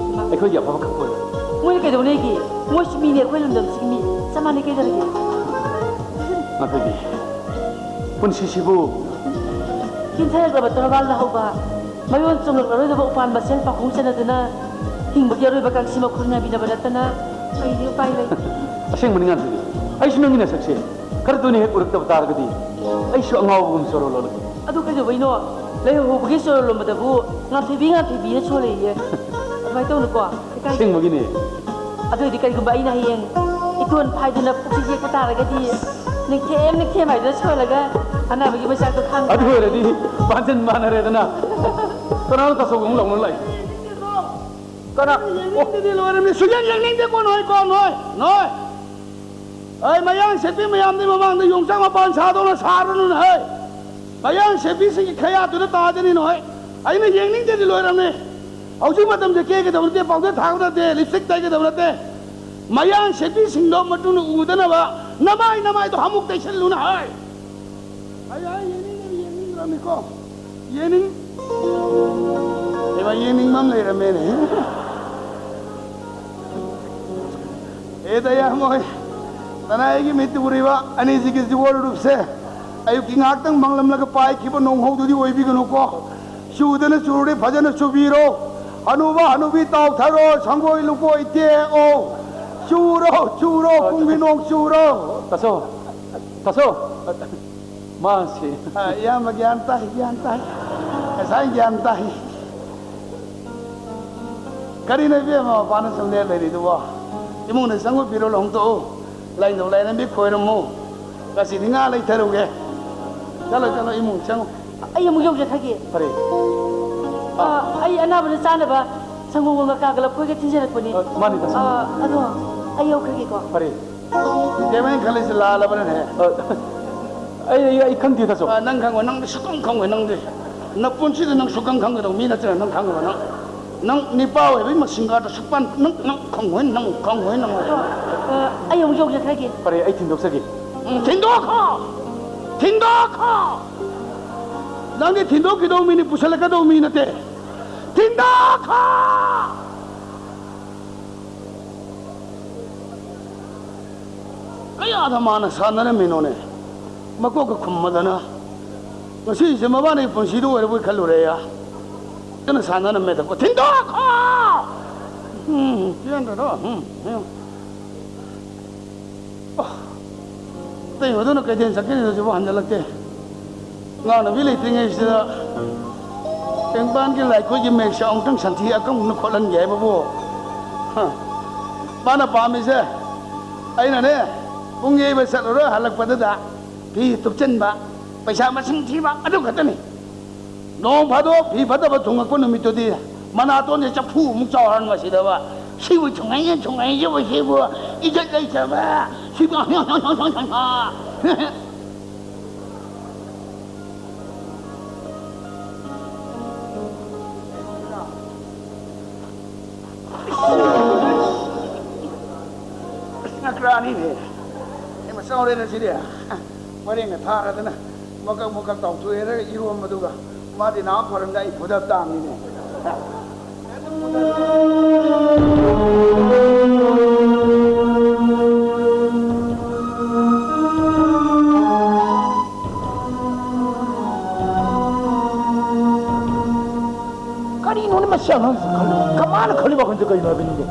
ꯑꯩꯈꯣꯏꯒꯤ ꯑꯐꯕ ꯈꯛ ꯑꯣꯏꯔꯦ꯫ ꯃꯣꯏꯅ ꯀꯩꯗꯧꯅꯦꯒꯤ? ꯃꯣꯏꯁꯨ ꯃꯤꯅꯦ, ꯑꯩꯈꯣꯏ ꯂꯝꯗꯝꯁꯤꯒꯤ ꯃꯤ ꯆꯞ ꯃꯥꯟꯅꯩ, ꯀꯩꯗꯧꯔꯒꯦ? ꯉꯥꯟꯊꯣꯏꯕꯤ, ꯄꯨꯟꯁꯤꯁꯤꯕꯨ ꯀꯤꯟꯊꯔꯛꯂꯕ ꯇꯣꯔꯕꯥꯜꯗ ꯍꯧꯕ ꯃꯌꯣꯟ ꯆꯣꯡꯂꯛꯂꯔꯣꯏꯗꯕ ꯎꯄꯥꯟ ꯃꯁꯦꯜ ꯄꯥꯎꯈꯣꯡ ꯆꯟꯅꯗꯨꯅ ꯍꯤꯡꯕꯒꯤ ꯑꯔꯣꯏꯕ ꯀꯥꯡꯁꯤ ꯃꯈꯣꯟ ꯉꯥꯏꯕꯤꯅꯕ ꯅꯠꯇꯅ ꯀꯔꯤꯗꯤ ꯎꯄꯥꯏ ꯂꯩ? ꯑꯁꯦꯡꯕꯅꯤ ꯉꯥꯟꯊꯣꯏꯕꯤ, ꯑꯩꯁꯨ ꯅꯪꯒꯤ ꯅꯁꯛꯁꯦ ꯈꯔ ꯇꯣꯏꯅ ꯍꯦꯛ ꯎꯔꯛꯇꯕ ꯇꯥꯔꯒꯗꯤ ꯑꯩꯁꯨ ꯑꯉꯥꯎꯕꯒꯨꯝ ꯆꯣꯔꯣ ꯂꯣꯜꯂꯛꯀꯅꯤ꯫ ꯑꯗꯨ ꯀꯩꯗꯧꯕꯩꯅꯣ? ꯂꯩꯍꯧꯕꯒꯤ ꯆꯣꯔꯣ ꯂꯣꯟꯕꯗꯕꯨ ꯉꯥꯟꯊꯣꯏꯕꯤ, ꯉꯥꯟꯊꯣꯏꯕꯤꯅ ꯁꯣꯜꯂꯛꯏꯌꯦ꯫ ꯑꯗꯨꯃꯥꯏꯅ ꯇꯧꯅꯨꯀꯣ꯫ ꯏꯀꯥꯏ꯫ ꯑꯁꯦꯡꯕꯒꯤꯅꯦ꯫ ꯑꯗꯨ ꯑꯣꯏꯗꯤ ꯀꯔꯤꯒꯨꯝꯕ ꯑꯩꯅ ꯍꯌꯦꯡ ꯏꯇꯣꯟ ꯐꯥꯏꯗꯨꯅ ꯄꯨꯈ꯭ꯔꯤ ꯌꯦꯛꯄ ꯇꯥꯔꯒꯗꯤ ꯅꯤꯡꯊꯦꯝ ꯅꯤꯡꯊꯦꯝ ꯍꯥꯏꯗꯨꯅ ꯁꯣꯜꯂꯒ ꯑꯅꯥꯕꯒꯤ ꯃꯩꯆꯥꯛꯇꯣ ꯈꯥꯡ ꯇꯥꯔꯦ꯫ ꯑꯗꯨ ꯑꯣꯏꯔꯗꯤ ꯄꯥꯟꯖꯟ ꯃꯥꯟꯅꯔꯦꯗꯅ꯫ ꯀꯅꯥꯅꯣ ꯇꯥꯆꯧꯕ ꯑꯃꯨꯛ ꯂꯥꯎꯅ ꯂꯥꯛꯏ? ꯀꯅꯥ? ꯑꯣ꯫ ꯌꯦꯡꯅꯤꯡꯗꯦ, ꯂꯣꯏꯔꯝꯃꯦ꯫ ꯁꯨꯛꯌꯦꯡ ꯌꯦꯡꯅꯤꯡꯗꯦꯀꯣ ꯅꯣꯏ ꯀꯣ, ꯅꯣꯏ, ꯅꯣꯏ꯫ ꯑꯩ ꯃꯌꯥꯡ ꯁꯦꯠꯄꯤ ꯃꯌꯥꯝꯗꯤ ꯃꯃꯥꯡꯗ ꯌꯣꯡꯆꯥꯛ ꯃꯄꯥꯟ ꯁꯥꯗꯧꯅ ꯁꯥꯔꯅꯨꯅꯦ, ꯍꯩ꯫ ꯃꯌꯥꯡ ꯁꯦꯠꯄꯤꯁꯤꯡꯒꯤ ꯈꯌꯥꯠꯇꯨꯗ ꯇꯥꯖꯅꯤ ꯅꯣꯏ꯫ ꯑꯩꯅ ꯌꯦꯡꯅꯤꯡꯗꯦꯗꯤ ꯂꯣꯏꯔꯝꯃꯦ꯫ ꯍꯧꯖꯤꯛ ꯃꯇꯝꯁꯦ ꯀꯦꯒꯗꯕ ꯅꯠꯇꯦ, ꯄꯥꯎꯗꯔ ꯊꯥꯒꯗꯕ ꯅꯠꯇꯦ, ꯂꯤꯞꯁꯇꯤꯛ ꯇꯩꯒꯗꯕ ꯅꯠꯇꯦ꯫ ꯃꯌꯥꯡ ꯁꯦꯠꯄꯤꯁꯤꯡꯗꯣ ꯃꯇꯨꯅ ꯎꯗꯅꯕ ꯅꯃꯥꯏ ꯅꯃꯥꯏꯗꯣ ꯍꯥꯃꯨꯛ ꯇꯩꯁꯜꯂꯨꯅ ꯍꯥꯏ꯫ ꯑꯩ, ꯑꯩ ꯌꯦꯡꯅꯤꯡꯗꯕ ꯌꯦꯡꯅꯤꯡꯗ꯭ꯔꯕꯅꯤꯀꯣ꯫ ꯌꯦꯡꯅꯤꯡ-, ꯍꯩꯃꯥ, ꯌꯦꯡꯅꯤꯡꯕ ꯑꯃ ꯂꯩꯔꯝꯃꯦꯅꯦ꯫ ꯑꯦ ꯗꯌꯥꯃꯣꯏ, ꯅꯅꯥꯏꯒꯤ ꯃꯤꯠꯇ ꯎꯔꯤꯕ ꯑꯅꯤꯁꯤꯒꯤ ꯖꯤꯒꯣꯜ ꯂꯨꯞꯁꯦ ꯑꯌꯨꯛꯀꯤ ꯉꯥꯏꯍꯥꯛꯇꯪ ꯃꯪꯂꯝꯂꯒ ꯄꯥꯏꯈꯤꯕ ꯅꯣꯡꯍꯧꯗꯨꯗꯤ ꯑꯣꯏꯕꯤꯒꯅꯨꯀꯣ꯫ ꯆꯨꯗꯅ ꯆꯨꯔꯗꯤ ꯐꯖꯅ ꯆꯨꯕꯤꯔꯣ꯫ ꯍꯅꯨꯕ ꯍꯅꯨꯕꯤ ꯇꯥꯎꯊꯔꯣ, ꯁꯪꯒꯣꯏ ꯂꯨꯀꯣꯏ ꯇꯦꯛꯑꯣ꯫ ꯆꯨꯔꯣ, ꯆꯨꯔꯣ, ꯀꯨꯝꯒꯤ ꯅꯣꯡ ꯆꯨꯔꯣ꯫ ꯇꯥꯆꯧ, ꯇꯥꯆꯧ, ꯃꯥꯁꯤ꯫ ꯑ, ꯏꯌꯥꯝꯕ ꯒ꯭ꯌꯥꯟ ꯇꯥꯏ, ꯒ꯭ꯌꯥꯟ ꯇꯥꯏ꯫ ꯉꯁꯥꯏ ꯒ꯭ꯌꯥꯟ ꯇꯥꯏ꯫ ꯀꯔꯤꯅꯣ ꯏꯕꯦꯝꯃ ꯃꯄꯥꯟꯗ ꯁꯨꯝ ꯂꯦꯞ ꯂꯩꯔꯤꯗꯨꯕꯣ? ꯏꯃꯨꯡꯗ ꯆꯪꯉꯨ, ꯐꯤꯔꯣꯜ ꯍꯣꯡꯗꯣꯛꯎ꯫ ꯂꯥꯏꯅꯤꯡꯊꯧ ꯂꯥꯏꯔꯦꯝꯕꯤ ꯈꯣꯏꯔꯝꯃꯨ꯫ ꯉꯁꯤꯗꯤ ꯉꯥ ꯂꯩꯊꯔꯨꯒꯦ꯫ ꯆꯠꯂꯣ, ꯆꯠꯂꯣ, ꯏꯃꯨꯡ ꯆꯪꯉꯨ꯫ ꯑꯩ ꯑꯃꯨꯛ ꯌꯧꯖꯈ꯭ꯔꯒꯦ꯫ ꯐꯔꯦ꯫ ꯑ, ꯑꯩ ꯑꯅꯥꯕꯗ ꯆꯥꯅꯕ ꯁꯪꯒꯣꯝꯒ ꯉꯀ꯭ꯔꯥꯒ ꯂꯐꯣꯏꯒ ꯊꯤꯟꯖꯔꯛꯄꯅꯦ꯫ ꯑ, ꯃꯥꯅꯤ, ꯇꯥꯁꯤ꯫ ꯑ, ꯑꯗꯣ ꯑꯩ ꯌꯧꯈ꯭ꯔꯒꯦꯀꯣ꯫ ꯐꯔꯦ꯫ ꯏꯕꯦꯝꯃ, ꯑꯩꯅ ꯈꯜꯂꯤꯁꯦ ꯂꯥꯜꯂꯕꯅꯅꯦ꯫ ꯑ, ꯑꯩ, ꯑꯩ, ꯑꯩ ꯈꯪꯗꯦ, ꯇꯥꯆꯧ꯫ ꯑ, ꯅꯪ ꯈꯪꯉꯣꯏ, ꯅꯪꯗꯤ ꯁꯨꯛꯈꯪ ꯈꯪꯉꯣꯏ, ꯅꯪꯗꯤ꯫ ꯅꯄꯨꯟꯁꯤꯗ ꯅꯪ ꯁꯨꯛꯈꯪ ꯈꯪꯒꯗꯧ ꯃꯤ ꯅꯠꯇꯦ, ꯅꯪ ꯈꯪꯉꯣꯏ, ꯅꯪ꯫ ꯅꯪ ꯅꯤꯄꯥ ꯑꯣꯏꯕꯒꯤ ꯃꯁꯤꯡꯒꯥꯗ ꯁꯨꯛꯄꯥꯟ, ꯅꯪ, ꯅꯪ ꯈꯪꯉꯣꯏ, ꯅꯪ ꯈꯪꯉꯣꯏ, ꯅꯪ꯫ ꯑ, ꯑꯩ ꯑꯃꯨꯛ ꯌꯧꯖꯈ꯭ꯔꯒꯦ꯫ ꯐꯔꯦ, ꯑꯩ ꯊꯤꯟꯗꯣꯛꯆꯒꯦ꯫ ꯎꯝ, ꯊꯤꯟꯗꯣꯛꯈꯣ! ꯊꯤꯟꯗꯣꯛꯈꯣ! ꯅꯪꯗꯤ ꯊꯤꯟꯗꯣꯛꯈꯤꯗꯧ ꯃꯤꯅꯤ, ꯄꯨꯁꯜꯂꯛꯀꯗꯧ ꯃꯤ ꯅꯠꯇꯦ꯫ ꯊꯤꯟꯗꯣꯛꯈꯣ! ꯀꯌꯥꯗ ꯃꯥꯅ ꯁꯥꯟꯅꯔꯝꯃꯤꯅꯣꯅꯦ? ꯃꯀꯣꯛꯀ ꯈꯨꯝꯃꯗꯅ꯫ ꯉꯁꯤꯁꯦ ꯃꯕꯥꯅꯤ ꯄꯨꯟꯁꯤꯗ ꯑꯣꯏꯔꯕꯣꯏ ꯈꯜꯂꯨꯔꯦ꯫ ꯀꯟꯅ ꯁꯥꯟꯅꯔꯝꯃꯦꯗꯀꯣ꯫ ꯊꯤꯟꯗꯣꯛꯈꯣ! ꯎꯝ, ꯄꯦꯟꯗ꯭ꯔꯣ? ꯎꯝ, ꯎꯝ꯫ ꯑꯣ, ꯑꯇꯩ ꯃꯗꯨꯅ ꯀꯩꯊꯦꯜ ꯆꯠꯀꯅꯤꯗꯣ ꯍꯧꯖꯤꯛꯐꯥꯎ ꯍꯟꯖꯜꯂꯛꯇꯦ꯫ ꯉꯥꯡꯅꯕꯤ ꯂꯩꯇ꯭ꯔꯤꯉꯩꯁꯤꯗ ꯇꯦꯡꯕꯥꯟꯒꯤ ꯂꯥꯏꯈꯣꯏꯒꯤ ꯃꯌꯦꯛꯁꯦ ꯑꯃꯨꯛꯇꯪ ꯁꯟꯊꯤ ꯑꯀꯪꯅ ꯈꯣꯠꯍꯟꯒꯦ ꯍꯥꯏꯕꯕꯨ, ꯍ, ꯃꯥꯅ ꯄꯥꯝꯃꯤꯁꯦ ꯑꯩꯅꯅꯦ ꯄꯨꯡ ꯌꯩꯕ ꯆꯠꯂꯨꯔ ꯍꯜꯂꯛꯄꯗꯨꯗ ꯐꯤ ꯊꯨꯞꯆꯤꯟꯕ, ꯄꯩꯁꯥ ꯃꯁꯤꯡ ꯊꯤꯕ, ꯑꯗꯨ ꯈꯛꯇꯅꯤ꯫ ꯅꯣꯡ ꯐꯥꯗꯣꯛ ꯐꯤ ꯐꯠꯇꯕ ꯊꯨꯡꯉꯛꯄ ꯅꯨꯃꯤꯠꯇꯨꯗꯤ ꯃꯅꯥꯇꯣꯟꯁꯦ ꯆꯐꯨ ꯑꯃꯨꯛ ꯆꯥꯎꯍꯟꯕꯁꯤꯗꯕ꯫ ꯁꯤꯕꯨ ꯊꯨꯡꯉꯛꯏ, ꯊꯨꯡꯉꯛꯏꯁꯤꯕꯨ, ꯁꯤꯕꯨ ꯏꯖꯠ ꯂꯩꯇꯕ, ꯁꯤꯕꯨ꯫ ꯉꯀ꯭ꯔꯥꯅꯤꯅꯦ꯫ ꯑꯩ ꯃꯆꯥ ꯍꯣꯔꯦꯟ ꯑꯁꯤꯗꯤ ꯄꯔꯦꯡꯅ ꯊꯥꯔꯗꯅ ꯃꯀꯛ ꯃꯀꯛ ꯇꯥꯎꯊꯣꯛꯑꯦꯔꯒ ꯏꯔꯣꯝꯕꯗꯨꯒ ꯃꯥꯗꯤ ꯅꯍꯥꯛ ꯐꯔꯝꯗ ꯑꯩ ꯐꯨꯗ ꯇꯥꯕꯅꯤꯅꯦ꯫ ꯀꯔꯤꯅꯣꯅꯦ ꯃꯁꯤ ꯑꯉꯥꯡꯁꯤ ꯈꯜꯂꯤ? ꯀꯃꯥꯏꯅ ꯈꯜꯂꯤ ꯋꯥꯈꯜꯁꯦ ꯀꯩꯅꯣ ꯍꯥꯏꯕꯅꯤꯅꯦ?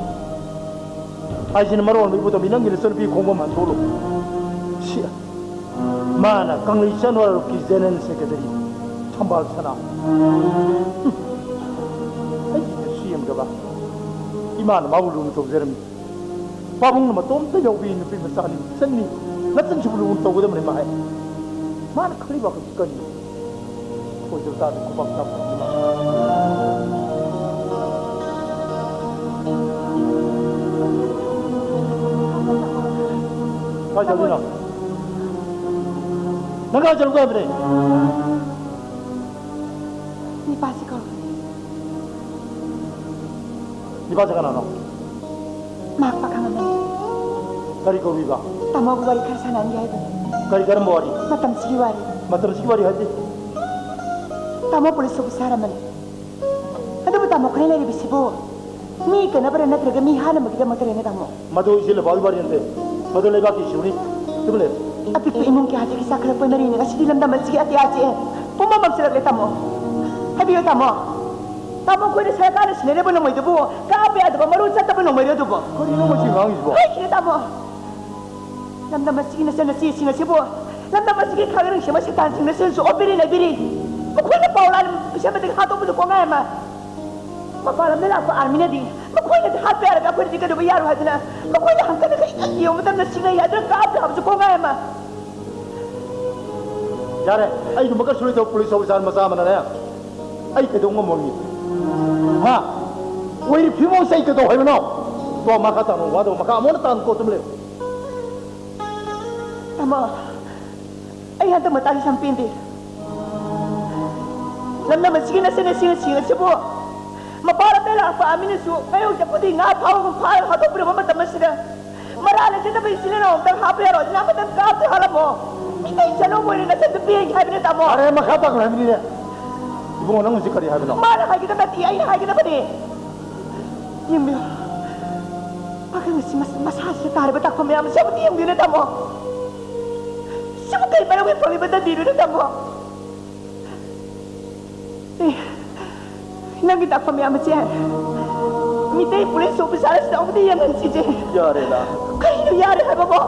ꯑꯩꯁꯤꯅ ꯃꯔꯣꯟ ꯑꯃ ꯏꯕꯨ ꯇꯧꯕꯤ, ꯅꯪꯒꯤ ꯅꯆꯟꯅꯨꯄꯤ ꯈꯣꯡꯕ ꯃꯥꯟꯊꯣꯛꯂꯣ꯫ ꯁꯤ ꯃꯥꯅ ꯀꯪꯂꯩ ꯆꯅꯨ ꯍꯥꯏꯔꯣ ꯀꯤ ꯖꯦꯅꯦꯔꯦꯜ ꯁꯦꯀ꯭ꯔꯦꯇꯔꯤ ꯊꯝꯕꯥꯜ ꯁꯅꯥ꯫ ꯍꯨꯝ꯫ ꯑꯩꯒꯤꯗꯁꯨ ꯌꯦꯡꯗꯕ꯫ ꯏꯃꯥꯅ ꯃꯥꯕꯨ ꯂꯨꯅ ꯇꯧꯖꯔꯝꯃꯤ꯫ ꯄꯥꯕꯨꯡꯅ ꯃꯇꯣꯝꯇ ꯌꯥꯎꯕꯤ ꯅꯨꯄꯤ ꯃꯆꯥꯅꯤ, ꯏꯆꯟꯅꯤ, ꯅꯆꯟꯁꯤꯕꯨ ꯂꯨꯅ ꯇꯧꯒꯗꯕꯅꯤ ꯃꯥ ꯍꯥꯏ꯫ ꯃꯥꯅ ꯈꯜꯂꯤꯕ ꯋꯥꯈꯜꯁꯤ ꯀꯔꯤꯅꯣ? ꯑꯣꯏꯗꯕ ꯇꯥꯔꯗꯤ ꯈꯨꯕꯥꯛ ꯆꯥꯕ ꯇꯥꯕꯅꯤ ꯃꯥ꯫ ꯀꯥꯏ ꯆꯠꯂꯤꯅꯣ? ꯅꯪ ꯀꯥꯏ ꯆꯠꯂꯨꯒꯦ ꯍꯥꯏꯕꯅꯦ? ꯅꯤꯄꯥꯁꯤ ꯀꯧꯔꯛꯄꯅꯦ꯫ ꯅꯤꯄꯥꯁꯤ ꯀꯅꯥꯅꯣ? ꯃꯍꯥꯛ ꯄꯥꯈꯪ ꯑꯃꯅꯤ꯫ ꯀꯔꯤ ꯀꯧꯔꯤꯕ? ꯇꯥꯃꯣꯒ ꯋꯥꯔꯤ ꯈꯔ ꯁꯥꯟꯅꯍꯟꯒꯦ ꯍꯥꯏꯕꯅꯤ꯫ ꯀꯔꯤ ꯀꯔꯝꯕ ꯋꯥꯔꯤ? ꯃꯇꯝꯁꯤꯒꯤ ꯋꯥꯔꯤ꯫ ꯃꯇꯝꯁꯤꯒꯤ ꯋꯥꯔꯤ ꯍꯥꯏꯗꯤ? ꯇꯥꯃꯣ ꯄꯨꯂꯤꯁ ꯑꯣꯐꯤꯁꯥꯔ ꯑꯃꯅꯤ꯫ ꯑꯗꯨꯕꯨ ꯇꯥꯃꯣ ꯑꯩꯈꯣꯏꯅ ꯂꯩꯔꯤꯕꯁꯤꯕꯨ ꯃꯤ ꯀꯟꯅꯕꯔꯥ ꯅꯠꯇ꯭ꯔꯒ ꯃꯤ ꯍꯥꯠꯅꯕꯒꯤꯗꯃꯛꯇꯔꯅꯦ ꯇꯥꯃꯣ? ꯃꯗꯨ ꯏꯆꯦ ꯂꯩꯕꯥꯛꯀꯤ ꯋꯥꯔꯤ ꯅꯠꯇꯦ꯫ ꯃꯗꯨ ꯂꯩꯕꯥꯛꯀꯤ ꯏꯁꯨꯅꯤ꯫ ꯇꯨꯃꯤꯟ ꯂꯩꯌꯨ꯫ ꯑꯄꯤꯛꯄ ꯏꯃꯨꯡ ꯀꯌꯥꯗꯒꯤ ꯆꯥꯈꯠꯂꯛꯄ ꯃꯔꯤꯅꯤ꯫ ꯉꯁꯤꯗꯤ ꯂꯝꯗꯝ ꯑꯁꯤꯒꯤ ꯑꯇꯤꯌꯥ ꯆꯤꯛꯑꯦ꯫ ꯄꯨꯝꯃꯛ ꯃꯝꯁꯤꯜꯂꯛꯂꯦ ꯇꯥꯃꯣ꯫ ꯍꯥꯏꯕꯤꯌꯨ ꯇꯥꯃꯣ꯫ ꯇꯥꯃꯣ ꯑꯩꯈꯣꯏꯅ ꯁꯔꯀꯥꯔꯅ ꯁꯤꯟꯅꯔꯤꯕ ꯅꯣꯡꯃꯩꯗꯨꯕꯨ ꯀꯥꯞꯄ ꯌꯥꯗꯕ ꯃꯔꯨ ꯆꯠꯇꯕ ꯅꯣꯡꯃꯩꯔꯣ ꯑꯗꯨꯕꯨ? ꯀꯔꯤꯅꯣ ꯃꯁꯤ ꯉꯥꯡꯉꯤꯁꯤꯕꯣ? ꯍꯥꯏꯈꯤꯔꯦ ꯇꯥꯃꯣ꯫ ꯂꯝꯗꯝ ꯑꯁꯤꯒꯤ ꯅꯆꯟꯅꯆꯦꯁꯤꯡ ꯑꯁꯤꯕꯨ ꯂꯝꯗꯝ ꯑꯁꯤꯒꯤ ꯈꯥꯒꯔꯤꯡ ꯁꯦꯝꯕ ꯁꯩꯇꯥꯟꯁꯤꯡꯅꯁꯨ ꯑꯣꯠꯄꯤꯔꯤ ꯅꯩꯕꯤꯔꯤ꯫ ꯃꯈꯣꯏꯅ ꯄꯥꯎ ꯂꯥꯟ ꯄꯤꯁꯟꯕꯗꯒꯤ ꯍꯥꯠꯇꯣꯛꯄꯗꯨ ꯀꯣꯡꯒꯥꯏ ꯑꯃ꯫ ꯃꯄꯥꯟ ꯂꯝꯗ ꯂꯥꯛꯄ ꯑꯥꯔꯃꯤꯅꯗꯤ ꯃꯈꯣꯏꯅꯗꯤ ꯍꯥꯠꯄ ꯌꯥꯔꯒ ꯑꯩꯈꯣꯏꯅꯗꯤ ꯀꯩꯗꯧꯕ ꯌꯥꯔꯣꯏ ꯍꯥꯏꯗꯅ ꯃꯈꯣꯏꯅ ꯍꯪꯀꯠ ꯍꯟꯗ ꯌꯦꯡꯕ ꯃꯇꯝꯗ ꯁꯤꯡꯅꯩ ꯍꯥꯏꯗꯨꯅ ꯀꯥꯞꯇꯦ ꯍꯥꯏꯕꯁꯨ ꯀꯣꯡꯒꯥꯏ ꯑꯃ꯫ ꯌꯥꯔꯦ, ꯑꯩꯒꯨꯝꯕ ꯀꯩꯁꯨ ꯂꯩꯇꯕ ꯄꯨꯂꯤꯁ ꯑꯣꯐꯤꯁꯥꯔ ꯃꯆꯥ ꯑꯃꯅꯅꯦ ꯑꯩ ꯀꯩꯗꯧ ꯉꯝꯃꯣꯏ? ꯍꯥ? ꯑꯣꯏꯔꯤ ꯐꯤꯕꯝꯁꯦ ꯑꯩ ꯀꯩꯗꯧ ꯍꯥꯏꯕꯅꯣ? ꯇꯣ, ꯃꯈꯥ ꯇꯥꯅ ꯋꯥꯗꯣ ꯃꯈꯥ ꯑꯃꯨꯛ ꯍꯟꯅ ꯇꯥꯅ ꯀꯣ ꯑꯗꯨꯝ ꯂꯩꯌꯨ꯫ ꯇꯥꯃꯣ, ꯑꯩ ꯍꯟꯗꯛ ꯃꯇꯥꯡꯁꯤ ꯌꯥꯝ ꯄꯦꯟꯗꯦ꯫ ꯂꯝꯗꯝ ꯑꯁꯤꯒꯤ ꯅꯆꯟꯅꯆꯦꯁꯤꯡ ꯑꯁꯤꯕꯨ ꯃꯄꯥꯟ ꯂꯝꯗꯒꯤ ꯂꯥꯛꯄ ꯑꯥꯔꯃꯤꯅꯁꯨ ꯉꯥꯌꯣꯛ ꯆꯠꯄꯗꯤ ꯉꯥ ꯐꯥꯕꯒꯨꯝ ꯐꯥꯔꯒ ꯍꯥꯠꯇꯣꯛꯄꯤꯔꯕ ꯃꯇꯝ ꯑꯁꯤꯗ, ꯃꯔꯥ ꯂꯩꯖꯗꯕ ꯏꯆꯤꯜ ꯏꯅꯥꯎ ꯑꯝꯇꯪ ꯍꯥꯠꯄ ꯌꯥꯔꯣꯏ, ꯑꯗꯨꯅ ꯑꯃꯇꯪ ꯀꯥꯞꯇ ꯍꯥꯠꯂꯝꯃꯣ꯫ ꯃꯤꯇꯩ ꯆꯠꯂꯣ ꯃꯣꯏꯅ ꯅꯆꯟꯗꯨ ꯄꯦꯟꯒꯦ ꯍꯥꯏꯕꯅꯦ, ꯇꯥꯃꯣ꯫ ꯑꯔꯦ, ꯃꯈꯥ ꯇꯥꯈ꯭ꯔꯣ ꯍꯥꯏꯕꯅꯤꯅꯦ꯫ ꯏꯕꯨꯡꯉꯣ, ꯅꯪ ꯍꯧꯖꯤꯛ ꯀꯔꯤ ꯍꯥꯏꯕꯅꯣ? ꯃꯥꯅ ꯍꯥꯏꯒꯗꯕ ꯅꯠꯇꯦ, ꯑꯩꯅ ꯍꯥꯏꯒꯗꯕꯅꯦ꯫ ꯌꯦꯡꯕꯤꯌꯨ, ꯄꯥꯈꯪ ꯑꯁꯤ ꯃꯁ-, ꯃꯁꯥꯁꯤꯗ ꯇꯥꯔꯤꯕ ꯇꯥꯛꯐꯝ ꯃꯌꯥꯝ ꯑꯁꯤ ꯑꯃꯨꯛꯇ ꯌꯦꯡꯕꯤꯌꯨꯅꯦ, ꯇꯥꯃꯣ꯫ ꯁꯤꯕꯨ ꯀꯔꯤ ꯃꯔꯝꯒꯤ ꯐꯪꯂꯤꯕ ꯗꯟꯗꯤꯅꯣꯅꯦ, ꯇꯥꯃꯣ? ꯑꯦ, ꯅꯪꯒꯤ ꯇꯥꯛꯐꯝ ꯃꯌꯥꯝ ꯑꯁꯦ ꯃꯤꯇꯩ ꯄꯨꯂꯤꯁ ꯑꯣꯐꯤꯁꯥꯔ ꯑꯁꯤꯗ ꯑꯃꯨꯛꯇ ꯌꯦꯡꯍꯟꯁꯤꯁꯦ꯫ ꯌꯥꯔꯦꯗ꯫ ꯀꯔꯤꯅꯣ ꯌꯥꯔꯦ ꯍꯥꯏꯕꯕꯣ?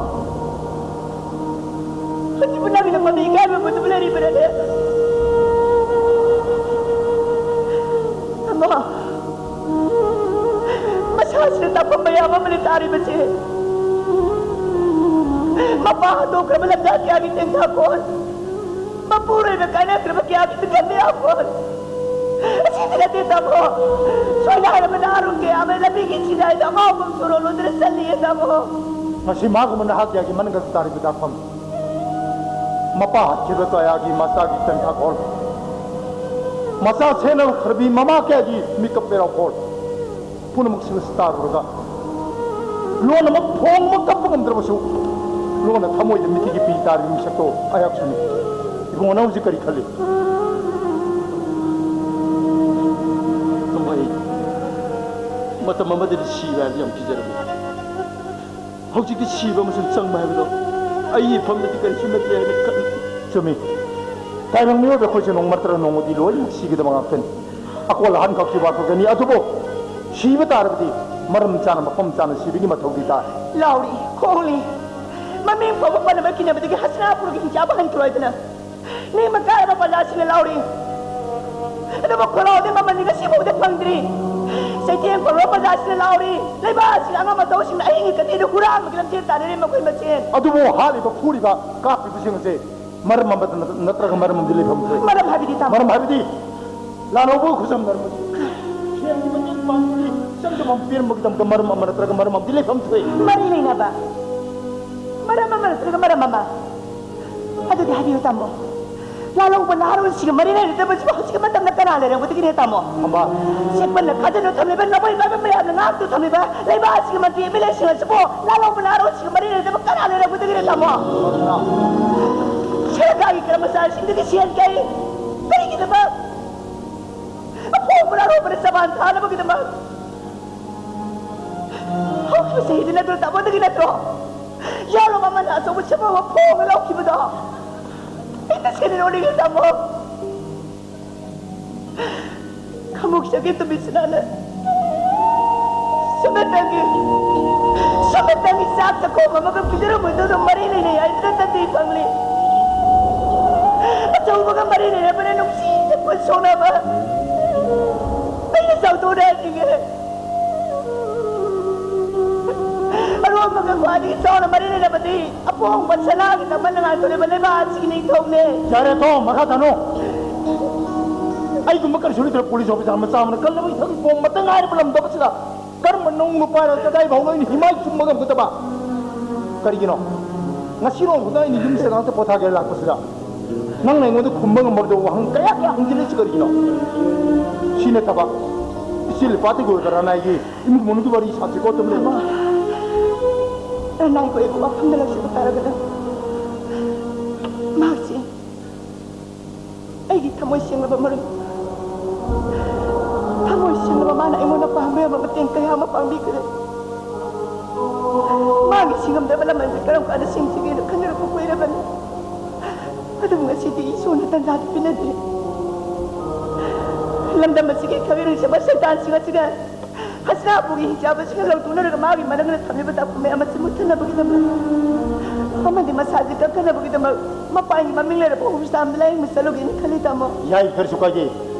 ꯍꯧꯖꯤꯛꯄꯨ ꯅꯪꯒꯤꯗꯃꯛꯇ ꯏꯀꯥꯏꯕ ꯄꯣꯠꯇꯨꯕꯨ ꯂꯩꯔꯤꯕ꯭ꯔꯅꯦ? ꯇꯥꯃꯣ, ꯃꯁꯥꯁꯤꯗ ꯇꯥꯛꯐꯝ ꯃꯌꯥꯝ ꯑꯃꯅꯤ ꯇꯥꯔꯤꯕꯁꯦ꯫ ꯃꯄꯥ ꯍꯥꯠꯇꯣꯛꯈ꯭ꯔꯕ ꯂꯝꯗꯥ ꯀꯌꯥꯒꯤ ꯇꯦꯡꯊꯥꯈꯣꯜ, ꯃꯄꯨꯔꯣꯏꯕ ꯀꯥꯏꯅꯈ꯭ꯔꯕ ꯀꯌꯥꯒꯤ ꯇꯨꯡꯒꯟꯕ ꯌꯥꯈꯣꯜ, ꯑꯁꯤꯗꯤ ꯅꯠꯇꯦ ꯇꯥꯃꯣ꯫ ꯁꯣꯏꯅ ꯍꯥꯏꯔꯕ ꯅꯍꯥꯔꯣꯜ ꯀꯌꯥ ꯑꯃ ꯂꯝꯕꯤꯒꯤ ꯆꯤꯗꯥꯏꯗ ꯑꯉꯥꯎꯕ ꯁꯣꯔꯣ ꯂꯣꯟꯗꯨꯅ ꯆꯠꯂꯤꯌꯦ ꯇꯥꯃꯣ꯫ ꯉꯁꯤ ꯃꯍꯥꯛꯀꯨꯝꯕ ꯅꯍꯥ ꯀꯌꯥꯒꯤ ꯃꯅꯒꯜ ꯇꯥꯔꯤꯕ ꯗꯥꯛꯐꯝ, ꯃꯄꯥ ꯍꯥꯠꯈꯤꯕ ꯀꯌꯥꯒꯤ ꯃꯆꯥꯒꯤ ꯇꯦꯡꯊꯥꯈꯣꯜ, ꯃꯆꯥ ꯁꯦꯟꯅꯈ꯭ꯔꯕꯤ ꯃꯃꯥ ꯀꯌꯥꯒꯤ ꯃꯤꯀꯞ ꯄꯦꯔꯥꯎꯈꯣꯜ ꯄꯨꯝꯅꯃꯛꯁꯤꯡ ꯑꯁꯤ ꯇꯥꯔꯨꯔꯒ ꯂꯣꯟ ꯑꯃ ꯐꯣꯡ ꯑꯃ ꯀꯞꯄ ꯉꯝꯗ꯭ꯔꯕꯁꯨ ꯂꯣꯟꯅ ꯊꯃꯣꯏꯗ ꯃꯤꯊꯤꯒꯤ ꯄꯤ ꯇꯥꯔꯤꯕ ꯃꯤꯁꯛꯇꯣ ꯑꯩꯍꯥꯛꯁꯨꯅꯤ꯫ ꯏꯕꯨꯡꯉꯣ, ꯅꯪ ꯍꯧꯖꯤꯛ ꯀꯔꯤ ꯈꯜꯂꯤ? ꯇꯥꯃꯣ, ꯑꯩ ꯃꯇꯝ ꯑꯃꯗꯗꯤ ꯁꯤꯕ ꯍꯥꯏꯕꯁꯤ ꯌꯥꯝ ꯀꯤꯖꯔꯝꯃꯤ꯫ ꯍꯧꯖꯤꯛꯇꯤ ꯁꯤꯕ ꯑꯃꯁꯨꯡ ꯆꯪꯕ ꯍꯥꯏꯕꯗꯣ ꯑꯩꯒꯤ ꯏꯐꯝꯗꯗꯤ ꯀꯔꯤꯁꯨ ꯅꯠꯇꯦ ꯍꯥꯏꯅ ꯈꯜꯂꯤ꯫ ꯆꯨꯝꯃꯤ꯫ ꯇꯥꯏꯕꯪ ꯃꯤꯑꯣꯏꯕ ꯑꯩꯈꯣꯏꯁꯨ ꯅꯣꯡꯃ ꯅꯠꯇ꯭ꯔꯒ ꯅꯣꯡꯃꯗꯤ ꯂꯣꯏꯅꯃꯛ ꯁꯤꯒꯗꯕ ꯉꯥꯛꯇꯅꯤ꯫ ꯑꯀꯣꯜ ꯑꯍꯟ ꯈꯛꯀꯤ ꯋꯥꯈꯜꯗꯅꯤ꯫ ꯑꯗꯨꯕꯨ ꯁꯤꯕ ꯇꯥꯔꯕꯗꯤ ꯃꯔꯝ ꯆꯥꯅ ꯃꯐꯝ ꯆꯥꯅ ꯁꯤꯕꯒꯤ ꯃꯊꯧꯗꯤ ꯇꯥꯏ꯫ ꯂꯥꯎꯔꯤ, ꯈꯣꯡꯂꯤ, ꯃꯃꯤꯡ ꯐꯥꯎꯕ ꯄꯟꯅꯕ ꯀꯤꯅꯕꯗꯒꯤ ꯍꯁꯤꯅꯥꯄꯨꯔꯒꯤ ꯍꯤꯡꯆꯥꯕ ꯍꯟꯈꯤꯔꯣꯏꯗꯅ ꯅꯦꯝꯅ ꯀꯥꯔꯕ ꯄ꯭ꯔꯖꯥꯁꯤꯡꯅ ꯂꯥꯎꯔꯤ꯫ ꯑꯗꯨꯕꯨ ꯈꯣꯜꯂꯥꯎꯗꯤ ꯃꯃꯜꯗꯤ ꯉꯁꯤ ꯐꯥꯎꯕꯗ ꯐꯪꯗ꯭ꯔꯤ꯫ ꯆꯩꯊꯦꯡ ꯈꯣꯜꯂꯕ ꯄ꯭ꯔꯖꯥꯁꯤꯡꯅ ꯂꯥꯎꯔꯤ꯫ ꯂꯩꯕꯥꯛ ꯑꯁꯤꯒꯤ ꯑꯉꯝ ꯑꯇꯧꯁꯤꯡꯅ ꯑꯍꯤꯡꯒꯤ ꯀꯇꯦꯗ ꯍꯨꯔꯥꯟꯕꯒꯤ ꯂꯝꯖꯦꯜ ꯇꯥꯟꯅꯔꯤ ꯃꯈꯣꯏ ꯃꯁꯦꯟ꯫ ꯑꯗꯨꯕꯨ ꯍꯥꯠꯂꯤꯕ, ꯐꯨꯔꯤꯕ, ꯀꯥꯞꯄꯤꯕꯁꯤꯡ ꯑꯁꯦ ꯃꯔꯝ ꯑꯃꯗ ꯅꯠ-, ꯅꯠꯇ꯭ꯔꯒ ꯃꯔꯝ ꯑꯃꯗꯤ ꯂꯩꯐꯝ ꯊꯣꯛꯏ꯫ ꯃꯔꯝ ꯍꯥꯏꯕꯗꯤ, ꯇꯥꯃꯣ? ꯃꯔꯝ ꯍꯥꯏꯕꯗꯤ ꯂꯥꯜꯍꯧꯕ ꯈꯨꯖꯝꯅꯔꯕꯗꯤ ꯁꯦꯟꯒꯤ ꯃꯇꯦꯡ ꯄꯥꯡꯕꯒꯤ ꯆꯪꯗꯕ ꯄꯤꯔꯝꯕꯒꯤꯗꯃꯛꯇ ꯃꯔꯝ ꯑꯃ ꯅꯠꯇ꯭ꯔꯒ ꯃꯔꯝ ꯑꯃꯗꯤ ꯂꯩꯐꯝ ꯊꯣꯛꯏ꯫ ꯃꯔꯤ ꯂꯩꯅꯕ ꯃꯔꯝ ꯑꯃ ꯅꯠꯇ꯭ꯔꯒ ꯃꯔꯝ ꯑꯃ꯫ ꯑꯗꯨꯗꯤ ꯍꯥꯏꯕꯤꯌꯨ ꯇꯥꯃꯣ, ꯂꯥꯜꯍꯧꯕ ꯅꯍꯥꯔꯣꯜꯁꯤꯒ ꯃꯔꯤ ꯂꯩꯅꯗꯕꯁꯤꯕꯨ ꯍꯧꯖꯤꯛꯀꯤ ꯃꯇꯝꯗ ꯀꯅꯥ ꯂꯩꯔꯝꯒꯗꯒꯦꯅꯦ ꯇꯥꯃꯣ? ꯐꯝꯕꯥꯜ꯫ ꯆꯦꯛꯄꯟꯅ ꯈꯥꯖꯤꯟꯗꯨꯅ ꯊꯝꯂꯤꯕ ꯅꯃꯣꯏ ꯃꯥꯏꯕ ꯃꯌꯥꯝꯅ ꯉꯥꯛꯇꯨ ꯊꯝꯂꯤꯕ ꯂꯩꯕꯥꯛ ꯑꯁꯤꯒꯤ ꯃꯟꯇ꯭ꯔꯤ ꯑꯦꯝ ꯑꯦꯜ ꯑꯦꯁꯤꯡ ꯑꯁꯤꯕꯨ ꯂꯥꯜꯍꯧꯕ ꯅꯍꯥꯔꯣꯜꯁꯤꯒ ꯃꯔꯤ ꯂꯩꯅꯗꯕ ꯀꯅꯥ ꯂꯩꯔꯝꯒꯗꯒꯦꯅꯦ ꯇꯥꯃꯣ? ꯁꯔꯀꯥꯔꯒꯤ ꯀꯔꯃꯆꯥꯔꯤꯁꯤꯡꯗꯒꯤ ꯁꯦꯟ ꯀꯩ ꯀꯔꯤꯒꯤꯗꯃꯛ? ꯑꯄꯣꯛꯄ ꯑꯔꯣꯏꯕꯗ ꯆꯕꯥꯟ ꯊꯥꯅꯕꯒꯤꯗꯃꯛ ꯍꯧꯈꯤꯕ ꯆꯍꯤꯗ ꯅꯠꯇ꯭ꯔꯣ, ꯇꯥꯃꯣꯗꯒꯤ ꯅꯠꯇ꯭ꯔꯣ? ꯌꯥꯂꯣꯝ ꯑꯃꯅ ꯑꯆꯧꯕ ꯁꯦꯝꯐꯝ ꯑꯃ ꯐꯣꯡꯉꯒ ꯂꯧꯈꯤꯕꯗꯣ꯫ ꯍꯦꯛꯇ ꯁꯦꯟꯅ ꯅꯣꯛꯅꯤꯡꯉꯦ ꯇꯥꯃꯣ꯫ ꯈꯃꯨꯛ ꯆꯒꯦ ꯇꯨꯃꯤꯠꯁꯤꯅꯅꯦ꯫ ꯁꯨꯞꯅꯇꯪꯒꯤ, ꯁꯨꯞꯅꯇꯪꯒꯤ ꯆꯥꯛ ꯆꯥꯛꯈꯣꯝ ꯑꯃꯒ ꯄꯤꯖꯔꯝꯕꯗꯨꯗ ꯃꯔꯤ ꯂꯩꯅꯩ ꯍꯥꯏꯗꯨꯅ ꯇꯟꯗꯤ ꯐꯪꯂꯤ꯫ ꯑꯆꯧꯕꯒ ꯃꯔꯤ ꯂꯩꯅꯕꯅ ꯅꯨꯡꯁꯤꯅ ꯄꯨꯟ ꯁꯣꯛꯅꯕ ꯑꯩꯅ ꯆꯥꯎꯊꯣꯛꯅꯍꯟꯅꯤꯡꯉꯦ꯫ ꯑꯔꯣꯟꯕꯒ ꯈ꯭ꯋꯥꯏꯗꯒꯤ ꯆꯥꯎꯅ ꯃꯔꯤ ꯂꯩꯅꯕꯗꯤ ꯑꯄꯣꯡꯕ ꯁꯅꯥꯒꯤ ꯇꯝꯕ ꯅꯨꯡꯉꯥꯏꯇꯣꯔꯤꯕ ꯂꯩꯕꯥꯛ ꯑꯁꯤꯒꯤ ꯅꯤꯡꯊꯧꯅꯦ꯫ ꯌꯥꯔꯦ ꯇꯣ, ꯃꯈꯥ ꯇꯥꯅꯣ꯫ ꯑꯩꯒꯨꯝꯕ ꯀꯔꯤꯁꯨ ꯂꯩꯇ꯭ꯔ ꯄꯨꯂꯤꯁ ꯑꯣꯐꯤꯁꯥꯔ ꯃꯆꯥ ꯑꯃꯅ ꯀꯜꯂꯕ ꯏꯊꯛ ꯄꯣꯝ ꯑꯃꯇ ꯉꯥꯏꯔꯕ ꯂꯝꯗꯝ ꯑꯁꯤꯗ ꯀꯔꯝꯕ ꯅꯨꯡ ꯅꯨꯄꯥꯅ ꯀꯗꯥꯏ ꯐꯥꯎꯅꯣ ꯑꯩꯅ ꯍꯤꯃꯥꯏ ꯆꯨꯝꯕ ꯉꯝꯒꯗꯕ? ꯀꯔꯤꯒꯤꯅꯣ? ꯉꯁꯤ ꯅꯣꯡꯃꯗ ꯑꯩꯅ ꯌꯨꯝꯁꯤꯗ ꯉꯥꯛꯇ ꯄꯣꯊꯥꯒꯦ ꯂꯥꯛꯄꯁꯤꯗ ꯅꯪꯅ ꯑꯩꯉꯣꯟꯗ ꯈꯨꯝꯕ ꯉꯝꯃꯛꯇꯕ ꯋꯥꯍꯪ ꯀꯌꯥ ꯀꯌꯥ ꯍꯪꯖꯤꯜꯂꯤꯁꯤ ꯀꯔꯤꯒꯤꯅꯣ? ꯁꯤ ꯅꯠꯇꯕ ꯏꯆꯦ ꯂꯨꯄꯥꯇꯒꯤ ꯑꯣꯏꯕ ꯔꯅꯥꯏꯒꯤ ꯏꯃꯨꯡ ꯃꯅꯨꯡꯒꯤ ꯋꯥꯔꯤ ꯁꯥꯁꯤꯀꯣ, ꯇꯨꯝꯂꯦ꯫ ꯔꯅꯥꯏꯒꯤ ꯑꯣꯏꯕ ꯋꯥꯐꯝꯗ ꯂꯧꯁꯤꯟꯕ ꯇꯥꯔꯒꯅ ꯃꯍꯥꯛꯁꯤ ꯑꯩꯒꯤ ꯊꯃꯣꯏ ꯁꯦꯡꯂꯕ ꯃꯔꯨꯞ, ꯊꯃꯣꯏ ꯁꯦꯡꯂꯕ ꯃꯥꯅ ꯑꯩꯉꯣꯟꯗ ꯄꯥꯡꯕ ꯌꯥꯕ ꯃꯇꯦꯡ ꯀꯌꯥ ꯑꯃ ꯄꯥꯡꯕꯤꯈ꯭ꯔꯦ꯫ ꯃꯥꯒꯤ ꯁꯤꯡꯉꯝꯗꯕ ꯂꯃꯟꯁꯦ ꯀꯔꯝ ꯀꯥꯟꯗ ꯁꯤꯡꯁꯤꯒꯦꯅ ꯈꯟꯅꯔꯛꯄ ꯀꯨꯏꯔꯕꯅꯤ꯫ ꯑꯗꯨꯕꯨ ꯉꯁꯤꯗꯤ ꯏꯁꯣꯔꯅ ꯇꯟꯖꯥꯗꯤ ꯄꯤꯅꯗꯦ꯫ ꯂꯝꯗꯝ ꯑꯁꯤꯒꯤ ꯈꯕꯤꯔ ꯅꯨꯡꯁꯤꯕ ꯁꯩꯇꯥꯟꯁꯤꯡ ꯑꯁꯤꯅ ꯍꯁꯤꯅꯥꯄꯨꯔꯒꯤ ꯍꯤꯡꯆꯥꯕꯁꯤꯡꯅ ꯂꯧꯊꯣꯛꯅꯔꯒ ꯃꯥꯒꯤ ꯃꯅꯥꯛꯇ ꯊꯝꯂꯤꯕ ꯇꯥꯛꯄ ꯃꯌꯥꯝ ꯑꯁꯤ ꯃꯨꯠꯊꯠꯅꯕꯒꯤꯗꯃꯛ ꯑꯃꯗꯤ ꯃꯁꯥꯁꯤ ꯀꯟꯊꯅꯕꯒꯤꯗꯃꯛ ꯃꯄꯥꯟꯒꯤ ꯃꯃꯤꯡ ꯂꯩꯔꯕ ꯍꯣꯁꯄꯤꯇꯥꯜꯗ ꯂꯥꯌꯦꯡꯕ ꯆꯠꯂꯨꯒꯦꯅ ꯈꯜꯂꯤ, ꯇꯥꯃꯣ꯫ ꯌꯥꯏ, ꯀꯔꯤꯁꯨ ꯀꯥꯏꯗꯦ꯫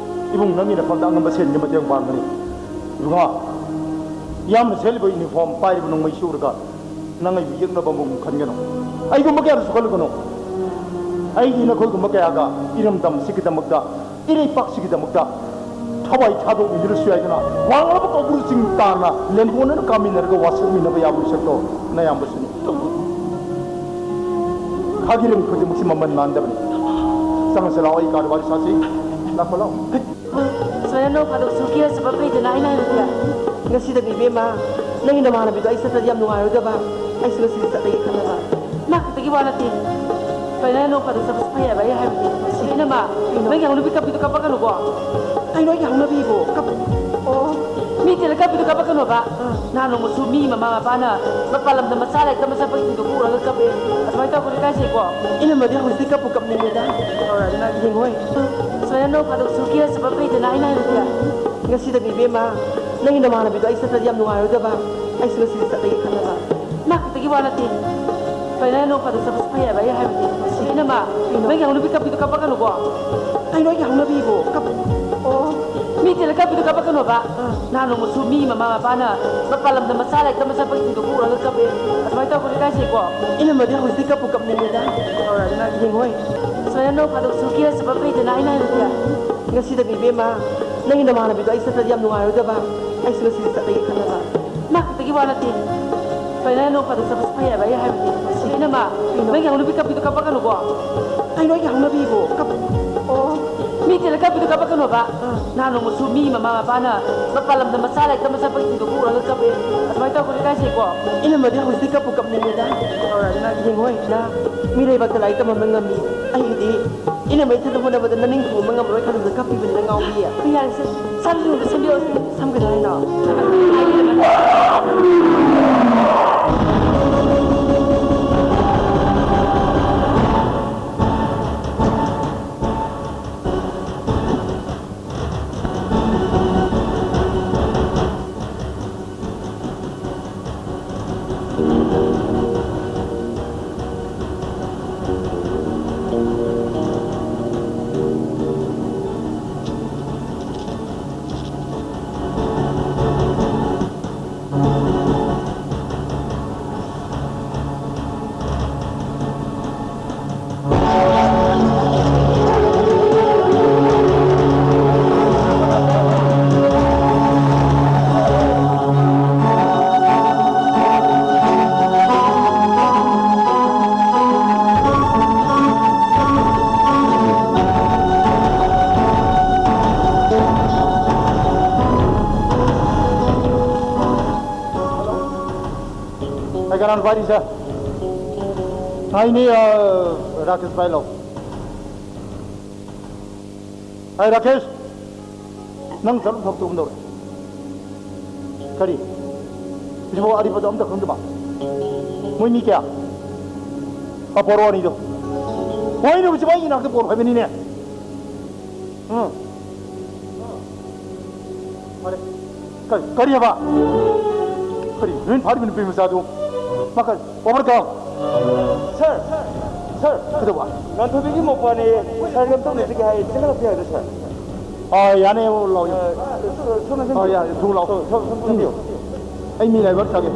ꯏꯕꯨꯡ, ꯅꯪꯒꯤ ꯅꯐꯝꯗ ꯑꯉꯝꯕ ꯁꯦꯟꯒꯤ ꯃꯇꯦꯡ ꯄꯥꯡꯒꯅꯤ꯫ ꯏꯕꯨꯡꯉꯣ, ꯏꯌꯥꯝꯕꯅ ꯁꯦꯠꯂꯤꯕ ꯌꯨꯅꯤꯐꯣꯔꯝ ꯄꯥꯏꯔꯤꯕ ꯅꯣꯡꯃꯩꯁꯤ ꯎꯔꯒ ꯅꯪ ꯑꯩꯕꯨ ꯌꯦꯛꯅꯕ ꯑꯃꯨꯛ ꯈꯟꯒꯅꯨ꯫ ꯑꯩꯒꯨꯝꯕ ꯀꯌꯥꯗꯁꯨ ꯈꯜꯂꯨꯒꯅꯨ꯫ ꯑꯩꯗꯤ ꯅꯈꯣꯏꯒꯨꯝꯕ ꯀꯌꯥꯒ ꯏꯔꯝꯗꯝ ꯑꯁꯤꯒꯤꯗꯃꯛꯇ, ꯏꯔꯩꯄꯥꯛꯁꯤꯒꯤꯗꯃꯛꯇ ꯊꯋꯥꯏ ꯊꯥꯗꯣꯛꯃꯤꯟꯅꯔꯁꯨ ꯌꯥꯏꯗꯅ, ꯋꯥꯡꯂꯕ ꯀꯧꯕ꯭ꯔꯨ ꯆꯤꯡ ꯇꯥꯟꯅ ꯂꯦꯟꯒꯣꯟꯅꯅ ꯀꯥꯃꯤꯟꯅꯔꯒ ꯋꯥꯁꯛꯃꯤꯟꯅꯕ ꯌꯥꯕ ꯃꯤꯁꯛꯇꯣ ꯅꯌꯥꯝꯕꯁꯤꯅꯤ꯫ ꯈꯥꯒꯤꯔꯝ ꯈꯨꯗꯤꯡꯃꯛꯁꯤ ꯃꯃꯜ ꯃꯥꯟꯗꯕꯅꯤ꯫ ꯆꯪꯉꯁꯤ ꯂꯥꯛꯑꯣ, ꯑꯩ ꯀꯥꯗ ꯋꯥꯔꯤ ꯁꯥꯁꯤ꯫ ꯂꯥꯛꯈꯣ, ꯂꯥꯛꯑꯣ꯫ ꯁꯨꯃꯥꯏꯅ ꯅꯣꯡ ꯐꯥꯗꯣꯛꯁꯨ ꯀꯦꯔ ꯆꯠꯄ ꯐꯩꯗꯅ ꯑꯩꯅ ꯍꯥꯏꯕꯗꯤ꯫ ꯉꯁꯤꯗꯒꯤ ꯏꯕꯦꯝꯃ, ꯅꯪꯒꯤ ꯅꯃꯥꯟꯅꯕꯤꯗꯣ ꯑꯩ ꯆꯠꯇ꯭ꯔꯗꯤ ꯌꯥꯝ ꯅꯨꯡꯉꯥꯏꯔꯣꯏꯗꯕ꯫ ꯑꯩꯁꯨ ꯉꯁꯤꯗꯤ ꯆꯠꯂꯒꯦ ꯈꯜꯂꯕ꯫ ꯃꯥ ꯈꯛꯇꯒꯤ ꯋꯥ ꯅꯠꯇꯦ꯫ ꯁꯨꯃꯥꯏꯅ ꯅꯣꯡ ꯐꯥꯗꯣꯛ ꯆꯠꯄꯁꯨ ꯐꯩ ꯍꯥꯏꯕ ꯑꯩ ꯍꯥꯏꯕꯗꯤ꯫ ꯁꯤ ꯏꯅꯝꯃ, ꯀꯩꯅꯣ? ꯅꯪꯒꯤ ꯍꯧꯅꯕꯤ ꯀꯞꯄꯤꯗꯣ ꯀꯞꯄꯛꯀꯅꯨꯀꯣ꯫ ꯀꯩꯅꯣ ꯑꯩꯒꯤ ꯍꯧꯅꯕꯤꯕꯣ? ꯀꯞ-, ꯑꯣ꯫ ꯃꯤ ꯇꯤꯜꯂ ꯀꯞꯄꯤꯗꯣ ꯀꯞꯄꯛꯀꯅꯣꯕ꯫ ꯑꯥ꯫ ꯅꯍꯥꯟ ꯅꯣꯡꯃꯁꯨ ꯃꯤ ꯃꯃꯥ ꯃꯄꯥꯅ ꯃꯄꯥꯟ ꯂꯝꯗ ꯃꯆꯥ ꯂꯥꯏꯔꯤꯛ ꯇꯝꯕ ꯆꯠꯄꯒꯤꯗꯣ ꯎꯔꯒ ꯀꯞꯄꯦ꯫ ꯑꯗꯨꯃꯥꯏꯅ ꯇꯧꯕꯗꯤ ꯏꯀꯥꯏꯖꯩꯀꯣ꯫ ꯏꯅꯝꯃꯗꯤ ꯍꯧꯖꯤꯛꯇꯤ ꯀꯞꯄꯨ ꯀꯞꯅꯤꯡꯉꯦꯗ꯫ ꯌꯦꯡꯉꯣꯏ꯫ ꯁꯨꯃꯥꯏꯅ ꯅꯣꯡ ꯐꯥꯗꯣꯛꯁꯨ ꯀꯦꯔ ꯆꯠꯄ ꯐꯩꯗꯅ ꯑꯩꯅ ꯍꯥꯏꯕꯗꯤ꯫ ꯉꯁꯤꯗꯒꯤ ꯏꯕꯦꯝꯃ, ꯅꯪꯒꯤ ꯅꯃꯥꯟꯅꯕꯤꯗꯣ ꯑꯩ ꯆꯠꯇ꯭ꯔꯗꯤ ꯌꯥꯝ ꯅꯨꯡꯉꯥꯏꯔꯣꯏꯗꯕ꯫ ꯑꯩꯁꯨ ꯉꯁꯤꯗꯤ ꯆꯠꯂꯒꯦ ꯈꯜꯂꯕ꯫ ꯃꯥ ꯈꯛꯇꯒꯤ ꯋꯥ ꯅꯠꯇꯦ꯫ ꯀꯩꯅꯣ, ꯅꯣꯡ ꯐꯥꯗꯣꯛ ꯆꯠꯄꯁꯨ ꯐꯩ ꯍꯥꯏꯕ꯫ ꯑꯩ ꯍꯥꯏꯕꯗꯤ, ꯁꯤ ꯏꯅꯝꯃ, ꯀꯩꯅꯣ? ꯅꯪꯒꯤ ꯍꯧꯅꯕꯤ ꯀꯞꯄꯤꯗꯣ ꯀꯞꯄꯛꯀꯅꯨꯀꯣ꯫ ꯀꯩꯅꯣ ꯑꯩꯒꯤ ꯍꯧꯅꯕꯤꯕꯨ? ꯀꯞ-, ꯑꯣ꯫ ꯃꯤ ꯇꯤꯜꯂ ꯀꯞꯄꯤꯗꯣ ꯀꯞꯄꯛꯀꯅꯣꯕ꯫ ꯑꯥ꯫ ꯅꯍꯥꯟ ꯅꯣꯡꯃꯁꯨ ꯃꯤ ꯃꯃꯥ ꯃꯄꯥꯅ ꯃꯄꯥꯟ ꯂꯝꯗ ꯃꯆꯥ ꯂꯥꯏꯔꯤꯛ ꯇꯝꯕ ꯆꯠꯄꯒꯤ ꯊꯤꯟꯗꯣꯛꯄ ꯎꯔꯒ ꯀꯞꯄꯦ꯫ ꯑꯗꯨꯃꯥꯏꯅ ꯇꯧꯕꯗꯤ ꯏꯀꯥꯏꯖꯩꯀꯣ꯫ ꯏꯅꯝꯃꯗꯤ ꯍꯧꯖꯤꯛꯇꯤ ꯀꯞꯄꯨ ꯀꯞꯅꯤꯡꯉꯦꯗ꯫ ꯇꯧꯔꯛꯑꯗꯤ ꯅꯪ ꯌꯦꯡꯉꯣꯏ꯫ ꯁꯨꯃꯥꯏꯅ ꯅꯣꯡ ꯐꯥꯗꯣꯛꯁꯨ ꯀꯦꯔ ꯆꯠꯄ ꯐꯩꯗꯅ ꯑꯩꯅ ꯍꯥꯏꯕꯗꯤ꯫ ꯉꯁꯤꯗꯒꯤ ꯏꯕꯦꯝꯃ, ꯅꯪꯒꯤ ꯅꯃꯥꯟꯅꯕꯤꯗꯣ ꯑꯩ ꯆꯠꯇ꯭ꯔꯗꯤ ꯌꯥꯝ ꯅꯨꯡꯉꯥꯏꯔꯣꯏꯗꯕ꯫ ꯑꯩꯁꯨ ꯉꯁꯤꯗꯤ ꯆꯠꯂꯒꯦ ꯈꯜꯂꯕ꯫ ꯃꯥ ꯈꯛꯇꯒꯤ ꯋꯥ ꯅꯠꯇꯦ꯫ ꯀꯩꯅꯣ, ꯅꯣꯡ ꯐꯥꯗꯣꯛ ꯆꯠꯄꯁꯨ ꯐꯩ ꯍꯥꯏꯕ꯫ ꯑꯩ ꯍꯥꯏꯕꯗꯤ, ꯁꯤ ꯏꯅꯝꯃ, ꯀꯩꯅꯣ? ꯅꯪꯒꯤ ꯍꯧꯅꯕꯤ ꯀꯞꯄꯤꯗꯣ ꯀꯞꯄꯛꯀꯅꯨꯀꯣ꯫ ꯀꯩꯅꯣ ꯑꯩꯒꯤ ꯍꯧꯅꯕꯤꯕꯨ? ꯀꯞ-, ꯑꯣ꯫ ꯃꯤ ꯇꯤꯜꯂ ꯀꯞꯄꯤꯗꯣ ꯀꯞꯄꯛꯀꯅꯣꯕ꯫ ꯑꯥ꯫ ꯅꯍꯥꯟ ꯅꯣꯡꯃꯁꯨ ꯃꯤ ꯃꯃꯥ ꯃꯄꯥꯅ ꯃꯄꯥꯟ ꯂꯝꯗ ꯃꯆꯥ ꯂꯥꯏꯔꯤꯛ ꯇꯝꯕ ꯆꯠꯄꯒꯤ ꯊꯤꯟꯗꯣꯛꯄ ꯎꯔꯒ ꯀꯞꯄꯦ꯫ ꯑꯗꯨꯃꯥꯏꯅ ꯇꯧꯕꯗꯤ ꯏꯀꯥꯏꯖꯩꯀꯣ꯫ ꯏꯅꯝꯃꯗꯤ ꯍꯧꯖꯤꯛꯇꯤ ꯀꯞꯄꯨ ꯀꯞꯅꯤꯡꯉꯦꯗ꯫ ꯇꯧꯔꯛꯑꯗꯤ ꯅꯪ ꯌꯦꯡꯉꯣꯏ ꯅ꯫ ꯃꯤ ꯂꯩꯕꯥꯛꯇ ꯂꯥꯏꯔꯤꯛ ꯇꯝꯕ ꯉꯝꯃꯤ꯫ ꯑꯩꯒꯤꯗꯤ ꯏꯅꯝꯃ ꯏꯊꯟꯗ ꯍꯣꯠꯅꯕꯗ ꯅꯅꯤꯡ ꯊꯨꯡꯕ ꯉꯝꯃꯔꯣꯏ ꯈꯜꯂꯨꯕꯗ ꯀꯞꯄꯤꯕꯅꯤꯅ ꯉꯥꯎꯕꯤ꯫ ꯍꯣꯏ, ꯌꯥꯔꯦꯁꯦ꯫ ꯁꯝ ꯁꯤꯡꯗꯣ ꯁꯦꯝꯕꯤꯔꯛꯑꯣꯁꯦ꯫ ꯁꯝ ꯀꯩꯗꯧ ꯍꯥꯏꯅꯣ? ꯑꯩ ꯀꯅꯥꯅꯣ ꯄꯥꯏꯔꯤꯁꯦ? ꯑꯩꯅꯤ, ꯑ, ꯔꯥꯀꯦꯁ ꯄꯥꯏꯂꯣ꯫ ꯑꯩ ꯔꯥꯀꯦꯁ, ꯅꯪ ꯆꯠꯂꯨ ꯊꯕꯛꯇꯣ ꯀꯝꯗꯧꯔꯦ? ꯀꯔꯤ? ꯍꯧꯖꯤꯛꯐꯥꯎ ꯑꯔꯤꯕꯗꯣ ꯑꯝꯇ ꯈꯪꯗꯕ? ꯃꯣꯏ ꯃꯤ ꯀꯌꯥ? ꯑ, ꯄꯣꯔꯛꯑꯣ ꯑꯅꯤꯗꯣ꯫ ꯍꯣꯏꯅꯦ, ꯍꯧꯖꯤꯛ ꯑꯩꯒꯤ ꯅꯥꯛꯇ ꯄꯣꯔꯛꯑꯣ ꯍꯥꯏꯕꯅꯤꯅꯦ꯫ ꯎꯝ꯫ ꯐꯔꯦ꯫ ꯀꯔꯤ, ꯀꯔꯤ ꯍꯥꯏꯕ? ꯀꯔꯤ, ꯅꯣꯏꯅ ꯐꯥꯔꯤꯕ ꯅꯨꯄꯤ ꯃꯆꯥꯗꯨ? ꯃꯥ ꯀꯔꯤ, overground? ꯁꯥꯔ, ꯁꯥꯔ, ꯀꯩꯗꯧꯕ? ꯉꯥꯟꯊꯣꯏꯕꯤꯒꯤ ꯃꯧꯄ꯭ꯋꯥꯅꯦ꯫ ꯁꯥꯔꯒ ꯑꯝꯇ ꯎꯅꯖꯒꯦ ꯍꯥꯏ꯫ ꯆꯪꯍꯜꯂꯛꯄ ꯌꯥꯒꯗ꯭ꯔꯥ, ꯁꯥꯔ? ꯑꯥ, ꯌꯥꯅꯤ, ꯂꯥꯛꯑꯣ, ꯌꯥꯅꯤ꯫ ꯑꯥ, ꯁꯣꯝꯅ ꯁꯣꯝ ꯑꯥ, ꯌꯥꯅꯤ, ꯊꯨꯅ ꯂꯥꯛꯑꯣ꯫ ꯁꯣꯝ, ꯁꯣꯝ, ꯁꯣꯝ ꯎꯝ꯫ ꯆꯪꯕꯤꯌꯨ꯫ ꯑꯩ ꯃꯤ ꯂꯥꯏꯕꯛ ꯁꯥꯒꯦ꯫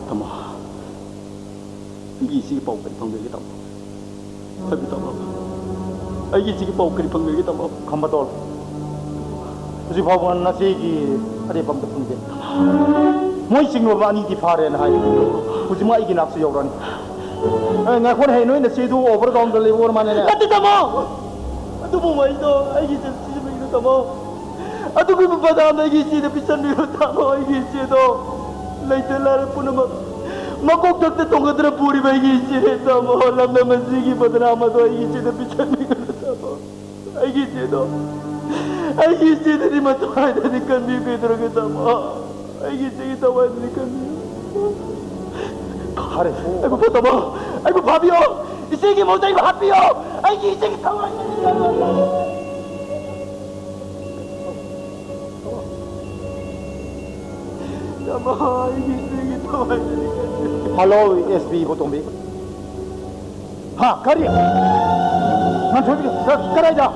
ꯇꯥꯃꯣ, ꯑꯩꯒꯤ ꯏꯆꯦꯒꯤ ꯄꯥꯎ ꯀꯔꯤ ꯐꯪꯗ꯭ꯔꯤꯒꯦ, ꯇꯥꯃꯣ? ꯍꯥꯏꯕꯤꯌꯨ, ꯇꯥꯃꯣ꯫ ꯑꯩꯒꯤ ꯏꯆꯦꯒꯤ ꯄꯥꯎ ꯀꯔꯤ ꯐꯪꯗ꯭ꯔꯤꯒꯦ, ꯇꯥꯃꯣ? ꯈꯝꯕꯗꯣꯜ, ꯍꯧꯖꯤꯛ ꯐꯥꯎꯕ ꯅꯆꯦꯒꯤ ꯑꯔꯦꯞꯄ ꯑꯝꯇ ꯐꯪꯗꯦ꯫ ꯃꯣꯏ ꯆꯤꯡꯂꯕ ꯑꯅꯤꯗꯤ ꯐꯥꯔꯦꯅ ꯍꯥꯏ꯫ ꯍꯧꯖꯤꯛꯃꯛ ꯑꯩꯒꯤ ꯅꯥꯛꯁꯨ ꯌꯧꯔꯛꯑꯅꯤ꯫ ꯑꯦ, ꯉꯥꯏꯈꯣꯅꯦ, ꯅꯣꯏ ꯅꯆꯦꯗꯨ overground ꯗ ꯂꯩꯕ ꯑꯣꯏꯔ ꯃꯥꯜꯂꯦꯅꯦ꯫ ꯅꯠꯇꯦ, ꯇꯥꯃꯣ! ꯑꯗꯨꯕꯨ ꯋꯥꯔꯤꯗꯣ ꯑꯩꯒꯤ ꯏꯆꯦ ꯁꯤꯖꯤꯟꯅꯕꯤꯒꯅꯨ, ꯇꯥꯃꯣ꯫ ꯑꯗꯨꯒꯨꯝꯕ ꯕꯗꯅꯥꯝꯗꯣ ꯑꯩꯒꯤ ꯏꯆꯦꯗ ꯄꯤꯁꯟꯕꯤꯒꯅꯨ, ꯇꯥꯃꯣ꯫ ꯑꯩꯒꯤ ꯏꯆꯦꯗꯣ ꯂꯩꯇ ꯂꯥꯏꯔ ꯄꯨꯝꯅꯃꯛ ꯃꯀꯣꯛ ꯊꯛꯇ ꯊꯣꯡꯒꯠꯇꯨꯅ ꯄꯨꯔꯤꯕ ꯑꯩꯒꯤ ꯏꯆꯦꯅꯦ, ꯇꯥꯃꯣ꯫ ꯂꯝꯗꯝ ꯑꯁꯤꯒꯤ ꯕꯗꯅꯥꯝ ꯑꯗꯣ ꯑꯩꯒꯤ ꯏꯆꯦꯗ ꯄꯤꯁꯟꯕꯤꯒꯅꯨ, ꯇꯥꯃꯣ꯫ ꯑꯩꯒꯤ ꯏꯆꯦꯗꯣ, ꯑꯩꯒꯤ ꯏꯆꯦꯗꯗꯤ ꯃꯇꯨꯡ ꯍꯥꯏꯗꯅ ꯀꯟꯕꯤꯌꯨ, ꯀꯩꯗꯧꯔꯒꯦ, ꯇꯥꯃꯣ? ꯑꯩꯒꯤ ꯏꯆꯦꯒꯤ ꯊꯋꯥꯏꯗꯨꯗꯤ ꯀꯟꯕꯤꯌꯨ꯫ ꯐꯥꯔꯦ꯫ ꯑꯩꯕꯨ ꯐꯥ-, ꯇꯥꯃꯣ, ꯑꯩꯕꯨ ꯐꯥꯕꯤꯌꯣ꯫ ꯏꯆꯦꯒꯤ ꯃꯍꯨꯠꯇ ꯑꯩꯕꯨ ꯍꯥꯠꯄꯤꯌꯣ꯫ ꯑꯩꯒꯤ ꯏꯆꯦꯒꯤ ꯊꯋꯥꯏꯗꯨꯗꯤ ꯀꯟꯕꯤꯌꯨ꯫ ꯇꯥꯃꯣ, ꯑꯩꯒꯤ ꯏꯆꯦꯒꯤ ꯊꯋꯥꯏꯗꯨꯗꯤ ꯀꯟꯕꯤꯌꯨ꯫ Hello, S P ꯏꯕꯣꯇꯣꯝꯕꯤ꯫ ꯍꯥ, ꯀꯔꯤ? ꯉꯥꯟꯊꯣꯏꯕꯤ, ꯀ-, ꯀꯗꯥꯏꯗ?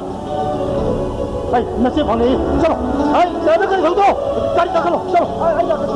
ꯑꯩ ꯅꯆꯦ ꯐꯪꯉꯤ꯫ ꯆꯠꯂꯣ꯫ ꯑꯩ ꯅꯪ ꯀꯔꯤ ꯊꯧꯗꯣ? ꯒꯥꯔꯤ ꯀꯥꯈꯠꯂꯣ꯫ ꯆꯠꯂꯣ꯫ ꯑꯩ, ꯑꯩ ꯂꯥꯛꯀꯦ꯫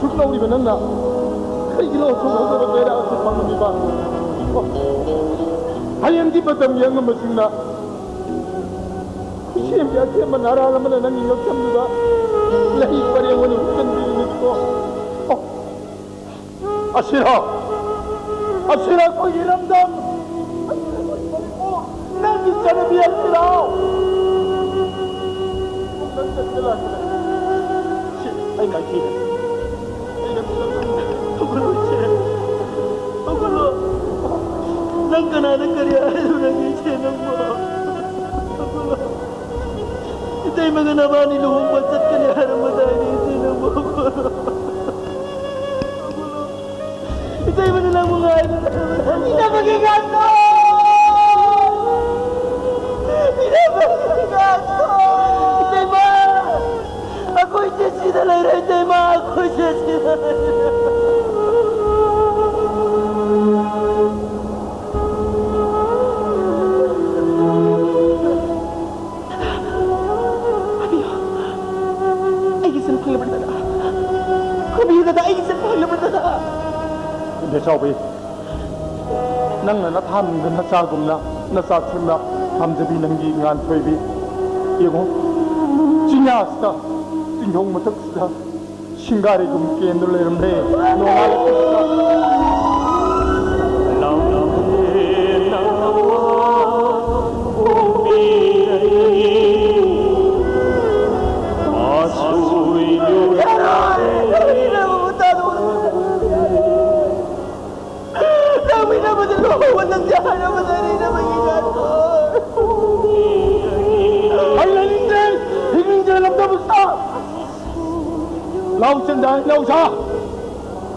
ꯁꯨꯛ ꯂꯧꯔꯤꯕ ꯅꯪꯅ ꯀꯔꯤꯒꯤꯅꯣ ꯁꯨꯝ ꯍꯧꯖꯕ ꯀꯌꯥ ꯑꯁꯤ ꯐꯪꯂꯝꯃꯤꯕ? ꯑꯣ, ꯍꯌꯦꯡꯒꯤ ꯃꯇꯝꯒꯤ ꯑꯉꯝꯕꯁꯤꯡꯅ ꯈꯨꯠꯁꯦꯝꯒꯤ ꯑꯁꯦꯝꯕ ꯅꯥꯔꯥꯜ ꯑꯃꯅ ꯅꯪꯒꯤ ꯉꯛꯁꯝꯗꯨꯗ ꯂꯩ ꯄꯔꯦꯡ ꯑꯣꯏꯅ ꯍꯨꯛꯆꯟꯕꯤꯔꯤꯅꯤꯀꯣ꯫ ꯑꯣ, ꯑꯁꯤꯔꯣ? ꯑꯁꯤꯔꯣ ꯑꯩꯈꯣꯏꯒꯤ ꯏꯔꯝꯗꯝ? ꯅꯪꯒꯤ ꯆꯠꯅꯕꯤ ꯑꯁꯤꯔꯣ? ꯁꯤ ꯑꯩ ꯃꯥꯏꯊꯤꯔꯦ꯫ ꯑꯩꯅ ꯍꯧꯒꯠꯂꯣ, ꯏꯆꯦ꯫ ꯍꯧꯒꯠꯂꯣ꯫ ꯅꯪ ꯀꯅꯥꯗ ꯀꯔꯤ ꯍꯥꯏꯔꯨꯔꯒꯦ, ꯏꯆꯦ, ꯅꯪꯕꯣ? ꯍꯧꯒꯠꯂꯣ꯫ ꯏꯇꯩꯃꯒ ꯅꯕꯥꯅꯤ ꯂꯨꯍꯣꯡꯕ ꯆꯠꯀꯅꯤ ꯍꯥꯏꯔꯝꯕꯗꯥꯏꯅꯦ, ꯏꯆꯦ, ꯅꯪꯕꯣ? ꯍꯧꯒꯠꯂꯣ꯫ ꯏꯇꯩꯃꯅ ꯅꯪꯕꯨ ꯉꯥꯏꯗꯅ ꯂꯩꯔꯕꯅꯤ꯫ ꯏꯅꯝꯃꯒꯤ ꯉꯥꯛꯇ! ꯏꯅꯝꯃꯒꯤ ꯉꯥꯛꯇ! ꯏꯇꯩꯃ! ꯑꯩꯈꯣꯏ ꯆꯦ ꯁꯤꯗ ꯂꯩꯔꯦ, ꯏꯇꯩꯃ! ꯑꯩꯈꯣꯏ ꯆꯦ ꯁꯤꯗ ꯂꯩꯔꯦ꯫ ꯈꯨꯕꯤꯌꯨ꯫ ꯑꯩꯒꯤ ꯁꯤꯟ ꯐꯪꯂꯕꯅꯤ, ꯗꯗꯥ꯫ ꯈꯨꯕꯤꯌꯨ, ꯗꯗꯥ, ꯑꯩꯒꯤ ꯁꯤꯟ ꯐꯪꯂꯕꯅꯤ, ꯗꯗꯥ꯫ ꯏꯕꯦꯆꯥꯎꯕꯤ, ꯅꯪꯅ ꯅꯊꯥꯅꯨꯡꯗ ꯅꯆꯥꯒꯨꯝꯅ, ꯅꯆꯥ ꯊꯦꯝꯅ ꯊꯝꯖꯕꯤ ꯅꯪꯒꯤ ꯉꯥꯟꯊꯣꯏꯕꯤ꯫ ꯌꯦꯡꯉꯨ, ꯆꯤꯡꯌꯥꯁꯤꯗ, ꯆꯤꯡꯗꯣꯡ ꯃꯊꯛꯁꯤꯗ, ꯁꯤꯡꯒꯥꯔꯩꯒꯨꯝ ꯀꯦꯟꯗꯨꯅ ꯂꯩꯔꯝꯂꯦ꯫ ꯅꯣꯡꯉꯥꯜꯂꯛꯄꯁꯤꯗ ꯅꯪꯃꯤꯟꯅꯕꯗ ꯂꯨꯍꯣꯡꯕ ꯆꯠꯁꯦ ꯍꯥꯏꯔꯕꯗ ꯂꯩꯅꯕꯒꯤ ꯉꯥꯏꯈꯣ꯫ ꯑꯩ ꯂꯩꯅꯤꯡꯗꯦ, ꯍꯤꯡꯅꯤꯡꯗꯦ ꯂꯝꯗꯝꯁꯤꯗ꯫ ꯂꯥꯎ ꯆꯦꯟꯗꯥ, ꯂꯥꯎ ꯁꯥ꯫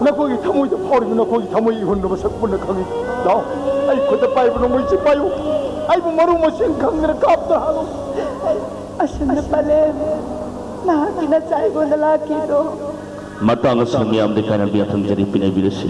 ꯅꯈꯣꯏꯒꯤ ꯊꯃꯣꯏꯗ ꯐꯥꯎꯔꯤꯕ ꯅꯈꯣꯏꯒꯤ ꯊꯃꯣꯏ ꯏꯍꯨꯟꯕ ꯃꯁꯛ ꯄꯨꯟꯅ ꯈꯪꯏ꯫ ꯂꯥꯎ, ꯑꯩ ꯈꯨꯠꯇ ꯄꯥꯏꯕ ꯅꯣꯡꯃꯩꯁꯤ ꯄꯥꯏꯌꯨ꯫ ꯑꯩꯕꯨ ꯃꯔꯨ ꯃꯁꯤꯡ ꯈꯪꯗꯅ ꯀꯥꯞꯇ ꯍꯥꯠꯂꯨ꯫ ꯑꯁꯨꯝꯅ ꯄꯂꯦꯝ ꯅꯍꯥꯛꯀꯤ ꯅꯆꯥ ꯑꯩꯉꯣꯟꯗ ꯂꯥꯛꯈꯤꯗꯣ꯫ ꯃꯇꯥꯡ ꯑꯁꯤꯗ ꯃꯤꯌꯥꯝꯗ ꯀꯥꯏꯅꯕꯤ ꯌꯥꯊꯪ ꯖꯔꯤ ꯄꯤꯅꯕꯤꯔꯁꯤ꯫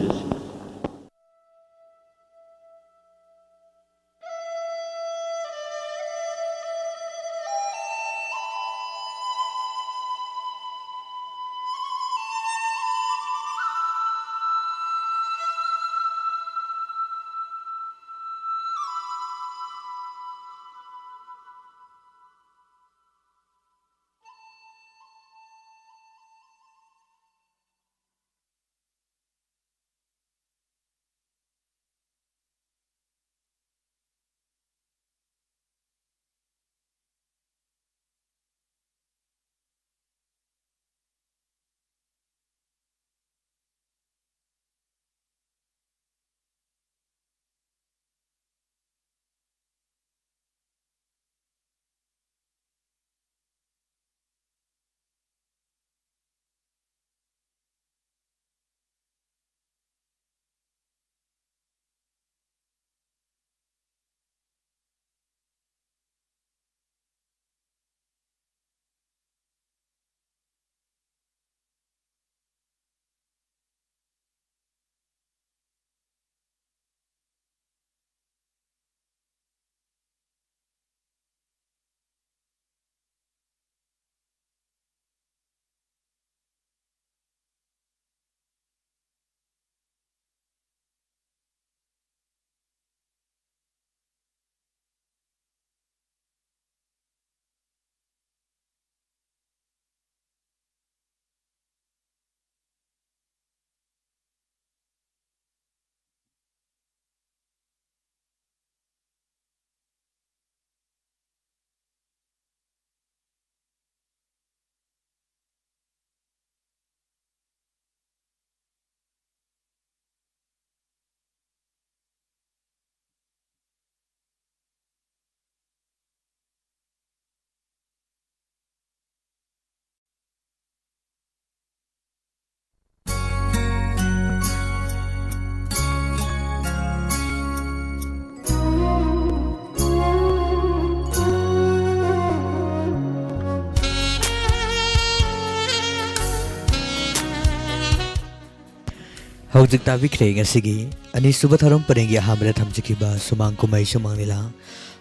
ꯍꯧꯖꯤꯛ ꯇꯥꯕꯤꯈ꯭ꯔꯦ ꯉꯁꯤꯒꯤ ꯑꯅꯤꯁꯨꯕ ꯊꯧꯔꯝ ꯄꯔꯦꯡꯒꯤ ꯑꯍꯥꯟꯕꯗ ꯊꯝꯖꯈꯤꯕ ꯁꯨꯃꯥꯡ ꯀꯨꯝꯍꯩ ꯁꯨꯃꯥꯡ ꯂꯤꯂꯥ,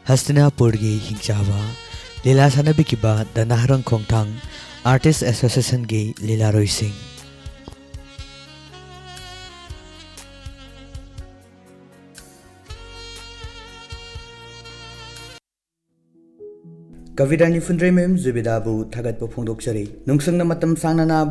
ꯍꯁꯇꯤꯅꯥꯄꯨꯔꯒꯤ ꯍꯤꯡꯆꯥꯕ꯫ ꯂꯤꯂꯥ ꯁꯥꯟꯅꯕꯤꯈꯤꯕ ꯗꯥ ꯅꯥꯍꯥꯔꯣꯟ ꯈꯣꯡꯊꯥꯡ, Artist Associationꯒꯤ ꯂꯤꯂꯥꯔꯣꯏꯁꯤꯡ꯫ ꯀꯕꯤꯔꯥꯅꯤ ꯐꯨꯟꯗ꯭ꯔꯩꯃꯌꯨꯝ ꯖꯨꯕꯤꯗꯥꯕꯨ ꯊꯥꯒꯠꯄ ꯐꯣꯡꯗꯣꯛꯆꯔꯤ꯫ ꯅꯨꯡꯁꯪꯅ ꯃꯇꯝ ꯁꯥꯡꯅ ꯅꯥꯕ